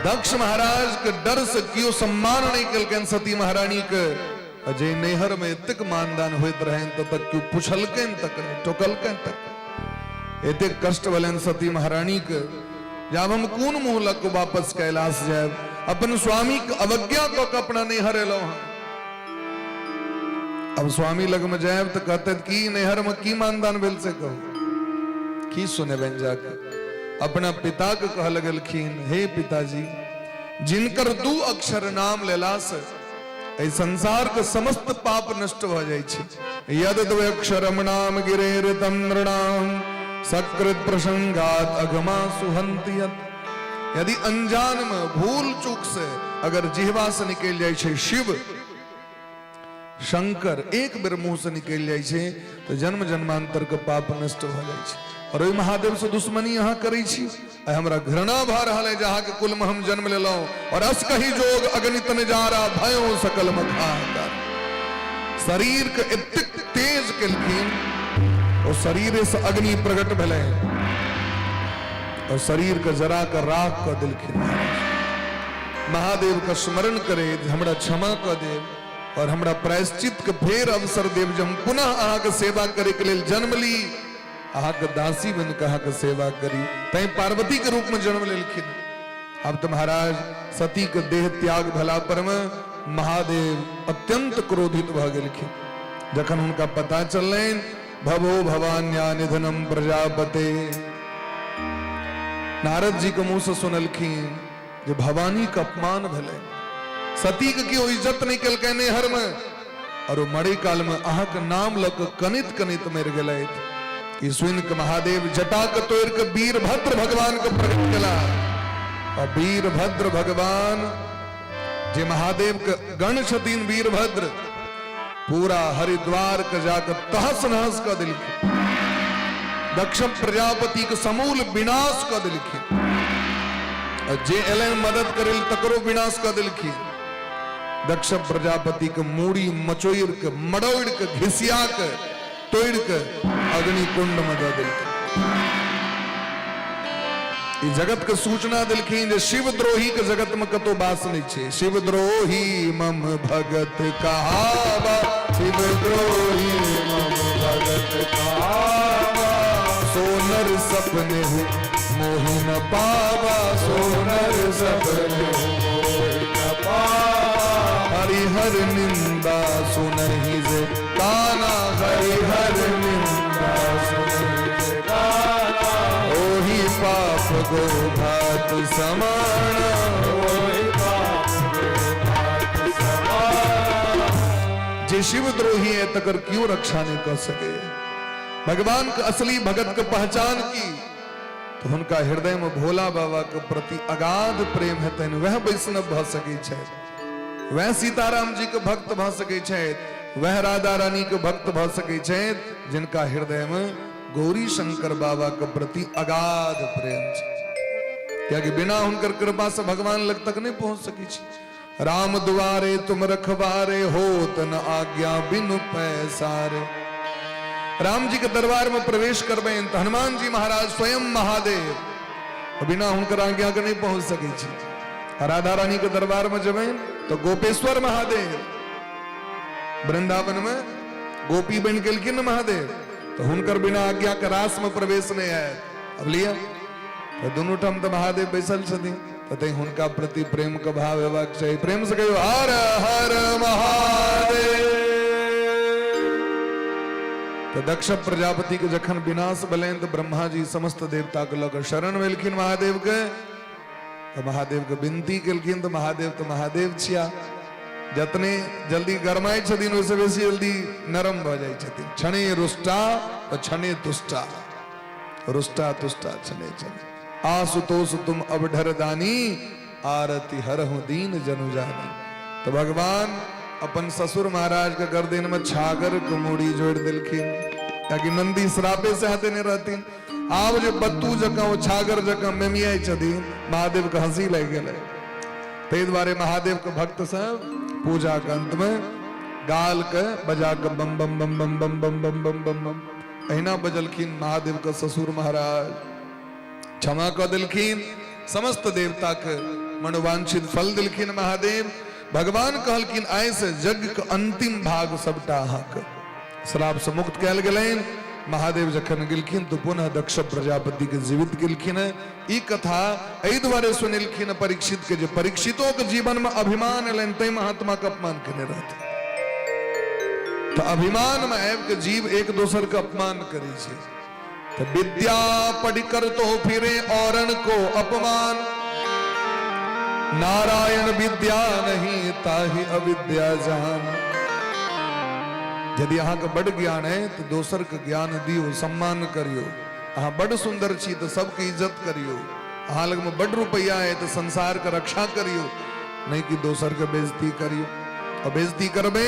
दक्ष महाराज के डर से केओ सम्मान नहीं केलकनि सती महारानी के। जे नैहर में एतेक मानदान होइत रहनि तब तक केओ पुछलकनि तक नहीं, टोकलकनि तक नहीं। एतेक कष्ट भेलनि सती महारानी के जे आब हम कोन मुंह लऽ कऽ वापस कैलाश जायब, अपन स्वामी के अवज्ञा कऽ के अपना नैहर एलहुँ हँ। अब स्वामी लग में जायब तऽ कहते की नैहर में की मानदान भेल से कहू, की सुनेबनि जाके। अपना पिता के कह लगलखिन, हे पिताजी, जिनकर दू अक्षर नाम लेला से एहि संसार के समस्त पाप नष्ट भऽ जाइ छै। यद द्वयक्षरम नाम गिरेरतम नृणाम सकृत प्रसंगात अघमा सुहंति यत। यदि अनजान में भूल चूक से अगर जिहवा से निकलि जाइ छै शिव शंकर, एक बेर मुंह से निकलि जाइ छै तऽ जन्म जन्मांतर के पाप नष्ट भऽ जाइ छै। और ओहि महादेव से दुश्मनी अहाँ करै छी, आइ हमरा घृणा भऽ रहल है जे अहाँके कुल में हम जन्म लेलहुँ। और अस कही जोग अगणित नजारा भयो सकल मखाकर। शरीर के एतेक तेज केलखिन, ओ शरीरे से अग्नि प्रकट भेलै और शरीर के जरा के राख कऽ देलखिन। महादेव के स्मरण करे हमरा क्षमा कऽ देब और हमरा प्रायश्चित के फेर अवसर देब जे हम पुनः अहाँके सेवा करे के लेल जन्म ली, अहाँके दासी बनि कऽ अहाँके सेवा करी। तैं पार्वती के रूप में जन्म लेलखिन। अब तऽ महाराज सती के देह त्याग भेला पर में महादेव अत्यंत क्रोधित भऽ गेलखिन। जखन हुनका पता चललनि भवो भवान्या निधनम प्रजापते, नारद जी के मुंह से सुनलखिन जे भवानी के अपमान भेलै, सती के केओ इज्जत नहीं केलकै नैहर में, और ओ मरे काल में अहाँके नाम लऽ कऽ कनित कनित मरि गेलथि। ई सुनि के महादेव जटा के तोड़ि के वीरभद्र भगवान के प्रकट केला। और वीरभद्र भगवान जे महादेव के गण छथिन वीरभद्र, पूरा हरिद्वार के जाकर तहस नहस कऽ देलखिन, दक्ष प्रजापति के समूल विनाश कऽ देलखिन, और जे एलै मदद करै लए तकरो विनाश कऽ देलखिन। दक्ष प्रजापति के मूड़ी मचोड़ि के मड़ोड़ि के घिसिया के तोड़ि के अग्निकुंड में दऽ देलखिन। ई जगत के सूचना देलखिन जे शिवद्रोही के जगत में कतौ वास नहीं छै। शिवद्रोही मम भगत कहावा, शिवद्रोही मम भगत कहावा, सोनर सपने हो मोहि न पावा, सोनर सपने हो मोहि न पावा, हरिहर निंदा सुनहि जे काना, हरिहर निंदा सुनहि जे काना, ओहि पाप गो घात समाना, ओहि पाप गो घात समाना। जे शिवद्रोही है तकर क्यों रक्षा नहीं कर सके। भगवान के असली भगत के पहचान की तो हुनका हृदय में भोला बाबा के प्रति अगाध प्रेम है, तहन वह वैष्णव भऽ सकै छथि, वह सीताराम जी के भक्त भऽ सकै छथि, वह राधा रानी के भक्त भऽ सकै छथि जिनका हृदय में गौरी शंकर बाबा के प्रति अगाध प्रेम छै। कियाकि बिना हुनकर कृपा से भगवान लग तक नहीं पहुंच सकै छी। राम दुआरे तुम रखवारे, होत न आज्ञा बिनु पैसारे। राम जी के दरबार में प्रवेश करबे तऽ हनुमान जी महाराज स्वयं महादेव, बिना हुनकर आज्ञा के नहीं पहुंच सकै छी। राधा रानी के दरबार में जेबै तो गोपेश्वर महादेव, वृंदावन में गोपी बनि गेलखिन ने महादेव, तो हुनकर बिना आज्ञा के रास में प्रवेश नहीं आयत। अब लिया तो दुनू ठाम तऽ महादेव बैसल छथिन, तऽ तैं हुनका प्रति प्रेम के भाव हेबाक चाही। प्रेम से कहियो हर हर महादेव। तऽ दक्ष प्रजापति के जखन विनाश भेलनि तऽ ब्रह्मा जी समस्त देवता के लऽ कऽ शरण भेलखिन महादेव के। तऽ महादेव के विनती केलखिन तऽ महादेव तऽ महादेव छिया, जतने जल्दी गरमाइ छथिन ओहिसँ बेसी जल्दी नरम भऽ जाइ छथिन। क्षणे रुष्टा तऽ क्षणे तुष्टा, रुष्टा तुष्टा क्षणे क्षणे। आशुतोष तुम अवढर दानी, आरती हरहु दीन जनु जानी। तो भगवान अपन ससुर महाराज के गर्दन में छागर के मूड़ी जोड़ दिलखिन, ताकि नंदी श्रापे से हाथे नहीं रहतीन। आब जे बत्तू जकाँ ओ छागर जकाँ मेमियाइ छथिन, महादेव के हंसी लागि गेलै। ताहि दुआरे महादेव के भक्त सब पूजा के अंत में गाल के बजा के बम बम बम बम बम बम बम बम बम बम अहिना बजलखिन। महादेव के ससुर महाराज क्षमा कऽ देलखिन, समस्त देवता के मनोवांछित फल दिलखिन महादेव। भगवान कहलखिन आइ से यज्ञ के अंतिम भाग सबटा अहाँके श्राप से मुक्त कयल गेलनि। महादेव जखन गेलखिन तो पुनः दक्ष प्रजापति के जीवित गेलखिन। ई कथा एहि दुआरे सुनेलखिन परीक्षित के जे परीक्षितो के जीवन में अभिमान एलनि तै महात्मा के अपमान केने रहथिन। तो अभिमान में आबि के जीव एक दोसर के अपमान करै छै। तो विद्या पढ़ कर तो फिरे औरन को अपमान, नारायण विद्या नहीं ताहि अविद्या जान। यदि अहाँके बड ज्ञान है तो दोसर के ज्ञान दियो, सम्मान करियो। अहाँ बड सुंदर छी तो सबके इज्जत करियो। अहाँ लग में बड रुपया है तो संसार के रक्षा करियो, नहीं कि दोसर के बेइज्जती करियो। और बेइज्जती करबे,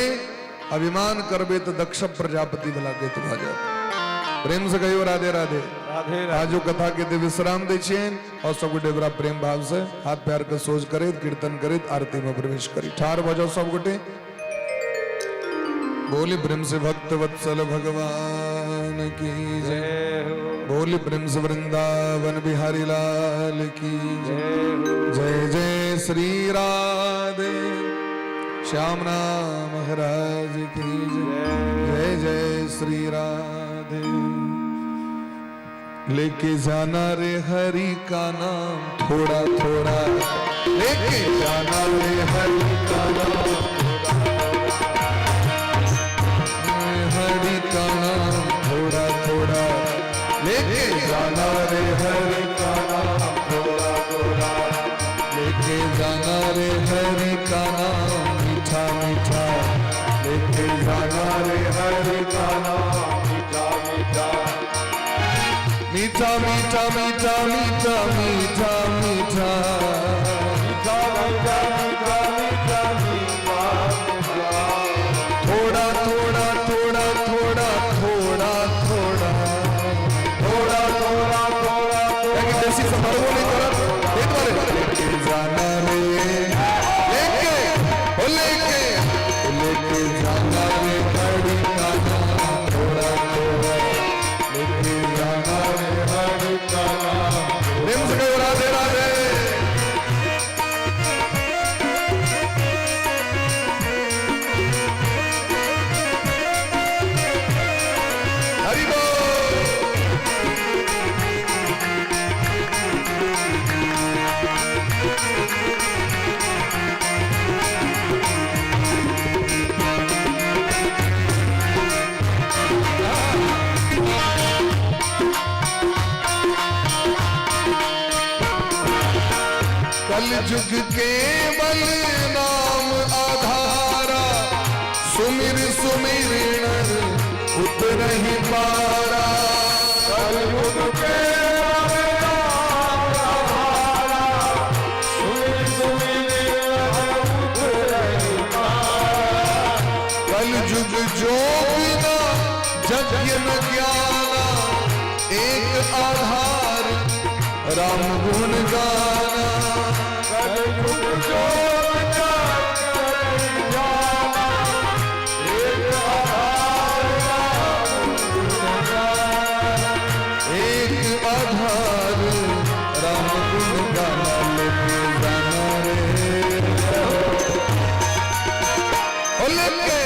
अभिमान करबे तो दक्ष प्रजापति वाला गति भऽ जायत। प्रेम से कहियो राधे राधे। राधे राधे। आजो कथा के ते विश्राम दै छियनि और सब गोटे बड़ा प्रेम भाव से हाथ पैर के सोच करैत कीर्तन करैत आरती में प्रवेश करी। ठार भऽ जाओ सब गोटे, बोली प्रेम से भक्त वत्सल भगवान की जय। जय हो। बोली प्रेम से वृंदावन बिहारी लाल की जय। जय हो। जय जय श्री राधे श्याम नाम महाराज की जय। जय जय श्री राधे। लेके जाना रे हरि का नाम थोड़ा थोड़ा, लेके जाना रे हरि का नाम, हरि का नाम थोड़ा थोड़ा, लेके जाना रे हरि का नाम थोड़ा थोड़ा, लेके जाना रे हरि का नाम मीठा मीठा, लेके जाना रे हरि का नाम मीठा मीठा, मीठा मीठा मीठा मीठा मीठा मीठा मीठा मीठा मीठा मीठा मीठा मीठा, थोड़ा थोड़ा थोड़ा थोड़ा थोड़ा थोड़ा थोड़ा थोड़ा थोड़ा। कियाकि बेसी संभरबो नहि करत, ताहि दुआरे लेके जाना रे, लेके ओ लेके ओ लेके जाना रे हरि का नाम थोड़ा थोड़ा, लेके जाना रे हरि का नाम। प्रेम से कहियो राधे राधे। हरि बोल। कल युग के बल नाम आधारा, सुमिर सुमिर नर उतरहि पारा। कलयुग के नाम आधारा, सुमिर सुमिर नर उतरहि पारा। कल युग जो बिना यज्ञ न ज्ञाना, एक आधार राम गुण गाना। कलयुग जो बिना यज्ञ ज्ञाना, एक आधार राम गुण गाना। एक आधार राम गुण गाना, लेके जाना रे ओ लेके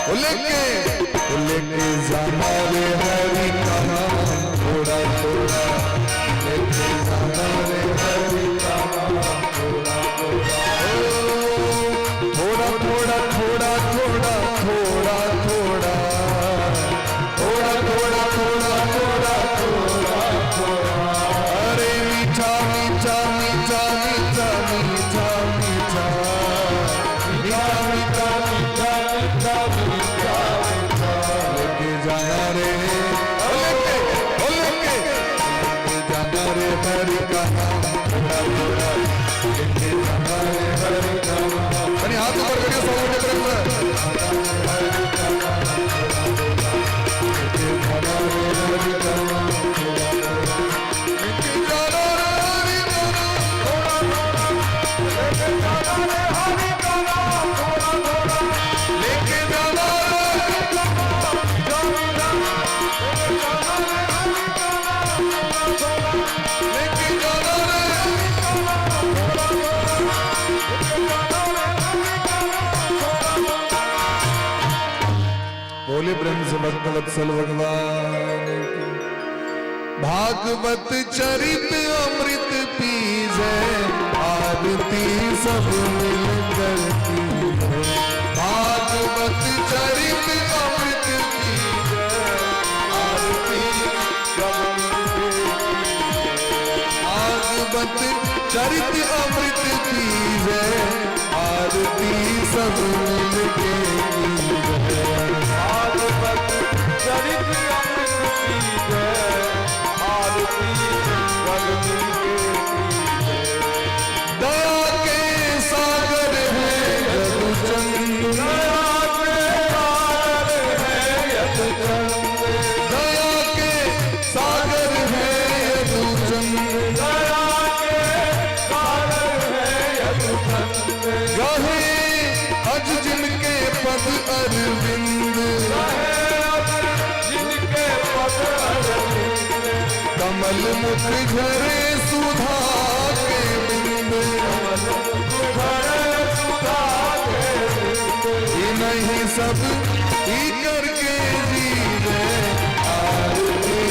ओ लेके ओ लेके जाना रे हरि का नाम थोड़ा थोड़ा, लेके जाना रे हरि का नाम थोड़ा थोड़ा, ओ थोड़ा थोड़ा थोड़ा थोड़ा थोड़ा थोड़ा थोड़ा थोड़ा थोड़ा थोड़ा थोड़ा थोड़ा, अरे मीठा मीठा मीठा मीठा मीठा मीठा मीठा मीठा मीठा मीठा मीठा मीठा, लेके जाना रे, बोले प्रेम से भक्त वत्सल भगवान की। भागवत चरित अमृत पीजे, आरती सब मिलकर कीजे। भागवत चरित अमृत पीजे, आरती सब मिलके। भागवत चरित अमृत पीजे, आरती सब मिलके कीजे। भागवत चरित अमृत पीजे, आरती सब मिलके कीजे। दया के सागर है यदुचंद, दया के सागर है यदुचंद, दया के सागर है यदुचंद, दया के सागर है यदुचंद। रहे अज जिनके पद अरविंद, रहे अज जिनके पद अरविंद, कमल मुख झरे सुधा के बिंद, कमल मुख झरे सुधा के बिंद। ये नहीं सब ही करके जीवे, आरती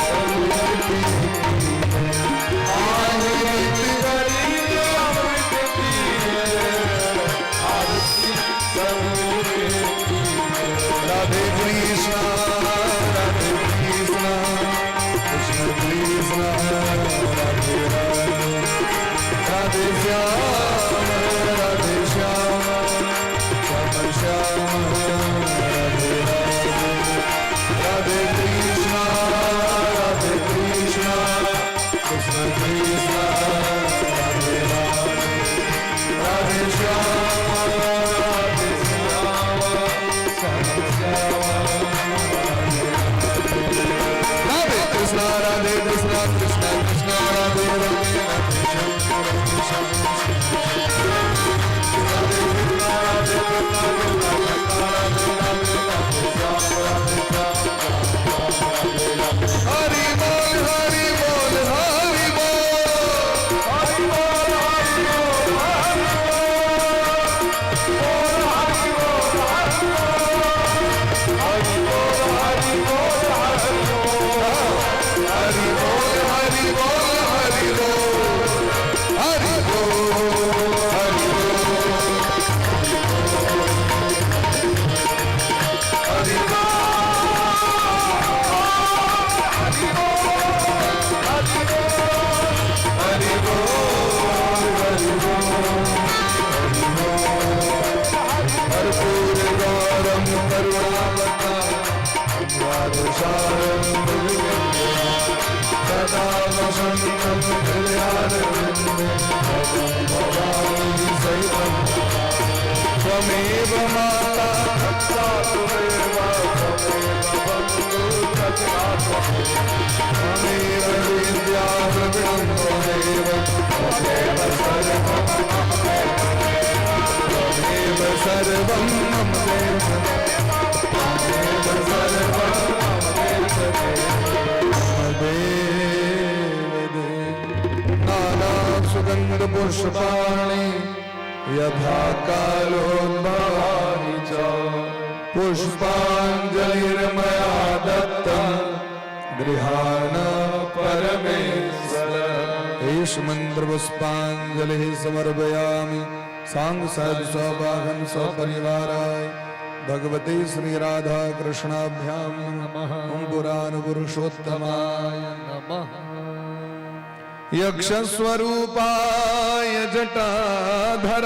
अमृत आरती चरित अमृत पीजे, आरती सब मिलके कीजे। राधे कृष्णा राधे कृष्णा कृष्ण कृष्ण राधे राधे, राधे श्याम राधे श्याम श्याम श्याम राधे राधे, राधे कृष्णा राधे कृष्णा कृष्ण कृष्ण राधे राधे, राधे श्याम राधे श्याम श्याम श्याम राधे कृष्णा राधे कृष्णा कृष्णा कृष्णा राधे राधे, राधे श्याम राधे श्याम राधे कृष्णा राधे कृष्णा कृष्णा कृष्णा राधे राधे, राधे श्याम राधे श्याम राधे राधे। हरि बोल हरि बोल हरि बोल, हरि बोल हरि बोल हरि बोल, हरि बोल हरि बोल, हरि बोल हरि बोल हरि बोल हरि बोल हरि बोल, हरि बोल हरि बोल हरि हरि बोल हरि बोल हरि बोल। कर्पूर गौरम करुणावतारं सारं सदा वसन्तं हृदयारविन्दे भवं भवानी सहितं। त्वमेव माता त्वमेव त्वमेव बन्धुः त्वमेव विद्या द्रविणं त्वमेव त्वमेव सर्वं त्वमेव सर्वं मम देव त्वमेव सर्वं मम देव देव। नाना सुगंध पुष्पाणि यथा कालोद्भवानि च पुष्पाञ्जलिर्मया दत्तं गृहाण परमेश्वर। एष मंत्र पुष्पांजलि समर्पयामि सांग सहज सौभागन सपरिवाराय भगवते श्री राधा कृष्णाभ्याम नमः। ओम पुराण पुरुषोत्तमाय नमः। यक्षस्वरूपाय जटाधर